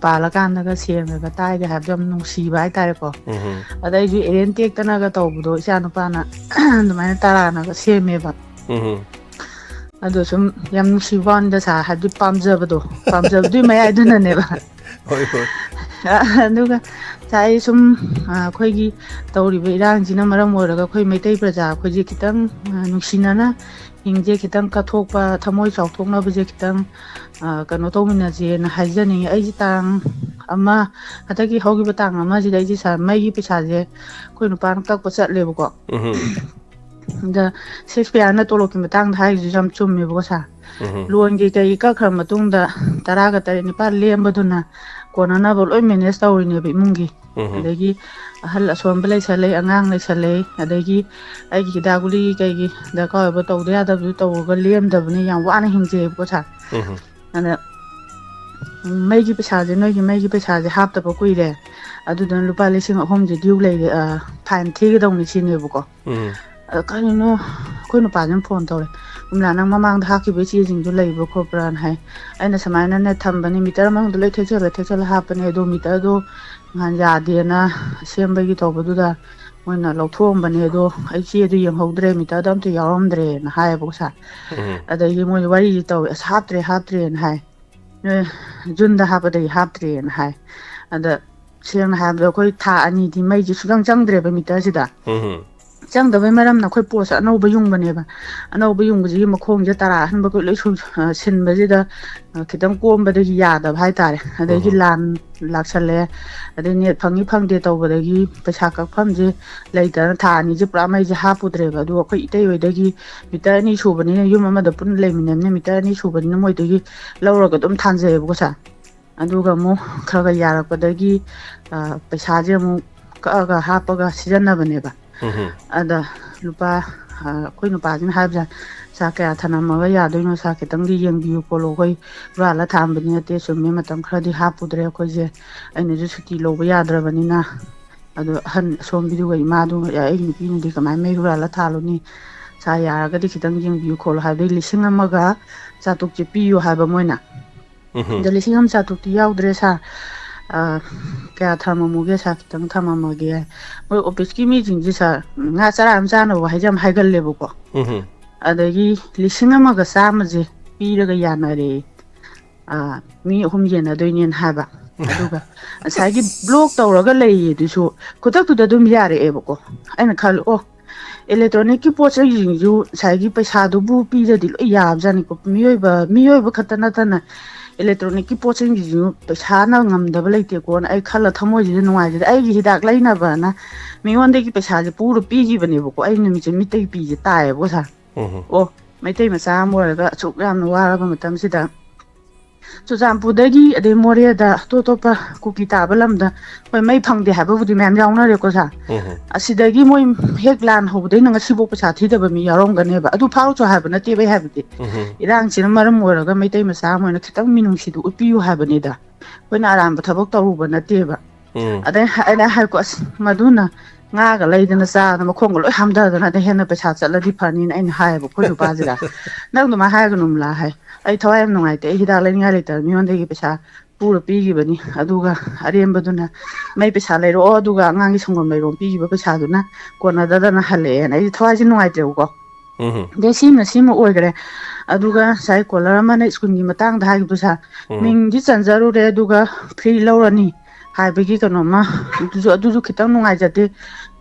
ꯄꯥꯜꯂꯀꯥꯟꯗꯒ ꯁꯦꯡꯉꯒ ꯇꯥꯏꯒ ꯍꯥꯏꯕꯗꯣ ꯌꯥꯝ ꯅꯨꯡꯁꯤꯕ ꯍꯥꯏꯇꯥꯔꯦꯀꯣ꯫ ꯎꯝ꯫ ꯑꯗ ꯑꯩꯁꯨ ꯑꯦꯔꯦꯟ ꯇꯦꯛꯇꯅꯒ ꯇꯧꯕꯗꯣ, ꯏꯆꯥ ꯅꯨꯄꯥꯅ ꯑꯗꯨꯃꯥꯏꯅ ꯇꯔꯥꯅꯒ ꯁꯦꯝꯃꯦꯕ꯫ ꯎꯝ꯫ ꯑꯗꯣ ꯁꯨꯝ ꯌꯥꯝ ꯅꯨꯡꯁꯤꯕ ꯋꯥꯅꯤꯗ ꯁꯥꯔ, ꯍꯥꯏꯕꯗꯤ ꯄꯥꯝꯖꯕꯗꯣ, ꯄꯥꯝꯖꯕꯗꯨꯒꯤ ꯃꯌꯥꯏꯗꯨꯅꯅꯦꯕ꯫ ꯍꯣꯏ, ꯍꯣꯏ꯫ ꯑꯗꯨꯒ ꯁꯥꯔ, ꯑꯩ ꯁꯨꯝ, ꯑ, ꯑꯩꯈꯣꯏꯒꯤ ꯇꯧꯔꯤꯕ ꯏꯔꯥꯡꯁꯤꯅ ꯃꯔꯝ ꯑꯣꯏꯔꯒ ꯑꯩꯈꯣꯏ ꯃꯩꯇꯩ ꯄ꯭ꯔꯖꯥ ꯑꯩꯈꯣꯏꯁꯦ ꯈꯤꯇꯪ, ꯑ, ꯅꯨꯡꯁꯤꯅꯅ ꯍꯤꯡꯁꯦ, ꯈꯤꯇꯪ ꯀꯠꯊꯣꯛꯄ, ꯊꯃꯣꯏ ꯆꯥꯎꯊꯣꯛꯅꯕꯁꯦ ꯈꯤꯇꯪ, ꯑ, ꯀꯩꯅꯣ ꯇꯧꯃꯤꯟꯅꯁꯦꯅ ꯍꯥꯏꯖꯅꯤꯡꯉꯤ꯫ ꯑꯩꯁꯦ ꯇꯥꯡ ꯑꯃ, ꯍꯟꯗꯛꯀꯤ ꯍꯧꯈꯤꯕ ꯇꯥꯡ ꯑꯃꯁꯤꯗ ꯑꯩꯁꯦ ꯁꯥꯔ, ꯃꯩꯒꯤ ꯄꯩꯁꯥꯁꯦ ꯑꯩꯈꯣꯏ ꯅꯨꯄꯥꯅ ꯀꯛꯄ ꯆꯠꯂꯦꯕꯀꯣ꯫ ꯎꯝ꯫ ꯑꯗ ꯁꯤꯁ ꯄꯤꯌꯥꯅ ꯇꯣꯂꯣꯞꯀꯤ ꯃꯇꯥꯡꯗ ꯍꯥꯏꯔꯤꯁꯤꯁꯨ ꯌꯥꯝ ꯆꯨꯝꯃꯦꯕꯀꯣ ꯁꯥꯔ꯫ ꯎꯝ꯫ ꯂꯣꯟꯒꯤ ꯀꯩꯒꯤ ꯀꯛꯈ꯭ꯔ ꯃꯇꯨꯡꯗ ꯇꯔꯥꯒ ꯇꯔꯦꯠ ꯅꯤꯄꯥꯜ ꯂꯦꯝꯕꯗꯨꯅ ꯀꯣꯟꯅꯅꯕ ꯂꯣꯏ ꯃꯦꯅꯦꯖ ꯇꯧꯔꯤꯅꯦꯕ ꯏꯃꯨꯡꯒꯤ꯫ ꯎꯝ꯫ ꯑꯗꯒꯤ ꯑꯍꯜ ꯑꯁꯣꯟꯕ ꯂꯩꯁꯜꯂꯦ, ꯑꯉꯥꯡ ꯂꯩꯁꯜꯂꯦ, ꯑꯗꯒꯤ ꯑꯩꯒꯤ ꯍꯤꯗꯥꯛ ꯒꯨꯂꯤꯒꯤ ꯀꯩꯒꯤ ꯗꯔꯀꯥꯔ ꯑꯣꯏꯕ ꯇꯧꯗ ꯌꯥꯗꯕꯗꯨ ꯇꯧꯔꯒ ꯂꯦꯝꯗꯕꯅꯤ, ꯌꯥꯝ ꯋꯥꯅ ꯍꯤꯡꯖꯩꯌꯦꯕꯀꯣ ꯁꯥꯔ꯫ ꯎꯝ꯫ ꯑꯗ, ꯎꯝ, ꯃꯩꯒꯤ ꯄꯩꯁꯥꯁꯦ, ꯅꯣꯏꯒꯤ ꯃꯩꯒꯤ ꯄꯩꯁꯥꯁꯦ ꯍꯥꯞꯇꯕ ꯀꯨꯏꯔꯦ, ꯑꯗꯨꯗꯨꯅ ꯂꯨꯄꯥ ꯂꯤꯁꯤꯡ ꯑꯍꯨꯝꯁꯦ ꯗ꯭ꯌꯨ ꯂꯩꯔꯦ, ꯑ, ꯐꯥꯏꯟ ꯊꯤꯒꯗꯧꯅꯤ ꯁꯤꯅꯦꯕꯀꯣ꯫ ꯎꯝ꯫ ꯑ, ꯀꯔꯤꯅꯣ, ꯑꯩꯈꯣꯏ ꯅꯨꯄꯥꯁꯤꯅ ꯐꯣꯟ ꯇꯧꯔꯦ, "ꯀꯃꯂꯥ, ꯅꯪ ꯃꯃꯥꯡꯗ ꯍꯥꯞꯈꯤꯕ ꯆꯦꯁꯤꯡꯗꯨ ꯂꯩꯕ꯭ꯔꯣ ꯈꯣꯠꯄ꯭ꯔꯥꯅ?" ꯍꯥꯏ꯫ ꯑꯩꯅ ꯁꯨꯃꯥꯏꯅꯅꯦ ꯊꯝꯕꯅꯤ, ꯃꯤꯇꯔ ꯃꯅꯨꯡꯗ ꯂꯣꯏ ꯊꯦꯛꯆꯜꯂ ꯊꯦꯛꯆꯜꯂ ꯍꯥꯞꯄꯅꯦ, ꯑꯗꯣ ꯃꯤꯇꯔꯗꯣ ꯅꯍꯥꯟ ꯌꯥꯗꯦꯅ ꯁꯦꯝꯕꯒꯤ ꯇꯧꯕꯗꯨꯗ ꯃꯣꯏꯅ ꯂꯧꯊꯣꯛꯑꯝꯕꯅꯦ, ꯑꯗꯣ ꯑꯩ ꯆꯦꯗꯨ ꯌꯦꯡꯍꯧꯗ꯭ꯔꯦ, ꯃꯤꯇꯔꯗ ꯑꯝꯇ ꯌꯥꯎꯔꯝꯗ꯭ꯔꯦꯅ ꯍꯥꯏꯌꯦꯕꯀꯣ ꯁꯥꯔ꯫ ꯎꯝ꯫ ꯑꯗꯒꯤ ꯃꯣꯏ ꯋꯥꯔꯤꯁꯤ ꯇꯧꯋꯦ, "ꯑꯁ, ꯍꯥꯞꯇ꯭ꯔꯦ, ꯍꯥꯞꯇ꯭ꯔꯦꯅ" ꯍꯥꯏ꯫ "ꯅꯣꯏ ꯖꯨꯟꯗ ꯍꯥꯞꯄꯗꯒꯤ ꯍꯥꯞꯇ꯭ꯔꯦꯅ" ꯍꯥꯏ꯫ ꯑꯗ ꯁꯦꯡꯅ ꯍꯥꯏꯔꯕꯗ ꯑꯩꯈꯣꯏ ꯊꯥ ꯑꯅꯤꯗꯤ ꯃꯩꯁꯦ ꯁꯨꯡꯆꯪ ꯆꯪꯗ꯭ꯔꯦꯕ ꯃꯤꯇꯔꯁꯤꯗ꯫ ꯎꯝ꯫ ꯆꯪꯗꯕꯩ ꯃꯔꯝꯅ ꯑꯩꯈꯣꯏ ꯄꯣꯠꯁꯦ ꯑꯅꯧꯕ ꯌꯨꯡꯕꯅꯦꯕ꯫ ꯑꯅꯧꯕ ꯌꯨꯡꯕꯁꯤꯒꯤ ꯃꯈꯣꯡꯁꯦ ꯇꯔꯥ ꯑꯍꯟꯕ ꯂꯣꯏ ꯁꯨ-, ꯑ, ꯁꯤꯟꯕꯁꯤꯗ, ꯑ, ꯈꯤꯇꯪ ꯀꯣꯝꯕꯗꯒꯤ ꯌꯥꯗꯕ ꯍꯥꯏꯇꯥꯔꯦ꯫ ꯑꯗꯒꯤ ꯎꯝ꯫ ꯂꯥꯟ ꯂꯥꯛꯁꯜꯂꯦ, ꯑꯗꯩ ꯅꯦꯠ ꯐꯪꯉꯤ ꯐꯪꯗꯦ ꯇꯧꯕꯗꯒꯤ ꯄꯩꯁꯥ ꯀꯛꯐꯝꯁꯦ ꯂꯩꯇꯅ ꯊꯥ ꯑꯅꯤꯁꯦ ꯄꯨꯔꯥ ꯃꯩꯁꯦ ꯍꯥꯞꯄꯨꯗ꯭ꯔꯦꯕ꯫ ꯑꯗꯨꯒ ꯑꯩꯈꯣꯏ ꯏꯇꯩ ꯍꯣꯏꯗꯒꯤ ꯃꯤꯇꯔ ꯑꯅꯤ ꯁꯨꯕꯅꯤꯅ, ꯌꯨꯝ ꯑꯃꯗ ꯄꯨꯟꯅ ꯂꯩꯃꯤꯟꯅꯕꯅꯤꯅ, ꯃꯤꯇꯔ ꯑꯅꯤ ꯁꯨꯕꯅꯤꯅ ꯃꯣꯏꯗꯒꯤ ꯂꯧꯔꯒ ꯑꯗꯨꯝ ꯊꯥꯟꯖꯩꯌꯦꯕꯀꯣ ꯁꯥꯔ꯫ ꯑꯗꯨꯒ ꯑꯃꯨꯛ ꯈꯔ ꯈꯔ ꯌꯥꯔꯛꯄꯗꯒꯤ, ꯑ, ꯄꯩꯁꯥꯁꯦ ꯑꯃꯨꯛ ꯀꯛꯑꯒ ꯍꯥꯞꯄꯒ ꯁꯤꯖꯤꯟꯅꯕꯅꯦꯕ꯫ ꯎꯝꯍꯨꯝ꯫ ꯑꯗ ꯂꯨꯄꯥ, ꯑ, ꯑꯩꯈꯣꯏ ꯅꯨꯄꯥꯁꯤꯅ ꯍꯥꯏꯕꯁꯦ, "ꯁꯥꯔ, ꯀꯌꯥ ꯊꯅꯝꯃꯒ ꯌꯥꯗꯣꯏꯅꯣ? ꯁꯥꯔ, ꯈꯤꯇꯪꯗꯤ ꯌꯦꯡꯕꯤꯌꯨ ꯈꯣꯠꯂꯨ꯫ ꯑꯩꯈꯣꯏ ꯍꯨꯔꯥꯜꯂ ꯊꯥꯝꯕꯗꯤ ꯅꯠꯇꯦ, ꯆꯨꯝꯃꯦ, ꯃꯇꯝ ꯈꯔꯗꯤ ꯍꯥꯞꯄꯨꯗ꯭ꯔꯦ ꯑꯩꯈꯣꯏꯁꯦ꯫ ꯑꯩꯅꯁꯨ ꯁꯨꯇꯤ ꯂꯧꯕ ꯌꯥꯗ꯭ꯔꯕꯅꯤꯅ꯫ ꯑꯗꯣ ꯑꯍꯟ ꯑꯁꯣꯝꯒꯤꯗꯨꯒ ꯏꯃꯥꯗꯨꯒ, ꯑꯩ ꯅꯨꯄꯤꯅꯗꯤ ꯀꯃꯥꯏꯅ ꯃꯩ ꯍꯨꯔꯥꯜꯂ ꯊꯥꯜꯂꯨꯅꯤ? ꯁꯥꯔ, ꯌꯥꯔꯒꯗꯤ ꯈꯤꯇꯪ ꯌꯦꯡꯕꯤꯌꯨ ꯈꯣꯠꯂꯨ" ꯍꯥꯏꯕꯗꯒꯤ ꯂꯤꯁꯤꯡ ꯑꯃꯒ ꯆꯥꯇ꯭ꯔꯨꯛꯁꯦ ꯄꯤꯌꯨ ꯍꯥꯏꯕ ꯃꯣꯏꯅ꯫ ꯎꯝꯍꯨꯝ꯫ ꯑꯗ ꯂꯤꯁꯤꯡ ꯑꯃ ꯆꯥꯇ꯭ꯔꯨꯛꯇꯤ ꯌꯥꯎꯗ꯭ꯔꯦ ꯁꯥꯔ, ꯑ, ꯀꯌꯥ ꯊꯝꯃꯝꯃꯨꯒꯦ ꯁꯥꯔ? ꯈꯤꯇꯪ ꯊꯝꯃꯝꯃꯒꯦ꯫ ꯃꯣꯏ ꯑꯣꯐꯤꯁꯀꯤ ꯃꯤꯁꯤꯡꯁꯦ ꯁꯥꯔ, ꯉꯥ ꯆꯔꯥ ꯑꯃ ꯆꯥꯅꯕ ꯍꯥꯏꯁꯦ ꯌꯥꯝ ꯍꯥꯏꯒꯜꯂꯦꯕꯀꯣ꯫ ꯎꯝꯍꯨꯝ꯫ ꯑꯗꯒꯤ ꯂꯤꯁꯤꯡ ꯑꯃꯒ ꯆꯥꯝꯃꯁꯦ ꯄꯤꯔꯒ ꯌꯥꯅꯔꯦ꯫ ꯑ, ꯃꯤ ꯑꯍꯨꯝ ꯌꯦꯟꯅꯗꯣꯏꯅꯦꯅ ꯍꯥꯏꯕ꯫ ꯑꯗꯨꯒ ꯉꯁꯥꯏꯒꯤ ꯕ꯭ꯂꯣꯛ ꯇꯧꯔꯒ ꯂꯩꯌꯦ ꯑꯗꯨꯁꯨ ꯈꯨꯗꯛꯇꯨꯗ ꯑꯗꯨꯝ ꯌꯥꯔꯛꯑꯦꯕꯀꯣ꯫ ꯑꯩꯅ ꯈꯜꯂꯦ, ꯑꯣ, ꯏꯂꯦꯛꯇ꯭ꯔꯣꯅꯤꯛꯀꯤ ꯄꯣꯠ ꯆꯩꯁꯤꯡꯁꯨ ꯉꯁꯥꯏꯒꯤ ꯄꯩꯁꯥꯗꯨꯕꯨ ꯄꯤꯔꯗꯤ ꯂꯣꯏ ꯌꯥꯕꯖꯥꯠꯅꯤꯀꯣ꯫ ꯃꯤꯑꯣꯏꯕ, ꯃꯤꯑꯣꯏꯕ ꯈꯛꯇ ꯅꯠꯇꯅ ꯏꯂꯦꯛꯇ꯭ꯔꯣꯅꯤꯛꯀꯤ ꯄꯣꯠ ꯆꯩꯁꯤꯡꯁꯤꯁꯨ ꯄꯩꯁꯥꯅ ꯉꯝꯗꯕ ꯂꯩꯇꯦꯀꯣꯅ ꯑꯩ ꯈꯜꯂ ꯊꯃꯣꯏꯁꯤꯗ ꯅꯨꯡꯉꯥꯏꯖꯗꯦ꯫ ꯑꯩꯒꯤ ꯍꯤꯗꯥꯛ ꯂꯩꯅꯕꯅ ꯃꯤꯉꯣꯟꯗꯒꯤ ꯄꯩꯁꯥꯁꯦ ꯄꯨꯔ ꯄꯤꯈꯤꯕꯅꯦꯕꯀꯣ꯫ ꯑꯩ ꯅꯨꯃꯤꯠꯁꯦ ꯃꯤꯠꯇꯒꯤ ꯄꯤꯁꯦ ꯇꯥꯏꯌꯦꯕꯀꯣ ꯁꯥꯔ꯫ ꯎꯝꯍꯨꯝ꯫ ꯑꯣ, ꯃꯩꯇꯩ ꯃꯆꯥ ꯑꯃ ꯑꯣꯏꯔꯒ ꯑꯁꯨꯛ ꯌꯥꯝꯅ ꯋꯥꯔꯕ ꯃꯇꯝꯁꯤꯗ ꯆꯨꯔꯆꯥꯟꯄꯨꯔꯗꯒꯤ, ꯑꯗꯩ ꯃꯣꯔꯦꯗ, ꯑꯇꯣꯞ ꯑꯇꯣꯞꯄ ꯀꯨꯀꯤ ꯇꯥꯕ ꯂꯝꯗ ꯍꯣꯏ ꯃꯩ ꯐꯪꯗꯦ ꯍꯥꯏꯕꯕꯨꯗꯤ ꯃꯌꯥꯝ ꯌꯥꯎꯅꯔꯦꯀꯣ ꯁꯥꯔ꯫ ꯎꯝꯍꯨꯝ꯫ ꯑꯁꯤꯗꯒꯤ ꯃꯣꯏ ꯍꯦꯛ ꯂꯥꯟ ꯍꯧꯕꯗꯩꯅ ꯉꯁꯤꯐꯥꯎ ꯄꯩꯁꯥ ꯊꯤꯗꯕ ꯃꯤ ꯌꯥꯎꯔꯝꯒꯅꯦꯕ꯫ ꯑꯗꯨ ꯐꯥꯎꯔꯁꯨ ꯍꯥꯏꯕ ꯅꯠꯇꯦꯕ ꯑꯩ ꯍꯥꯏꯕꯗꯤ꯫ ꯎꯝꯍꯨꯝ꯫ ꯏꯔꯥꯡꯁꯤꯅ ꯃꯔꯝ ꯑꯣꯏꯔꯒ ꯃꯩꯇꯩ ꯃꯆꯥ ꯑꯃ ꯑꯣꯏꯅ ꯈꯤꯇꯪ ꯃꯤꯅꯨꯡꯁꯤꯗꯨ ꯎꯠꯄꯤꯌꯨ ꯍꯥꯏꯕꯅꯤꯗ꯫ ꯑꯩꯈꯣꯏꯅ ꯑꯔꯥꯟꯕ ꯊꯕꯛ ꯇꯧꯔꯨꯕ ꯅꯠꯇꯦꯕ꯫ ꯎꯝ꯫ ꯑꯗꯩ ꯍ-, ꯑꯩꯅ ꯍꯥꯏꯀꯣ, "ꯑꯁ, ꯃꯗꯨꯅ ꯉꯥꯒ ꯂꯩꯗꯅ ꯆꯥꯗꯅ ꯃꯈꯣꯡꯒ ꯂꯣꯏ ꯍꯥꯝꯊꯗꯅ ꯑꯗꯩ ꯍꯦꯟꯅ ꯄꯩꯁꯥ ꯆꯠꯂꯗꯤ ꯐꯅꯤꯅ" ꯑꯩꯅ ꯍꯥꯏꯌꯦꯕ ꯑꯩꯈꯣꯏ ꯅꯨꯄꯥꯁꯤꯗ꯫ "ꯅꯪ ꯑꯗꯨꯃꯥꯏꯅ ꯍꯥꯏꯒꯅꯨ, ꯃꯨꯂꯥ" ꯍꯥꯏ꯫ "ꯑꯩ ꯊꯋꯥꯏ ꯌꯥꯝ ꯅꯨꯡꯉꯥꯏꯇꯦ꯫ ꯑꯩ ꯍꯤꯗꯥꯛ ꯂꯩꯅꯤꯡꯉꯥꯏ ꯂꯩꯇꯕ ꯃꯤꯉꯣꯟꯗꯒꯤ ꯄꯩꯁꯥ ꯄꯨꯔ ꯄꯤꯈꯤꯕꯅꯤ꯫ ꯑꯗꯨꯒ ꯑꯔꯦꯝꯕꯗꯨꯅ ꯃꯩ ꯄꯩꯁꯥ ꯂꯩꯔꯛꯑꯣ, ꯑꯗꯨꯒ ꯑꯉꯥꯡꯒꯤ ꯁꯪꯒꯣꯝ ꯂꯩꯔꯣ ꯄꯤꯈꯤꯕ ꯄꯩꯁꯥꯗꯨꯅ ꯀꯣꯟꯅꯗꯗꯅ ꯍꯜꯂꯛꯑꯦꯅ" ꯑꯩꯁꯦ ꯊꯋꯥꯏꯁꯦ ꯅꯨꯡꯉꯥꯏꯇ꯭ꯔꯦꯕꯀꯣ꯫ ꯎꯝꯍꯨꯝ꯫ ꯑꯗꯩ ꯁꯤꯃ, ꯁꯤꯃ ꯑꯣꯏꯈ꯭ꯔꯦ꯫ ꯑꯗꯨꯒ ꯉꯁꯥꯏ ꯀꯣꯂꯔ ꯑꯃꯅ ꯁ꯭ꯀꯨꯜꯒꯤ ꯃꯇꯥꯡꯗ ꯍꯥꯏꯈꯤꯕꯗꯣ ꯁꯥꯔ, ꯎꯝ꯫ ꯃꯤꯡꯗꯤ ꯆꯟꯖꯔꯨꯔꯦ, ꯑꯗꯨꯒ ꯐ꯭ꯔꯤ ꯂꯧꯔꯅꯤ꯫ ꯍꯥꯏꯕꯒꯤ ꯀꯩꯅꯣꯝꯃ, ꯑꯗꯨꯁꯨ ꯑꯗꯨꯁꯨ ꯈꯤꯇꯪ ꯅꯨꯡꯉꯥꯏꯖꯗꯦ꯫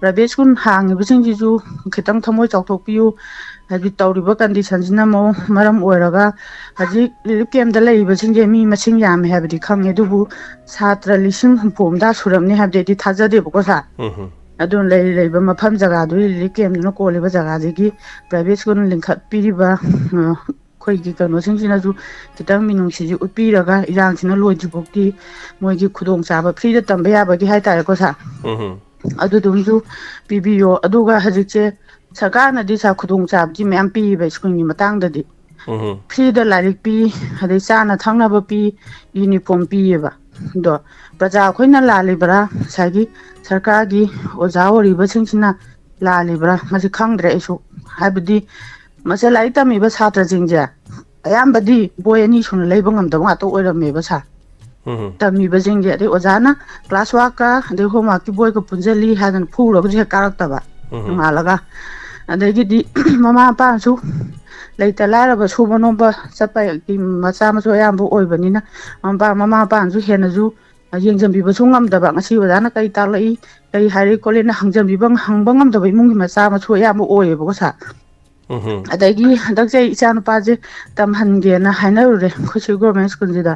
ꯄ꯭ꯔꯥꯏꯚꯦꯠ ꯁ꯭ꯀꯨꯜ ꯍꯥꯡꯉꯤꯕꯁꯤꯡꯁꯤꯁꯨ ꯈꯤꯇꯪ ꯊꯃꯣꯏ ꯆꯥꯎꯊꯣꯛꯄꯤꯌꯨ꯫ ꯍꯥꯏꯗꯤ ꯇꯧꯔꯤꯕ ꯀꯟꯗꯤꯁꯟꯁꯤꯅ ꯃꯑꯣꯡ ꯃꯔꯝ ꯑꯣꯏꯔꯒ ꯍꯧꯖꯤꯛ ꯔꯤꯂꯤꯐ ꯀꯦꯝꯗ ꯂꯩꯔꯤꯕꯁꯤꯡꯁꯦ ꯃꯤ ꯃꯁꯤꯡ ꯌꯥꯝꯃꯦ ꯍꯥꯏꯕꯗꯤ ꯈꯪꯉꯦ, ꯑꯗꯨꯕꯨ ꯁꯥꯇ꯭ꯔ ꯂꯤꯁꯤꯡ ꯍꯨꯝꯐꯨ ꯍꯨꯝꯗ꯭ꯔꯥ ꯁꯨꯔꯝꯅꯤ ꯍꯥꯏꯕꯗꯤ ꯑꯩꯗꯤ ꯊꯥꯖꯗꯦꯕꯀꯣ ꯁꯥꯔ꯫ ꯎꯝ ꯍꯝ꯫ ꯑꯗꯨꯅ ꯂꯩꯔꯤ ꯂꯩꯕ ꯃꯐꯝ ꯖꯒꯥꯗꯨꯒꯤ ꯔꯤꯂꯤꯐ ꯀꯦꯝꯗꯨꯅ ꯀꯣꯜꯂꯤꯕ ꯖꯒꯥꯁꯤꯒꯤ ꯄ꯭ꯔꯥꯏꯚꯦꯠ ꯁ꯭ꯀꯨꯜ ꯂꯤꯡꯈꯠꯄꯤꯔꯤꯕ, ꯑ, ꯑꯩꯈꯣꯏꯒꯤ ꯀꯩꯅꯣꯁꯤꯡꯁꯤꯅꯁꯨ ꯈꯤꯇꯪ ꯃꯤꯅꯨꯡꯁꯤꯁꯤ ꯎꯠꯄꯤꯔꯒ ꯏꯔꯥꯡꯁꯤꯅ ꯂꯣꯏꯗ꯭ꯔꯤꯐꯥꯎꯗꯤ ꯃꯣꯏꯒꯤ ꯈꯨꯗꯣꯡꯆꯥꯕ ꯐ꯭ꯔꯤꯗ ꯇꯝꯕ ꯌꯥꯕꯒꯤ ꯍꯥꯏꯇꯥꯔꯦꯀꯣ ꯁꯥꯔ, ꯎꯝ ꯍꯝ꯫ ꯑꯗꯨꯗꯨꯝꯁꯨ ꯄꯤꯕꯤꯌꯣ꯫ ꯑꯗꯨꯒ ꯍꯧꯖꯤꯛꯁꯦ ꯁꯔꯀꯥꯔꯅꯗꯤ ꯁꯥꯔ ꯈꯨꯗꯣꯡꯆꯥꯕꯗꯤ ꯃꯌꯥꯝ ꯄꯤꯕ ꯁ꯭ꯀꯨꯜꯒꯤ ꯃꯇꯥꯡꯗꯗꯤ꯫ ꯎꯝ ꯍꯝ꯫ ꯐ꯭ꯔꯤꯗ ꯂꯥꯏꯔꯤꯛ ꯄꯤ, ꯑꯗꯩ ꯆꯥꯅ ꯊꯛꯅꯕ ꯄꯤ, ꯌꯨꯅꯤꯐꯣꯔꯝ ꯄꯤꯌꯦꯕ꯫ ꯑꯗꯣ ꯄ꯭ꯔꯖꯥ ꯑꯩꯈꯣꯏꯅ ꯂꯥꯜꯂꯤꯕ꯭ꯔꯥ, ꯉꯁꯥꯏꯒꯤ ꯁꯔꯀꯥꯔꯒꯤ ꯑꯣꯖꯥ ꯑꯣꯏꯔꯤꯕꯁꯤꯡꯁꯤꯅ ꯂꯥꯜꯂꯤꯕ꯭ꯔꯥ, ꯃꯁꯤ ꯈꯪꯗ꯭ꯔꯦ ꯑꯩꯁꯨ꯫ ꯍꯥꯏꯕꯗꯤ ꯃꯁꯦ ꯂꯥꯏꯔꯤꯛ ꯇꯝꯃꯤꯕ ꯁꯥꯇ꯭ꯔꯁꯤꯡꯁꯦ ꯑꯌꯥꯝꯕꯗꯤ ꯕꯣꯏ ꯑꯅꯤ ꯁꯨꯅ ꯂꯩꯕ ꯉꯝꯗꯕ ꯉꯥꯛꯇ ꯑꯣꯏꯔꯝꯃꯦꯕ ꯁꯥꯔ꯫ ꯎꯝ ꯍꯝ꯫ ꯇꯝꯃꯤꯕꯁꯤꯡꯁꯦ, ꯑꯗꯩ ꯑꯣꯖꯥꯅ ꯀ꯭ꯂꯥꯁ ꯋꯥꯔꯛꯀ ꯑꯗꯩ ꯍꯣꯝꯋꯥꯔꯛꯀꯤ ꯕꯣꯏꯒ ꯄꯨꯟꯁꯤꯜꯂꯤ ꯍꯥꯏꯗꯅ ꯐꯨꯔꯒꯁꯨ ꯍꯦꯛ ꯀꯥꯔꯛꯇꯕ꯫ ꯎꯝ ꯍꯝ꯫ ꯅꯣꯡꯉꯥꯜꯂꯒ꯫ ꯑꯗꯒꯤꯗꯤ ꯃꯃꯥ ꯃꯄꯥꯅꯁꯨ ꯂꯩꯇ ꯂꯥꯏꯔꯕ ꯁꯨꯕ ꯅꯣꯝꯕ ꯆꯠꯄꯒꯤ ꯃꯆꯥ ꯃꯁꯨ ꯑꯌꯥꯝꯕ ꯑꯣꯏꯕꯅꯤꯅ ꯃꯃꯥ ꯃꯄꯥ, ꯃꯃꯥ ꯃꯄꯥꯅꯁꯨ ꯍꯦꯟꯅꯁꯨ ꯌꯦꯡꯁꯤꯟꯕꯤꯕꯁꯨ ꯉꯝꯗꯕ, ꯉꯁꯤ ꯑꯣꯖꯥꯅ ꯀꯔꯤ ꯇꯥꯛꯂꯛꯏ, ꯀꯔꯤ ꯍꯥꯏꯔꯛꯏ ꯈꯣꯠꯂꯤꯅ ꯍꯪꯖꯟꯕꯤꯕ, ꯍꯪꯕ ꯉꯝꯗꯕ ꯏꯃꯨꯡꯒꯤ ꯃꯆꯥ ꯃꯁꯨ ꯑꯌꯥꯝꯕ ꯑꯣꯏꯌꯦꯕꯀꯣ ꯁꯥꯔ꯫ ꯎꯝ ꯍꯝ꯫ ꯑꯗꯒꯤ ꯍꯟꯗꯛꯁꯦ ꯑꯩ ꯏꯆꯥ ꯅꯨꯄꯥꯁꯦ ꯇꯝꯍꯟꯒꯦꯅ ꯍꯥꯏꯅꯔꯨꯔꯦ ꯑꯩꯈꯣꯏ ꯁꯤ ꯒꯣꯔꯃꯦꯟ ꯁ꯭ꯀꯨꯜꯁꯤꯗ꯫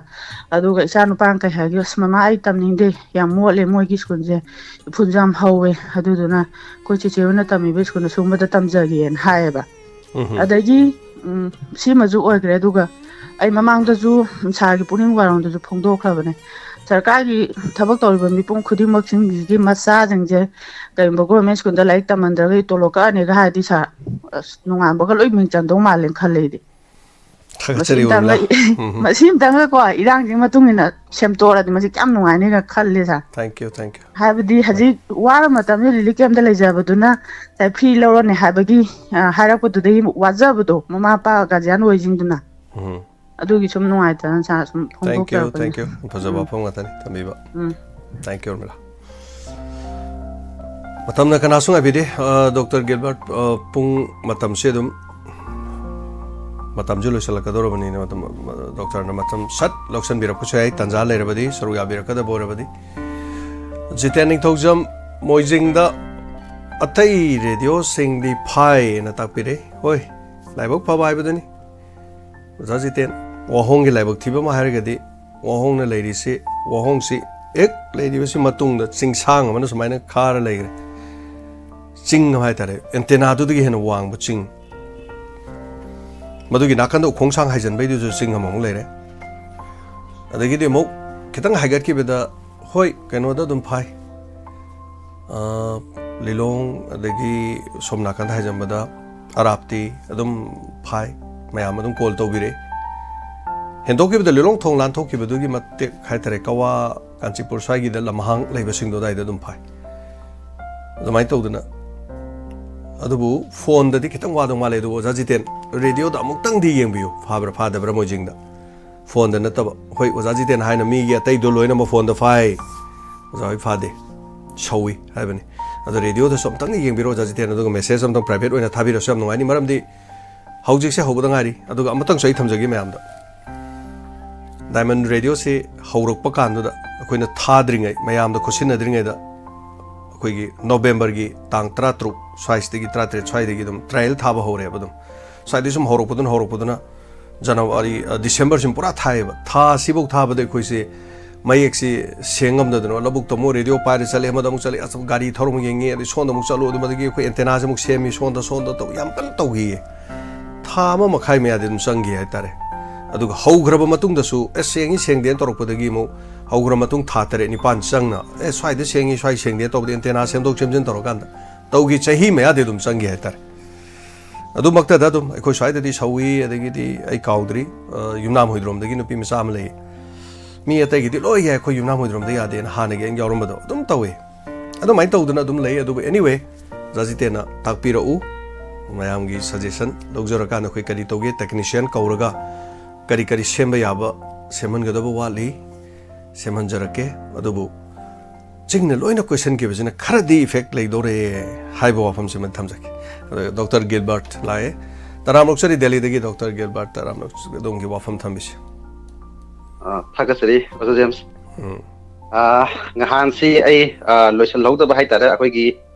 ꯑꯗꯨꯒ ꯏꯆꯥ ꯅꯨꯄꯥꯅ ꯀꯩ ꯍꯥꯏꯒꯦ, "ꯑꯁ ꯃꯃꯥ, ꯑꯩ ꯇꯝꯅꯤꯡꯗꯦ, ꯌꯥꯝ ꯃꯣꯠꯂꯦ ꯃꯣꯏꯒꯤ ꯁ꯭ꯀꯨꯜꯁꯦ, ꯏꯐꯨꯟꯁꯨ ꯌꯥꯝ ꯍꯧꯋꯦ, ꯑꯗꯨꯗꯨꯅ ꯑꯩꯈꯣꯏ ꯆꯦꯆꯦ ꯍꯣꯏꯅ ꯇꯝꯃꯤꯕ ꯁ꯭ꯀꯨꯜ ꯑꯁꯨꯝꯕꯗ ꯇꯝꯖꯒꯦꯅ" ꯍꯥꯏꯌꯦꯕ꯫ ꯎꯝ ꯍꯝ꯫ ꯑꯗꯒꯤ, ꯎꯝ, ꯁꯤꯃꯁꯨ ꯑꯣꯏꯈ꯭ꯔꯦ꯫ ꯑꯗꯨꯒ ꯑꯩ ꯃꯃꯥꯡꯗꯁꯨ ꯁꯥꯔꯒꯤ ꯄꯨꯛꯅꯤꯡ ꯋꯥꯔꯣꯝꯗꯁꯨ ꯐꯣꯡꯗꯣꯛꯈ꯭ꯔꯕꯅꯦ, ꯁꯔꯀꯥꯔꯒꯤ ꯊꯕꯛ ꯇꯧꯔꯤꯕ ꯃꯤꯄꯨꯝ ꯈꯨꯗꯤꯡꯃꯛꯁꯤꯡꯁꯤꯒꯤ ꯃꯆꯥꯁꯤꯡꯁꯦ ꯀꯔꯤꯒꯨꯝꯕ ꯒꯣꯔꯃꯦꯟ ꯁ꯭ꯀꯨꯜꯗ ꯂꯥꯏꯔꯤꯛ ꯇꯝꯍꯟꯗ꯭ꯔꯒ ꯇꯣꯂꯣꯞ ꯀꯛꯑꯅꯤꯒ ꯍꯥꯏꯔꯗꯤ ꯁꯥꯔ, ꯑꯁ, ꯅꯣꯡꯉꯥꯟꯕꯒ ꯂꯣꯏ ꯃꯤꯡ ꯆꯟꯗꯧ ꯃꯥꯜꯂꯦꯅ ꯈꯜꯂꯦ ꯑꯩꯗꯤ꯫ ꯊꯥꯒꯠꯆꯔꯤ ꯃꯁꯤꯝꯇꯪꯒ, ꯎꯔꯃꯤꯂꯥ꯫ ꯎꯝ ꯍꯝ꯫ ꯃꯁꯤꯝꯇꯪꯒꯀꯣ ꯏꯔꯥꯡꯁꯤꯒꯤ ꯃꯇꯨꯡ ꯏꯟꯅ ꯁꯦꯝꯇꯣꯛꯑꯗꯤ ꯃꯁꯤ ꯀꯌꯥꯝ ꯅꯨꯡꯉꯥꯏꯅꯤꯒ ꯈꯜꯂꯦ ꯁꯥꯔ꯫ Thank you, thank you꯫ ꯍꯥꯏꯕꯗꯤ ꯍꯧꯖꯤꯛ ꯋꯥꯔ ꯃꯇꯝꯗ ꯔꯤꯂꯤꯐ ꯀꯦꯝꯗ ꯂꯩꯖꯕꯗꯨꯅ ꯉꯁꯥꯏ ꯐ꯭ꯔꯤ ꯂꯧꯔꯅꯤ ꯍꯥꯏꯕꯒꯤ, ꯑ, ꯍꯥꯏꯔꯛꯄꯗꯨꯗꯒꯤ ꯋꯥꯖꯕꯗꯣ ꯃꯃꯥ ꯃꯄꯥ ꯒꯥꯔꯖꯤꯌꯥꯟ ꯑꯣꯏꯁꯤꯡꯗꯨꯅ꯫ ꯎꯝ꯫ ꯑꯗꯨꯒꯤ ꯁꯨꯝ ꯅꯨꯡꯉꯥꯏꯇꯅ ꯁꯥꯔ ꯁꯨꯝ Thank you, ꯐꯣꯡꯗꯣꯛꯆꯔꯛꯄꯅꯤ꯫ Thank you꯫ ꯐꯖꯕ ꯎꯝ꯫ ꯋꯥꯐꯝ ꯉꯥꯛꯇꯅꯤ ꯊꯝꯕꯤꯕ꯫ ꯎꯝ꯫ Thank you, ꯎꯔꯃꯤꯂꯥ꯫ ꯃꯇꯝꯅ ꯀꯅꯥꯁꯨ ꯉꯥꯏꯕꯤꯗꯦ꯫ ꯑ, ꯗꯣꯛꯇꯔ ꯒꯤꯜꯕꯔꯠ, ꯑ, ꯄꯨꯡ ꯃꯇꯝꯁꯦ ꯑꯗꯨꯝ, ꯃꯇꯝꯁꯨ ꯂꯣꯏꯁꯤꯜꯂꯛꯀꯗꯧꯔꯕꯅꯤꯅ ꯃꯇꯝ, ꯗꯣꯛꯇꯔꯅ ꯃꯇꯝ ꯁꯠ ꯂꯧꯁꯤꯟꯕꯤꯔꯛꯄꯁꯨ ꯌꯥꯏ, ꯇꯥꯟꯖꯥ ꯂꯩꯔꯕꯗꯤ, ꯁꯔꯨꯛ ꯌꯥꯕꯤꯔꯛꯀꯗꯕ ꯑꯣꯏꯔꯕꯗꯤ꯫ ꯖꯤꯇꯦꯟ ꯅꯤꯡꯊꯧꯖꯝ, ꯃꯣꯏꯖꯤꯡꯗ ꯑꯇꯩ ꯔꯦꯗꯤꯑꯣꯁꯤꯡꯗꯤ ꯐꯥꯏꯅ ꯇꯥꯛꯄꯤꯔꯦ꯫ ꯍꯣꯏ, ꯂꯥꯏꯕꯛ ꯐꯕ ꯍꯥꯏꯕꯗꯨꯅꯤ꯫ ꯑꯣꯖꯥ ꯖꯤꯇꯦꯟ, ꯋꯥꯍꯣꯡꯒꯤ ꯂꯥꯏꯕꯛ ꯊꯤꯕ ꯑꯃ ꯍꯥꯏꯔꯒꯗꯤ, ꯋꯥꯍꯣꯡꯅ ꯂꯩꯔꯤꯁꯤ, ꯋꯥꯍꯣꯡꯁꯤ ꯍꯦꯛ ꯂꯩꯔꯤꯕꯁꯤ ꯃꯇꯨꯡꯗ ꯆꯤꯡꯁꯥꯡ ꯑꯃꯅ ꯁꯨꯃꯥꯏꯅ ꯈꯥꯔ ꯂꯩꯈ꯭ꯔꯦ꯫ ꯆꯤꯡ ꯑꯃ ꯍꯥꯏꯇꯥꯔꯦ, ꯑꯦꯟꯇꯦꯅꯥꯗꯨꯗꯒꯤ ꯍꯦꯟꯅ ꯋꯥꯡꯕ ꯆꯤꯡ꯫ ꯃꯗꯨꯒꯤ ꯅꯥꯀꯟꯗ ꯎꯈꯣꯡꯁꯥꯡ ꯍꯥꯏꯖꯟꯕꯩꯗꯨꯁꯨ ꯆꯤꯡ ꯑꯃꯃꯨꯛ ꯂꯩꯔꯦ꯫ ꯑꯗꯒꯤꯗꯤ ꯑꯃꯨꯛ ꯈꯤꯇꯪ ꯍꯥꯏꯒꯠꯈꯤꯕꯗ, ꯍꯣꯏ, ꯀꯩꯅꯣꯗ ꯑꯗꯨꯝ ꯐꯥꯏ꯫ ꯑ, ꯂꯤꯂꯣꯡ, ꯑꯗꯒꯤ ꯁꯣꯝ ꯅꯥꯀꯟꯗ ꯍꯥꯏꯖꯟꯕꯗ ꯑꯔꯥꯞꯇꯤ ꯑꯗꯨꯝ ꯐꯥꯏ꯫ ꯃꯌꯥꯝ ꯑꯗꯨꯝ ꯀꯣꯜ ꯇꯧꯕꯤꯔꯛꯏ꯫ ꯍꯦꯟꯗꯣꯛꯈꯤꯕꯗ ꯂꯤꯂꯣꯡ ꯊꯣꯡ ꯂꯥꯟꯊꯣꯛꯈꯤꯕꯗꯨꯒꯤ ꯃꯇꯦꯛ ꯍꯥꯏꯇꯥꯔꯦ, ꯀꯋꯥ, ꯀꯥꯟꯆꯤꯄꯨꯔ ꯁ꯭ꯋꯥꯏꯒꯤꯗ ꯂꯝꯍꯥꯡ ꯂꯩꯕꯁꯤꯡꯗꯣ ꯑꯗꯨꯋꯥꯏꯗ ꯑꯗꯨꯝ ꯐꯥꯏ꯫ ꯑꯗꯨꯃꯥꯏꯅ ꯇꯧꯗꯅ, ꯑꯗꯨꯕꯨ ꯐꯣꯟꯗꯗꯤ ꯈꯤꯇꯪ ꯋꯥꯗꯧ ꯃꯥꯜꯂꯦ꯫ ꯑꯗꯨꯕꯨ ꯑꯣꯖꯥ ꯖꯤꯇꯦꯟ, ꯔꯦꯗꯤꯑꯣꯗ ꯑꯃꯨꯛꯇꯪꯗꯤ ꯌꯦꯡꯕꯤꯌꯨ, ꯐꯥꯕ꯭ꯔꯥ ꯐꯥꯗꯕ꯭ꯔꯥ ꯃꯣꯏꯖꯤꯡꯗ꯫ ꯐꯣꯟꯗ ꯅꯠꯇꯕ, ꯍꯣꯏ, ꯑꯣꯖꯥ ꯖꯤꯇꯦꯟ ꯍꯥꯏꯅ ꯃꯤꯒꯤ ꯑꯇꯩꯗꯣ ꯂꯣꯏꯅꯃꯛ ꯐꯣꯟꯗ ꯐꯥꯏ, ꯑꯣꯖꯥ ꯍꯣꯏ ꯐꯥꯗꯦ, ꯁꯧꯏ ꯍꯥꯏꯕꯅꯤ꯫ ꯑꯗꯣ ꯔꯦꯗꯤꯑꯣꯗꯁꯨ ꯑꯃꯨꯛꯇꯪꯗꯤ ꯌꯦꯡꯕꯤꯔꯣ ꯑꯣꯖꯥ ꯖꯤꯇꯦꯟ, ꯑꯗꯨꯒ ꯃꯦꯁꯦꯖ ꯑꯃꯇꯪ ꯄ꯭ꯔꯥꯏꯚꯦꯠ ꯑꯣꯏꯅ ꯊꯥꯕꯤꯔꯁꯨ ꯌꯥꯝ ꯅꯨꯡꯉꯥꯏꯅꯤ꯫ ꯃꯔꯝꯗꯤ ꯍꯧꯖꯤꯛꯁꯦ ꯍꯧꯕꯗ ꯉꯥꯏꯔꯤ꯫ ꯑꯗꯨꯒ ꯑꯃꯇꯪꯁꯨ ꯑꯩ ꯊꯝꯖꯒꯦ ꯃꯌꯥꯝꯗ, ꯗꯥꯏꯃꯟ ꯔꯦꯗꯤꯑꯣꯁꯤ ꯍꯧꯔꯛꯄ ꯀꯥꯟꯗꯨꯗ ꯑꯩꯈꯣꯏꯅ ꯊꯥꯗ꯭ꯔꯤꯉꯩ, ꯃꯌꯥꯝꯗ ꯈꯨꯠꯁꯤꯟꯅꯗ꯭ꯔꯤꯉꯩꯗ, ꯑꯩꯈꯣꯏꯒꯤ ꯅꯣꯕꯦꯝꯕꯔꯒꯤ ꯇꯥꯡ ꯇꯔꯥꯇꯔꯨꯛ ꯁ꯭ꯋꯥꯏꯁꯤꯗꯒꯤ, ꯇꯔꯥꯇꯔꯦꯠ ꯁ꯭ꯋꯥꯏꯗꯒꯤ ꯑꯗꯨꯝ ꯇ꯭ꯔꯥꯏꯌꯦꯜ ꯊꯥꯕ ꯍꯧꯔꯦꯕ꯫ ꯑꯗꯨꯝ ꯁ꯭ꯋꯥꯏꯗꯒꯤ ꯁꯨꯝ ꯍꯧꯔꯛꯄꯗꯨꯅ ꯍꯧꯔꯛꯄꯗꯨꯅ ꯖꯅꯋꯥꯔꯤ, ꯑ, ꯗꯤꯁꯦꯝꯕꯔꯁꯤꯃ ꯄꯨꯔꯥ ꯊꯥꯏꯌꯦꯕ꯫ ꯊꯥ ꯑꯁꯤꯐꯧ ꯊꯥꯕꯗ ꯑꯩꯈꯣꯏꯁꯦ ꯃꯌꯦꯛꯁꯤ ꯁꯦꯡ ꯉꯝꯗꯗꯅ, ꯂꯧꯕꯨꯛꯇ ꯑꯃꯨꯛ ꯔꯦꯗꯤꯑꯣ ꯄꯥꯏꯔ ꯆꯠꯂꯦ, ꯑꯃꯗ ꯑꯃꯨꯛ ꯆꯠꯂꯦ, ꯑꯁ, ꯒꯥꯔꯤ ꯊꯧꯔ ꯑꯃꯨꯛ ꯌꯦꯡꯉꯤ, ꯑꯗꯩ ꯁꯣꯝꯗ ꯑꯃꯨꯛ ꯆꯠꯂꯨ, ꯑꯗꯨ ꯃꯗꯨꯒꯤ ꯑꯩꯈꯣꯏ ꯑꯦꯟꯇꯦꯅꯥꯁꯦ ꯑꯃꯨꯛ ꯁꯦꯝꯃꯤ, ꯁꯣꯝꯗ, ꯁꯣꯝꯗ ꯇꯧ, ꯌꯥꯝ ꯀꯟꯅ ꯇꯧꯈꯤꯌꯦ꯫ ꯊꯥ ꯑꯃ ꯃꯈꯥꯏ ꯃꯌꯥꯗꯤ ꯑꯗꯨꯝ ꯆꯪꯈꯤ ꯍꯥꯏꯇꯥꯔꯦ꯫ ꯑꯗꯨꯒ ꯍꯧꯈ꯭ꯔꯕ ꯃꯇꯨꯡꯗꯁꯨ, ꯑꯦ, ꯁꯦꯡꯉꯤ ꯁꯦꯡꯗꯦꯅ ꯇꯧꯔꯛꯄꯗꯒꯤ ꯑꯃꯨꯛ ꯍꯧꯈ꯭ꯔ ꯃꯇꯨꯡ ꯊꯥ ꯇꯔꯦꯠ ꯅꯤꯄꯥꯟ ꯆꯪꯅ, ꯑꯦ, ꯁ꯭ꯋꯥꯏꯗ ꯁꯦꯡꯉꯤ, ꯁ꯭ꯋꯥꯏ ꯁꯦꯡꯗꯦ ꯇꯧꯕꯗ ꯑꯦꯟꯇꯦꯅꯥ ꯁꯦꯝꯗꯣꯛ ꯁꯦꯝꯖꯤꯟ ꯇꯧꯔꯀꯥꯟꯗ ꯇꯧꯈꯤ꯫ ꯆꯍꯤ ꯃꯌꯥꯗꯤ ꯑꯗꯨꯝ ꯆꯪꯈꯤ ꯍꯥꯏꯇꯥꯔꯦ꯫ ꯑꯗꯨꯃꯛꯇꯗ ꯑꯗꯨꯝ ꯑꯩꯈꯣꯏ ꯁ꯭ꯋꯥꯏꯗꯗꯤ ꯁꯧꯏ, ꯑꯗꯒꯤꯗꯤ ꯑꯩ ꯀꯥꯎꯗ꯭ꯔꯤ, ꯑ, ꯌꯨꯝꯅꯥꯝ ꯍꯨꯏꯗ꯭ꯔꯣꯝꯗꯒꯤ ꯅꯨꯄꯤ ꯃꯆꯥ ꯑꯃ ꯂꯩ꯫ ꯃꯤ ꯑꯇꯩꯒꯤꯗꯤ ꯂꯣꯏ ꯌꯥꯏ, ꯑꯩꯈꯣꯏ ꯌꯨꯝꯅꯥꯝ ꯍꯨꯏꯗ꯭ꯔꯣꯝꯗ ꯌꯥꯗꯦꯅ ꯍꯥꯟꯅꯒꯤ ꯑꯩꯅ ꯌꯥꯎꯔꯝꯕꯗꯣ ꯑꯗꯨꯝ ꯇꯧꯏ꯫ ꯑꯗꯨꯃꯥꯏꯅ ꯇꯧꯗꯅ ꯑꯗꯨꯝ ꯂꯩ꯫ ꯑꯗꯨꯕꯨ anyway, ꯑꯣꯖꯥ ꯖꯤꯇꯦꯟꯅ ꯇꯥꯛꯄꯤꯔꯛꯎ, ꯃꯌꯥꯝꯒꯤ suggestion ꯂꯧꯖꯔꯀꯥꯟꯗ ꯑꯩꯈꯣꯏ ꯀꯔꯤ ꯇꯧꯒꯦ, technician ꯀꯧꯔꯒ ꯀꯔꯤ ꯀꯔꯤ ꯁꯦꯝꯕ ꯌꯥꯕ ꯁꯦꯝꯍꯟꯒꯗꯕ ꯋꯥꯠꯂꯤ, ꯁꯦꯝꯍꯟꯖꯔꯛꯀꯦ꯫ ꯑꯗꯨꯕꯨ ꯆꯤꯡꯅ ꯂꯣꯏꯅ ꯀꯣꯏꯁꯟꯈꯤꯕꯁꯤꯅ ꯈꯔꯗꯤ effect ꯂꯩꯗꯧꯔꯦ ꯍꯥꯏꯕ ꯋꯥꯐꯝꯁꯤꯃ ꯊꯝꯖꯒꯦ꯫ ꯑꯗꯨꯒ ꯗꯣꯛꯇꯔ ꯒꯤꯜꯕꯔꯠ ꯂꯥꯛꯑꯦ꯫ ꯇꯔꯥꯝ ꯑꯣꯛꯆꯔꯤ ꯗꯦꯜꯂꯤꯗꯒꯤ ꯗꯣꯛꯇꯔ ꯒꯤꯜꯕꯔꯠ, ꯇꯔꯥꯝ ꯑꯣꯛꯆꯔꯤ ꯑꯗꯣꯝꯒꯤ ꯋꯥꯐꯝ ꯊꯝꯕꯤꯁꯤ꯫ ꯑ, ꯊꯥꯒꯠꯆꯔꯤ, ꯑꯣꯖꯥ ꯖꯦꯝꯁ꯫ ꯎꯝ꯫ ꯑ, ꯉꯍꯥꯟꯁꯤ ꯑꯩ, ꯑ, ꯂꯣꯏꯁꯤꯜꯍꯧꯗꯕ ꯍꯥꯏꯇꯥꯔꯦ, ꯑꯩꯈꯣꯏꯒꯤ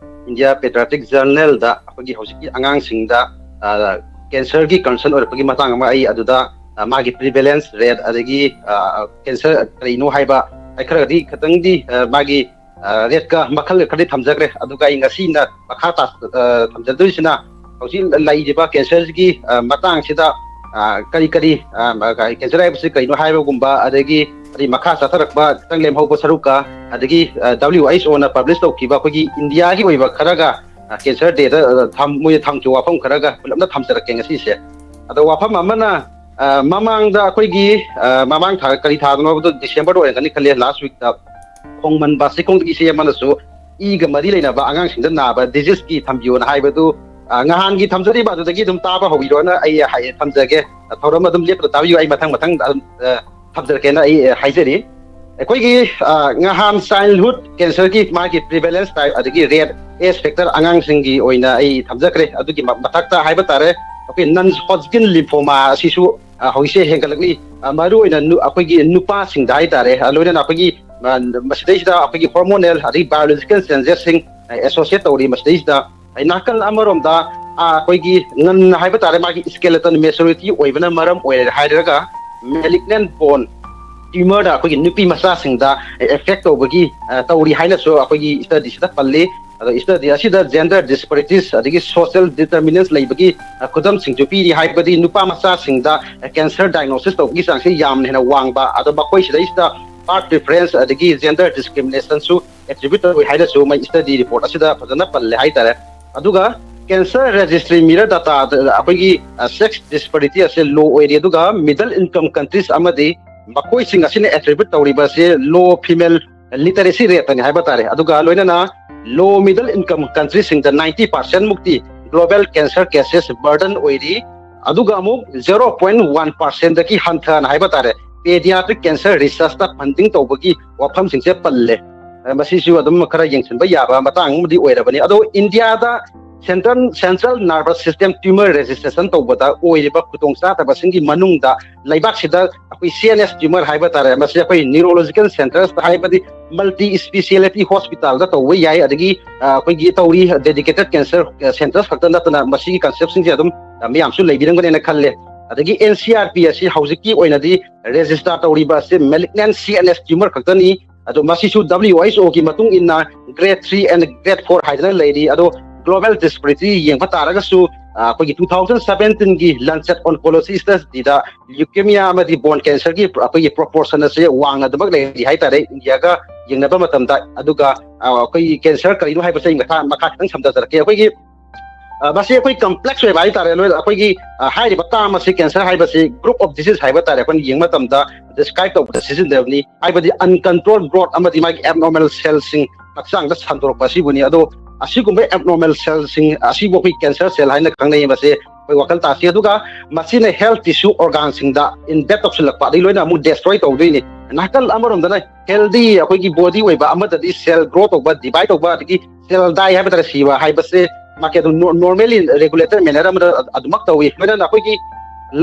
ꯏꯟꯗꯤꯌꯥ ꯄꯦꯇ꯭ꯔꯤꯌꯥꯇꯤꯛ ꯖꯔꯅꯦꯜꯗ ꯑꯩꯈꯣꯏꯒꯤ ꯍꯧꯖꯤꯛꯀꯤ ꯑꯉꯥꯡꯁꯤꯡꯗ, ꯑ, ꯀꯦꯟꯁꯔꯒꯤ ꯀꯟꯁꯔꯟ ꯑꯣꯏꯔꯛꯄꯒꯤ ꯃꯇꯥꯡ ꯑꯃ ꯑꯩ ꯑꯗꯨꯗ, ꯑ, ꯃꯥꯒꯤ ꯄ꯭ꯔꯤꯚꯦꯂꯦꯟꯁ ꯔꯦꯠ, ꯑꯗꯒꯤ, ꯑ, ꯀꯦꯟꯁꯔ ꯀꯔꯤꯅꯣ ꯍꯥꯏꯕ ꯑꯩ ꯈꯔꯗꯤ ꯈꯤꯇꯪꯗꯤ, ꯑ, ꯃꯥꯒꯤ, ꯑ, ꯔꯦꯠꯀ ꯃꯈꯜꯒ ꯈꯔꯗꯤ ꯊꯝꯖꯈ꯭ꯔꯦ꯫ ꯑꯗꯨꯒ ꯑꯩ ꯉꯁꯤꯅ ꯃꯈꯥ ꯇꯥ-, ꯑ, ꯊꯝꯖꯗꯣꯏꯁꯤꯅ ꯍꯧꯖꯤꯛ ꯂꯩꯔꯤꯕ ꯀꯦꯟꯁꯔꯒꯤ, ꯑ, ꯃꯇꯥꯡꯁꯤꯗ, ꯑ, ꯀꯔꯤ ꯀꯔꯤ, ꯑ, ꯀꯦꯟꯁꯔ ꯍꯥꯏꯕꯁꯤ ꯀꯔꯤꯅꯣ ꯍꯥꯏꯕꯒꯨꯝꯕ, ꯑꯗꯒꯤ ꯑꯗꯩ ꯃꯈꯥ ꯆꯠꯊꯔꯛꯄ ꯈꯤꯇꯪ ꯂꯦꯝꯍꯧꯕ ꯁꯔꯨꯛꯀ, ꯑꯗꯒꯤ, ꯑ, W H O ꯅ ꯄꯕ꯭ꯂꯤꯁ ꯇꯧꯈꯤꯕ ꯑꯩꯈꯣꯏꯒꯤ ꯏꯟꯗꯤꯌꯥꯒꯤ ꯑꯣꯏꯕ ꯈꯔꯒ, ꯑ, ꯀꯦꯟꯁꯔ ꯗꯦꯗ, ꯑ, ꯊꯝ-, ꯃꯣꯏꯅ ꯊꯝꯈꯤꯕ ꯋꯥꯐꯝ ꯈꯔꯒ ꯄꯨꯂꯞꯅ ꯊꯝꯖꯔꯛꯀꯦ ꯉꯁꯤꯁꯦ꯫ ꯑꯗꯣ ꯋꯥꯐꯝ ꯑꯃꯅ, ꯑ, ꯃꯃꯥꯡꯗ ꯑꯩꯈꯣꯏꯒꯤ, ꯑ, ꯃꯃꯥꯡ ꯊꯥ, ꯀꯔꯤ ꯊꯥꯗꯅꯣ ꯍꯥꯏꯕꯗꯣ, ꯗꯤꯁꯦꯝꯕꯔꯗ ꯑꯣꯏꯔꯝꯒꯅꯤ ꯈꯜꯂꯦ, ꯂꯥꯁ ꯋꯤꯛꯇ ꯈꯣꯡꯃꯟ ꯕꯥꯁꯤꯈꯣꯡꯗꯒꯤ ꯏꯆꯦ ꯑꯃꯅꯁꯨ ꯏꯒ ꯃꯔꯤ ꯂꯩꯅꯕ ꯑꯉꯥꯡꯁꯤꯡꯗ ꯅꯥꯕ ꯗꯤꯖꯤꯁꯀꯤ ꯊꯝꯕꯤꯌꯣꯅ ꯍꯥꯏꯕꯗꯨ, ꯑ, ꯉꯍꯥꯟꯒꯤ ꯊꯝꯖꯔꯤꯕ ꯑꯗꯨꯗꯒꯤ ꯑꯗꯨꯝ ꯇꯥꯕ ꯍꯧꯕꯤꯔꯣꯅ ꯑꯩ ꯍꯥꯏ-, ꯊꯝꯖꯒꯦ꯫ ꯊꯧꯔꯝ ꯑꯗꯨꯝ ꯂꯦꯞꯇ ꯇꯥꯕꯤꯌꯨ, ꯑꯩ ꯃꯊꯪ ꯃꯊꯪ ꯑꯗꯨꯝ, ꯑ, ꯊꯝꯖꯔꯛꯀꯦꯅ ꯑꯩ, ꯑ, ꯍꯥꯏꯖꯔꯤ꯫ ꯑꯩꯈꯣꯏꯒꯤ, ꯑ, ꯉꯍꯥꯟ ꯆꯥꯏꯜꯍꯨꯗ ꯀꯦꯟꯁꯔꯒꯤ ꯃꯥꯒꯤ ꯄ꯭ꯔꯤꯚꯦꯂꯦꯟꯁ ꯇꯥꯏꯞ ꯑꯗꯒꯤ ꯔꯦꯠ ꯑꯦꯖ ꯐꯦꯛꯇꯔ ꯑꯉꯥꯡꯁꯤꯡꯒꯤ ꯑꯣꯏꯅ ꯑꯩ ꯊꯝꯖꯈ꯭ꯔꯦ꯫ ꯑꯗꯨꯒꯤ ꯃ-, ꯃꯊꯛꯇ ꯍꯥꯏꯕ ꯇꯥꯔꯦ, ꯑꯩꯈꯣꯏ ꯅꯟ ꯍꯣꯖꯀꯤꯟ ꯂꯤꯝꯐꯣꯃꯥ ꯑꯁꯤꯁꯨ, ꯑ, ꯍꯧꯖꯤꯛꯁꯦ ꯍꯦꯟꯒꯠꯂꯛꯂꯤ꯫ ꯑ, ꯃꯔꯨꯑꯣꯏꯅ ꯅꯨ-, ꯑꯩꯈꯣꯏꯒꯤ ꯅꯨꯄꯥꯁꯤꯡꯗ ꯍꯥꯏ ꯇꯥꯔꯦ, ꯑ, ꯂꯣꯏꯅꯅ ꯑꯩꯈꯣꯏꯒꯤ, ꯑ, ꯃꯁꯤꯗꯩꯁꯤꯗ ꯑꯩꯈꯣꯏꯒꯤ ꯍꯣꯔꯃꯣꯅꯦꯜ ꯑꯗꯒꯤ ꯕꯥꯏꯑꯣꯂꯣꯖꯤꯀꯦꯜ ꯆꯦꯟꯖꯦꯁꯁꯤꯡ, ꯑ, ꯑꯦꯁꯣꯁꯤꯌꯦꯠ ꯇꯧꯔꯤ꯫ ꯃꯁꯤꯗꯩꯁꯤꯗ ꯑꯩ ꯅꯥꯀꯜ ꯑꯃꯔꯣꯝꯗ, ꯑ, ꯑꯩꯈꯣꯏꯒꯤ ꯉꯟꯅ ꯍꯥꯏꯕ ꯇꯥꯔꯦ, ꯃꯥꯒꯤ ꯁ꯭ꯀꯦꯂꯦꯇꯟ ꯃꯦꯆꯨꯔꯤꯇꯤ ꯑꯣꯏꯕꯅ ꯃꯔꯝ ꯑꯣꯏꯔꯦ ꯍꯥꯏꯔꯒ ꯃꯦꯂꯤꯛꯅꯦꯟ ꯕꯣꯟ ꯇ꯭ꯌꯨꯃꯔꯗ ꯑꯩꯈꯣꯏꯒꯤ ꯅꯨꯄꯤ ꯃꯆꯥꯁꯤꯡꯗ ꯑꯦꯐꯦꯛ ꯇꯧꯕꯒꯤ, ꯑ, ꯇꯧꯔꯤ ꯍꯥꯏꯅꯁꯨ ꯑꯩꯈꯣꯏꯒꯤ ꯁ꯭ꯇꯗꯤꯁꯤꯗ ꯄꯜꯂꯤ꯫ ꯑꯗꯣ ꯁ꯭ꯇꯗꯤ ꯑꯁꯤꯗ ꯖꯦꯟꯗꯔ ꯗꯤꯁꯄꯦꯔꯤꯇꯤꯁ ꯑꯗꯒꯤ ꯁꯣꯁꯤꯌꯦꯜ ꯗꯤꯇꯔꯃꯤꯅꯦꯟꯁ ꯂꯩꯕꯒꯤ, ꯑ, ꯈꯨꯗꯝꯁꯤꯡꯁꯨ ꯄꯤꯔꯤ, ꯍꯥꯏꯕꯗꯤ ꯅꯨꯄꯥ ꯃꯆꯥꯁꯤꯡꯗ ꯀꯦꯟꯁꯔ ꯗꯥꯏꯒꯅꯣꯁꯤꯁ ꯇꯧꯕꯒꯤ ꯆꯥꯡꯁꯤ ꯌꯥꯝꯅ ꯍꯦꯟꯅ ꯋꯥꯡꯕ, ꯑꯗꯣ ꯃꯈꯣꯏꯁꯤꯗꯩꯁꯤꯗ ꯕꯥꯔꯊ ꯄ꯭ꯔꯤꯐꯔꯦꯟꯁ ꯑꯗꯒꯤ ꯖꯦꯟꯗꯔ ꯗꯤꯁꯀ꯭ꯔꯤꯃꯤꯅꯦꯁꯟꯁꯨ ꯑꯦꯇ꯭ꯔꯤꯕ꯭ꯌꯨꯠ ꯇꯧꯏ ꯍꯥꯏꯅꯁꯨ ꯃꯣꯏ ꯁ꯭ꯇꯗꯤ ꯔꯤꯄꯣꯔꯠ ꯑꯁꯤꯗ ꯐꯖꯅ ꯄꯜꯂꯦ ꯍꯥꯏꯇꯥꯔꯦ꯫ ꯑꯗꯨꯒ ꯀꯦꯟꯁꯔ ꯔꯦꯖꯤꯁꯇ꯭ꯔꯤ ꯃꯤꯔꯔ ꯗꯥꯇꯥꯗ ꯑꯩꯈꯣꯏꯒꯤ, ꯑ, ꯁꯦꯛꯁ ꯗꯤꯁꯄꯦꯔꯤꯇꯤ ꯑꯁꯦ ꯂꯣ ꯑꯣꯏꯔꯤ, ꯑꯗꯨꯒ ꯃꯤꯗꯜ ꯏꯟꯀꯝ ꯀꯟꯇ꯭ꯔꯤꯁ ꯑꯃꯗꯤ ꯃꯈꯣꯏꯁꯤꯡ ꯑꯁꯤꯅ ꯑꯦꯇ꯭ꯔꯤꯕ꯭ꯌꯨꯠ ꯇꯧꯔꯤꯕ ꯑꯁꯤ ꯂꯣ ꯐꯤꯃꯦꯜ ꯂꯤꯇꯔꯦꯁꯤ ꯔꯦꯠꯇꯅꯤ ꯍꯥꯏꯕ ꯇꯥꯔꯦ꯫ ꯑꯗꯨꯒ ꯂꯣꯏꯅꯅ ꯂꯣ ꯃꯤꯗꯜ ꯏꯟꯀꯝ ꯀꯟꯇ꯭ꯔꯤꯁꯤꯡꯗ ꯅꯥꯏꯟꯇꯤ ꯄꯥꯔꯁꯦꯟ ꯃꯨꯛꯇꯤ ꯒ꯭ꯂꯣꯕꯦꯜ ꯀꯦꯟꯁꯔ ꯀꯦꯁꯦꯁ ꯕꯔꯗꯟ ꯑꯣꯏꯔꯤ꯫ ꯑꯗꯨꯒ ꯑꯃꯨꯛ ꯖꯦꯔꯣ ꯄꯣꯏꯟ ꯋꯥꯟ ꯄꯥꯔꯁꯦꯟꯗꯒꯤ ꯍꯟꯊꯅ ꯍꯥꯏꯕ ꯇꯥꯔꯦ, ꯄꯦꯗꯤꯌꯥꯇ꯭ꯔꯤꯛ ꯀꯦꯟꯁꯔ ꯔꯤꯁꯔꯁꯇ ꯐꯟꯗꯤꯡ ꯇꯧꯕꯒꯤ ꯋꯥꯐꯝꯁꯤꯡꯁꯦ ꯄꯜꯂꯦ꯫ ꯑ, ꯃꯁꯤꯁꯨ ꯑꯗꯨꯝ ꯈꯔ ꯌꯦꯡꯁꯤꯟꯕ ꯌꯥꯕ ꯃꯇꯥꯡ ꯑꯃꯗꯤ ꯑꯣꯏꯔꯕꯅꯤ꯫ ꯑꯗꯣ ꯏꯟꯗꯤꯌꯥꯗ Central Central Nervous System Tumor Registration ꯇꯧꯕꯗ ꯑꯣꯏꯔꯤꯕ ꯈꯨꯗꯣꯡꯆꯥꯗꯕꯁꯤꯡꯒꯤ ꯃꯅꯨꯡꯗ ꯂꯩꯕꯥꯛꯁꯤꯗ ꯑꯩꯈꯣꯏ C N S tumor ꯍꯥꯏꯕ ꯇꯥꯔꯦ, ꯃꯁꯤ ꯑꯩꯈꯣꯏ neurological centres ꯍꯥꯏꯕꯗꯤ multi speciality hospitalꯗ ꯇꯧꯕ ꯌꯥꯏ꯫ ꯑꯗꯒꯤ ꯑ, ꯑꯩꯈꯣꯏꯒꯤ ꯇꯧꯔꯤ dedicated cancer centres ꯈꯛꯇ ꯅꯠꯇꯅ ꯃꯁꯤꯒꯤ conceptꯁꯤꯡꯁꯦ ꯑꯗꯨꯝ ꯑ, ꯃꯌꯥꯝꯁꯨ ꯂꯩꯕꯤꯔꯝꯒꯅꯦꯅ ꯈꯜꯂꯦ꯫ ꯑꯗꯒꯤ N C R P ꯑꯁꯤ ꯍꯧꯖꯤꯛꯀꯤ ꯑꯣꯏꯅꯗꯤ register ꯇꯧꯔꯤꯕ ꯑꯁꯤ malignant C N S tumor ꯈꯛꯇꯅꯤ꯫ ꯑꯗꯣ ꯃꯁꯤꯁꯨ W H Oꯒꯤ ꯃꯇꯨꯡ ꯏꯟꯅ grade three and grade four ꯍꯥꯏꯗꯅ ꯂꯩꯔꯤ꯫ ꯑꯗꯣ global disparity ꯌꯦꯡꯕ ꯇꯥꯔꯒꯁꯨ ꯑ, ꯑꯩꯈꯣꯏꯒꯤ two thousand seventeenꯒꯤ Lancet Oncology studyꯗ leukemia ꯑꯃꯗꯤ bone cancerꯒꯤ ꯑꯩꯈꯣꯏꯒꯤ proportion ꯑꯁꯦ ꯋꯥꯡꯅ ꯑꯗꯨꯃꯛ ꯂꯩꯔꯤ ꯍꯥꯏꯇꯥꯔꯦ, ꯏꯟꯗꯤꯌꯥꯒ ꯌꯦꯡꯅꯕ ꯃꯇꯝꯗ꯫ ꯑꯗꯨꯒ ꯑ, ꯑꯩꯈꯣꯏꯒꯤ cancer ꯀꯔꯤꯅꯣ ꯍꯥꯏꯕꯁꯦ ꯑꯩ ꯃꯈꯥ ꯃꯈꯥ ꯈꯤꯇꯪ ꯁꯝꯊꯖꯔꯛꯀꯦ꯫ ꯑꯩꯈꯣꯏꯒꯤ ꯑ, ꯃꯁꯤ ꯑꯩꯈꯣꯏ complex ꯑꯣꯏꯕ ꯍꯥꯏꯇꯥꯔꯦ꯫ ꯂꯣꯏꯅ ꯑꯩꯈꯣꯏꯒꯤ ꯑ, ꯍꯥꯏꯔꯤꯕ term ꯑꯁꯤ cancer ꯍꯥꯏꯕꯁꯤ group of disease ꯍꯥꯏꯕ ꯇꯥꯔꯦ, ꯑꯩꯈꯣꯏꯅ ꯌꯦꯡꯕ ꯃꯇꯝꯗ describe ꯇꯧꯕꯗ ꯁꯤꯖꯤꯟꯅꯕꯅꯤ꯫ ꯍꯥꯏꯕꯗꯤ uncontrolled growth ꯑꯃꯗꯤ ꯃꯥꯒꯤ abnormal cellꯁꯤꯡ ꯍꯛꯆꯥꯡꯗ ꯁꯟꯗꯣꯔꯛꯄ ꯑꯁꯤꯕꯨꯅꯤ꯫ ꯑꯗꯣ ꯑꯁꯤꯒꯨꯝꯕ abnormal cellꯁꯤꯡ ꯑꯁꯤꯕꯨ ꯑꯩꯈꯣꯏ cancer cell ꯍꯥꯏꯅ ꯈꯪꯅꯩ꯫ ꯃꯁꯦ ꯑꯩꯈꯣꯏ ꯋꯥꯈꯜ ꯇꯥꯁꯤ꯫ ꯑꯗꯨꯒ ꯃꯁꯤꯅ health tissue organꯁꯤꯡꯗ invade ꯇꯧꯁꯤꯜꯂꯛꯄ, ꯑꯗꯩ ꯂꯣꯏꯅ ꯑꯃꯨꯛ destroy ꯇꯧꯗꯣꯏꯅꯤ꯫ ꯅꯥꯀꯜ ꯑꯃꯔꯣꯝꯗꯅ healthy ꯑꯩꯈꯣꯏꯒꯤ body ꯑꯣꯏꯕ ꯑꯃꯗꯗꯤ cell grow ꯇꯧꯕ, divide ꯇꯧꯕ, ꯑꯗꯒꯤ cell die ꯍꯥꯏꯕ ꯇꯥꯔꯦ, ꯁꯤꯕ ꯍꯥꯏꯕꯁꯦ ꯃꯥꯒꯤ ꯑꯗꯨꯝ normally regulated manner ꯑꯃꯗ ꯑꯗꯨꯃꯛ ꯇꯧꯏ꯫ ꯂꯣꯏꯅꯅ ꯑꯩꯈꯣꯏꯒꯤ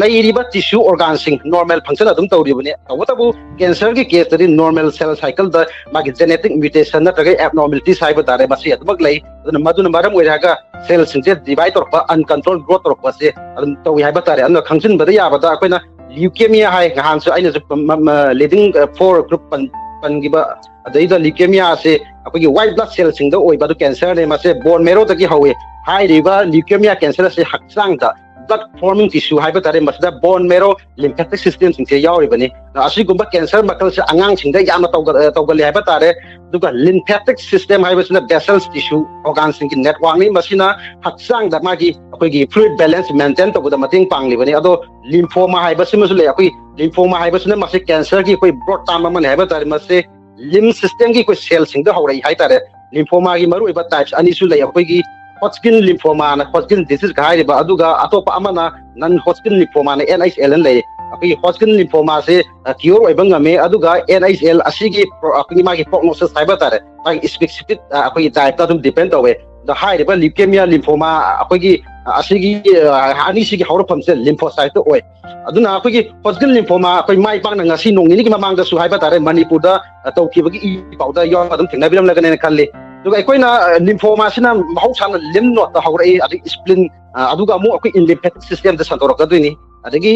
ꯂꯩꯔꯤꯕ tissue organꯁꯤꯡ normal function ꯑꯗꯨꯝ ꯇꯧꯔꯤꯕꯅꯤ꯫ ꯇꯧꯕꯇꯕꯨ cancerꯒꯤ caseꯇꯗꯤ normal cell cycleꯗ ꯃꯥꯒꯤ genetic mutation ꯅꯠꯇ꯭ꯔꯒ abnormalities ꯍꯥꯏꯕ ꯇꯥꯔꯦ, ꯃꯁꯤ ꯑꯗꯨꯃꯛ ꯂꯩ꯫ ꯑꯗꯨꯅ ꯃꯗꯨꯅ ꯃꯔꯝ ꯑꯣꯏꯔꯒ cellꯁꯤꯡꯁꯦ divide ꯇꯧꯔꯛꯄ, uncontrolled growth ꯇꯧꯔꯛꯄꯁꯦ ꯑꯗꯨꯝ ꯇꯧꯏ ꯍꯥꯏꯕ ꯇꯥꯔꯦ꯫ ꯑꯗꯨꯅ ꯈꯪꯖꯤꯟꯕꯗ ꯌꯥꯕꯗ ꯑꯩꯈꯣꯏꯅ leukemia ꯍꯥꯏ, ꯅꯍꯥꯟꯁꯨ ꯑꯩꯅꯁꯨ ꯃ-, ꯃ-, leading four group ꯄꯟ-, ꯄꯟꯈꯤꯕ, ꯑꯗꯩꯗ leukemia ꯑꯁꯦ ꯑꯩꯈꯣꯏꯒꯤ white blood cellꯁꯤꯡꯗ ꯑꯣꯏꯕ ꯑꯗꯨ cancerꯅꯦ꯫ ꯃꯁꯦ bone marrowꯗꯒꯤ ꯍꯧꯏ꯫ ꯍꯥꯏꯔꯤꯕ leukemia cancer ꯑꯁꯦ ꯍꯛꯆꯥꯡꯗ blood forming tissue ꯍꯥꯏꯕ ꯇꯥꯔꯦ, ꯃꯁꯤꯗ bone marrow lymphatic systemꯁꯤꯡꯁꯦ ꯌꯥꯎꯔꯤꯕꯅꯤ꯫ ꯑꯁꯤꯒꯨꯝꯕ cancer ꯃꯈꯜꯁꯦ ꯑꯉꯥꯡꯁꯤꯡꯗ ꯌꯥꯝꯅ ꯇꯧꯒ-, ꯇꯧꯒꯜꯂꯤ ꯍꯥꯏꯕ ꯇꯥꯔꯦ꯫ ꯑꯗꯨꯒ lymphatic system ꯍꯥꯏꯕꯁꯤꯅ vessels tissue organꯁꯤꯡꯒꯤ networkꯅꯤ꯫ ꯃꯁꯤꯅ ꯍꯛꯆꯥꯡꯗ ꯃꯥꯒꯤ ꯑꯩꯈꯣꯏꯒꯤ fluid balance maintain ꯇꯧꯕꯗ ꯃꯇꯦꯡ ꯄꯥꯡꯂꯤꯕꯅꯤ꯫ ꯑꯗꯣ lymphoma ꯍꯥꯏꯕꯁꯤꯃꯁꯨ ꯂꯩ꯫ ꯑꯩꯈꯣꯏ lymphoma ꯍꯥꯏꯕꯁꯤꯅ ꯃꯁꯤ cancerꯒꯤ ꯑꯩꯈꯣꯏ broad term ꯑꯃꯅꯤ ꯍꯥꯏꯕ ꯇꯥꯔꯦ꯫ ꯃꯁꯤ limb systemꯒꯤ ꯑꯩꯈꯣꯏ cellꯁꯤꯡꯗ ꯍꯧꯔꯛꯏ ꯍꯥꯏꯇꯥꯔꯦ꯫ Lymphomaꯒꯤ ꯃꯔꯨꯑꯣꯏꯕ types ꯑꯅꯤꯁꯨ ꯂꯩ꯫ ꯑꯩꯈꯣꯏꯒꯤ Hodgkin lymphomaꯅ Hodgkin diseaseꯀ ꯍꯥꯏꯔꯤꯕ, ꯑꯗꯨꯒ ꯑꯇꯣꯞꯄ ꯑꯃꯅ non Hodgkin lymphomaꯅ N H L ꯑꯅ ꯂꯩ꯫ ꯑꯩꯈꯣꯏꯒꯤ Hodgkin lymphomaꯁꯦ, ꯑ, cure ꯑꯣꯏꯕ ꯉꯝꯃꯦ, ꯑꯗꯨꯒ N H L ꯑꯁꯤꯒꯤ pro-, ꯑꯩꯈꯣꯏꯒꯤ ꯃꯥꯒꯤ prognosis ꯍꯥꯏꯕ ꯇꯥꯔꯦ, ꯃꯥꯒꯤ ꯏꯁꯄꯦꯁꯤꯐꯤꯛ ꯑꯩꯈꯣꯏꯒꯤ ꯗꯥꯏꯠꯇ ꯑꯗꯨꯝ ꯗꯤꯄꯦꯟ ꯇꯧꯋꯦ꯫ ꯑꯗꯣ ꯍꯥꯏꯔꯤꯕ ꯂꯤꯀꯦꯃꯤꯌꯥ ꯂꯤꯝꯐꯣꯃꯥ ꯑꯩꯈꯣꯏꯒꯤ ꯑ, ꯑꯁꯤꯒꯤ ꯑ, ꯑꯅꯤꯁꯤꯒꯤ ꯍꯧꯔꯛꯐꯝꯁꯦ ꯂꯤꯝꯐꯣꯁꯥꯏꯠꯇ ꯑꯣꯏ꯫ ꯑꯗꯨꯅ ꯑꯩꯈꯣꯏꯒꯤ ꯍꯣꯖꯀꯤꯟ ꯂꯤꯝꯐꯣꯃꯥ ꯑꯩꯈꯣꯏ ꯃꯥꯏ ꯄꯥꯛꯅ ꯉꯁꯤ ꯅꯣꯡ ꯅꯤꯅꯤꯒꯤ ꯃꯃꯥꯡꯗꯁꯨ ꯍꯥꯏꯕ ꯇꯥꯔꯦ, ꯃꯅꯤꯄꯨꯔꯗ ꯑ, ꯇꯧꯈꯤꯕꯒꯤ ꯏ ꯄꯥꯎꯗ ꯌꯥꯎꯔꯒ ꯑꯗꯨꯝ ꯊꯦꯡꯅꯕꯤꯔꯝꯂꯒꯅꯦꯅ ꯈꯜꯂꯤ꯫ ꯑꯗꯨꯒ ꯑꯩꯈꯣꯏꯅ ꯑ, ꯂꯤꯝꯐꯣꯃꯥꯁꯤꯅ ꯃꯍꯧꯁꯥꯅ ꯂꯤꯝꯐ ꯅꯣꯗꯇ ꯍꯧꯔꯛꯏ, ꯑꯗꯩ ꯏꯁꯄ꯭ꯂꯤꯟ, ꯑ, ꯑꯗꯨꯒ ꯑꯃꯨꯛ ꯑꯩꯈꯣꯏ ꯏꯟꯂꯤꯝꯐꯦꯇꯤꯛ ꯁꯤꯁꯇꯦꯝꯗ ꯁꯟꯗꯣꯔꯛꯀꯗꯣꯏꯅꯤ꯫ ꯑꯗꯒꯤ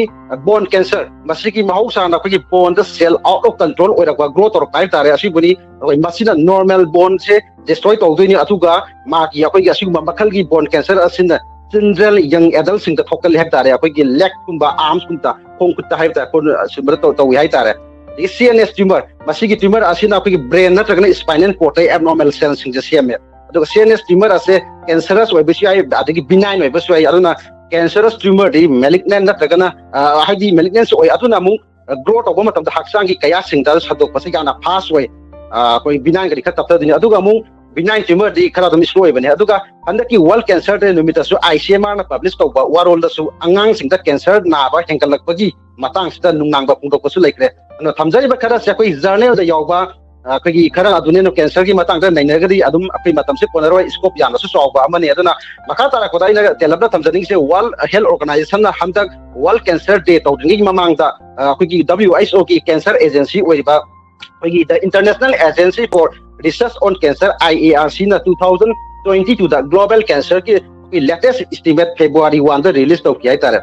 ꯕꯣꯟ ꯀꯦꯟꯁꯔ, ꯃꯁꯤꯒꯤ ꯃꯍꯧꯁꯥꯅ ꯑꯩꯈꯣꯏꯒꯤ ꯕꯣꯟꯗ ꯁꯦꯜ ꯑꯥꯎꯠ ꯑꯣꯐ ꯀꯟꯇ꯭ꯔꯣꯜ ꯑꯣꯏꯔꯛꯄ, ꯒ꯭ꯔꯣ ꯇꯧꯔꯛꯄ ꯍꯥꯏꯕ ꯇꯥꯔꯦ, ꯑꯁꯤꯕꯨꯅꯤ꯫ ꯑꯩꯈꯣꯏ ꯃꯁꯤꯅ ꯅꯣꯔꯃꯦꯜ ꯕꯣꯟꯁꯦ ꯗꯤꯁꯇ꯭ꯔꯣꯏ ꯇꯧꯗꯣꯏꯅꯤ꯫ ꯑꯗꯨꯒ ꯃꯥꯒꯤ ꯑꯩꯈꯣꯏꯒꯤ ꯑꯁꯤꯒꯨꯝꯕ ꯃꯈꯜꯒꯤ ꯕꯣꯟ ꯀꯦꯟꯁꯔ ꯑꯁꯤꯅ ꯆꯤꯜꯗ꯭ꯔꯦꯟ, ꯌꯪ ꯑꯦꯗꯜꯁꯤꯡꯗ ꯊꯣꯛꯀꯜꯂꯤ ꯍꯥꯏꯕ ꯇꯥꯔꯦ꯫ ꯑꯩꯈꯣꯏꯒꯤ ꯂꯦꯒꯀꯨꯝꯕ, ꯑꯥꯔꯝꯁꯀꯨꯝꯕ, ꯈꯣꯡ ꯈꯨꯠꯇ ꯍꯥꯏꯕ ꯇꯥꯔꯦ, ꯈꯨꯠ ꯑꯁꯤꯒꯨꯝꯕꯗ ꯇꯧ-, ꯇꯧꯏ ꯍꯥꯏ ꯇꯥꯔꯦ꯫ ꯑꯗꯒꯤ ꯁꯤ ꯑꯦꯟ ꯑꯦꯁ ꯇ꯭ꯌꯨꯃꯔ, ꯃꯁꯤꯒꯤ ꯇ꯭ꯌꯨꯃꯔ ꯑꯁꯤꯅ ꯑꯩꯈꯣꯏꯒꯤ ꯕ꯭ꯔꯦꯟ ꯅꯠꯇ꯭ꯔꯒꯅ ꯁ꯭ꯄꯥꯏꯅꯦꯜ ꯀꯣꯔꯠꯇ ꯑꯦꯕꯅꯣꯔꯃꯦꯜ ꯁꯦꯜꯁꯤꯡꯁꯦ ꯁꯦꯝꯃꯦ꯫ ꯑꯗꯨꯒ ꯁꯤ ꯑꯦꯟ ꯑꯦꯁ ꯇ꯭ꯌꯨꯃꯔ ꯑꯁꯦ ꯀꯦꯟꯁꯔꯁ ꯑꯣꯏꯕꯁꯨ ꯌꯥꯏ, ꯑꯗꯒꯤ ꯕꯤꯅꯥꯏꯟ ꯑꯣꯏꯕꯁꯨ ꯌꯥꯏ꯫ ꯑꯗꯨꯅ ꯀꯦꯟꯁꯔꯁ ꯇ꯭ꯌꯨꯃꯔꯗꯤ ꯃꯦꯂꯤꯛꯅꯦꯟ ꯅꯠꯇ꯭ꯔꯒꯅ, ꯑ, ꯍꯥꯏꯗꯤ ꯃꯦꯂꯤꯛꯅꯦꯟꯁ ꯑꯣꯏ, ꯑꯗꯨꯅ ꯑꯃꯨꯛ ꯒ꯭ꯔꯣ ꯇꯧꯕ ꯃꯇꯝꯗ ꯍꯛꯆꯥꯡꯒꯤ ꯀꯌꯥꯁꯤꯡꯗ ꯁꯟꯗꯣꯛꯄꯁꯦ ꯌꯥꯝꯅ ꯐꯥꯁ ꯑꯣꯏ꯫ ꯑ, ꯑꯩꯈꯣꯏ ꯕꯤꯅꯥꯏꯟꯒꯗꯤ ꯈꯔ ꯇꯞꯊꯗꯣꯏꯅꯤ꯫ ꯑꯗꯨꯒ ꯑꯃꯨꯛ ꯕꯤꯅꯥꯏꯟ ꯇ꯭ꯌꯨꯃꯔꯗꯤ ꯈꯔ ꯑꯗꯨꯝ ꯁ꯭ꯂꯣ ꯑꯣꯏꯕꯅꯦ꯫ ꯑꯗꯨꯒ ꯍꯟꯗꯛꯀꯤ world cancer day ꯅꯨꯃꯤꯠꯇꯁꯨ I C M ꯑꯥꯔꯅ publish ꯇꯧꯕ ꯋꯥꯔꯣꯜꯗꯁꯨ ꯑꯉꯥꯡꯁꯤꯡꯗ ꯀꯦꯟꯁꯔ ꯅꯥꯕ ꯍꯦꯟꯒꯠꯂꯛꯄꯒꯤ ꯃꯇꯥꯡꯁꯤꯗ ꯅꯨꯡꯅꯥꯡꯕ ꯐꯣꯡꯗꯣꯛꯄꯁꯨ ꯂꯩꯈ꯭ꯔꯦ꯫ ꯑꯗꯨꯅ ꯊꯝꯖꯔꯤꯕ ꯈꯔꯁꯦ ꯑꯩꯈꯣꯏ ꯖꯔꯅꯦꯜꯗ ꯌꯥꯎꯕ, ꯑ, ꯑꯩꯈꯣꯏꯒꯤ ꯈꯔ ꯑꯗꯨꯅꯦ꯫ ꯀꯦꯟꯁꯔꯒꯤ ꯃꯇꯥꯡꯗ ꯅꯩꯅꯔꯒꯗꯤ ꯑꯗꯨꯝ ꯑꯩꯈꯣꯏ ꯃꯇꯝꯁꯦ ꯀꯣꯟꯅꯔꯣꯏ, ꯁ꯭ꯀꯣꯞ ꯌꯥꯝꯅꯁꯨ ꯆꯥꯎꯕ ꯑꯃꯅꯤ꯫ ꯑꯗꯨꯅ ꯃꯈꯥ ꯇꯥꯔꯛꯄꯗ ꯑꯩꯅ ꯇꯦꯜꯂꯞꯅ ꯊꯝꯖꯅꯤꯡꯉꯤꯁꯦ, ꯋꯥꯔꯜ ꯍꯦꯜꯊ ꯑꯣꯔꯒꯅꯥꯏꯖꯦꯁꯟꯅ ꯍꯟꯗꯛ ꯋꯥꯔꯜ ꯀꯦꯟꯁꯔ ꯗꯦ ꯇꯧꯗ꯭ꯔꯤꯉꯩꯒꯤ ꯃꯃꯥꯡꯗ, ꯑ, ꯑꯩꯈꯣꯏꯒꯤ ꯗꯕ꯭ꯂꯤꯎ ꯑꯩꯆ ꯑꯣꯒꯤ ꯀꯦꯟꯁꯔ ꯑꯦꯖꯦꯟꯁꯤ ꯑꯣꯏꯔꯤꯕ ꯑꯩꯈꯣꯏꯒꯤ The International Agency for Research on Cancer, I A R C ꯅ two thousand twenty two ꯗ ꯒ꯭ꯂꯣꯕꯦꯜ ꯀꯦꯟꯁꯔꯒꯤ ꯑꯩꯈꯣꯏ ꯂꯦꯇꯦꯁ ꯏꯁꯇꯤꯃꯦꯠ ꯐꯦꯕ꯭ꯔꯨꯋꯥꯔꯤ ꯋꯥꯟꯗ ꯔꯤꯂꯤꯁ ꯇꯧꯈꯤ ꯍꯥꯏꯇꯥꯔꯦ꯫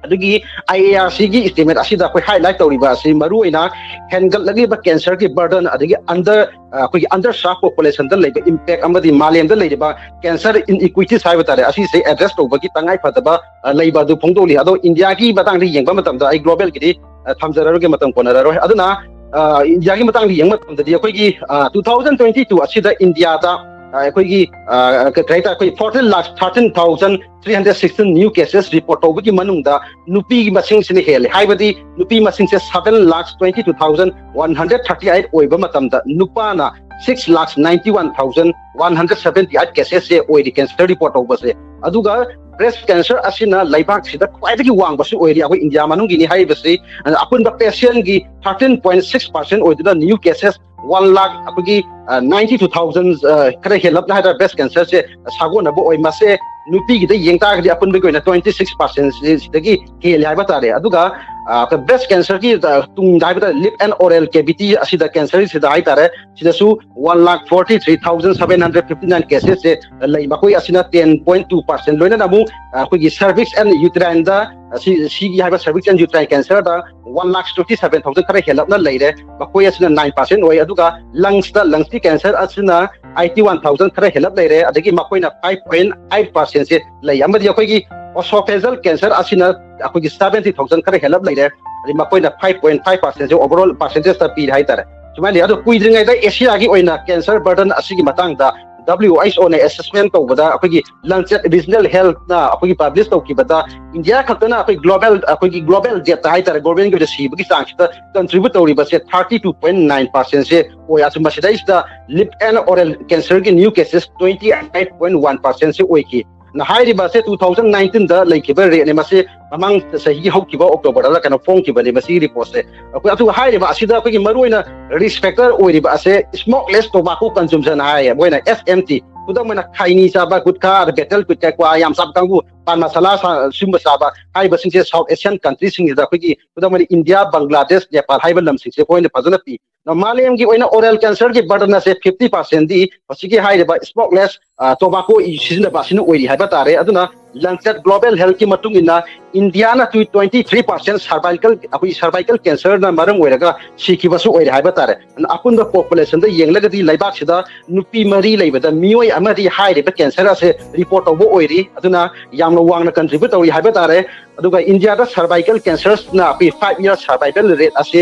ꯑꯗꯨꯒꯤ ꯑꯥꯏ ꯑꯦ ꯑꯥꯔ ꯁꯤꯒꯤ ꯏꯁꯇꯤꯃꯦꯠ ꯑꯁꯤꯗ ꯑꯩꯈꯣꯏ ꯍꯥꯏꯂꯥꯏꯠ ꯇꯧꯔꯤꯕ ꯑꯁꯤ ꯃꯔꯨꯑꯣꯏꯅ ꯍꯦꯟꯒꯠꯂꯛꯂꯤꯕ ꯀꯦꯟꯁꯔꯒꯤ ꯕꯔꯗꯟ, ꯑꯗꯒꯤ ꯑꯟꯗꯔ, ꯑꯩꯈꯣꯏꯒꯤ ꯑꯟꯗꯔ ꯁꯥꯔꯚ ꯄꯣꯄꯨꯂꯦꯁꯟꯗ ꯂꯩꯕ ꯏꯝꯄꯦꯛ, ꯑꯃꯗꯤ ꯃꯥꯂꯦꯝꯗ ꯂꯩꯔꯤꯕ ꯀꯦꯟꯁꯔ ꯏꯟꯏꯀ꯭ꯋꯤꯇꯤꯁ ꯍꯥꯏꯕ ꯇꯥꯔꯦ, ꯑꯁꯤꯁꯦ ꯑꯦꯗ꯭ꯔꯦꯁ ꯇꯧꯕꯒꯤ ꯇꯉꯥꯏ ꯐꯗꯕ, ꯑ, ꯂꯩꯕ ꯑꯗꯨ ꯐꯣꯡꯗꯣꯛꯂꯤ꯫ ꯑꯗꯣ ꯏꯟꯗꯤꯌꯥꯒꯤ ꯃꯇꯥꯡꯗ ꯌꯦꯡꯕ ꯃꯇꯝꯗ ꯑꯩ ꯒ꯭ꯂꯣꯕꯦꯜꯒꯤꯗꯤ, ꯑ, ꯊꯝꯖꯔꯔꯣꯏꯒꯦ, ꯃꯇꯝ ꯀꯣꯟꯅꯔꯔꯣꯏ꯫ ꯑꯗꯨꯅ, ꯑ, ꯏꯟꯗꯤꯌꯥꯒꯤ ꯃꯇꯥꯡꯗ ꯌꯦꯡꯕ ꯃꯇꯝꯗꯗꯤ ꯑꯩꯈꯣꯏꯒꯤ, ꯑ, two thousand twenty two ꯑꯁꯤꯗ ꯏꯟꯗꯤꯌꯥꯗ, ꯑ, ꯑꯩꯈꯣꯏꯒꯤ, ꯑ, ꯀ-, ꯀꯩ ꯍꯥꯏꯇꯥꯔꯦ, ꯑꯩꯈꯣꯏ fourteen lakh thirteen thousand three hundred sixteen new cases report ꯇꯧꯕꯒꯤ ꯃꯅꯨꯡꯗ ꯅꯨꯄꯤꯒꯤ ꯃꯁꯤꯡꯁꯤꯅ ꯍꯦꯜꯂꯦ꯫ ꯍꯥꯏꯕꯗꯤ ꯅꯨꯄꯤ ꯃꯁꯤꯡꯁꯦ seven lakh twenty two thousand one hundred thirty eight ꯑꯣꯏꯕ ꯃꯇꯝꯗ ꯅꯨꯄꯥꯅ six lakh ninety one thousand one hundred seventy eight cases ꯁꯦ ꯑꯣꯏꯔꯤ ꯀꯦꯟꯁꯔ ꯔꯤꯄꯣꯔꯠ ꯇꯧꯕꯁꯦ꯫ ꯑꯗꯨꯒ breast cancer ꯑꯁꯤꯅ ꯂꯩꯕꯥꯛꯁꯤꯗ ꯈ꯭ꯋꯥꯏꯗꯒꯤ ꯋꯥꯡꯕꯁꯨ ꯑꯣꯏꯔꯤ, ꯑꯩꯈꯣꯏ ꯏꯟꯗꯤꯌꯥ ꯃꯅꯨꯡꯒꯤꯅꯤ ꯍꯥꯏꯔꯤꯕꯁꯤ꯫ ꯑꯗꯨꯅ ꯑꯄꯨꯟꯕ patientꯒꯤ thirteen point six percent ꯑꯣꯏꯗꯨꯅ new cases one lakh, ꯑꯩꯈꯣꯏꯒꯤ ninety two thousand ꯈꯔ ꯍꯦꯜꯂꯞꯅ ꯍꯥꯏꯇꯥꯔꯦ breast cancerꯁꯦ ꯁꯥꯒꯣꯟꯅꯕ ꯑꯣꯏ꯫ ꯃꯁꯦ ꯅꯨꯄꯤꯒꯤꯗ ꯌꯦꯡ ꯇꯥꯔꯒꯗꯤ ꯑꯄꯨꯟꯕꯒꯤ ꯑꯣꯏꯅ twenty six percent ꯁꯤꯗꯒꯤ ꯍꯦꯜꯂꯤ ꯍꯥꯏꯕ ꯇꯥꯔꯦ꯫ ꯑꯗꯨꯒ breast cancerꯒꯤ ꯇꯨꯡꯗ ꯍꯥꯏꯕ ꯇꯥꯔꯦ, lip and oral cavity ꯑꯁꯤꯗ cancerꯁꯤꯗ ꯍꯥꯏꯇꯥꯔꯦ, ꯁꯤꯗꯁꯨ one lakh forty three thousand seven hundred fifty nine casesꯁꯦ ꯂꯩ꯫ ꯃꯈꯣꯏ ꯑꯁꯤꯅ ten point two percent꯫ ꯂꯣꯏꯅꯅ ꯑꯃꯨꯛ ꯑꯩꯈꯣꯏꯒꯤ cervix and uterineꯗ ꯁꯤ ꯁꯤꯒꯤ ꯍꯥꯏꯕ cervix and uterine cancerꯗ one lakh twenty seven thousand ꯈꯔ ꯍꯦꯜꯂꯞꯅ ꯂꯩꯔꯦ꯫ ꯃꯈꯣꯏ ꯑꯁꯤꯅ nine percent ꯑꯣꯏ꯫ ꯑꯗꯨꯒ lungsꯇ, lungsꯀꯤ cancer ꯑꯁꯤꯅ eighty one thousand ꯈꯔ ꯍꯦꯜꯂꯞ ꯂꯩꯔꯦ꯫ ꯑꯗꯒꯤ ꯃꯈꯣꯏꯅ five point eight percentꯁꯦ ꯂꯩ꯫ ꯑꯃꯗꯤ ꯑꯩꯈꯣꯏꯒꯤ esophageal cancer ꯑꯁꯤꯅ ꯑꯩꯈꯣꯏꯒꯤ seventy thousand ꯈꯔ ꯍꯦꯜꯂꯞ ꯂꯩꯔꯦ꯫ ꯑꯗꯩ ꯃꯈꯣꯏꯅ five point five percentꯁꯦ overall percentageꯇ ꯄꯤꯔꯦ ꯍꯥꯏꯇꯥꯔꯦ꯫ ꯁꯨꯃꯥꯏꯅ ꯂꯩ꯫ ꯑꯗꯣ ꯀꯨꯏꯗ꯭ꯔꯤꯉꯩꯗ ꯑꯦꯁꯤꯌꯥꯒꯤ ꯑꯣꯏꯅ cancer burden ꯑꯁꯤꯒꯤ ꯃꯇꯥꯡꯗ WHOꯅ assessment ꯇꯧꯕꯗ ꯑꯩꯈꯣꯏꯒꯤ Lancet Regional Healthꯅ ꯑꯩꯈꯣꯏꯒꯤ publish ꯇꯧꯈꯤꯕꯗ ꯏꯟꯗꯤꯌꯥ ꯈꯛꯇꯅ ꯑꯩꯈꯣꯏ global, ꯑꯩꯈꯣꯏꯒꯤ global deathꯇ ꯍꯥꯏꯇꯥꯔꯦ, governmentꯀꯤ ꯑꯣꯏꯅ ꯁꯤꯕꯒꯤ ꯆꯥꯡꯁꯤꯗ contribute ꯇꯧꯔꯤꯕꯁꯦ thirty two point nine percentꯁꯦ ꯑꯣꯏ꯫ ꯑꯗꯨ ꯃꯁꯤꯗꯩꯁꯤꯗ lip and oral cancerꯒꯤ new cases twenty eight point one percentꯁꯦ ꯑꯣꯏꯈꯤ꯫ ꯅ ꯍꯥꯏꯔꯤꯕ ꯑꯁꯦ two thousand nineteenꯗ ꯂꯩꯈꯤꯕ rateꯅꯤ꯫ ꯃꯁꯤ ꯃꯃꯥꯡ ꯆꯍꯤꯒꯤ ꯍꯧꯈꯤꯕ Octoberꯗ ꯀꯩꯅꯣ ꯐꯣꯡꯈꯤꯕꯅꯤ ꯃꯁꯤꯒꯤ reportꯁꯦ꯫ ꯑꯩꯈꯣꯏ ꯑꯗꯨꯒ ꯍꯥꯏꯔꯤꯕ ꯑꯁꯤꯗ ꯑꯩꯈꯣꯏꯒꯤ ꯃꯔꯨꯑꯣꯏꯅ risk factor ꯑꯣꯏꯔꯤꯕ ꯑꯁꯦ smokeless tobacco consumption ꯍꯥꯏꯌꯦ, ꯃꯣꯏꯅ S M T꯫ ꯈꯨꯗꯝ ꯑꯣꯏꯅ ꯈꯥꯏꯅꯤ ꯆꯥꯕ, ꯒꯨꯠꯈꯥ, ꯑꯗ ꯕꯦꯇꯜ ꯒꯨꯠꯈꯥ, ꯀ꯭ꯋꯥ ꯌꯥꯝ ꯆꯥꯕ ꯀꯥꯡꯕꯨ, ꯄꯥꯟ ꯃꯁꯥꯂꯥ ꯁꯨꯝꯕ ꯆꯥꯕ ꯍꯥꯏꯔꯤꯕꯁꯤꯡꯁꯦ South Asian countryꯁꯤꯡꯁꯤꯗ ꯑꯩꯈꯣꯏꯒꯤ ꯈꯨꯗꯝ ꯑꯣꯏꯅ ꯏꯟꯗꯤꯌꯥ, ꯕꯪꯒ꯭ꯂꯥꯗꯦꯁ, ꯅꯦꯄꯥꯜ ꯍꯥꯏꯕ ꯂꯝꯁꯤꯡꯁꯦ ꯑꯩꯈꯣꯏꯅ ꯐꯖꯅ ꯄꯤ꯫ ꯃꯥꯂꯦꯝꯒꯤ ꯑꯣꯏꯅ oral cancerꯒꯤ burden ꯑꯁꯦ fifty percentꯗꯤ ꯍꯧꯖꯤꯛꯀꯤ ꯍꯥꯏꯔꯤꯕ smokeless tobacco ꯁꯤꯖꯤꯟꯅꯕ ꯑꯁꯤꯅ ꯑꯣꯏꯔꯤ ꯍꯥꯏꯕ ꯇꯥꯔꯦ꯫ ꯑꯗꯨꯅ Lancet Global Healthꯀꯤ ꯃꯇꯨꯡ ꯏꯟꯅ ꯏꯟꯗꯤꯌꯥꯅ twenty three percent cervical, ꯑꯩꯈꯣꯏꯒꯤ cervical cancerꯅ ꯃꯔꯝ ꯑꯣꯏꯔꯒ ꯁꯤꯈꯤꯕꯁꯨ ꯑꯣꯏꯔꯦ ꯍꯥꯏꯕ ꯇꯥꯔꯦ꯫ ꯑꯗꯨꯅ ꯑꯄꯨꯟꯕ populationꯗ ꯌꯦꯡꯂꯒꯗꯤ ꯂꯩꯕꯥꯛꯁꯤꯗ ꯅꯨꯄꯤ ꯃꯔꯤ ꯂꯩꯕꯗ ꯃꯤꯑꯣꯏ ꯑꯃꯗꯤ ꯍꯥꯏꯔꯤꯕ cancer ꯑꯁꯦ report ꯇꯧꯕ ꯑꯣꯏꯔꯤ꯫ ꯑꯗꯨꯅ ꯌꯥꯝꯅ ꯋꯥꯡꯅ contribute ꯇꯧꯔꯤ ꯍꯥꯏꯕ ꯇꯥꯔꯦ꯫ ꯑꯗꯨꯒ ꯏꯟꯗꯤꯌꯥꯗ cervical cancersꯅ ꯑꯩꯈꯣꯏ five year survival rate ꯑꯁꯤ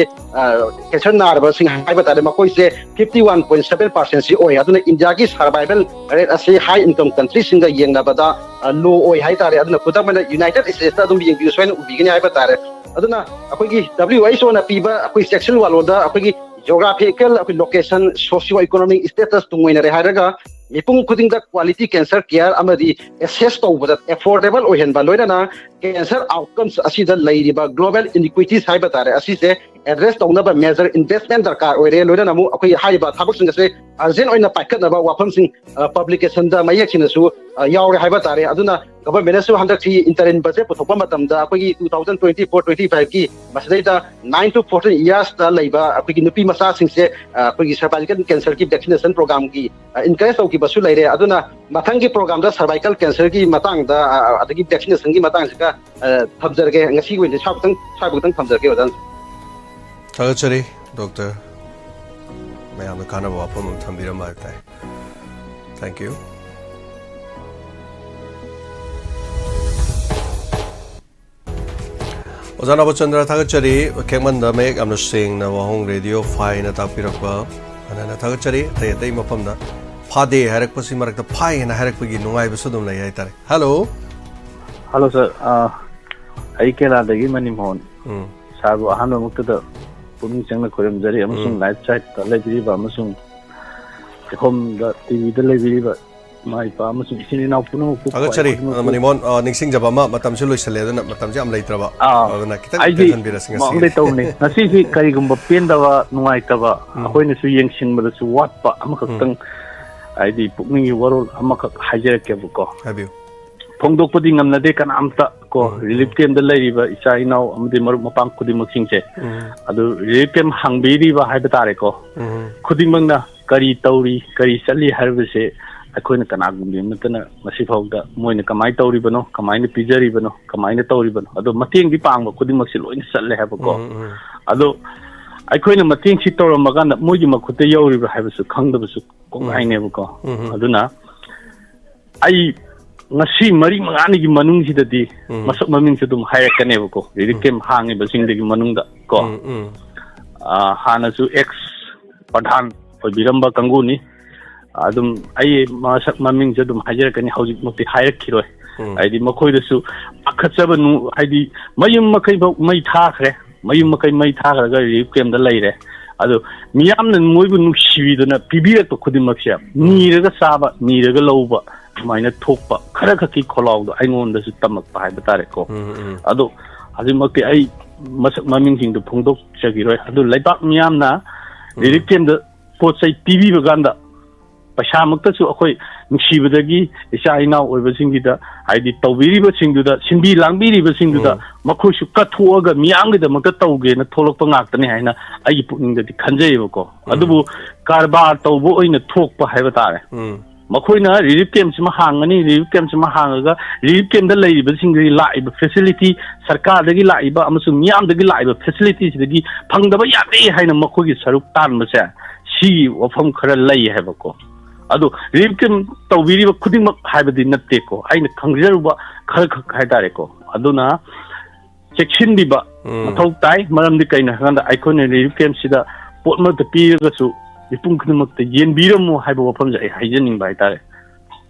cancer ꯅꯥꯔꯕꯁꯤꯡ ꯍꯥꯏꯕ ꯇꯥꯔꯦ, ꯃꯈꯣꯏꯁꯦ fifty one point seven percentꯁꯤ ꯑꯣꯏ꯫ ꯑꯗꯨꯅ ꯏꯟꯗꯤꯌꯥꯒꯤ survival rate ꯑꯁꯤ high income countryꯁꯤꯡꯒ ꯌꯦꯡꯅꯕꯗ low ꯑꯣꯏ ꯍꯥꯏ ꯇꯥꯔꯦ꯫ ꯑꯗꯨꯅ ꯈꯨꯗꯝ ꯑꯣꯏꯅ United Statesꯇ ꯑꯗꯨꯝ ꯌꯦꯡꯕꯤꯌꯨ, ꯁꯣꯏꯅ ꯎꯕꯤꯒꯅꯤ ꯍꯥꯏꯕ ꯇꯥꯔꯦ꯫ ꯑꯗꯨꯅ ꯑꯩꯈꯣꯏꯒꯤ WHOꯅ ꯄꯤꯕ ꯑꯩꯈꯣꯏ ꯆꯦꯛꯁꯤꯟ ꯋꯥꯂꯣꯗ ꯑꯩꯈꯣꯏꯒꯤ geographical ꯑꯩꯈꯣꯏ location, socio economic status ꯇꯨꯡ ꯑꯣꯏꯅꯔꯦ ꯍꯥꯏꯔꯒ ꯃꯤꯄꯨꯝ ꯈꯨꯗꯤꯡꯗ quality cancer care ꯑꯃꯗꯤ access ꯇꯧꯕꯗ affordable ꯑꯣꯏꯍꯟꯕ, ꯂꯣꯏꯅꯅ cancer outcomes ꯑꯁꯤꯗ ꯂꯩꯔꯤꯕ global inequities ꯍꯥꯏꯕ ꯇꯥꯔꯦ, ꯑꯁꯤꯁꯦ address ꯇꯧꯅꯕ major investment ꯗꯔꯀꯥꯔ ꯑꯣꯏꯔꯦ꯫ ꯂꯣꯏꯅꯅ ꯑꯃꯨꯛ ꯑꯩꯈꯣꯏ ꯍꯥꯏꯔꯤꯕ ꯊꯕꯛꯁꯤꯡ ꯑꯁꯦ urgent ꯑꯣꯏꯅ ꯄꯥꯏꯈꯠꯅꯕ ꯋꯥꯐꯝꯁꯤꯡ, ꯑ, publication ꯗ ꯃꯌꯦꯛ ꯁꯦꯡꯅꯁꯨ, ꯑ, ꯌꯥꯎꯔꯦ ꯍꯥꯏꯕ ꯇꯥꯔꯦ꯫ ꯑꯗꯨꯅ government ꯅꯁꯨ ꯍꯟꯗꯛꯁꯤ interim budget ꯄꯨꯊꯣꯛꯄ ꯃꯇꯝꯗ ꯑꯩꯈꯣꯏꯒꯤ two thousand twenty four twenty five ꯀꯤ ꯃꯁꯤꯗꯩꯗ nine to fourteen years ꯇ ꯂꯩꯕ ꯑꯩꯈꯣꯏꯒꯤ ꯅꯨꯄꯤ ꯃꯆꯥꯁꯤꯡꯁꯦ, ꯑ, ꯑꯩꯈꯣꯏꯒꯤ cervical cancer ꯒꯤ vaccination program ꯒꯤ, ꯑ, encourage ꯇꯧꯈꯤꯕꯁꯨ ꯂꯩꯔꯦ꯫ ꯑꯗꯨꯅ ꯃꯊꯪꯒꯤ program ꯗ cervical cancer ꯒꯤ ꯃꯇꯥꯡꯗ, ꯑ, ꯑꯗꯒꯤ vaccination ꯒꯤ ꯃꯇꯥꯡꯁꯤꯒ, ꯑ, ꯊꯝꯖꯔꯒꯦ꯫ ꯉꯁꯤꯒꯤ ꯑꯣꯏꯅꯗꯤ ꯁ꯭ꯋꯥꯏꯐꯥꯎꯇꯪ, ꯁ꯭ꯋꯥꯏꯐꯥꯎꯇꯪ ꯊꯝꯖꯔꯒꯦ, ꯑꯣꯖꯥ꯫ ꯊꯥꯒꯠꯆꯔꯤ, doctor꯫ ꯃꯌꯥꯝꯗ ꯀꯥꯟꯅꯕ ꯋꯥꯐꯝ ꯑꯃ ꯊꯝꯕꯤꯔꯝꯕ ꯍꯥꯏꯕ ꯇꯥꯏ꯫ Thank you꯫ ꯑꯣꯖꯥ ꯅꯕꯆꯟꯗ꯭ꯔ, ꯊꯥꯒꯠꯆꯔꯤ꯫ ꯈꯦꯛꯃꯟꯗ ꯃꯌꯦꯛ ꯌꯥꯝꯅ ꯁꯦꯡꯅ ꯋꯥꯍꯣꯡ ꯔꯦꯗꯤꯑꯣ ꯐꯥꯏꯅ ꯇꯥꯛꯄꯤꯔꯛꯄ꯫ ꯍꯟꯅ ꯍꯟꯅ ꯊꯥꯒꯠꯆꯔꯤ꯫ ꯑꯇꯩ ꯑꯇꯩ ꯃꯐꯝꯗ ꯐꯥꯗꯦ ꯍꯥꯏꯔꯛꯄꯁꯤ ꯃꯔꯛꯇ ꯐꯥꯏ ꯍꯥꯏꯅ ꯍꯥꯏꯔꯛꯄꯒꯤ ꯅꯨꯡꯉꯥꯏꯕꯁꯨ ꯑꯗꯨꯝ ꯂꯩ ꯍꯥꯏꯇꯥꯔꯦ꯫ Hello꯫ Hello, sir꯫ ꯑ, ꯑꯩ ꯀꯦꯔꯂꯥꯗꯒꯤ ꯃꯅꯤꯃꯣꯍꯟ꯫ ꯎꯝ꯫ Sir ꯕꯨ ꯑꯍꯥꯟꯕꯃꯛꯇꯗ ꯄꯨꯛꯅꯤꯡ ꯆꯪꯅ ꯈꯣꯏꯔꯝꯖꯔꯤ, ꯑꯃꯁꯨꯡ ꯎꯝ꯫ Live chat ꯇ ꯂꯩꯕꯤꯔꯤꯕ ꯑꯃꯁꯨꯡ ꯃꯐꯝꯗ ꯇꯤꯚꯤꯗ ꯂꯩꯕꯤꯔꯤꯕ ꯏꯃꯥ ꯏꯄꯥ ꯑꯃꯁꯨꯡ ꯏꯆꯤꯟ ꯏꯅꯥꯎ ꯄꯨꯝꯅꯃꯛꯄꯨ ꯊꯥꯒꯠꯆꯔꯤ꯫ ꯈ꯭ꯋꯥꯏꯗꯒꯤ ꯃꯅꯤꯃꯣꯍꯟ, ꯑ, ꯅꯤꯡꯁꯤꯡꯖꯕ ꯑꯃ, ꯃꯇꯝꯁꯨ ꯂꯣꯏꯁꯤꯜꯂꯦ, ꯑꯗꯨꯅ ꯃꯇꯝꯁꯨ ꯌꯥꯝ ꯂꯩꯇ꯭ꯔꯕ꯫ ꯑꯥ, ꯑꯗꯨꯅ ꯈꯤꯇꯪ ꯑꯩꯗꯤ ꯇꯦꯟꯍꯟꯕꯤꯔꯁꯤ ꯉꯁꯤꯒꯤꯗꯤ꯫ ꯃꯑꯣꯡꯗꯩ ꯇꯧꯕꯅꯤ꯫ ꯉꯁꯤꯁꯤ ꯀꯔꯤꯒꯨꯝꯕ ꯄꯦꯟꯗꯕ, ꯅꯨꯡꯉꯥꯏꯇꯕ, ꯎꯝ꯫ ꯑꯩꯈꯣꯏꯅꯁꯨ ꯌꯦꯡꯁꯤꯟꯕꯗꯁꯨ ꯋꯥꯠꯄ ꯑꯃꯈꯛꯇꯪ, ꯎꯝ꯫ ꯍꯥꯏꯗꯤ ꯄꯨꯛꯅꯤꯡꯒꯤ ꯋꯥꯔꯣꯜ ꯑꯃꯈꯛ ꯍꯥꯏꯖꯔꯛꯀꯦꯕꯀꯣ꯫ ꯍꯥꯏꯕꯤꯌꯨ꯫ ꯐꯣꯡꯗꯣꯛꯄꯗꯤ ꯉꯝꯅꯗꯦ ꯀꯅꯥꯝꯇ ꯀꯣ꯫ ꯎꯝ, ꯎꯝ꯫ Relief camp ꯇ ꯂꯩꯔꯤꯕ ꯏꯆꯥ ꯏꯅꯥꯎ ꯑꯃꯗꯤ ꯃꯔꯨꯞ ꯃꯄꯥꯡ ꯈꯨꯗꯤꯡꯃꯛꯁꯤꯡꯁꯦ꯫ ꯎꯝ꯫ ꯑꯗꯨ relief camp ꯍꯥꯡꯕꯤꯔꯤꯕ ꯍꯥꯏꯕ ꯇꯥꯔꯦꯀꯣ꯫ ꯎꯝ꯫ ꯈꯨꯗꯤꯡꯃꯛꯅ ꯀꯔꯤ ꯇꯧꯔꯤ, ꯀꯔꯤ ꯆꯠꯂꯤ ꯍꯥꯏꯕꯁꯦ ꯑꯩꯈꯣꯏꯅ ꯀꯅꯥꯒꯨꯝꯕꯤ ꯑꯃꯠꯇꯅ ꯉꯁꯤ ꯐꯥꯎꯗ ꯃꯣꯏꯅ ꯀꯃꯥꯏꯅ ꯇꯧꯔꯤꯕꯅꯣ, ꯀꯃꯥꯏꯅ ꯄꯤꯖꯔꯤꯕꯅꯣ, ꯀꯃꯥꯏꯅ ꯇꯧꯔꯤꯕꯅꯣ, ꯑꯗꯣ ꯃꯇꯦꯡꯗꯤ ꯄꯥꯡꯕ ꯈꯨꯗꯤꯡꯃꯛꯁꯦ ꯂꯣꯏꯅ ꯆꯠꯂꯦ ꯍꯥꯏꯕꯀꯣ꯫ ꯎꯝ, ꯎꯝ꯫ ꯑꯗꯣ ꯑꯩꯈꯣꯏꯅ ꯃꯇꯦꯡꯁꯤ ꯇꯧꯔꯝꯃꯀꯥꯟꯗ ꯃꯣꯏꯒꯤ ꯃꯈꯨꯠꯇ ꯌꯧꯔꯤꯕ꯭ꯔꯥ ꯍꯥꯏꯕꯁꯨ ꯈꯪꯗꯕꯁꯨ ꯀꯣꯡꯒꯥꯏꯅꯦꯕꯀꯣ꯫ ꯎꯝ, ꯎꯝ꯫ ꯑꯗꯨꯅ ꯑꯩ ꯉꯁꯤ ꯃꯔꯤ ꯃꯉꯥꯅꯤꯒꯤ ꯃꯅꯨꯡꯁꯤꯗꯗꯤ ꯎꯝ꯫ ꯃꯁꯛ ꯃꯃꯤꯡꯁꯨ ꯑꯗꯨꯝ ꯍꯥꯏꯔꯛꯀꯅꯦꯕꯀꯣ, relief ꯎꯝ꯫ Camp ꯍꯥꯡꯉꯤꯕꯁꯤꯡꯗꯒꯤ ꯃꯅꯨꯡꯗ ꯀꯣ꯫ ꯎꯝ, ꯎꯝ꯫ ꯑ, ꯍꯥꯟꯅꯁꯨ ex ꯄ꯭ꯔꯙꯥꯟ ꯑꯣꯏꯕꯤꯔꯝꯕ ꯀꯥꯡꯕꯨꯅꯤ꯫ ꯑꯗꯨꯝ ꯑꯩ ꯃꯁꯛ ꯃꯃꯤꯡꯁꯨ ꯑꯗꯨꯝ ꯍꯥꯏꯖꯔꯛꯀꯅꯤ, ꯍꯧꯖꯤꯛꯃꯛꯇꯤ ꯍꯥꯏꯔꯛꯈꯤꯔꯣꯏ꯫ ꯎꯝ꯫ ꯍꯥꯏꯗꯤ ꯃꯈꯣꯏꯗꯁꯨ ꯄꯥꯈꯠꯆꯕ ꯅꯨ-, ꯍꯥꯏꯗꯤ ꯃꯌꯨꯝ ꯃꯀꯩꯐꯥꯎ ꯃꯩ ꯊꯥꯈ꯭ꯔꯦ, ꯃꯌꯨꯝ ꯃꯀꯩ ꯃꯩ ꯊꯥꯈ꯭ꯔꯒ relief camp ꯇ ꯂꯩꯔꯦ꯫ ꯑꯗꯣ ꯃꯤꯌꯥꯝꯅ ꯃꯣꯏꯕꯨ ꯅꯨꯡꯁꯤꯕꯤꯗꯨꯅ ꯄꯤꯕꯤꯔꯛꯄ ꯈꯨꯗꯤꯡꯃꯛꯁꯦ, ꯅꯤꯔꯒ ꯆꯥꯕ, ꯅꯤꯔꯒ ꯂꯧꯕ, ꯑꯗꯨꯃꯥꯏꯅ ꯊꯣꯛꯄ ꯈꯔ ꯈꯛꯀꯤ ꯈꯣꯜꯂꯥꯎꯗꯣ ꯑꯩꯉꯣꯟꯗꯁꯨ ꯇꯝꯃꯛꯄ ꯍꯥꯏꯕ ꯇꯥꯔꯦꯀꯣ꯫ ꯎꯝ, ꯎꯝ꯫ ꯑꯗꯣ ꯍꯧꯖꯤꯛꯃꯛꯇꯤ ꯑꯩ ꯃꯁꯛ ꯃꯃꯤꯡꯁꯤꯡꯗꯣ ꯐꯣꯡꯗꯣꯛꯆꯈꯤꯔꯣꯏ꯫ ꯑꯗꯨ ꯂꯩꯕꯥꯛ ꯃꯤꯌꯥꯝꯅ ꯎꯝ꯫ ꯔꯤꯂꯤꯐ ꯀꯦꯝꯞꯇ ꯄꯣꯠ ꯆꯩ ꯄꯤꯕꯤꯕ ꯀꯥꯟꯗ, ꯄꯩꯁꯥꯃꯛꯇꯁꯨ ꯑꯩꯈꯣꯏ ꯅꯨꯡꯁꯤꯕꯗꯒꯤ ꯏꯆꯥ ꯏꯅꯥꯎ ꯑꯣꯏꯕꯁꯤꯡꯒꯤꯗ, ꯍꯥꯏꯗꯤ ꯇꯧꯕꯤꯔꯤꯕꯁꯤꯡꯗꯨꯗ, ꯁꯤꯟꯕꯤ ꯂꯥꯡꯕꯤꯔꯤꯕꯁꯤꯡꯗꯨꯗ, ꯎꯝ꯫ ꯃꯈꯣꯏꯁꯨ ꯀꯠꯊꯣꯛꯑꯒ ꯃꯤꯌꯥꯝꯒꯤꯗꯃꯛꯇ ꯇꯧꯒꯦꯅ ꯊꯣꯛꯂꯛꯄ ꯉꯥꯛꯇꯅꯤ ꯍꯥꯏꯅ ꯑꯩꯒꯤ ꯄꯨꯛꯅꯤꯡꯗꯗꯤ ꯈꯟꯖꯩꯌꯦꯕꯀꯣ꯫ ꯎꯝ꯫ ꯑꯗꯨꯕꯨ ꯀꯔꯕꯥꯔ ꯇꯧꯕ ꯑꯣꯏꯅ ꯊꯣꯛꯄ ꯍꯥꯏꯕ ꯇꯥꯔꯦ꯫ ꯎꯝ꯫ ꯃꯈꯣꯏꯅ ꯔꯤꯂꯤꯐ ꯀꯦꯝꯞꯁꯤꯃ ꯍꯥꯡꯒꯅꯤ, ꯔꯤꯂꯤꯐ ꯀꯦꯝꯞꯁꯤꯃ ꯍꯥꯡꯉꯒ ꯔꯤꯂꯤꯐ ꯀꯦꯝꯞꯇ ꯂꯩꯔꯤꯕꯁꯤꯡꯗꯒꯤ ꯂꯥꯛꯏꯕ ꯐꯦꯁꯤꯂꯤꯇꯤ, ꯁꯔꯀꯥꯔꯗꯒꯤ ꯂꯥꯛꯏꯕ ꯑꯃꯁꯨꯡ ꯃꯤꯌꯥꯝꯗꯒꯤ ꯂꯥꯛꯏꯕ ꯐꯦꯁꯤꯂꯤꯇꯤꯁꯤꯗꯒꯤ ꯐꯪꯗꯕ ꯌꯥꯗꯦ ꯍꯥꯏꯅ ꯃꯈꯣꯏꯒꯤ ꯁꯔꯨꯛ ꯇꯥꯟꯕꯁꯦ, ꯁꯤꯒꯤ ꯋꯥꯐꯝ ꯈꯔ ꯂꯩ ꯍꯥꯏꯕꯀꯣ꯫ ꯑꯗꯣ ꯔꯤꯂꯤꯐ ꯀꯦꯝꯞ ꯇꯧꯕꯤꯔꯤꯕ ꯈꯨꯗꯤꯡꯃꯛ ꯍꯥꯏꯕꯗꯤ ꯅꯠꯇꯦꯀꯣ, ꯑꯩꯅ ꯈꯪꯖꯔꯨꯕ ꯈꯔ ꯈꯛ ꯍꯥꯏꯇꯥꯔꯦꯀꯣ꯫ ꯑꯗꯨꯅ ꯆꯦꯛꯁꯤꯟꯕꯤꯕ ꯎꯝ꯫ ꯃꯊꯧ ꯇꯥꯏ꯫ ꯃꯔꯝꯗꯤ ꯀꯩꯅꯣ ꯍꯥꯏꯀꯥꯟꯗ, ꯑꯩꯈꯣꯏꯅ ꯔꯤꯂꯤꯐ ꯀꯦꯝꯞꯁꯤꯗ ꯄꯣꯠ ꯑꯃꯠꯇ ꯄꯤꯔꯒꯁꯨ ꯃꯤꯄꯨꯝ ꯈꯨꯗꯤꯡꯃꯛꯇ ꯌꯦꯟꯕꯤꯔꯝꯃꯨ ꯍꯥꯏꯕ ꯋꯥꯐꯝꯁꯦ ꯑꯩ ꯍꯥꯏꯖꯅꯤꯡꯕ ꯍꯥꯏꯇꯥꯔꯦ꯫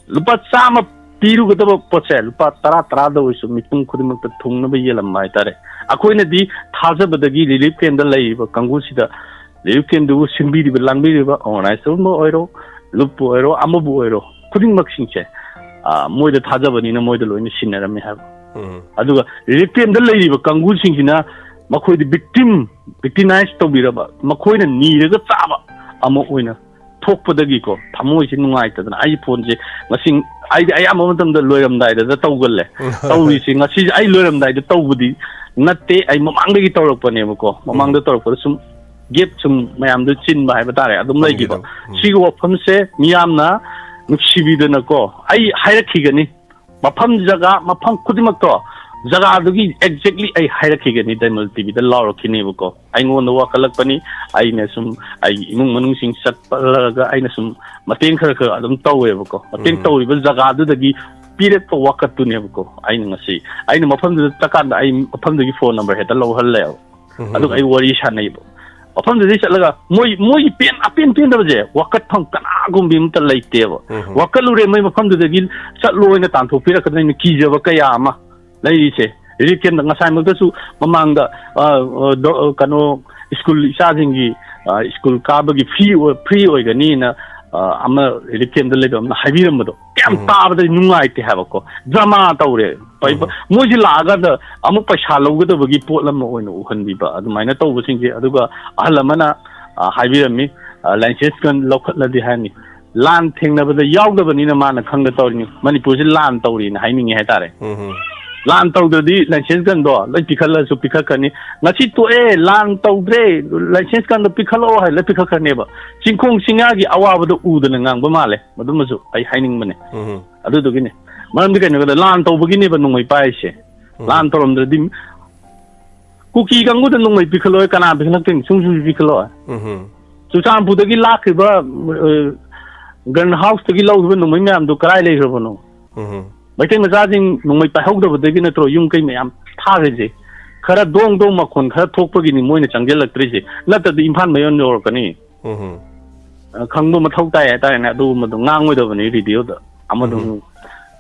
ꯂꯨꯄꯥ ꯆꯥꯝꯃ ꯄꯤꯔꯨꯒꯗꯕ ꯄꯣꯠꯁꯦ ꯂꯨꯄꯥ ꯇꯔꯥ ꯇꯔꯥꯗ ꯑꯣꯏꯔꯁꯨ ꯃꯤꯄꯨꯝ ꯈꯨꯗꯤꯡꯃꯛꯇ ꯊꯨꯡꯅꯕ ꯌꯦꯜꯂꯝꯕ ꯍꯥꯏꯇꯥꯔꯦ꯫ ꯑꯩꯈꯣꯏꯅꯗꯤ ꯊꯥꯖꯕꯗꯒꯤ ꯔꯤꯂꯤꯐ ꯀꯦꯝꯞꯇ ꯂꯩꯔꯤꯕ ꯀꯥꯡꯕꯨꯁꯤꯗ, ꯔꯤꯂꯤꯐ ꯀꯦꯝꯞꯇꯨꯕꯨ ꯁꯤꯟꯕꯤꯔꯤꯕ ꯂꯥꯡꯕꯤꯔꯤꯕ ꯑꯣꯔꯒꯅꯥꯏꯖꯔ ꯑꯃ ꯑꯣꯏꯔꯣ, ꯂꯨꯞꯄꯨ ꯑꯣꯏꯔꯣ, ꯑꯃꯕꯨ ꯑꯣꯏꯔꯣ, ꯈꯨꯗꯤꯡꯃꯛꯁꯤꯡꯁꯦ, ꯑ, ꯃꯣꯏꯗ ꯊꯥꯖꯕꯅꯤꯅ ꯃꯣꯏꯗ ꯂꯣꯏꯅ ꯁꯤꯟꯅꯔꯝꯃꯦ ꯍꯥꯏꯕ꯫ ꯎꯝ꯫ ꯑꯗꯨꯒ ꯔꯤꯂꯤꯐ ꯀꯦꯝꯞꯇ ꯂꯩꯔꯤꯕ ꯀꯥꯡꯕꯨꯁꯤꯡꯁꯤꯅ ꯃꯈꯣꯏꯗꯤ ꯚꯤꯛꯇꯤꯝ, ꯚꯤꯛꯇꯤꯃꯥꯏꯖ ꯇꯧꯕꯤꯔꯕ, ꯃꯈꯣꯏꯅ ꯅꯤꯔꯒ ꯆꯥꯕ ꯑꯃ ꯑꯣꯏꯅ ꯊꯣꯛꯄꯗꯒꯤꯀꯣ, ꯊꯃꯣꯏꯁꯦ ꯅꯨꯡꯉꯥꯏꯇꯗꯅ ꯑꯩ ꯐꯣꯟꯁꯦ ꯉꯁꯤ, ꯑꯩꯗꯤ ꯑꯌꯥꯝꯕ ꯃꯇꯝꯗ ꯂꯣꯏꯔꯝꯗꯥꯏꯗ ꯇꯧꯒꯜꯂꯦ꯫ ꯇꯧꯔꯤꯁꯦ ꯉꯁꯤꯁꯦ ꯑꯩ ꯂꯣꯏꯔꯝꯗꯥꯏꯗ ꯇꯧꯕꯗꯤ ꯅꯠꯇꯦ, ꯑꯩ ꯃꯃꯥꯡꯗꯒꯤ ꯇꯧꯔꯛꯄꯅꯦꯕꯀꯣ꯫ ꯃꯃꯥꯡꯗ ꯎꯝ꯫ ꯇꯧꯔꯛꯄꯗ ꯁꯨꯝ ꯒꯦꯞ ꯁꯨꯝ ꯃꯌꯥꯝꯗꯣ ꯆꯤꯟꯕ ꯍꯥꯏꯕ ꯇꯥꯔꯦ, ꯑꯗꯨꯝ ꯂꯩꯈꯤꯕ꯫ ꯐꯪꯈꯤꯗꯕ꯫ ꯎꯝ꯫ ꯁꯤꯒꯤ ꯋꯥꯐꯝꯁꯦ ꯃꯤꯌꯥꯝꯅ ꯅꯨꯡꯁꯤꯕꯤꯗꯅꯀꯣ, ꯑꯩ ꯍꯥꯏꯔꯛꯈꯤꯒꯅꯤ, ꯃꯐꯝ ꯖꯒꯥ, ꯃꯐꯝ ꯈꯨꯗꯤꯡꯃꯛꯇꯣ, ꯖꯒꯥꯗꯨꯒꯤ ꯑꯦꯛꯖꯦꯛꯂꯤ ꯑꯩ ꯍꯥꯏꯔꯛꯈꯤꯒꯅꯤ, ꯗꯥꯏꯃꯟ ꯇꯤꯚꯤꯗ ꯂꯥꯎꯔꯛꯈꯤꯅꯦꯕꯀꯣ꯫ ꯑꯩꯉꯣꯟꯗ ꯋꯥꯀꯠꯂꯛꯄꯅꯤ, ꯑꯩꯅ ꯁꯨꯝ ꯑꯩꯒꯤ ꯏꯃꯨꯡ ꯃꯅꯨꯡꯁꯤꯡ ꯆꯠꯄꯂꯒ ꯑꯩꯅ ꯁꯨꯝ ꯃꯇꯦꯡ ꯈꯔ ꯈꯔ ꯑꯗꯨꯝ ꯇꯧꯋꯦꯕꯀꯣ꯫ ꯃꯇꯦꯡ ꯎꯝ꯫ ꯇꯧꯔꯤꯕ ꯖꯒꯥꯗꯨꯗꯒꯤ ꯄꯤꯔꯛꯄ ꯋꯥꯀꯠꯇꯨꯅꯦꯕꯀꯣ꯫ ꯑꯩꯅ ꯉꯁꯤ, ꯑꯩꯅ ꯃꯐꯝꯗꯨꯗ ꯆꯠꯀꯥꯟꯗ ꯑꯩ ꯃꯐꯝꯗꯨꯒꯤ ꯐꯣꯟ ꯅꯝꯕꯔ ꯍꯦꯛꯇ ꯂꯧꯍꯜꯂꯦꯕ꯫ ꯎꯝ꯫ ꯑꯗꯨꯒ ꯑꯩ ꯋꯥꯔꯤ ꯁꯥꯟꯅꯩꯕ꯫ ꯃꯐꯝꯗꯨꯗꯩ ꯆꯠꯂꯒ ꯃꯣꯏ, ꯃꯣꯏꯒꯤ ꯄꯦꯟ, ꯑꯄꯦꯟ ꯄꯦꯟꯗꯕꯁꯦ ꯋꯥꯀꯠꯐꯝ ꯀꯅꯥꯒꯨꯝꯕꯤ ꯑꯃꯇ ꯂꯩꯇꯦꯕ꯫ ꯎꯝ꯫ ꯋꯥꯀꯠꯂꯨꯔꯦ, ꯃꯣꯏ ꯃꯐꯝꯗꯨꯗꯒꯤ ꯆꯠꯂꯣ ꯍꯥꯏꯅ ꯇꯥꯟꯊꯣꯛꯄꯤꯔꯛꯀꯗ꯭ꯔꯥ ꯍꯥꯏꯅ ꯀꯤꯖꯕ ꯀꯌꯥ ꯑꯃ ꯂꯩꯔꯤꯁꯦ꯫ ꯔꯤꯂꯤꯐ ꯀꯦꯝꯞꯇ ꯉꯁꯥꯏꯃꯛꯇꯁꯨ ꯃꯃꯥꯡꯗ, ꯑ, ꯑ, ꯗꯣ-, ꯑ, ꯀꯩꯅꯣ, ꯁ꯭ꯀꯨꯜ ꯏꯆꯥꯁꯤꯡꯒꯤ, ꯑ, ꯁ꯭ꯀꯨꯜ ꯀꯥꯕꯒꯤ ꯐ꯭ꯔꯤ ꯑꯣꯏ-, ꯐ꯭ꯔꯤ ꯑꯣꯏꯒꯅꯤꯅ, ꯑ, ꯑꯃ ꯔꯤꯂꯤꯐ ꯀꯦꯝꯞꯇ ꯂꯩꯕ ꯑꯃꯅ ꯍꯥꯏꯕꯤꯔꯝꯕꯗꯣ ꯀꯌꯥꯝ ꯎꯝ꯫ ꯇꯥꯕꯗ ꯅꯨꯡꯉꯥꯏꯇꯦ ꯍꯥꯏꯕꯀꯣ꯫ ꯗ꯭ꯔꯃꯥ ꯇꯧꯔꯦ꯫ ꯄꯩꯕ-, ꯎꯝ꯫ ꯃꯣꯏꯁꯤ ꯂꯥꯛꯑꯀꯥꯟꯗ ꯑꯃꯨꯛ ꯄꯩꯁꯥ ꯂꯧꯒꯗꯕꯒꯤ ꯄꯣꯠ ꯑꯃ ꯑꯣꯏꯅ ꯎꯍꯟꯕꯤꯕ ꯑꯗꯨꯃꯥꯏꯅ ꯇꯧꯕꯁꯤꯡꯁꯦ꯫ ꯑꯗꯨꯒ ꯑꯍꯜ ꯑꯃꯅ, ꯑ, ꯍꯥꯏꯕꯤꯔꯝꯃꯤ, ꯑ, "ꯂꯥꯏꯁꯦꯟꯁ ꯀꯟ ꯂꯧꯈꯠꯂꯗꯤ" ꯍꯥꯏꯔꯅꯤ꯫ ꯂꯥꯟ ꯊꯦꯡꯅꯕꯗ ꯌꯥꯎꯗꯕꯅꯤꯅ ꯃꯥꯅ ꯈꯪꯗ ꯇꯧꯔꯤꯅꯤ꯫ ꯃꯅꯤꯄꯨꯔꯁꯤ ꯂꯥꯟ ꯇꯧꯔꯤꯅ ꯍꯥꯏꯅꯤꯡꯉꯤ ꯍꯥꯏꯇꯥꯔꯦ꯫ ꯎꯝ꯫ ꯂꯥꯟ ꯇꯧꯗ꯭ꯔꯗꯤ ꯂꯥꯏꯁꯦꯟꯁ ꯀꯟꯗꯣ ꯂꯣꯏ ꯄꯤꯈꯠꯂꯁꯨ ꯄꯤꯈꯠꯀꯅꯤ꯫ "ꯉꯁꯤ ꯇꯣꯛꯑꯦ, ꯂꯥꯟ ꯇꯧꯗ꯭ꯔꯦ, ꯂꯥꯏꯁꯦꯟꯁ ꯀꯟꯗꯣ ꯄꯤꯈꯠꯂꯛꯑꯣ" ꯍꯥꯏ ꯂꯣꯏ ꯄꯤꯈꯠꯈ꯭ꯔꯅꯦꯕ꯫ ꯆꯤꯡꯈꯣꯡ ꯆꯤꯡꯌꯥꯒꯤ ꯑꯋꯥꯕꯗꯣ ꯎꯗꯅ ꯉꯥꯡꯕ ꯃꯥꯜꯂꯦ꯫ ꯃꯗꯨꯃꯁꯨ ꯑꯩ ꯍꯥꯏꯅꯤꯡꯕꯅꯦ꯫ ꯎꯝ꯫ ꯑꯗꯨꯗꯨꯒꯤꯅꯦ꯫ ꯃꯔꯝꯗꯤ ꯀꯩꯅꯣ ꯍꯥꯏꯕꯗ ꯂꯥꯟ ꯇꯧꯕꯒꯤꯅꯦꯕ ꯅꯣꯡꯃꯩ ꯄꯥꯏꯔꯤꯁꯦ꯫ ꯎꯝ꯫ ꯂꯥꯟ ꯇꯧꯔꯝꯗ꯭ꯔꯗꯤ ꯀꯨꯀꯤ ꯀꯥꯡꯕꯨꯗ ꯅꯣꯡꯃꯩ ꯄꯤꯈꯠꯂꯣꯏ, ꯀꯅꯥ ꯄꯤꯈꯠꯂꯛꯇꯣꯏꯅꯣ? ꯁꯨꯡꯁꯨ ꯄꯤꯈꯠꯂꯣꯏ꯫ ꯎꯝ꯫ ꯆꯨꯔꯆꯥꯟꯄꯨꯔꯗꯒꯤ ꯂꯥꯛꯈꯤꯕ, ꯑ, ꯒꯟ ꯍꯥꯎꯁꯇꯒꯤ ꯂꯧꯈꯤꯕ ꯅꯣꯡꯃꯩ ꯃꯌꯥꯝꯗꯨ ꯀꯔꯥꯏ ꯂꯩꯈ꯭ꯔꯕꯅꯣ? ꯎꯝ꯫ ꯃꯩꯇꯩ ꯃꯆꯥꯁꯤꯡ ꯅꯣꯡꯃꯩ ꯄꯥꯏꯍꯧꯗꯕꯗꯒꯤ ꯅꯠꯇ꯭ꯔꯣ ꯌꯨꯝ ꯀꯩ ꯃꯌꯥꯝ ꯊꯥꯈ꯭ꯔꯤꯁꯦ? ꯈꯔ ꯗꯣꯡ ꯗꯣꯡ ꯃꯈꯣꯟ ꯈꯔ ꯊꯣꯛꯄꯒꯤꯅꯤ ꯃꯣꯏꯅ ꯆꯪꯁꯤꯜꯂꯛꯇ꯭ꯔꯤꯁꯦ, ꯅꯠꯇ꯭ꯔꯗꯤ ꯏꯝꯐꯥꯜ ꯃꯌꯣꯟ ꯌꯧꯔꯛꯀꯅꯤ꯫ ꯎꯝ꯫ ꯑ, ꯈꯪꯕ ꯃꯊꯧ ꯇꯥꯏ ꯍꯥꯏꯇꯥꯔꯦꯅꯦ꯫ ꯑꯗꯨꯒꯨꯝꯕꯗꯣ ꯉꯥꯡꯉꯣꯏꯗꯕꯅꯤ ꯔꯦꯗꯤꯑꯣꯗ ꯑꯃꯗꯨ, ꯎꯝ꯫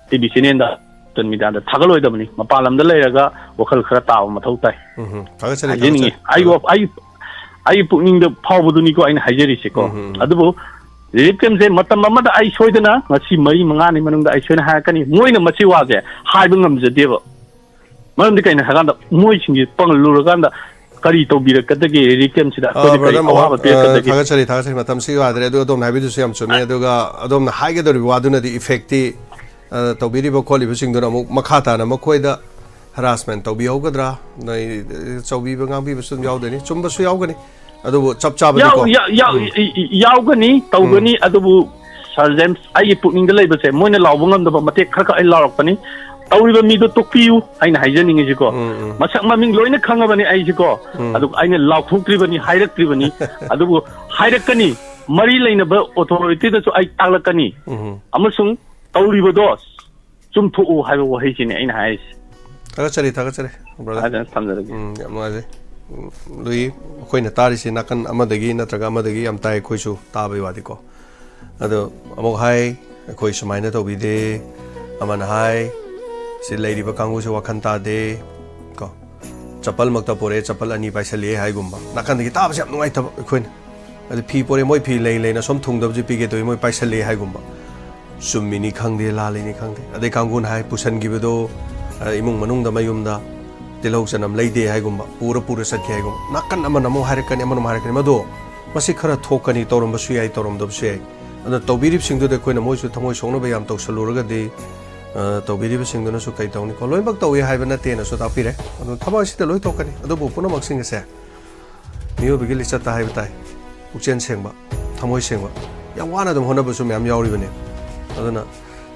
ꯇꯤ ꯚꯤ ꯆꯦꯅꯦꯜꯗ, ꯁꯣꯁꯤꯌꯦꯜ ꯃꯤꯗꯤꯌꯥꯗ ꯊꯥꯒꯠꯂꯣꯏꯗꯕꯅꯤ꯫ ꯃꯄꯥꯟ ꯂꯝꯗ ꯂꯩꯔꯒ ꯋꯥꯈꯜ ꯈꯔ ꯇꯥꯕ ꯃꯊꯧ ꯇꯥꯏ꯫ ꯎꯝ꯫ ꯊꯥꯒꯠꯆꯔꯤ, ꯍꯥꯏꯖꯅꯤꯡꯉꯤ꯫ ꯊꯥꯒꯠꯆꯔꯤ꯫ ꯑꯩꯒꯤ ꯋꯥ-, ꯑꯩ, ꯑꯩꯒꯤ ꯄꯨꯛꯅꯤꯡꯗ ꯐꯥꯎꯕꯗꯨꯅꯤꯀꯣ ꯑꯩꯅ ꯍꯥꯏꯖꯔꯤꯁꯦꯀꯣ꯫ ꯎꯝ꯫ ꯑꯗꯨꯕꯨ ꯔꯤꯂꯤꯐ ꯀꯦꯝꯞꯁꯦ ꯃꯇꯝ ꯑꯃꯗ ꯑꯩ ꯁꯣꯏꯗꯅ ꯉꯁꯤ ꯃꯔꯤ ꯃꯉꯥꯅꯤ ꯃꯅꯨꯡꯗ ꯑꯩ ꯁꯣꯏꯅ ꯍꯥꯏꯔꯛꯀꯅꯤ꯫ ꯃꯣꯏꯅ ꯃꯁꯤ ꯋꯥꯁꯦ ꯍꯥꯏꯕ ꯉꯝꯖꯗꯦꯕ꯫ ꯃꯔꯝꯗꯤ ꯀꯩꯅꯣ ꯍꯥꯏꯀꯥꯟꯗ ꯃꯣꯏꯁꯤꯡꯁꯦ ꯄꯪꯂꯨꯔꯀꯥꯟꯗ ꯀꯔꯤ ꯇꯧꯕꯤꯔꯛꯀꯗꯒꯦ? ꯔꯤꯂꯤꯐ ꯀꯦꯝꯞꯁꯤꯗ ꯑ, ꯑꯩꯈꯣꯏꯗ ꯀꯔꯤ brother, ꯃꯋꯥ-, ꯑꯋꯥꯕ ꯑ, ꯄꯤꯔꯛꯀꯗꯒꯦ? ꯊꯥꯒꯠꯆꯔꯤ, ꯊꯥꯒꯠꯆꯔꯤ꯫ ꯃꯇꯝꯁꯤ ꯌꯥꯗ꯭ꯔꯦ꯫ ꯑꯗꯨ ꯑꯗꯣꯝꯅ ꯍꯥꯏꯕꯤꯗꯨꯁꯨ ꯌꯥꯝ ꯆꯨꯝꯃꯦ꯫ ꯑꯗꯨꯒ ꯑꯗꯣꯝꯅ ꯍꯥꯏꯒꯗꯧꯔꯤꯕ ꯋꯥꯗꯨꯅꯗꯤ ꯏꯐꯦꯛꯇꯤ, ꯑ, ꯇꯧꯕꯤꯔꯤꯕ ꯈꯣꯠꯂꯤꯕꯁꯤꯡꯗꯨꯅ ꯑꯃꯨꯛ ꯃꯈꯥ ꯇꯥꯅ ꯃꯈꯣꯏꯗ ꯍꯔꯥꯁꯃꯦꯟ ꯇꯧꯕꯤꯍꯧꯒꯗ꯭ꯔꯥ? ꯅꯣꯏ, ꯑ, ꯆꯧꯕꯤꯕ ꯉꯥꯡꯕꯤꯕꯁꯨ ꯑꯗꯨꯝ ꯌꯥꯎꯗꯣꯏꯅꯤ꯫ ꯆꯨꯝꯕꯁꯨ ꯌꯥꯎꯒꯅꯤ꯫ ꯑꯗꯨꯕꯨ ꯆꯞ ꯆꯥꯕꯗꯤꯀꯣ꯫ ꯌꯥꯎ-, ꯌꯥ-, ꯌꯥꯎ-, ꯎꯝ꯫ ꯏ-, ꯏ-, ꯌꯥꯎꯒꯅꯤ, ꯇꯧꯒꯅꯤ꯫ ꯎꯝ꯫ ꯑꯗꯨꯕꯨ ꯁꯥꯔ ꯖꯦꯝꯁ, ꯑꯩꯒꯤ ꯄꯨꯛꯅꯤꯡꯗ ꯂꯩꯕꯁꯦ, ꯃꯣꯏꯅ ꯂꯥꯎꯕ ꯉꯝꯗꯕ ꯃꯇꯦꯛ ꯈꯔ ꯈꯛ ꯑꯩ ꯂꯥꯎꯔꯛꯄꯅꯤ꯫ ꯇꯧꯔꯤꯕ ꯃꯤꯗꯣ ꯇꯣꯛꯄꯤꯌꯨ, ꯑꯩꯅ ꯍꯥꯏꯖꯅꯤꯡꯉꯤꯁꯤꯀꯣ꯫ ꯎꯝ, ꯎꯝ꯫ ꯃꯁꯛ ꯃꯃꯤꯡ ꯂꯣꯏꯅ ꯈꯪꯉꯕꯅꯤ ꯑꯩꯁꯤꯀꯣ꯫ ꯎꯝ꯫ ꯑꯗꯨ ꯑꯩꯅ ꯂꯥꯎꯊꯣꯛꯇ꯭ꯔꯤꯕꯅꯤ, ꯍꯥꯏꯔꯛꯇ꯭ꯔꯤꯕꯅꯤ꯫ ꯑꯗꯨꯕꯨ ꯍꯥꯏꯔꯛꯀꯅꯤ, ꯃꯔꯤ ꯂꯩꯅꯕ ꯑꯣꯊꯣꯔꯤꯇꯤꯗꯁꯨ ꯑꯩ ꯇꯥꯛꯂꯛꯀꯅꯤ꯫ ꯎꯝ꯫ ꯑꯃꯁꯨꯡ ꯇꯧꯔꯤꯕꯗꯣ ꯆꯨꯝꯊꯣꯛꯎ ꯍꯥꯏꯕ ꯋꯥꯍꯩꯁꯤꯅꯤ ꯑꯩꯅ ꯍꯥꯏꯔꯤꯁꯦ꯫ ꯊꯥꯒꯠꯆꯔꯤ, ꯊꯥꯒꯠꯆꯔꯤ, brother꯫ ꯐꯖꯅ ꯊꯝꯖꯔꯒꯦ꯫ ꯎꯝ, ꯌꯥꯝ ꯅꯨꯡꯉꯥꯏꯖꯩ꯫ ꯎꯝ, ꯂꯨꯏ, ꯑꯩꯈꯣꯏꯅ ꯇꯥꯔꯤꯁꯤ ꯅꯥꯀꯟ ꯑꯃꯗꯒꯤ ꯅꯠꯇ꯭ꯔꯒ ꯑꯃꯗꯒꯤ ꯌꯥꯝ ꯇꯥꯏ, ꯑꯩꯈꯣꯏꯁꯨ ꯇꯥꯕꯒꯤ ꯋꯥꯗꯤꯀꯣ꯫ ꯑꯗꯣ ꯑꯃꯨꯛ ꯍꯥꯏ, "ꯑꯩꯈꯣꯏ ꯁꯨꯃꯥꯏꯅ ꯇꯧꯕꯤꯗꯦ", ꯑꯃꯅ ꯍꯥꯏ, "ꯁꯤ ꯂꯩꯔꯤꯕ ꯀꯥꯡꯕꯨꯁꯦ ꯋꯥꯈꯜ ꯇꯥꯗꯦ", ꯀꯣ꯫ ꯆꯄꯜꯃꯛꯇ ꯄꯣꯔꯛꯑꯦ, ꯆꯄꯜ ꯑꯅꯤ ꯄꯥꯏꯁꯜꯂꯛꯑꯦ ꯍꯥꯏꯒꯨꯝꯕ꯫ ꯅꯥꯀꯟꯗꯒꯤ ꯇꯥꯕꯁꯦ ꯌꯥꯝ ꯅꯨꯡꯉꯥꯏꯇꯕ ꯑꯩꯈꯣꯏꯅ꯫ ꯑꯗ ꯐꯤ ꯄꯣꯔꯛꯑꯦ, ꯃꯣꯏ ꯐꯤ ꯂꯩ ꯂꯩꯅ ꯁꯨꯝ ꯊꯨꯡꯗꯕꯁꯦ ꯄꯤꯒꯦ ꯇꯧꯏ, ꯃꯣꯏ ꯄꯥꯏꯁꯜꯂꯛꯑꯦ ꯍꯥꯏꯒꯨꯝꯕ꯫ ꯆꯨꯝꯃꯤꯅꯤ ꯈꯪꯗꯦ, ꯂꯥꯜꯂꯤꯅꯤ ꯈꯪꯗꯦ꯫ ꯑꯗꯩ ꯀꯥꯡꯕꯨꯅ ꯍꯥꯏ ꯄꯨꯁꯟꯈꯤꯕꯗꯣ, ꯑ, ꯏꯃꯨꯡ ꯃꯅꯨꯡꯗ ꯃꯌꯨꯝꯗ ꯇꯤꯜꯍꯧ ꯆꯅꯝ ꯂꯩꯗꯦ ꯍꯥꯏꯒꯨꯝꯕ, ꯄꯨꯔ ꯄꯨꯔ ꯆꯠꯈꯤ ꯍꯥꯏꯒꯨꯝꯕ꯫ ꯅꯥꯀꯟ ꯑꯃꯅ ꯑꯃꯨꯛ ꯍꯥꯏꯔꯛꯀꯅꯤ, ꯑꯃꯅ ꯑꯃꯨꯛ ꯍꯥꯏꯔꯛꯀꯅꯤ꯫ ꯃꯗꯣ ꯃꯁꯤ ꯈꯔ ꯊꯣꯛꯀꯅꯤ, ꯇꯧꯔꯝꯕꯁꯨ ꯌꯥꯏ, ꯇꯧꯔꯝꯗꯕꯁꯨ ꯌꯥꯏ꯫ ꯑꯗꯣ ꯇꯧꯕꯤꯔꯤꯕꯁꯤꯡꯗꯨꯗ ꯑꯩꯈꯣꯏꯅ ꯃꯣꯏꯁꯨ ꯊꯃꯣꯏ ꯁꯣꯛꯅꯕ ꯌꯥꯝ ꯇꯧꯁꯜꯂꯨꯔꯒꯗꯤ, ꯑ, ꯇꯧꯕꯤꯔꯤꯕꯁꯤꯡꯗꯨꯅꯁꯨ ꯀꯩ ꯇꯧꯅꯤꯀꯣ? ꯂꯣꯏꯅꯃꯛ ꯇꯧꯏ ꯍꯥꯏꯕ ꯅꯠꯇꯦꯅꯁꯨ ꯇꯥꯛꯄꯤꯔꯦ꯫ ꯑꯗꯣ ꯊꯕꯛ ꯑꯁꯤꯗ ꯂꯣꯏ ꯊꯣꯛꯀꯅꯤ꯫ ꯑꯗꯨꯕꯨ ꯄꯨꯝꯅꯃꯛꯁꯤꯡ ꯑꯁꯦ ꯃꯤꯑꯣꯏꯕꯒꯤ ꯂꯤꯆꯠꯇ ꯍꯥꯏꯕ ꯇꯥꯏ, ꯄꯨꯛꯆꯦꯜ ꯁꯦꯡꯕ, ꯊꯃꯣꯏ ꯁꯦꯡꯕ, ꯌꯥꯝ ꯋꯥꯅ ꯑꯗꯨꯝ ꯍꯣꯠꯅꯕꯁꯨ ꯃꯌꯥꯝ ꯌꯥꯎꯔꯤꯕꯅꯤ꯫ ꯑꯗꯨꯅ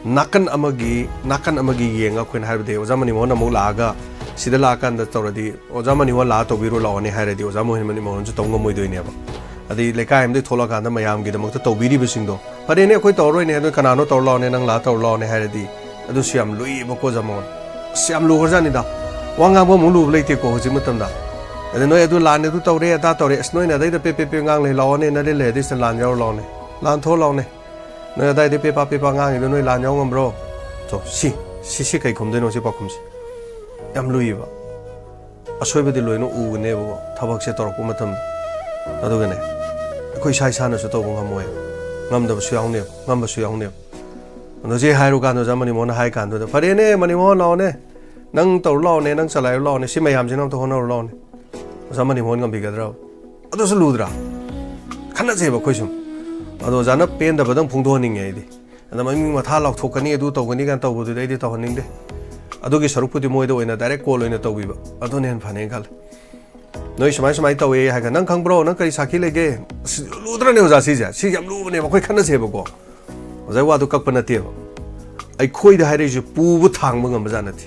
ꯅꯥꯀꯟ ꯑꯃꯒꯤ, ꯅꯥꯀꯟ ꯑꯃꯒꯤ ꯌꯦꯡꯉ ꯑꯩꯈꯣꯏꯅ ꯍꯥꯏꯕꯗꯤ ꯑꯣꯖꯥ ꯃꯅꯤꯃꯣꯍꯟ ꯑꯃꯨꯛ ꯂꯥꯛꯑꯒ ꯁꯤꯗ ꯂꯥꯛꯑꯀꯥꯟꯗ ꯇꯧꯔꯗꯤ, "ꯑꯣꯖꯥ ꯃꯅꯤꯃꯣꯍꯟ ꯂꯥꯛꯑ ꯇꯧꯕꯤꯔꯣ ꯂꯥꯛꯑꯣꯅꯦ" ꯍꯥꯏꯔꯗꯤ ꯑꯣꯖꯥ ꯃꯣꯍꯟ ꯃꯅꯤꯃꯣꯍꯟꯁꯨ ꯇꯧ ꯉꯝꯃꯣꯏꯗꯣꯏꯅꯦꯕ꯫ ꯑꯗꯩ ꯂꯩꯀꯥꯏ ꯑꯃꯗꯒꯤ ꯊꯣꯛꯂꯛꯑꯀꯥꯟꯗ ꯃꯌꯥꯝꯒꯤꯗꯃꯛꯇ ꯇꯧꯕꯤꯔꯤꯕꯁꯤꯡꯗꯣ, "ꯐꯔꯦꯅꯦ, ꯑꯩꯈꯣꯏ ꯇꯧꯔꯔꯣꯏꯅꯦ, ꯑꯗꯨ ꯀꯅꯥꯅꯣ ꯇꯧꯔ ꯂꯥꯛꯑꯣꯅꯦ, ꯅꯪ ꯂꯥꯛꯑ ꯇꯧꯔ ꯂꯥꯛꯑꯣꯅꯦ" ꯍꯥꯏꯔꯗꯤ ꯑꯗꯨꯁꯨ ꯌꯥꯝ ꯂꯨꯏꯌꯦꯕꯀꯣ, ꯑꯣꯖꯥ ꯃꯣꯍꯟ꯫ ꯑꯁ, ꯌꯥꯝ ꯂꯨꯈ꯭ꯔꯖꯥꯠꯅꯤꯗ꯫ ꯋꯥ ꯉꯥꯡꯕ ꯑꯃꯨꯛ ꯂꯨꯕ ꯂꯩꯇꯦꯀꯣ ꯍꯧꯖꯤꯛ ꯃꯇꯝꯗ꯫ ꯑꯗ ꯅꯣꯏ ꯑꯗꯨ ꯂꯥꯟꯅꯦ, ꯑꯗꯨ ꯇꯧꯔꯦ, ꯑꯗꯥ ꯇꯧꯔꯦ, ꯑꯁ, ꯅꯣꯏꯅ ꯑꯗꯩꯗ ꯄꯦ ꯄꯦ ꯄꯦ ꯉꯥꯡ ꯂꯩ, ꯂꯥꯛꯑꯣꯅꯦ, ꯅꯂꯤꯟ ꯂꯩꯔꯗꯤ ꯁꯤꯗ ꯂꯥꯟ ꯌꯥꯎꯔ ꯂꯥꯛꯑꯣꯅꯦ, ꯂꯥꯟ ꯊꯣꯛꯑ ꯂꯥꯛꯑꯣꯅꯦ꯫ ꯅꯣꯏ ꯑꯗꯥꯏꯗ ꯄꯦꯄꯥ ꯄꯦꯄꯥ ꯉꯥꯡꯉꯤꯗꯣ ꯅꯣꯏ ꯂꯥꯟ ꯌꯥꯎ ꯉꯝꯕ꯭ꯔꯣ? ꯆꯣ, ꯁꯤ, ꯁꯤ, ꯁꯤ ꯀꯩ ꯈꯨꯝꯗꯣꯏꯅꯣ ꯁꯤ ꯄꯥꯎꯈꯨꯝꯁꯦ? ꯌꯥꯝ ꯂꯨꯏꯌꯦꯕ꯫ ꯑꯁꯣꯏꯕꯗꯤ ꯂꯣꯏꯅ ꯎꯒꯅꯦꯕꯀꯣ ꯊꯕꯛꯁꯦ ꯇꯧꯔꯛꯄ ꯃꯇꯝꯗ꯫ ꯑꯗꯨꯒꯅꯦ, ꯑꯩꯈꯣꯏ ꯏꯁꯥ ꯏꯁꯥꯅꯁꯨ ꯇꯧꯕ ꯉꯝꯃꯣꯏ꯫ ꯉꯝꯗꯕꯁꯨ ꯌꯥꯎꯅꯦꯕ, ꯉꯝꯕꯁꯨ ꯌꯥꯎꯅꯦꯕ꯫ ꯑꯗꯣ ꯁꯤ ꯍꯥꯏꯔꯨ ꯀꯥꯟꯗ ꯑꯣꯖꯥ ꯃꯅꯤꯃꯣꯍꯟꯅ ꯍꯥꯏ ꯀꯥꯟꯗꯨꯗ, "ꯐꯔꯦꯅꯦ ꯃꯅꯤꯃꯣꯍꯟ, ꯂꯥꯛꯑꯣꯅꯦ, ꯅꯪ ꯇꯧꯔꯨ ꯂꯥꯛꯑꯣꯅꯦ, ꯅꯪ ꯆꯂꯥꯏꯔꯨ ꯂꯥꯛꯑꯣꯅꯦ, ꯁꯤ ꯃꯌꯥꯝꯁꯤꯅ ꯑꯝꯇ ꯍꯣꯠꯅꯔꯨ ꯂꯥꯛꯑꯣꯅꯦ"꯫ ꯑꯣꯖꯥ ꯃꯅꯤꯃꯣꯍꯟ ꯉꯝꯕꯤꯒꯗ꯭ꯔꯕ? ꯑꯗꯨꯁꯨ ꯂꯨꯗ꯭ꯔꯥ? ꯈꯟꯅꯁꯦꯕ ꯑꯩꯈꯣꯏ ꯁꯨꯝ꯫ ꯑꯗꯣ ꯑꯣꯖꯥꯅ ꯄꯦꯟꯗꯕꯗꯪ ꯐꯣꯡꯗꯣꯛꯍꯟꯅꯤꯡꯉꯦ ꯑꯩꯗꯤ꯫ ꯑꯗ ꯃꯃꯤꯡ ꯃꯊꯥ ꯂꯥꯎꯊꯣꯛꯀꯅꯤ, ꯑꯗꯨ ꯇꯧꯒꯅꯤ ꯀꯥꯏꯅ ꯇꯧꯕꯗꯨꯗꯤ ꯑꯩꯗꯤ ꯇꯧꯍꯟꯅꯤꯡꯗꯦ꯫ ꯑꯗꯨꯒꯤ ꯁꯔꯨꯛꯄꯨꯗꯤ ꯃꯣꯏꯗ ꯑꯣꯏꯅ direct call ꯑꯣꯏꯅ ꯇꯧꯕꯤꯕ, ꯑꯗꯨꯅ ꯍꯦꯟꯅ ꯐꯅꯦꯅ ꯈꯜꯂꯦ꯫ "ꯅꯣꯏ ꯁꯨꯃꯥꯏ ꯁꯨꯃꯥꯏꯅ ꯇꯧꯋꯦ" ꯍꯥꯏꯔꯒ, "ꯅꯪ ꯈꯪꯕ꯭ꯔꯣ? ꯅꯪ ꯀꯔꯤ ꯁꯥꯈꯤ ꯂꯩꯒꯦ?" ꯑꯁ, ꯂꯨꯗ꯭ꯔꯅꯦ ꯑꯣꯖꯥ ꯁꯤꯁꯦ? ꯁꯤ ꯌꯥꯝ ꯂꯨꯕꯅꯦꯕ, ꯑꯩꯈꯣꯏ ꯈꯟꯅꯁꯦꯕꯀꯣ꯫ ꯑꯣꯖꯥꯒꯤ ꯋꯥꯗꯨ ꯀꯛꯄ ꯅꯠꯇꯦꯕ꯫ ꯑꯩꯈꯣꯏꯗ ꯍꯥꯏꯔꯛꯏꯁꯦ ꯄꯨꯕ ꯊꯥꯡꯕ ꯉꯝꯕ ꯖꯥꯠ ꯅꯠꯇꯦ꯫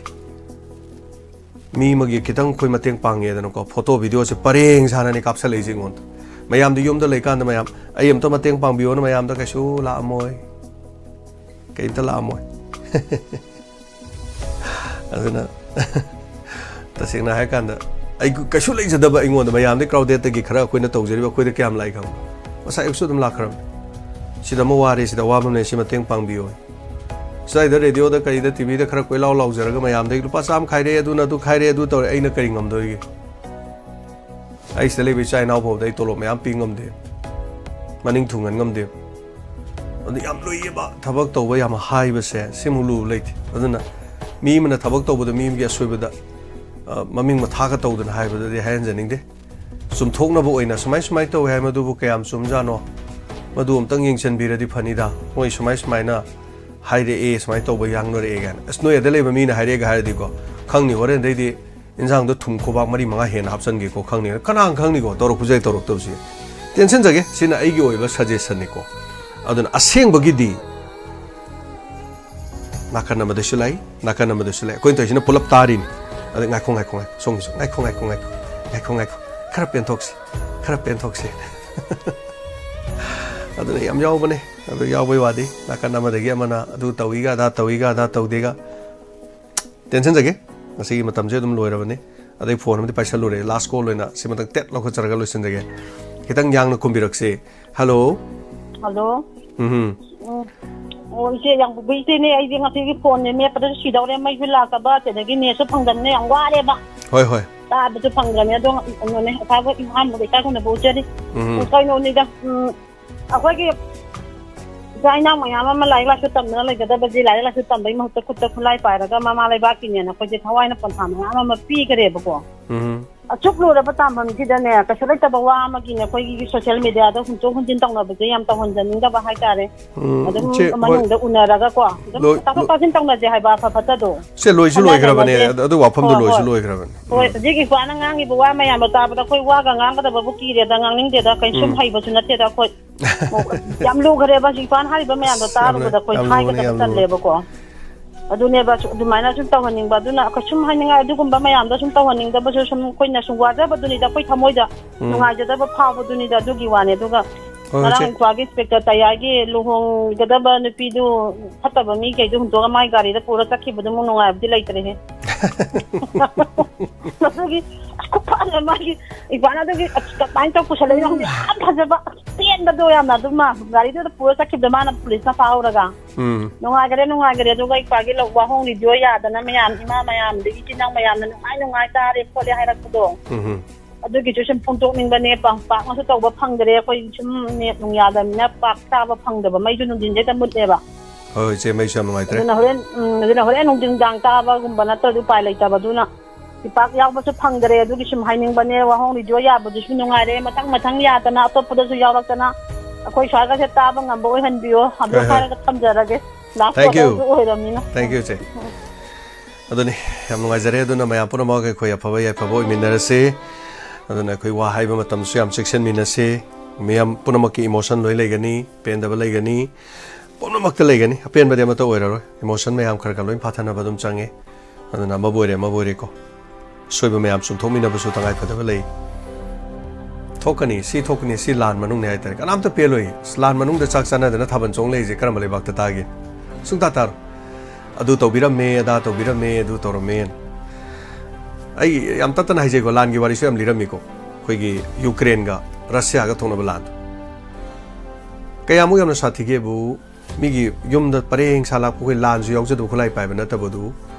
ꯃꯤ ꯑꯃꯒꯤ ꯈꯤꯇꯪ ꯑꯩꯈꯣꯏ ꯃꯇꯦꯡ ꯄꯥꯡꯉꯦꯗꯅꯀꯣ, photo videoꯁꯦ ꯄꯔꯦꯡ ꯁꯥꯅꯅꯤ ꯀꯥꯞꯁꯜꯂꯛꯏꯁꯦ ꯑꯩꯉꯣꯟꯗ꯫ ꯃꯌꯥꯝꯗꯤ ꯌꯨꯝꯗ ꯂꯩꯀꯥꯟꯗ ꯃꯌꯥꯝ, "ꯑꯩ ꯑꯝꯇ ꯃꯇꯦꯡ ꯄꯥꯡꯕꯤꯌꯣꯅ" ꯃꯌꯥꯝꯗ ꯀꯩꯁꯨ ꯂꯥꯛꯑꯝꯃꯣꯏ, ꯀꯩꯝꯇ ꯂꯥꯛꯑꯝꯃꯣꯏ꯫ ꯑꯗꯨꯅ ꯇꯁꯦꯡꯅ ꯍꯥꯏꯔꯀꯥꯟꯗ, ꯑꯩ ꯀꯩꯁꯨ ꯂꯩꯖꯗꯕ ꯑꯩꯉꯣꯟꯗ ꯃꯌꯥꯝꯗꯤ crowdedꯇꯒꯤ ꯈꯔ ꯑꯩꯈꯣꯏꯅ ꯇꯧꯖꯔꯤꯕ ꯑꯩꯈꯣꯏꯗ ꯀꯌꯥꯝ ꯂꯥꯛꯏ ꯈꯪꯕ? ꯉꯁꯥꯏ ꯑꯌꯨꯛꯁꯨ ꯑꯗꯨꯝ ꯂꯥꯛꯈ꯭ꯔꯕꯅꯤ꯫ "ꯁꯤꯗ ꯑꯃ ꯋꯥꯔꯦ, ꯁꯤꯗ ꯑꯋꯥꯕ ꯑꯃ ꯂꯩ, ꯁꯤ ꯃꯇꯦꯡ ꯄꯥꯡꯕꯤꯌꯣ"꯫ ꯁ꯭ꯋꯥꯏꯗ ꯔꯦꯗꯤꯑꯣꯗ ꯀꯩꯗ ꯇꯤꯚꯤꯗ ꯈꯔ ꯀꯣꯏꯂꯥꯎ ꯂꯥꯎꯖꯔꯒ ꯃꯌꯥꯝꯗꯒꯤ ꯂꯨꯄꯥ ꯆꯥꯝꯃ ꯈꯥꯏꯔꯛꯑꯦ, ꯑꯗꯨꯅ ꯑꯗꯨ ꯈꯥꯏꯔꯛꯑꯦ, ꯑꯗꯨ ꯇꯧꯔꯦ, ꯑꯩꯅ ꯀꯔꯤ ꯉꯝꯗꯣꯔꯤꯒꯦ? ꯑꯩ ꯁꯤꯗ ꯂꯩꯕ ꯏꯆꯥ ꯏꯅꯥꯎ ꯐꯥꯎꯕꯗ ꯑꯩ ꯇꯣꯂꯣꯞ ꯃꯌꯥꯝ ꯄꯤ ꯉꯝꯗꯦ, ꯃꯅꯤꯡ ꯊꯨꯡꯍꯟ ꯉꯝꯗꯦ꯫ ꯑꯗꯨ ꯌꯥꯝ ꯂꯨꯏꯌꯦꯕ, ꯊꯕꯛ ꯇꯧꯕ ꯌꯥꯝ ꯍꯥꯏꯕꯁꯦ ꯁꯤꯃꯨꯛ ꯂꯨꯕ ꯂꯩꯇꯦ꯫ ꯑꯗꯨꯅ ꯃꯤ ꯑꯃꯅ ꯊꯕꯛ ꯇꯧꯕꯗ ꯃꯤ ꯑꯃꯒꯤ ꯑꯁꯣꯏꯕꯗ, ꯑ, ꯃꯃꯤꯡ ꯃꯊꯥꯒ ꯇꯧꯗꯅ ꯍꯥꯏꯕꯗꯗꯤ ꯍꯥꯏꯍꯟꯖꯅꯤꯡꯗꯦ꯫ ꯆꯨꯝꯊꯣꯛꯅꯕ ꯑꯣꯏꯅ ꯁꯨꯃꯥꯏ ꯁꯨꯃꯥꯏ ꯇꯧꯋꯦ ꯍꯥꯏ, ꯃꯗꯨꯕꯨ ꯀꯌꯥꯝ ꯆꯨꯝꯖꯥꯠꯅꯣ? ꯃꯗꯨ ꯑꯝꯇꯪ ꯌꯦꯡꯁꯤꯟꯕꯤꯔꯗꯤ ꯐꯅꯤꯗ꯫ ꯃꯣꯏ ꯁꯨꯃꯥꯏ ꯁꯨꯃꯥꯏꯅ ꯍꯥꯏꯔꯛꯑꯦ, ꯁꯨꯃꯥꯏꯅ ꯇꯧꯕ ꯌꯥꯡꯅꯔꯛꯑꯦ ꯀꯥꯏꯅ꯫ ꯑꯁ, ꯅꯣꯏ ꯑꯗ ꯂꯩꯕ ꯃꯤꯅ ꯍꯥꯏꯔꯛꯑꯦꯒ ꯍꯥꯏꯔꯗꯤꯀꯣ, ꯈꯪꯅꯤ, ꯍꯣꯔꯦꯟꯗꯩꯗꯤ ꯏꯟꯁꯥꯡꯗꯣ ꯊꯨꯝ ꯈꯨꯕꯥꯛ ꯃꯔꯤ ꯃꯉꯥ ꯍꯦꯟꯅ ꯍꯥꯞꯆꯟꯒꯦꯀꯣ, ꯈꯪꯅꯤ꯫ ꯀꯅꯥꯅ ꯈꯪꯅꯤꯀꯣ, ꯇꯧꯔꯛꯄꯁꯨ ꯌꯥꯏ, ꯇꯧꯔꯛꯇꯕꯁꯨ ꯌꯥꯏ꯫ ꯇꯦꯟꯁꯤꯟꯖꯒꯦ, ꯁꯤꯅ ꯑꯩꯒꯤ ꯑꯣꯏꯕ ꯁꯖꯦꯁꯟꯅꯤꯀꯣ꯫ ꯑꯗꯨꯅ ꯑꯁꯦꯡꯕꯒꯤꯗꯤ ꯅꯥꯀꯟ ꯑꯃꯗꯁꯨ ꯂꯩ, ꯅꯥꯀꯟ ꯑꯃꯗꯁꯨ ꯂꯩ꯫ ꯑꯩꯈꯣꯏꯅ ꯇꯧꯔꯤꯁꯤꯅ ꯄꯨꯂꯞ ꯇꯥꯔꯤꯅꯤ꯫ ꯑꯗ ꯉꯥꯏꯈꯣ, ꯉꯥꯏꯈꯣ, ꯉꯥꯏꯈꯣ, ꯁꯣꯝꯒꯤꯁꯨ ꯉꯥꯏꯈꯣ, ꯉꯥꯏꯈꯣ, ꯉꯥꯏꯈꯣ, ꯉꯥꯏꯈꯣ, ꯉꯥꯏꯈꯣ, ꯈꯔ ꯄꯦꯟꯊꯣꯛꯁꯤ, ꯈꯔ ꯄꯦꯟꯊꯣꯛꯁꯤ꯫ ꯑꯗꯨꯅ ꯌꯥꯝ ꯌꯥꯎꯕꯅꯦ꯫ ꯑꯗꯨ ꯌꯥꯎꯕꯩ ꯋꯥꯗꯤ ꯅꯥꯀꯟ ꯑꯃꯗꯒꯤ ꯑꯃꯅ ꯑꯗꯨ ꯇꯧꯏꯒ, ꯑꯗꯥ ꯇꯧꯏꯒ, ꯑꯗꯥ ꯇꯧꯗꯦꯒ꯫ ꯇꯦꯟꯁꯤꯟꯖꯒꯦ, ꯉꯁꯤꯒꯤ ꯃꯇꯝꯁꯦ ꯑꯗꯨꯝ ꯂꯣꯏꯔꯕꯅꯤ꯫ ꯑꯗꯩ ꯐꯣꯟ ꯑꯃꯗꯤ ꯄꯥꯏꯁꯜꯂꯨꯔꯦ, ꯂꯥꯁ ꯀꯣꯜ ꯑꯣꯏꯅ ꯁꯤꯃꯇꯪ ꯇꯦꯠ ꯂꯧꯈꯠꯆꯔꯒ ꯂꯣꯏꯁꯤꯟꯖꯒꯦ꯫ ꯈꯤꯇꯪ ꯌꯥꯡꯅ ꯈꯨꯝꯕꯤꯔꯛꯁꯦ꯫ ꯍꯜꯂꯣ꯫ ꯍꯜꯂꯣ꯫ ꯎꯝ꯫ ꯎꯝ꯫ ꯑꯣ, ꯏꯆꯦ, ꯌꯥꯝ ꯀꯨꯏ ꯏꯆꯦꯅꯦ, ꯑꯩꯗꯤ ꯉꯁꯤꯒꯤ ꯐꯣꯟꯁꯦ ꯃꯦꯠꯄꯗꯁꯨ ꯁꯤꯗꯧꯔꯦ, ꯃꯩꯁꯨ ꯂꯥꯛꯇꯕ, ꯑꯗꯒꯤ ꯅꯦꯠꯁꯨ ꯐꯪꯗꯕꯅꯦ, ꯌꯥꯝ ꯋꯥꯔꯦꯕ꯫ ꯍꯣꯏ, ꯍꯣꯏ꯫ ꯇꯥꯕꯁꯨ ꯐꯪꯗ꯭ꯔꯕꯅꯦ꯫ ꯑꯗꯣ ꯀꯩꯅꯣꯅꯦ, ꯑꯁꯥꯕ ꯑꯍꯥꯟꯕꯗ ꯏꯀꯥꯏ ꯈꯨꯝꯅꯕ ꯎꯠꯆꯔꯤ꯫ ꯎꯝ꯫ ꯀꯩꯅꯣꯅꯤꯗ, ꯎꯝ, ꯑꯩꯈꯣꯏꯒꯤ ꯏꯆꯥ ꯏꯅꯥꯎ ꯃꯌꯥꯝ ꯑꯃ ꯂꯥꯏꯔꯤꯛ ꯂꯥꯏꯁꯨ ꯇꯝꯗꯅ ꯂꯩꯒꯗꯕꯁꯦ, ꯂꯥꯏꯔꯤꯛ ꯂꯥꯏꯁꯨ ꯇꯝꯕꯒꯤ ꯃꯍꯨꯠꯇ ꯈꯨꯠꯇ ꯈꯨꯠꯂꯥꯏ ꯄꯥꯏꯔꯒ ꯃꯃꯥ ꯂꯩꯕꯥꯛꯀꯤꯅꯦꯅ ꯑꯩꯈꯣꯏꯁꯦ ꯊꯋꯥꯏꯅ ꯄꯣꯟꯊꯥ ꯃꯌꯥꯝ ꯑꯃ ꯄꯤꯈꯔꯦꯕꯀꯣ꯫ ꯎꯝ꯫ ꯑꯁꯨꯛ ꯂꯨꯔꯕ ꯇꯥꯟꯐꯝꯁꯤꯗꯅꯦ, ꯀꯩꯁꯨ ꯂꯩꯇꯕ ꯋꯥ ꯑꯃꯒꯤꯅꯦ, ꯑꯩꯈꯣꯏꯒꯤ ꯁꯣꯁꯤꯌꯦꯜ ꯃꯦꯗꯤꯌꯥꯗ ꯍꯨꯟꯗꯣꯛ ꯍꯨꯟꯖꯤꯟ ꯇꯧꯅꯕꯁꯦ ꯌꯥꯝ ꯇꯧꯍꯟꯖꯅꯤꯡꯗꯕ ꯍꯥꯏꯇꯥꯔꯦ꯫ ꯎꯝ, ꯑꯗꯨꯝ ꯏꯆꯦ, ꯍꯣꯏ꯫ ꯃꯅꯨꯡꯗ ꯎꯅꯔꯒꯀꯣ ꯑꯗꯨꯝ ꯂꯣꯏ-, ꯇꯥꯊꯣꯛ ꯂꯣꯏ-, ꯇꯥꯁꯤꯟ ꯇꯧꯅꯁꯦ ꯍꯥꯏꯕ ꯑꯐ ꯐꯠꯇꯗꯣ꯫ ꯏꯆꯦ, ꯂꯣꯏꯁꯨ ꯂꯣꯏꯈ꯭ꯔꯕꯅꯦ꯫ ꯈꯟꯅꯗꯅꯁꯦ꯫ ꯑꯗꯨ, ꯑꯗꯨ ꯋꯥꯐꯝꯗꯣ ꯍꯣꯏ, ꯂꯣꯏꯁꯨ ꯍꯣꯏ꯫ ꯂꯣꯏꯈ꯭ꯔꯕꯅꯦ꯫ ꯍꯣꯏ, ꯎꯝ꯫ ꯍꯧꯖꯤꯛ ꯏꯄꯥꯅ ꯉꯥꯡꯉꯤꯕ ꯋꯥ ꯃꯌꯥꯝꯗꯣ ꯇꯥꯕꯗ ꯑꯩꯈꯣꯏ ꯋꯥꯒ ꯉꯥꯡꯒꯗꯕꯕꯨ ꯀꯤꯔꯦꯗ, ꯉꯥꯡꯅꯤꯡꯗꯦꯗ, ꯀꯩꯁꯨꯝ ꯎꯝ꯫ ꯍꯩꯕꯁꯨ ꯅꯠꯇꯦꯗ ꯑꯩꯈꯣꯏ꯫ ꯑꯣ, ꯌꯥꯝ ꯂꯨꯈ꯭ꯔꯦꯕ ꯍꯧꯖꯤꯛ ꯏꯄꯥꯅ ꯍꯥꯏꯔꯤꯕ ꯃꯌꯥꯝꯗꯣ ꯑꯁ, ꯌꯥꯝ ꯂꯨ-, ꯇꯥꯔꯨꯕꯗ ꯑꯩꯈꯣꯏ ꯌꯥꯝ ꯂꯨꯕꯅꯦ, ꯍꯥꯏꯒꯗꯕ ꯌꯥꯝ ꯂꯨꯕꯅꯦ꯫ ꯇꯜꯂꯦꯕꯀꯣ꯫ ꯑꯗꯨꯅꯦꯕ, ꯁꯨ-, ꯑꯗꯨꯃꯥꯏꯅ ꯁꯨꯝ ꯇꯧꯍꯟꯅꯤꯡꯕ꯫ ꯑꯗꯨꯅ ꯑꯩꯈꯣꯏ ꯁꯨꯝ ꯍꯥꯏꯅꯤꯡꯉꯥꯏ, ꯑꯗꯨꯒꯨꯝꯕ ꯃꯌꯥꯝꯗꯣ ꯁꯨꯝ ꯇꯧꯍꯟꯅꯤꯡꯗꯕꯁꯨ ꯁꯨꯝ ꯑꯩꯈꯣꯏꯅ ꯁꯨꯝ ꯋꯥꯖꯕꯗꯨꯅꯤꯗ, ꯑꯩꯈꯣꯏ ꯊꯃꯣꯏꯗ ꯎꯝ꯫ ꯅꯨꯡꯉꯥꯏꯖꯗꯕ ꯐꯥꯎꯕꯗꯨꯅꯤꯗ, ꯑꯗꯨꯒꯤ ꯋꯥꯅꯤ꯫ ꯑꯗꯨꯒ ꯍꯣꯏ, ꯍꯣꯏ, ꯉꯔꯥꯡ ꯏꯆꯦ꯫ ꯏꯄꯥꯒꯤ ꯏꯟꯁꯄꯦꯛꯇꯔ ꯇꯌꯥꯏꯒꯤ ꯂꯨꯍꯣꯡꯒꯗꯕ ꯅꯨꯄꯤꯗꯨ ꯐꯠꯇꯕ ꯃꯤꯈꯩꯗꯣ ꯍꯨꯟꯗꯣꯛꯑ ꯃꯥꯏ ꯒꯥꯔꯤꯗ ꯄꯨꯔ ꯆꯠꯈꯤꯕꯗꯨꯃꯨꯛ ꯅꯨꯡꯉꯥꯏꯕꯗꯤ ꯂꯩꯇ꯭ꯔꯦꯍꯦ꯫ ꯑꯗꯨꯒꯤ ꯑꯁ, ꯈꯨꯐꯖ ꯃꯥꯒꯤ ꯏꯄꯥꯅ ꯑꯗꯨꯒꯤ ꯑꯁ, ꯀꯃꯥꯏꯅ ꯇꯧ ꯄꯨꯁꯜꯂꯛꯏꯅꯣ ꯈꯪꯗꯦ, ꯌꯥꯝ ꯐꯖꯕ꯫ ꯄꯦꯟꯕꯗꯣ ꯌꯥꯝꯅ ꯑꯗꯨꯃ ꯒꯥꯔꯤꯗꯨꯗ ꯄꯨꯔ ꯆꯠꯈꯤꯕꯗꯣ ꯃꯥꯅ ꯄꯨꯂꯤꯁꯅ ꯐꯥꯍꯧꯔꯒ꯫ ꯎꯝ ꯅꯨꯡꯉꯥꯏꯈꯔꯦ, ꯅꯨꯡꯉꯥꯏꯈꯔꯦ꯫ ꯑꯗꯨꯒ ꯏꯄꯥꯒꯤ ꯂꯧ ꯋꯥꯍꯣꯡ ꯔꯦꯗꯤꯑꯣ ꯌꯥꯗꯅ ꯃꯌꯥꯝ, ꯏꯃꯥ ꯃꯌꯥꯝꯗꯒꯤ ꯏꯆꯤꯟ ꯏꯅꯥꯎ ꯃꯌꯥꯝꯅ ꯅꯨꯡꯉꯥꯏ ꯅꯨꯡꯉꯥꯏ ꯆꯥꯔꯦ ꯈꯣꯠꯂꯦ ꯍꯥꯏꯔꯛꯄꯗꯣ꯫ ꯎꯝ ꯑꯗꯨꯒꯤꯁꯨ ꯁꯨꯝ ꯐꯣꯡꯗꯣꯛꯅꯤꯡꯕꯅꯦ꯫ ꯄꯥꯛ ꯄꯥꯛꯅꯁꯨ ꯇꯧꯕ ꯐꯪꯗ꯭ꯔꯦ꯫ ꯑꯩꯈꯣꯏ ꯁꯨꯝ ꯅꯦꯠ ꯅꯨꯡ ꯌꯥꯗꯕꯅꯤꯅ ꯄꯥꯛ ꯆꯥꯕ ꯐꯪꯗꯕ꯫ ꯃꯩꯁꯨ ꯅꯨꯡꯊꯤꯟꯁꯦ ꯍꯦꯛꯇ ꯃꯨꯠꯂꯦꯕ꯫ ꯍꯣꯏ ꯍꯣꯏ ꯏꯆꯦ, ꯃꯩꯁꯨ ꯌꯥꯝ ꯅꯨꯡꯉꯥꯏꯇ꯭ꯔꯦ꯫ ꯑꯗꯨꯅ ꯍꯣꯔꯦꯟ ꯎꯝ, ꯑꯗꯨꯅ ꯍꯣꯔꯦꯟ ꯅꯨꯡꯊꯤꯟ ꯅꯨꯡꯗꯥꯡ ꯆꯥꯕꯒꯨꯝꯕ ꯅꯠꯇ꯭ꯔꯗꯤ ꯎꯄꯥꯏ ꯂꯩꯇꯕ꯫ ꯑꯗꯨꯅ ꯄꯥꯛ ꯌꯥꯎꯕꯁꯨ ꯐꯪꯗ꯭ꯔꯦ꯫ ꯑꯗꯨꯒꯤ ꯁꯨꯝ ꯍꯥꯏꯅꯤꯡꯕꯅꯦ꯫ ꯋꯥꯍꯣꯡ ꯔꯦꯗꯤꯑꯣ ꯌꯥꯕꯗꯨꯁꯨ ꯅꯨꯡꯉꯥꯏꯔꯦ꯫ ꯃꯊꯪ ꯃꯊꯪ ꯌꯥꯗꯅ ꯑꯇꯣꯞꯄꯗꯁꯨ ꯌꯥꯎꯔꯛꯇꯅ ꯑꯩꯈꯣꯏ ꯁ꯭ꯋꯥꯏꯒꯁꯦ ꯇꯥꯕ ꯉꯝꯕ ꯑꯣꯏꯍꯟꯕꯤꯌꯣ꯫ ꯑꯗꯨ ꯍꯣꯏ, ꯍꯣꯏ꯫ ꯍꯥꯏꯔꯒ ꯊꯝꯖꯔꯒꯦ꯫ ꯂꯥꯁ Thank you. ꯀꯣꯂꯔꯁꯨ ꯑꯣꯏꯔꯕꯅꯤꯅ꯫ Thank you ꯏꯆꯦ꯫ ꯑꯗꯨꯅꯤ, ꯌꯥꯝ ꯅꯨꯡꯉꯥꯏꯖꯔꯦ꯫ ꯑꯗꯨꯅ ꯃꯌꯥꯝ ꯄꯨꯝꯅꯃꯛ ꯑꯩꯈꯣꯏ ꯑꯐꯕ ꯌꯥꯏꯐꯕ ꯑꯣꯏꯃꯤꯟꯅꯔꯁꯤ꯫ ꯑꯗꯨꯅ ꯑꯩꯈꯣꯏ ꯋꯥ ꯍꯥꯏꯕ ꯃꯇꯝꯁꯨ ꯌꯥꯝ ꯆꯦꯛꯁꯤꯟꯃꯤꯟꯅꯁꯤ꯫ ꯃꯤꯌꯥꯝ ꯄꯨꯝꯅꯃꯛꯀꯤ ꯏꯃꯣꯁꯟ ꯂꯣꯏ ꯂꯩꯒꯅꯤ, ꯄꯦꯟꯗꯕ ꯂꯩꯒꯅꯤ, ꯄꯨꯝꯅꯃꯛꯇ ꯂꯩꯒꯅꯤ꯫ ꯑꯄꯦꯟꯕꯗꯤ ꯑꯃꯠꯇ ꯑꯣꯏꯔꯔꯣꯏ꯫ ꯏꯃꯣꯁꯟ ꯃꯌꯥꯝ ꯈꯔ ꯈꯔ ꯂꯣꯏ ꯐꯥꯊꯅꯕ ꯑꯗꯨꯝ ꯆꯪꯉꯦ꯫ ꯑꯗꯨꯅ ꯑꯃꯕꯨ ꯑꯣꯏꯔꯦ ꯑꯃꯕꯨ ꯑꯣꯏꯔꯦꯀꯣ, ꯑꯁꯣꯏꯕ ꯃꯌꯥꯝ ꯆꯨꯝꯊꯣꯛꯃꯤꯟꯅꯕꯁꯨ ꯇꯉꯥꯏ ꯐꯗꯕ ꯂꯩ꯫ ꯊꯣꯛꯀꯅꯤ, ꯁꯤ ꯊꯣꯛꯀꯅꯤ, ꯁꯤ ꯂꯥꯟ ꯃꯅꯨꯡꯅꯦ ꯍꯥꯏꯇꯥꯔꯦ꯫ ꯀꯅꯥꯝꯇ ꯄꯦꯜꯂꯣꯏ꯫ ꯂꯥꯟ ꯃꯅꯨꯡꯗ ꯆꯥꯛ ꯆꯥꯅꯗꯅ ꯊꯥꯕꯜ ꯆꯣꯡ ꯂꯩꯔꯤꯁꯦ ꯀꯔꯝꯕ ꯂꯩꯕꯥꯛꯇ ꯇꯥꯒꯦ? ꯁꯨꯡꯇꯥ ꯇꯥꯔꯣꯏ꯫ ꯑꯗꯨ ꯇꯧꯕꯤꯔꯝꯃꯦ, ꯑꯗꯥ ꯇꯧꯕꯤꯔꯝꯃꯦ, ꯑꯗꯨ ꯇꯧꯔꯝꯃꯦꯅ꯫ ꯑꯩ ꯌꯥꯝ ꯇꯠꯇꯅ ꯍꯥꯏꯖꯩꯀꯣ, ꯂꯥꯟꯒꯤ ꯋꯥꯔꯤꯁꯨ ꯌꯥꯝ ꯂꯤꯔꯝꯃꯤꯀꯣ, ꯑꯩꯈꯣꯏꯒꯤ ꯌꯨꯀ꯭ꯔꯦꯟꯒ ꯔꯁꯤꯌꯥꯒ ꯊꯣꯛꯅꯕ ꯂꯥꯟꯗꯣ꯫ ꯀꯌꯥꯃꯨꯛ ꯌꯥꯝꯅ ꯁꯥꯊꯤꯒꯦꯕꯨ, ꯃꯤꯒꯤ ꯌꯨꯝꯗ ꯄꯔꯦꯡ ꯁꯥꯂꯥꯛꯄ, ꯑꯩꯈꯣꯏ ꯂꯥꯟꯁꯨ ꯌꯥꯎꯖꯗꯕ ꯈꯨꯠꯂꯥꯏ ꯄꯥꯏꯕ ꯅꯠꯇꯕꯗꯨ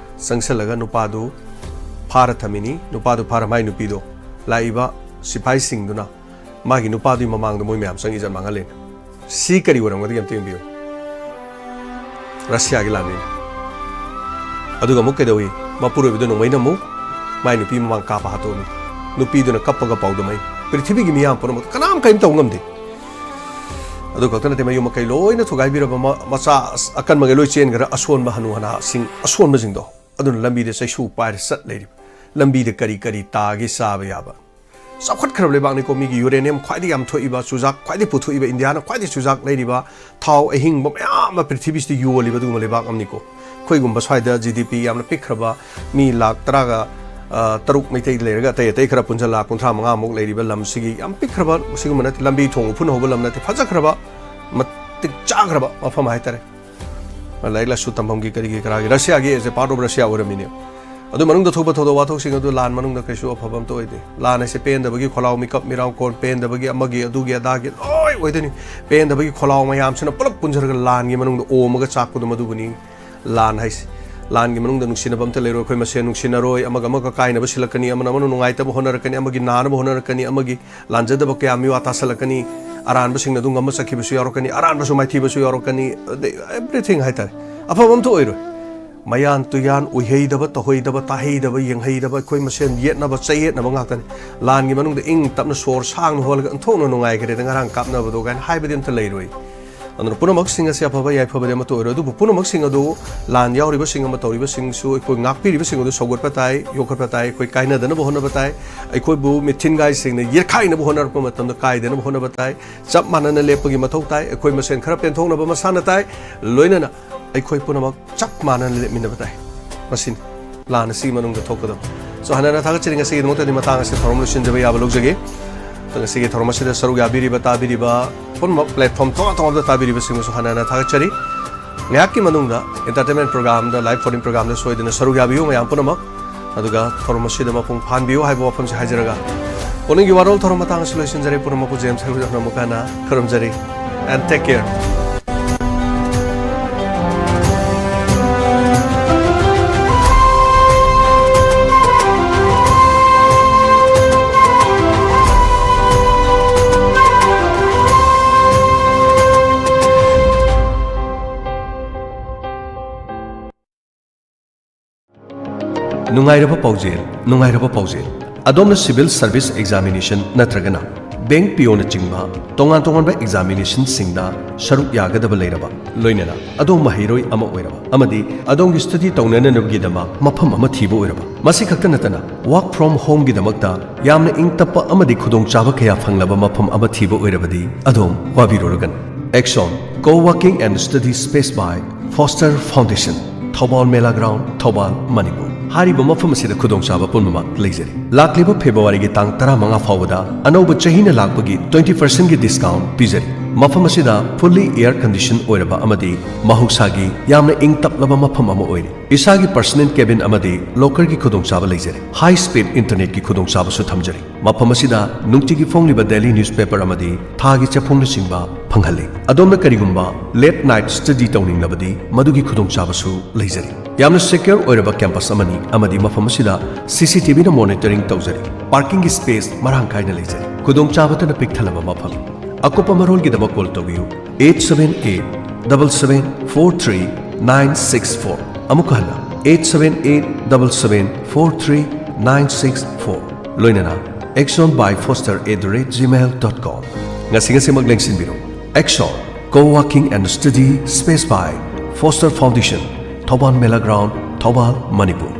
ꯆꯪꯁꯜꯂꯒ ꯅꯨꯄꯥꯗꯨ ꯐꯥꯔ ꯊꯝꯃꯤꯅꯤ꯫ ꯅꯨꯄꯥꯗꯨ ꯐꯥꯔ ꯃꯥꯏ ꯅꯨꯄꯤꯗꯣ, ꯂꯥꯛꯏꯕ ꯁꯤꯐꯥꯏꯁꯤꯡꯗꯨꯅ ꯃꯥꯒꯤ ꯅꯨꯄꯥꯗꯨꯒꯤ ꯃꯃꯥꯡꯗ ꯃꯣꯏ ꯃꯌꯥꯝ ꯆꯪ ꯏꯖꯠ ꯃꯥꯡꯍꯜꯂꯤꯅꯤ꯫ ꯁꯤ ꯀꯔꯤ ꯑꯣꯏꯔꯝꯒꯗꯒꯦ ꯑꯝꯇ ꯌꯦꯡꯕꯤꯌꯨ꯫ ꯔꯁꯤꯌꯥꯒꯤ ꯂꯥꯟꯃꯤꯅꯤ꯫ ꯑꯗꯨꯒ ꯑꯃꯨꯛ ꯀꯩꯗꯧꯏ? ꯃꯄꯨꯔꯣꯏꯕꯗꯨ ꯅꯣꯡꯃꯩꯅ ꯑꯃꯨꯛ ꯃꯥꯏ ꯅꯨꯄꯤ ꯃꯃꯥꯡ ꯀꯥꯞꯄ ꯍꯥꯠꯇꯣꯛꯑꯝꯃꯤ꯫ ꯅꯨꯄꯤꯗꯨꯅ ꯀꯞꯄꯒ ꯄꯥꯎꯗꯝꯃꯛꯏ꯫ ꯄ꯭ꯔꯤꯊꯤꯕꯤꯒꯤ ꯃꯤꯌꯥꯝ ꯄꯨꯝꯅꯃꯛ ꯀꯅꯥꯝ ꯀꯔꯤꯝ ꯇꯧꯕ ꯉꯝꯗꯦ꯫ ꯑꯗꯨ ꯈꯛꯇ ꯅꯠꯇꯦ, ꯃꯌꯨꯝ ꯃꯀꯩ ꯂꯣꯏꯅ ꯊꯨꯒꯥꯏꯕꯤꯔꯕ, ꯃ-, ꯃꯆꯥ ꯑꯁ-, ꯑꯀꯟꯕꯉꯩ ꯂꯣꯏ ꯆꯦꯟꯈ꯭ꯔꯦ꯫ ꯑꯁꯣꯟꯕ ꯍꯅꯨ ꯍꯅꯥꯁꯤꯡ, ꯑꯁꯣꯟꯕꯁꯤꯡꯗꯣ, ꯑꯗꯨꯅ ꯂꯝꯕꯤꯗ ꯆꯩꯁꯨ ꯄꯥꯏꯔ ꯆꯠ ꯂꯩꯔꯤꯕ꯫ ꯂꯝꯕꯤꯗ ꯀꯔꯤ ꯀꯔꯤ ꯇꯥꯒꯦ ꯆꯥꯕ ꯌꯥꯕ? ꯆꯥꯎꯈꯠꯈ꯭ꯔꯕ ꯂꯩꯕꯥꯛꯅꯤꯀꯣ, ꯃꯤꯒꯤ ꯌꯨꯔꯦꯅꯤꯌꯝ ꯈ꯭ꯋꯥꯏꯗꯒꯤ ꯌꯥꯝ ꯊꯣꯛꯏꯕ, ꯆꯨꯖꯥꯛ ꯈ꯭ꯋꯥꯏꯗꯒꯤ ꯄꯨꯊꯣꯛꯏꯕ, ꯏꯟꯗꯤꯌꯥꯅ ꯈ꯭ꯋꯥꯏꯗꯒꯤ ꯆꯨꯖꯥꯛ ꯂꯩꯔꯤꯕ, ꯊꯥꯎ ꯑꯍꯤꯡꯕ ꯃꯌꯥꯝ ꯑꯃ ꯄ꯭ꯔꯤꯊꯤꯕꯤꯁꯤꯗ ꯌꯣꯜꯂꯤꯕ ꯑꯗꯨꯒꯨꯝꯕ ꯂꯩꯕꯥꯛ ꯑꯃꯅꯤꯀꯣ꯫ ꯑꯩꯈꯣꯏꯒꯨꯝꯕ ꯁ꯭ꯋꯥꯏꯗ ꯖꯤ ꯗꯤ ꯄꯤ ꯌꯥꯝꯅ ꯄꯤꯛꯈ꯭ꯔꯕ, ꯃꯤ ꯂꯥꯛ ꯇꯔꯥꯒ, ꯑ, ꯇꯔꯨꯛ ꯃꯩꯇꯩ ꯂꯩꯔꯒ, ꯑꯇꯩ ꯑꯇꯩ ꯈꯔ ꯄꯨꯟꯁꯤꯜꯂ ꯀꯨꯟꯊ꯭ꯔꯥ ꯃꯉꯥꯃꯨꯛ ꯂꯩꯔꯤꯕ ꯂꯝꯁꯤꯒꯤ ꯌꯥꯝ ꯄꯤꯛꯈ꯭ꯔꯕ, ꯁꯤꯒꯨꯝꯕ ꯅꯠꯇꯦ, ꯂꯝꯕꯤ ꯊꯣꯡ ꯎꯐꯨꯟ ꯍꯧꯕ ꯂꯝ ꯅꯠꯇꯦ, ꯐꯖꯈ꯭ꯔꯕ, ꯃꯇꯤꯛ ꯆꯥꯈ꯭ꯔꯕ ꯃꯐꯝ ꯍꯥꯏꯇꯥꯔꯦ꯫ ꯂꯥꯏꯔꯤꯛ ꯂꯥꯏꯁꯨ ꯇꯝꯐꯝꯒꯤ ꯀꯔꯤꯒꯤ ꯀꯔꯥꯒꯤ, ꯔꯁꯤꯌꯥꯒꯤ, as a part of Russia ꯑꯣꯏꯔꯝꯃꯤꯅꯦ꯫ ꯑꯗꯨ ꯃꯅꯨꯡꯗ ꯊꯣꯛꯄ ꯊꯧꯗꯣꯛ ꯋꯥꯊꯣꯛꯁꯤꯡ ꯑꯗꯨ ꯂꯥꯟ ꯃꯅꯨꯡꯗ ꯀꯩꯁꯨ ꯑꯐꯕ ꯑꯝꯇ ꯑꯣꯏꯗꯦ꯫ ꯂꯥꯟ ꯍꯥꯏꯁꯦ ꯄꯦꯟꯗꯕꯒꯤ, ꯈꯣꯜꯂꯥꯎ ꯃꯤꯀꯞ ꯃꯤꯔꯥꯎ ꯀꯣꯟ ꯄꯦꯟꯗꯕꯒꯤ, ꯑꯃꯒꯤ ꯑꯗꯨꯒꯤ ꯑꯗꯥꯒꯤ ꯂꯣꯏ ꯑꯣꯏꯗꯣꯏꯅꯤ꯫ ꯄꯦꯟꯗꯕꯒꯤ ꯈꯣꯜꯂꯥꯎ ꯃꯌꯥꯝꯁꯤꯅ ꯄꯨꯂꯞ ꯄꯨꯟꯁꯤꯜꯂꯒ ꯂꯥꯟꯒꯤ ꯃꯅꯨꯡꯗ ꯑꯣꯝꯃꯒ ꯆꯥꯛꯄꯗꯣ ꯃꯗꯨꯕꯨꯅꯤ꯫ ꯂꯥꯟ ꯍꯥꯏꯁꯤ, ꯂꯥꯟꯒꯤ ꯃꯅꯨꯡꯗ ꯅꯨꯡꯁꯤꯅꯕ ꯑꯝꯇ ꯂꯩꯔꯣꯏ꯫ ꯑꯩꯈꯣꯏ ꯃꯁꯦꯟ ꯅꯨꯡꯁꯤꯅꯔꯣꯏ꯫ ꯑꯃꯒ ꯑꯃꯒ ꯀꯥꯏꯅꯕ ꯁꯤꯜꯂꯛꯀꯅꯤ, ꯑꯃꯅ ꯑꯃꯅ ꯅꯨꯡꯉꯥꯏꯇꯕ ꯍꯣꯠꯅꯔꯛꯀꯅꯤ, ꯑꯃꯒꯤ ꯅꯥꯅꯕ ꯍꯣꯠꯅꯔꯛꯀꯅꯤ, ꯑꯃꯒꯤ ꯂꯥꯟꯖꯗꯕ ꯀꯌꯥ ꯃꯤꯋꯥ ꯇꯥꯁꯜꯂꯛꯀꯅꯤ꯫ ꯑꯔꯥꯟꯕꯁꯤꯡꯅ ꯑꯗꯨꯝ ꯉꯝꯕ ꯆꯠꯈꯤꯕꯁꯨ ꯌꯥꯎꯔꯛꯀꯅꯤ, ꯑꯔꯥꯟꯕꯁꯨ ꯃꯥꯏꯊꯤꯕꯁꯨ ꯌꯥꯎꯔꯛꯀꯅꯤ꯫ ꯑꯗꯩ everything ꯍꯥꯏꯇꯥꯔꯦ, ꯑꯐꯕ ꯑꯝꯇ ꯑꯣꯏꯔꯣꯏ꯫ ꯃꯌꯥꯟ ꯇꯨꯌꯥꯟ, ꯎꯏꯍꯩꯗꯕ, ꯇꯧꯍꯩꯗꯕ, ꯇꯥꯍꯩꯗꯕ, ꯌꯦꯡꯍꯩꯗꯕ, ꯑꯩꯈꯣꯏ ꯃꯁꯦꯟ ꯌꯦꯠꯅꯕ, ꯆꯌꯦꯠꯅꯕ ꯉꯥꯛꯇꯅꯤ꯫ ꯂꯥꯟꯒꯤ ꯃꯅꯨꯡꯗ ꯏꯪ ꯇꯞꯅ ꯁꯣꯔ ꯁꯥꯡꯅ ꯍꯣꯜꯂꯒ ꯑꯣꯟꯊꯣꯛꯅ ꯅꯨꯡꯉꯥꯏꯈ꯭ꯔꯦꯗ ꯉꯔꯥꯡ ꯀꯥꯞꯅꯕꯗꯣ ꯀꯥꯏꯅ ꯍꯥꯏꯕꯗꯤ ꯑꯝꯇ ꯂꯩꯔꯣꯏ꯫ ꯑꯗꯨꯅ ꯄꯨꯝꯅꯃꯛꯁꯤꯡ ꯑꯁꯤ ꯑꯐꯕ ꯌꯥꯏꯐꯕꯗꯤ ꯑꯃꯠꯇ ꯑꯣꯏꯔꯣꯏ꯫ ꯑꯗꯨꯕꯨ ꯄꯨꯝꯅꯃꯛꯁꯤꯡ ꯑꯗꯨ, ꯂꯥꯟ ꯌꯥꯎꯔꯤꯕꯁꯤꯡ ꯑꯃ ꯇꯧꯔꯤꯕꯁꯤꯡꯁꯨ, ꯑꯩꯈꯣꯏ ꯉꯥꯛꯄꯤꯔꯤꯕꯁꯤꯡ ꯑꯗꯨ ꯁꯧꯒꯠꯄ ꯇꯥꯏ, ꯌꯣꯛꯈꯠꯄ ꯇꯥꯏ꯫ ꯑꯩꯈꯣꯏ ꯀꯥꯏꯅꯗꯅꯕ ꯍꯣꯠꯅꯕ ꯇꯥꯏ꯫ ꯑꯩꯈꯣꯏꯕꯨ ꯃꯤꯊꯤꯟꯒꯥꯏꯁꯤꯡꯅ ꯌꯦꯠꯈꯥꯏꯅꯕ ꯍꯣꯠꯅꯔꯛꯄ ꯃꯇꯝꯗ ꯀꯥꯏꯗꯅꯕ ꯍꯣꯠꯅꯕ ꯇꯥꯏ꯫ ꯆꯞ ꯃꯥꯟꯅꯅ ꯂꯦꯞꯄꯒꯤ ꯃꯊꯧ ꯇꯥꯏ꯫ ꯑꯩꯈꯣꯏ ꯃꯁꯦꯟ ꯈꯔ ꯄꯦꯟꯊꯣꯛꯅꯕ ꯃꯁꯥꯅ ꯇꯥꯏ꯫ ꯂꯣꯏꯅꯅ ꯑꯩꯈꯣꯏ ꯄꯨꯝꯅꯃꯛ ꯆꯞ ꯃꯥꯟꯅꯅ ꯂꯦꯞꯃꯤꯟꯅꯕ ꯇꯥꯏ꯫ ꯃꯁꯤꯅꯤ ꯂꯥꯟ ꯑꯁꯤꯒꯤ ꯃꯅꯨꯡꯗ ꯊꯣꯛꯀꯗꯕ꯫ So, ꯍꯟꯅ ꯍꯟꯅ ꯊꯥꯒꯠꯆꯔꯤ꯫ ꯉꯁꯤꯒꯤꯗꯃꯛꯇꯗꯤ ꯃꯇꯥꯡ ꯑꯁꯤ ꯊꯧꯔꯝ ꯂꯣꯏꯁꯤꯟꯖꯕ ꯌꯥꯕ ꯂꯧꯖꯒꯦ꯫ ꯉꯁꯤꯒꯤ ꯊꯧꯔꯝ ꯑꯁꯤꯗ ꯁꯔꯨꯛ ꯌꯥꯕꯤꯔꯤꯕ, ꯇꯥꯕꯤꯔꯤꯕ ꯄꯨꯝꯅꯃꯛ, platform ꯇꯣꯉꯥꯟ ꯇꯣꯉꯥꯟꯕꯗ ꯇꯥꯕꯤꯔꯤꯕꯁꯤꯡꯕꯨꯁꯨ ꯍꯟꯅ ꯍꯟꯅ ꯊꯥꯒꯠꯆꯔꯤ꯫ ꯉꯥꯏꯍꯥꯛꯀꯤ ꯃꯅꯨꯡꯗ entertainment programꯗ, live phone-in programꯗ ꯁꯣꯏꯗꯅ ꯁꯔꯨꯛ ꯌꯥꯕꯤꯌꯨ ꯃꯌꯥꯝ ꯄꯨꯝꯅꯃꯛ꯫ ꯑꯗꯨꯒ ꯊꯧꯔꯝ ꯑꯁꯤꯗ ꯃꯄꯨꯡ ꯐꯥꯍꯟꯕꯤꯌꯨ ꯍꯥꯏꯕ ꯋꯥꯐꯝꯁꯤ ꯍꯥꯏꯖꯔꯒ, ꯄꯨꯛꯅꯤꯡꯒꯤ ꯋꯥꯔꯣꯜ ꯊꯧꯔꯝ ꯃꯇꯥꯡ ꯑꯁꯤ ꯂꯣꯏꯁꯤꯟꯖꯔꯦ꯫ ꯄꯨꯝꯅꯃꯛꯄꯨ ꯖꯦꯝꯁ ꯍꯦꯔꯣꯗ ꯍꯟꯅ ꯑꯃꯨꯛ ꯍꯟꯅ ꯈꯨꯔꯨꯝꯖꯔꯤ꯫ And take care. ꯅꯨꯡꯉꯥꯏꯔꯕ ꯄꯥꯎꯖꯦꯜ, ꯅꯨꯡꯉꯥꯏꯔꯕ ꯄꯥꯎꯖꯦꯜ꯫ ꯑꯗꯣꯝꯅ civil service examination ꯅꯠꯇ꯭ꯔꯒꯅ bank P O ꯅꯆꯤꯡꯕ ꯇꯣꯉꯥꯟ ꯇꯣꯉꯥꯟꯕ examinationꯁꯤꯡꯗ ꯁꯔꯨꯛ ꯌꯥꯒꯗꯕ ꯂꯩꯔꯕ, ꯂꯣꯏꯅꯅ ꯑꯗꯣꯝ ꯃꯍꯩꯔꯣꯏ ꯑꯃ ꯑꯣꯏꯔꯕ ꯑꯃꯗꯤ ꯑꯗꯣꯝꯒꯤ study ꯇꯧꯅꯅꯕꯒꯤꯗꯃꯛ ꯃꯐꯝ ꯑꯃ ꯊꯤꯕ ꯑꯣꯏꯔꯕ, ꯃꯁꯤ ꯈꯛꯇ ꯅꯠꯇꯅ work from homeꯒꯤꯗꯃꯛꯇ ꯌꯥꯝꯅ ꯏꯪ ꯇꯞꯄ ꯑꯃꯗꯤ ꯈꯨꯗꯣꯡꯆꯥꯕ ꯀꯌꯥ ꯐꯪꯂꯕ ꯃꯐꯝ ꯑꯃ ꯊꯤꯕ ꯑꯣꯏꯔꯕꯗꯤ ꯑꯗꯣꯝ ꯋꯥꯕꯤꯔꯨꯔꯒꯅꯨ꯫ Action, Co-working and Study Space by Foster Foundation, Thoubal Mela ground, Thoubal, Manipur. ꯍꯥꯏꯔꯤꯕ ꯃꯐꯝ ꯑꯁꯤꯗ ꯈꯨꯗꯣꯡꯆꯥꯕ ꯄꯨꯝꯅꯃꯛ ꯂꯩꯖꯔꯤ꯫ ꯂꯥꯛꯂꯤꯕ ꯐꯦꯕ꯭ꯔꯨꯋꯥꯔꯤꯒꯤ ꯇꯥꯡ ꯇꯔꯥꯃꯉꯥ ꯐꯥꯎꯕꯗ ꯑꯅꯧꯕ ꯆꯍꯤꯅ ꯂꯥꯛꯄꯒꯤ twenty percentꯀꯤ discount ꯄꯤꯖꯔꯤ꯫ ꯃꯐꯝ ꯑꯁꯤꯗ fully air condition ꯑꯣꯏꯔꯕ ꯑꯃꯗꯤ ꯃꯍꯧꯁꯥꯒꯤ ꯌꯥꯝꯅ ꯏꯪ ꯇꯞꯂꯕ ꯃꯐꯝ ꯑꯃ ꯑꯣꯏꯔꯤ꯫ ꯏꯁꯥꯒꯤ personal cabin ꯑꯃꯗꯤ locker ꯒꯤ ꯈꯨꯗꯣꯡꯆꯥꯕ ꯂꯩꯖꯔꯦ꯫ High speed internet ꯀꯤ ꯈꯨꯗꯣꯡꯆꯥꯕꯁꯨ ꯊꯝꯖꯔꯤ꯫ ꯃꯐꯝ ꯑꯁꯤꯗ ꯅꯨꯡꯇꯤꯒꯤ ꯐꯣꯡꯂꯤꯕ daily newspaper ꯑꯃꯗꯤ ꯊꯥꯒꯤ ꯆꯦꯐꯣꯡꯅꯆꯤꯡꯕ ꯐꯪꯍꯜꯂꯤ꯫ ꯑꯗꯣꯝꯅ ꯀꯔꯤꯒꯨꯝꯕ late night study ꯇꯧꯅꯤꯡꯂꯕꯗꯤ ꯃꯗꯨꯒꯤ ꯈꯨꯗꯣꯡꯆꯥꯕꯁꯨ ꯂꯩꯖꯔꯤ꯫ ꯌꯥꯝꯅ secure ꯑꯣꯏꯔꯕ campus ꯑꯃꯅꯤ ꯑꯃꯗꯤ ꯃꯐꯝ ꯑꯁꯤꯗ C C T V ꯅ monitoring ꯇꯧꯖꯔꯤ꯫ Parking ꯒꯤ space ꯃꯔꯥꯡ ꯀꯥꯏꯅ ꯂꯩꯖꯔꯤ꯫ ꯈꯨꯗꯣꯡꯆꯥꯕꯇꯅ ꯄꯤꯛ ꯊꯜꯂꯕ ꯃꯐꯝ꯫ ꯑꯀꯨꯞꯄ ꯃꯔꯣꯜꯒꯤꯗꯃꯛ call ꯇꯧꯕꯤꯌꯨ eight seven eight double seven four three nine six four꯫ ꯑꯃꯨꯛ ꯍꯟꯅ eight seven eight double seven four three nine six four꯫ ꯂꯣꯏꯅꯅ action by foster at the rate gmail dot com꯫ ꯉꯁꯤ ꯉꯁꯤꯃꯛ ꯂꯦꯡꯁꯤꯟꯕꯤꯔꯣ꯫ Action, co-working and study space by Foster Foundation, Thoubal Mela ground, Thoubal, Manipur.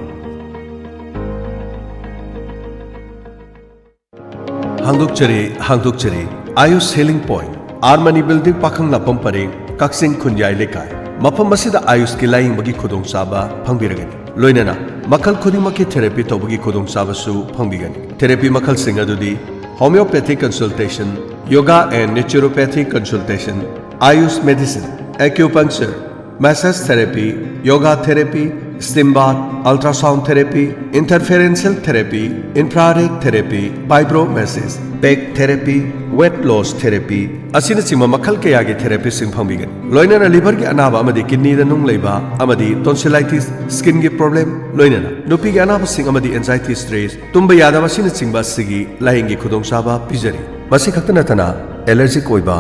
ꯍꯥꯡꯗꯣꯛꯆꯔꯤ, ꯍꯥꯡꯗꯣꯛꯆꯔꯤ꯫ Ayush Healing Point, R Mani Building, ꯄꯥꯈꯪ ꯂꯥꯛꯐꯝ ꯄꯔꯦꯡ, ꯀꯛꯆꯤꯡ ꯈꯨꯟꯌꯥꯏ ꯂꯩꯀꯥꯏ꯫ ꯃꯐꯝ ꯑꯁꯤꯗ ꯑꯥꯌꯨꯁꯀꯤ ꯂꯥꯌꯦꯡꯕꯒꯤ ꯈꯨꯗꯣꯡꯆꯥꯕ ꯐꯪꯕꯤꯔꯒꯅꯤ꯫ ꯂꯣꯏꯅꯅ ꯃꯈꯜ ꯈꯨꯗꯤꯡꯃꯛꯀꯤ therapy ꯇꯧꯕꯒꯤ ꯈꯨꯗꯣꯡꯆꯥꯕꯁꯨ ꯐꯪꯕꯤꯒꯅꯤ꯫ Therapy ꯃꯈꯜꯁꯤꯡ ꯑꯗꯨꯗꯤ homeopathic consultation, yoga and naturopathy consultation, Ayush medicine, acupuncture, massage therapy, yoga therapy, steam bath, ultrasound therapy, interferential therapy, infrared therapy, vibro massage, peg therapy, weight loss therapy ꯑꯁꯤꯅꯆꯤꯡꯕ ꯃꯈꯜ ꯀꯌꯥꯒꯤ therapy ꯁꯤꯡ ꯐꯪꯕꯤꯒꯅꯤ꯫ ꯂꯣꯏꯅꯅ liver ꯒꯤ ꯑꯅꯥꯕ ꯑꯃꯗꯤ kidney ꯗ ꯅꯨꯡ ꯂꯩꯕ ꯑꯃꯗꯤ tonsillitis, skin ꯒꯤ problem, ꯂꯣꯏꯅꯅ ꯅꯨꯄꯤꯒꯤ ꯑꯅꯥꯕꯁꯤꯡ ꯑꯃꯗꯤ anxiety, stress, ꯇꯨꯝꯕ ꯌꯥꯗꯕ ꯑꯁꯤꯅꯆꯤꯡꯕ ꯑꯁꯤꯒꯤ ꯂꯥꯌꯦꯡꯒꯤ ꯈꯨꯗꯣꯡꯆꯥꯕ ꯄꯤꯖꯔꯤ꯫ ꯃꯁꯤ ꯈꯛꯇ ꯅꯠꯇꯅ allergic ꯑꯣꯏꯕ,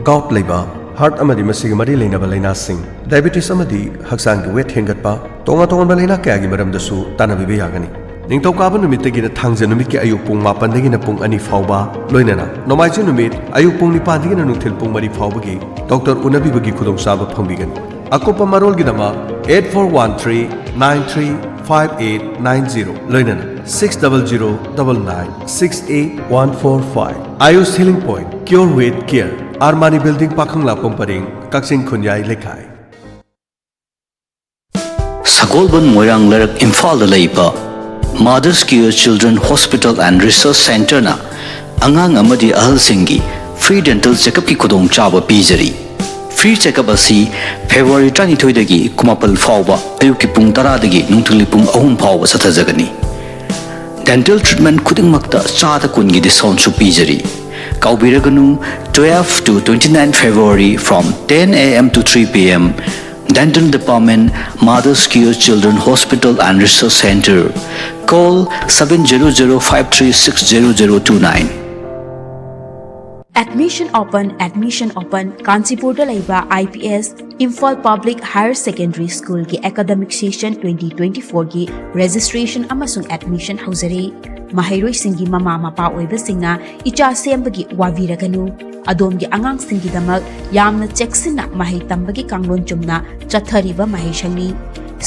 gout ꯂꯩꯕ, heart ꯑꯃꯗꯤ ꯃꯁꯤꯒꯤ ꯃꯔꯤ ꯂꯩꯅꯕ ꯂꯥꯏꯅꯥꯁꯤꯡ, diabetes ꯑꯃꯗꯤ ꯍꯛꯆꯥꯡꯒꯤ weight ꯍꯦꯟꯒꯠꯄ, ꯇꯣꯉꯥꯟ ꯇꯣꯉꯥꯟꯕ ꯂꯥꯏꯅꯥ ꯀꯌꯥꯒꯤ ꯃꯔꯝꯗꯁꯨ ꯇꯥꯟꯅꯕꯤꯕ ꯌꯥꯒꯅꯤ꯫ ꯅꯤꯡꯊꯧꯀꯥꯕ ꯅꯨꯃꯤꯠꯇꯒꯤꯅ ꯊꯥꯡꯖ ꯅꯨꯃꯤꯠꯀꯤ ꯑꯌꯨꯛ ꯄꯨꯡ ꯃꯥꯄꯟꯗꯒꯤꯅ ꯄꯨꯡ ꯑꯅꯤ ꯐꯥꯎꯕ, ꯂꯣꯏꯅꯅ ꯅꯣꯡꯃꯥꯏꯖꯤꯡ ꯅꯨꯃꯤꯠ ꯑꯌꯨꯛ ꯄꯨꯡ ꯅꯤꯄꯥꯟꯗꯒꯤꯅ ꯅꯨꯡꯊꯤꯜ ꯄꯨꯡ ꯃꯔꯤ ꯐꯥꯎꯕꯒꯤ doctor ꯎꯅꯕꯤꯕꯒꯤ ꯈꯨꯗꯣꯡꯆꯥꯕ ꯐꯪꯕꯤꯒꯅꯤ꯫ ꯑꯀꯨꯞꯄ ꯃꯔꯣꯜꯒꯤꯗꯃꯛ eight four one three nine three five eight nine zero, ꯂꯣꯏꯅꯅ six double zero double nine six eight one four five꯫ Ayush Healing Point, cure with care, R Mani Building, ꯄꯥꯈꯪ ꯂꯥꯛꯐꯝ ꯄꯔꯦꯡ, ꯀꯛꯆꯤꯡ ꯈꯨꯟꯌꯥꯏ ꯂꯩꯀꯥꯏ꯫ ꯁꯒꯣꯜꯕꯟ ꯃꯣꯏꯔꯥꯡ ꯂꯩꯔꯛ ꯏꯝꯐꯥꯜꯗ ꯂꯩꯕ Mother's Care Children Hospital and Research Centre ꯅ ꯑꯉꯥꯡ ꯑꯃꯗꯤ ꯑꯍꯜꯁꯤꯡꯒꯤ Free dental check-upꯀꯤ ꯈꯨꯗꯣꯡꯆꯥꯕ ꯄꯤꯖꯔꯤ꯫ Free check-up ꯑꯁꯤ February ꯇꯔꯥꯅꯤꯊꯣꯏꯗꯒꯤ ꯀꯨꯟꯃꯥꯄꯜ ꯐꯥꯎꯕ ꯑꯌꯨꯛꯀꯤ ꯄꯨꯡ ꯇꯔꯥꯗꯒꯤ ꯅꯨꯡꯊꯤꯜꯒꯤ ꯄꯨꯡ ꯑꯍꯨꯝ ꯐꯥꯎꯕ ꯆꯠꯊꯖꯒꯅꯤ꯫ Dental treatment ꯈꯨꯗꯤꯡꯃꯛꯇ ꯆꯥꯗ ꯀꯨꯟꯒꯤ discountꯁꯨ ꯄꯤꯖꯔꯤ꯫ ꯀꯥꯎꯕꯤꯔꯒꯅꯨ, twelve to twenty-nine February from ten A M to three P M, Dental Department, Mother's Care Children Hospital and Research Center. Call seven zero zero five three six zero zero two nine. Admission open, admission open. ꯀꯥꯟꯆꯤꯄꯨꯔꯗ ꯂꯩꯕ I P S Imphal Public Higher Secondary Schoolꯒꯤ academic session twenty twenty-fourꯒꯤ registration ꯑꯃꯁꯨꯡ admission ꯍꯧꯖꯔꯦ꯫ ꯃꯍꯩꯔꯣꯏꯁꯤꯡꯒꯤ ꯃꯃꯥ ꯃꯄꯥ ꯑꯣꯏꯕꯁꯤꯡꯅ ꯏꯆꯥ ꯁꯦꯝꯕꯒꯤ ꯋꯥꯕꯤꯔꯒꯅꯨ꯫ ꯑꯗꯣꯝꯒꯤ ꯑꯉꯥꯡꯁꯤꯡꯒꯤꯗꯃꯛ ꯌꯥꯝꯅ ꯆꯦꯛꯁꯤꯟꯅ ꯃꯍꯩ ꯇꯝꯕꯒꯤ ꯀꯥꯡꯂꯣꯟ ꯆꯨꯝꯅ ꯆꯠꯊꯔꯤꯕ ꯃꯍꯩꯁꯪꯅꯤ꯫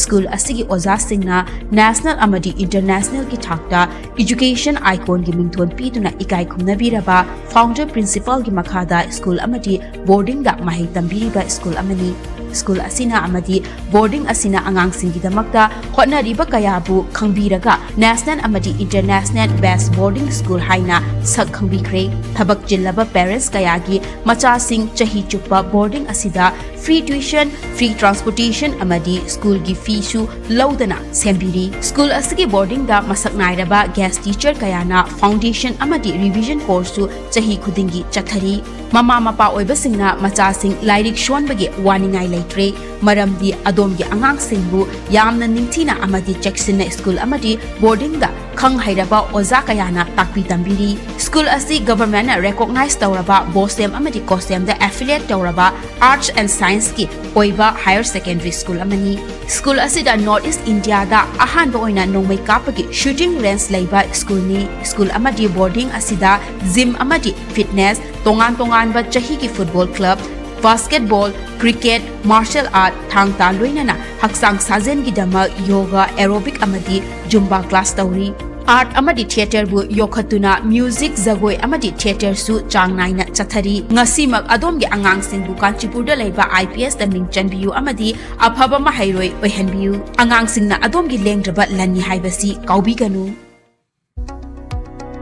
School ꯑꯁꯤꯒꯤ ꯑꯣꯖꯥꯁꯤꯡꯅ national ꯑꯃꯗꯤ internationalꯒꯤ ꯊꯥꯛꯇ education iconꯒꯤ ꯃꯤꯡꯊꯣꯟ ꯄꯤꯗꯨꯅ ꯏꯀꯥꯏ ꯈꯨꯝꯅꯕꯤꯔꯕ founder principalꯒꯤ ꯃꯈꯥꯗ school ꯑꯃꯗꯤ boardingꯗ ꯃꯍꯩ ꯇꯝꯕꯤꯔꯤꯕ school ꯑꯃꯅꯤ꯫ School ꯑꯁꯤꯅ ꯑꯃꯗꯤ boarding ꯑꯁꯤꯅ ꯑꯉꯥꯡꯁꯤꯡꯒꯤꯗꯃꯛꯇ ꯍꯣꯠꯅꯔꯤꯕ ꯀꯌꯥꯕꯨ ꯈꯪꯕꯤꯔꯒ national ꯑꯃꯗꯤ international best boarding school ꯍꯥꯏꯅ ꯁꯛ ꯈꯪꯕꯤꯈ꯭ꯔꯦ꯫ ꯊꯕꯛ ꯆꯤꯜꯂꯕ parents ꯀꯌꯥꯒꯤ ꯃꯆꯥꯁꯤꯡ ꯆꯍꯤ ꯆꯨꯞꯄ boarding ꯑꯁꯤꯗ free tuition, free transportation ꯑꯃꯗꯤ schoolꯒꯤ feeꯁꯨ ꯂꯧꯗꯅ ꯁꯦꯝꯕꯤꯔꯤ꯫ School ꯑꯁꯤꯒꯤ boardingꯗ ꯃꯁꯛ ꯅꯥꯏꯔꯕ guest teacher ꯀꯌꯥꯅ foundation ꯑꯃꯗꯤ revision courseꯁꯨ ꯆꯍꯤ ꯈꯨꯗꯤꯡꯒꯤ ꯆꯠꯊꯔꯤ꯫ ꯃꯃꯥ ꯃꯄꯥ ꯑꯣꯏꯕꯁꯤꯡꯅ ꯃꯆꯥꯁꯤꯡ ꯂꯥꯏꯔꯤꯛ ꯁꯣꯟꯕꯒꯤ ꯋꯥꯅꯤꯡꯉꯥꯏ ꯂꯩꯇ꯭ꯔꯦ, ꯃꯔꯝꯗꯤ ꯑꯗꯣꯝꯒꯤ ꯑꯉꯥꯡꯁꯤꯡꯕꯨ ꯌꯥꯝꯅ ꯅꯤꯡꯊꯤꯅ ꯑꯃꯗꯤ ꯆꯦꯛꯁꯤꯟꯅ school ꯑꯃꯗꯤ boardingꯗ ꯈꯪ ꯍꯩꯔꯕ ꯑꯣꯖꯥ ꯀꯌꯥꯅ ꯇꯥꯛꯄꯤ ꯇꯝꯕꯤꯔꯤ꯫ School ꯑꯁꯤ governmentꯅ recognize ꯇꯧꯔꯕ BOSEM ꯑꯃꯗꯤ COSEMꯗ affiliate ꯇꯧꯔꯕ arts and scienceꯀꯤ ꯑꯣꯏꯕ higher secondary school ꯑꯃꯅꯤ꯫ School ꯑꯁꯤꯗ North East Indiaꯗ ꯑꯍꯥꯟꯕ ꯑꯣꯏꯅ ꯅꯣꯡꯃꯩ ꯀꯥꯞꯄꯒꯤ shooting range ꯂꯩꯕ schoolꯅꯤ꯫ School ꯑꯃꯗꯤ boarding ꯑꯁꯤꯗ gym ꯑꯃꯗꯤ fitness, ꯇꯣꯉꯥꯟ ꯇꯣꯉꯥꯟꯕ ꯆꯍꯤꯒꯤ football club, basketball, cricket, martial art, ꯊꯥꯡ ꯇꯥ ꯂꯣꯏꯅꯅ ꯍꯛꯆꯥꯡ ꯁꯥꯖꯦꯜꯒꯤꯗꯃꯛ yoga, aerobic ꯑꯃꯗꯤ Zumba class ꯇꯧꯔꯤ꯫ Art ꯑꯃꯗꯤ theatreꯕꯨ ꯌꯣꯛꯈꯠꯇꯨꯅ music, ꯖꯒꯣꯏ ꯑꯃꯗꯤ theatreꯁꯨ ꯆꯥꯡ ꯅꯥꯏꯅ ꯆꯠꯊꯔꯤ꯫ ꯉꯁꯤꯃꯛ ꯑꯗꯣꯝꯒꯤ ꯑꯉꯥꯡꯁꯤꯡꯕꯨ ꯀꯥꯟꯆꯤꯄꯨꯔꯗ ꯂꯩꯕ IPSꯇ ꯃꯤꯡ ꯆꯟꯕꯤꯌꯨ ꯑꯃꯗꯤ ꯑꯐꯕ ꯃꯍꯩꯔꯣꯏ ꯑꯣꯏꯍꯟꯕꯤꯌꯨ꯫ ꯑꯉꯥꯡꯁꯤꯡꯅ ꯑꯗꯣꯝꯒꯤ ꯂꯦꯡꯗ꯭ꯔꯕ ꯂꯟꯅꯤ ꯍꯥꯏꯕꯁꯤ ꯀꯥꯎꯕꯤꯒꯅꯨ꯫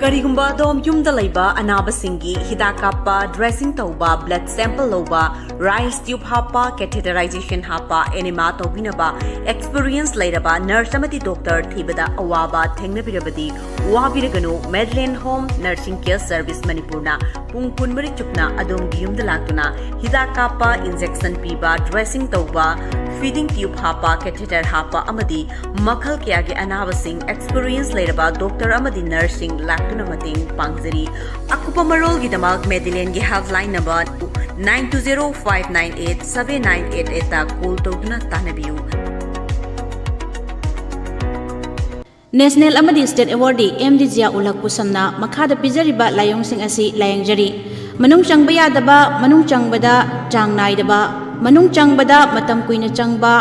ꯀꯔꯤꯒꯨꯝꯕ ꯑꯗꯣꯝ ꯌꯨꯝꯗ ꯂꯩꯕ ꯑꯅꯥꯕꯁꯤꯡꯒꯤ ꯍꯤꯗꯥꯛ ꯀꯥꯞꯄ, dressing ꯇꯧꯕ, blood sample ꯂꯧꯕ, rice tube ꯍꯥꯞꯄ, catheterization ꯍꯥꯞꯄ, enema ꯇꯧꯕꯤꯅꯕ experience ꯂꯩꯔꯕ nurse ꯑꯃꯗꯤ doctor ꯊꯤꯕꯗ ꯑꯋꯥꯕ ꯊꯦꯡꯅꯕꯤꯔꯕꯗꯤ, ꯋꯥꯕꯤꯔꯒꯅꯨ꯫ Medland Home Nursing Care Service ꯃꯅꯤꯄꯨꯔꯅ ꯄꯨꯡ ꯀꯨꯟꯃꯔꯤ ꯆꯨꯞꯅ ꯑꯗꯣꯝꯒꯤ ꯌꯨꯝꯗ ꯂꯥꯛꯇꯨꯅ ꯍꯤꯗꯥꯛ ꯀꯥꯞꯄ, injection ꯄꯤꯕ, dressing ꯇꯧꯕ, feeding tube ꯍꯥꯞꯄ, catheter ꯍꯥꯞꯄ ꯑꯃꯗꯤ ꯃꯈꯜ ꯀꯌꯥꯒꯤ ꯑꯅꯥꯕꯁꯤꯡ experience ꯂꯩꯔꯕ doctor ꯑꯃꯗꯤ nurseꯁꯤꯡ ꯂꯥꯛꯇꯨꯅ ꯃꯇꯦꯡ ꯄꯥꯡꯖꯔꯤ꯫ ꯑꯀꯨꯞꯄ ꯃꯔꯣꯜꯒꯤꯗꯃꯛ Medlandꯒꯤ helpline number nine two zero five nine eight seven nine eight eightꯇ call ꯇꯧꯗꯨꯅ ꯇꯥꯟꯅꯕꯤꯌꯨ꯫ National ꯑꯃꯗꯤ state awardee M D Zia ꯎꯂꯛ ꯄꯨꯁꯝꯅ ꯃꯈꯥꯗ ꯄꯤꯖꯔꯤꯕ ꯂꯥꯏꯑꯣꯡꯁꯤꯡ ꯑꯁꯤ ꯂꯥꯌꯦꯡꯖꯔꯤ꯫ ꯃꯅꯨꯡ ꯆꯪꯕ ꯌꯥꯗꯕ, ꯃꯅꯨꯡ ꯆꯪꯕꯗ ꯆꯥꯡ ꯅꯥꯏꯗꯕ, ꯃꯅꯨꯡ ꯆꯪꯕꯗ ꯃꯇꯝ ꯀꯨꯏꯅ ꯆꯪꯕ,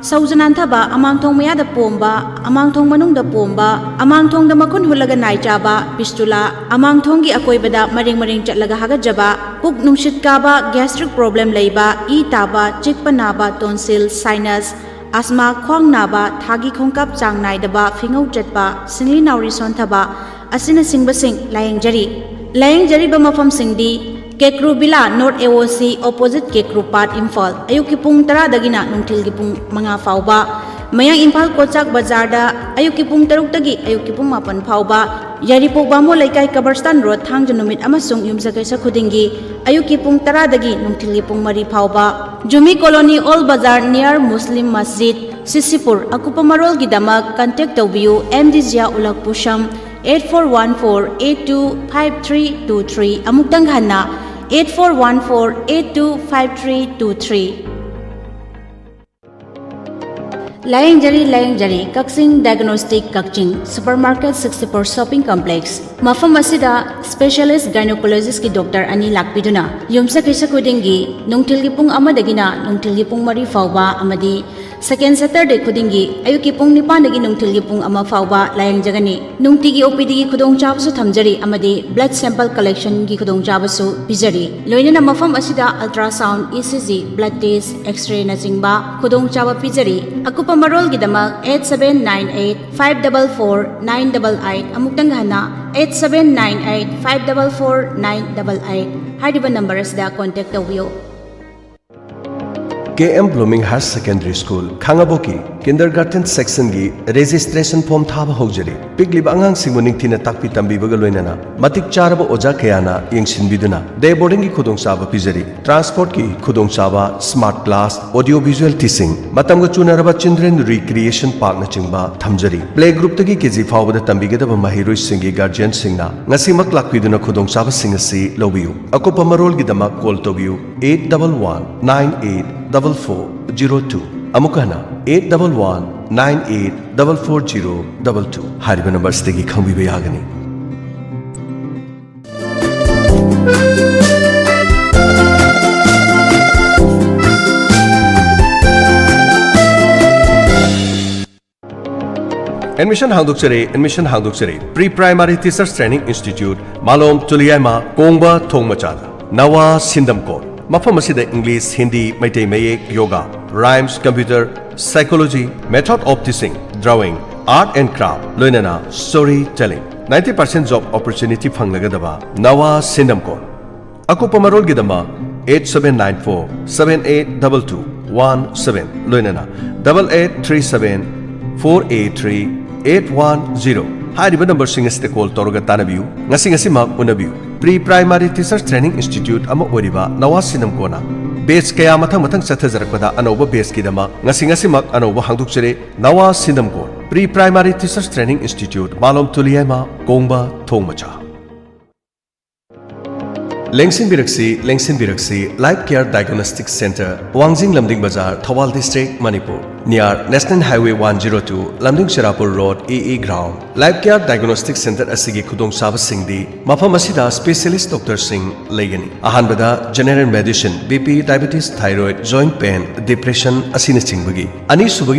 ꯁꯧꯖ ꯅꯥꯟꯊꯕ, ꯑꯃꯥꯡꯊꯣꯡ ꯃꯌꯥꯗ ꯄꯣꯝꯕ, ꯑꯃꯥꯡꯊꯣꯡ ꯃꯅꯨꯡꯗ ꯄꯣꯝꯕ, ꯑꯃꯥꯡꯊꯣꯡꯗ ꯃꯈꯨꯟ ꯍꯨꯠꯂꯒ ꯅꯥꯏ ꯆꯥꯕ, fistula, ꯑꯃꯥꯡꯊꯣꯡꯒꯤ ꯑꯀꯣꯏꯕꯗ ꯃꯔꯦꯡ ꯃꯔꯦꯡ ꯆꯠꯂꯒ ꯍꯥꯒꯠꯆꯕ, ꯄꯨꯛ ꯅꯨꯡꯁꯤꯠ ꯀꯥꯕ, gastric problem ꯂꯩꯕ, ꯏ ꯇꯥꯕ, ꯆꯤꯛꯄ ꯅꯥꯕ, tonsil, sinus, asthma, ꯈ꯭ꯋꯥꯡ ꯅꯥꯕ, ꯊꯥꯒꯤ ꯈꯣꯡꯀꯥꯞ ꯆꯥꯡ ꯅꯥꯏꯗꯕ, ꯐꯤꯉꯧ ꯆꯠꯄ, ꯁꯤꯡꯂꯤ ꯅꯥꯎꯔꯤ ꯁꯣꯟꯊꯕ ꯑꯁꯤꯅꯆꯤꯡꯕꯁꯤꯡ ꯂꯥꯌꯦꯡꯖꯔꯤ꯫ ꯂꯥꯌꯦꯡꯖꯔꯤꯕ ꯃꯐꯝꯁꯤꯡꯗꯤ ꯀꯦꯀ꯭ꯔꯨ ꯕꯤꯂꯥ North A O C opposite ꯀꯦꯀ꯭ꯔꯨ ꯄꯥꯠ, ꯏꯝꯐꯥꯜ, ꯑꯌꯨꯛꯀꯤ ꯄꯨꯡ ꯇꯔꯥꯗꯒꯤꯅ ꯅꯨꯡꯊꯤꯜꯒꯤ ꯄꯨꯡ ꯃꯉꯥ ꯐꯥꯎꯕ꯫ ꯃꯌꯥꯡ ꯏꯝꯐꯥꯜ ꯀꯣꯆꯥꯛ ꯕꯖꯥꯔꯗ ꯑꯌꯨꯛꯀꯤ ꯄꯨꯡ ꯇꯔꯨꯛꯇꯒꯤ ꯑꯌꯨꯛꯀꯤ ꯄꯨꯡ ꯃꯥꯄꯟ ꯐꯥꯎꯕ꯫ ꯌꯥꯏꯔꯤꯄꯣꯛ ꯕꯥꯃꯣꯟ ꯂꯩꯀꯥꯏ ꯀꯕꯔꯁꯇꯥꯟ ꯔꯣꯗ, ꯊꯥꯡꯖ ꯅꯨꯃꯤꯠ ꯑꯃꯁꯨꯡ ꯌꯨꯝꯁꯀꯩꯁ ꯈꯨꯗꯤꯡꯒꯤ ꯑꯌꯨꯛꯀꯤ ꯄꯨꯡ ꯇꯔꯥꯗꯒꯤ ꯅꯨꯡꯊꯤꯜꯒꯤ ꯄꯨꯡ ꯃꯔꯤ ꯐꯥꯎꯕ꯫ Jumi colony old bazaar near Muslim ꯃꯁꯖꯤꯗ, ꯁꯤꯁꯤꯄꯨꯔ꯫ ꯑꯀꯨꯞꯄ ꯃꯔꯣꯜꯒꯤꯗꯃꯛ contact ꯇꯧꯕꯤꯌꯨ ꯑꯦꯝ ꯗꯤ ꯖꯤꯌꯥ ꯎꯂꯛ ꯄꯨꯁꯝ eight four one four eight two five three two three꯫ ꯑꯃꯨꯛꯇꯪ ꯍꯟꯅ eight four one four eight two five three two three꯫ ꯂꯥꯌꯦꯡꯖꯔꯤ, ꯂꯥꯌꯦꯡꯖꯔꯤ꯫ ꯀꯛꯆꯤꯡ Diagnostic, ꯀꯛꯆꯤꯡ Supermarket, sixty four Shopping Complex꯫ ꯃꯐꯝ ꯑꯁꯤꯗ specialist gynecologistꯀꯤ doctor ꯑꯅꯤ ꯂꯥꯛꯄꯤꯗꯨꯅ ꯌꯨꯝꯁꯀꯩꯁ ꯈꯨꯗꯤꯡꯒꯤ ꯅꯨꯡꯊꯤꯜꯒꯤ ꯄꯨꯡ ꯑꯃꯗꯒꯤꯅ ꯅꯨꯡꯊꯤꯜꯒꯤ ꯄꯨꯡ ꯃꯔꯤ ꯐꯥꯎꯕ ꯑꯃꯗꯤ Second Saturday ꯈꯨꯗꯤꯡꯒꯤ ꯑꯌꯨꯛꯀꯤ ꯄꯨꯡ ꯅꯤꯄꯥꯟꯗꯒꯤ ꯅꯨꯡꯊꯤꯜꯒꯤ ꯄꯨꯡ ꯑꯃ ꯐꯥꯎꯕ ꯂꯥꯌꯦꯡꯖꯒꯅꯤ꯫ ꯅꯨꯡꯇꯤꯒꯤ OPDꯒꯤ ꯈꯨꯗꯣꯡꯆꯥꯕꯁꯨ ꯊꯝꯖꯔꯤ ꯑꯃꯗꯤ blood sample collectionꯒꯤ ꯈꯨꯗꯣꯡꯆꯥꯕꯁꯨ ꯄꯤꯖꯔꯤ꯫ ꯂꯣꯏꯅꯅ ꯃꯐꯝ ꯑꯁꯤꯗ ultrasound, ECG, blood test, X-rayꯅꯆꯤꯡꯕ ꯈꯨꯗꯣꯡꯆꯥꯕ ꯄꯤꯖꯔꯤ꯫ ꯑꯀꯨꯞꯄ ꯃꯔꯣꯜꯒꯤꯗꯃꯛ eight seven nine eight five double four nine double eight, ꯑꯃꯨꯛꯇꯪ ꯍꯟꯅ eight seven nine eight five double four nine double eight ꯍꯥꯏꯔꯤꯕ number ꯑꯁꯤꯗ contact ꯇꯧꯕꯤꯌꯨ꯫ KM Blooming Higher Secondary School, ꯈꯥꯉꯕꯣꯛꯀꯤ kindergarten sectionꯒꯤ registration form ꯊꯥꯕ ꯍꯧꯖꯔꯤ꯫ ꯄꯤꯛꯂꯤꯕ ꯑꯉꯥꯡꯁꯤꯡꯕꯨ ꯅꯤꯡꯊꯤꯅ ꯇꯥꯛꯄꯤ ꯇꯝꯕꯤꯕꯒ ꯂꯣꯏꯅꯅ ꯃꯇꯤꯛ ꯆꯥꯔꯕ ꯑꯣꯖꯥ ꯀꯌꯥꯅ ꯌꯦꯡꯁꯤꯟꯕꯤꯗꯨꯅ day boardingꯒꯤ ꯈꯨꯗꯣꯡꯆꯥꯕ ꯄꯤꯖꯔꯤ꯫ Transportꯀꯤ ꯈꯨꯗꯣꯡꯆꯥꯕ, smart class, audio visual teaching, ꯃꯇꯝꯒ ꯆꯨꯅꯔꯕ children recreation parkꯅꯆꯤꯡꯕ ꯊꯝꯖꯔꯤ꯫ Playgroupꯇꯒꯤ KG ꯐꯥꯎꯕꯗ ꯇꯝꯕꯤꯒꯗꯕ ꯃꯍꯩꯔꯣꯏꯁꯤꯡꯒꯤ guardianꯁꯤꯡꯅ ꯉꯁꯤꯃꯛ ꯂꯥꯛꯄꯤꯗꯨꯅ ꯈꯨꯗꯣꯡꯆꯥꯕꯁꯤꯡ ꯑꯁꯤ ꯂꯧꯕꯤꯌꯨ꯫ ꯑꯀꯨꯞꯄ ꯃꯔꯣꯜꯒꯤꯗꯃꯛ call ꯇꯧꯕꯤꯌꯨ eight double one nine eight double four zero two꯫ ꯑꯃꯨꯛꯀ ꯍꯟꯅ eight double one nine eight double four zero double two ꯍꯥꯏꯔꯤꯕ numberꯁꯤꯗꯒꯤ ꯈꯪꯕꯤꯕ ꯌꯥꯒꯅꯤ꯫ Admission ꯍꯥꯡꯗꯣꯛꯆꯔꯦ, admission ꯍꯥꯡꯗꯣꯛꯆꯔꯦ꯫ Pre Primary Teachers Training Institute, ꯃꯥꯂꯣꯝ ꯇꯨꯂꯤꯌꯥꯏꯃ, ꯀꯣꯡꯕ ꯊꯣꯡ ꯃꯆꯥꯗ꯫ ꯅꯋꯥ ꯁꯤꯟꯗꯝꯀꯣꯟ꯫ ꯃꯐꯝ ꯑꯁꯤꯗ English, Hindi, ꯃꯩꯇꯩ ꯃꯌꯦꯛ, yoga, rhymes, computer, psychology, method of teaching, drawing, art and craft, ꯂꯣꯏꯅꯅ story telling꯫ Ninety percent job opportunity ꯐꯪꯂꯒꯗꯕ ꯅꯋꯥ ꯁꯤꯟꯗꯝꯀꯣꯟ꯫ ꯑꯀꯨꯞꯄ ꯃꯔꯣꯜꯒꯤꯗꯃꯛ eight seven nine four seven eight double two one seven ꯂꯣꯏꯅꯅ double eight three seven four eight three eight one zero ꯍꯥꯏꯔꯤꯕ numberꯁꯤꯡ ꯑꯁꯤꯗ call ꯇꯧꯔꯒ ꯇꯥꯟꯅꯕꯤꯌꯨ꯫ ꯉꯁꯤ ꯉꯁꯤꯃꯛ ꯎꯅꯕꯤꯌꯨ꯫ Pre Primary Teachers Training Institute ꯑꯃ ꯑꯣꯏꯔꯤꯕ ꯅꯋꯥ ꯁꯤꯟꯗꯝꯀꯣꯟꯅ batch ꯀꯌꯥ ꯃꯊꯪ ꯃꯊꯪ ꯆꯠꯊꯖꯔꯛꯄꯗ ꯑꯅꯧꯕ batchꯀꯤꯗꯃꯛ ꯉꯁꯤ ꯉꯁꯤꯃꯛ ꯑꯅꯧꯕ ꯍꯥꯡꯗꯣꯛꯆꯔꯦ꯫ ꯅꯋꯥ ꯁꯤꯟꯗꯝꯀꯣꯟ Pre Primary Teachers Training Institute, ꯃꯥꯂꯣꯝ ꯇꯨꯂꯤꯌꯥꯏꯃ, ꯀꯣꯡꯕ ꯊꯣꯡ ꯃꯆꯥ꯫ ꯂꯦꯡꯁꯤꯟꯕꯤꯔꯛꯁꯤ, ꯂꯦꯡꯁꯤꯟꯕꯤꯔꯛꯁꯤ, Life Care Diagnostic Centre, ꯋꯥꯡꯖꯤꯡ ꯂꯝꯗꯤꯡ ꯕꯖꯥꯔ, Thoubal district, Manipur. Near National Highway one zero two, ꯂꯝꯗꯤꯡ ꯆꯦꯔꯥꯄꯨꯔ road, E E ground꯫ Life Care Diagnostic Centre ꯑꯁꯤꯒꯤ ꯈꯨꯗꯣꯡꯆꯥꯕꯁꯤꯡꯗꯤ ꯃꯐꯝ ꯑꯁꯤꯗ specialist doctorꯁꯤꯡ ꯂꯩꯒꯅꯤ꯫ ꯑꯍꯥꯟꯕꯗ general medicine, B P, diabetes, thyroid, joint pain, depression ꯑꯁꯤꯅꯆꯤꯡꯕꯒꯤ꯫ ꯑꯅꯤꯁꯨꯕꯒꯤ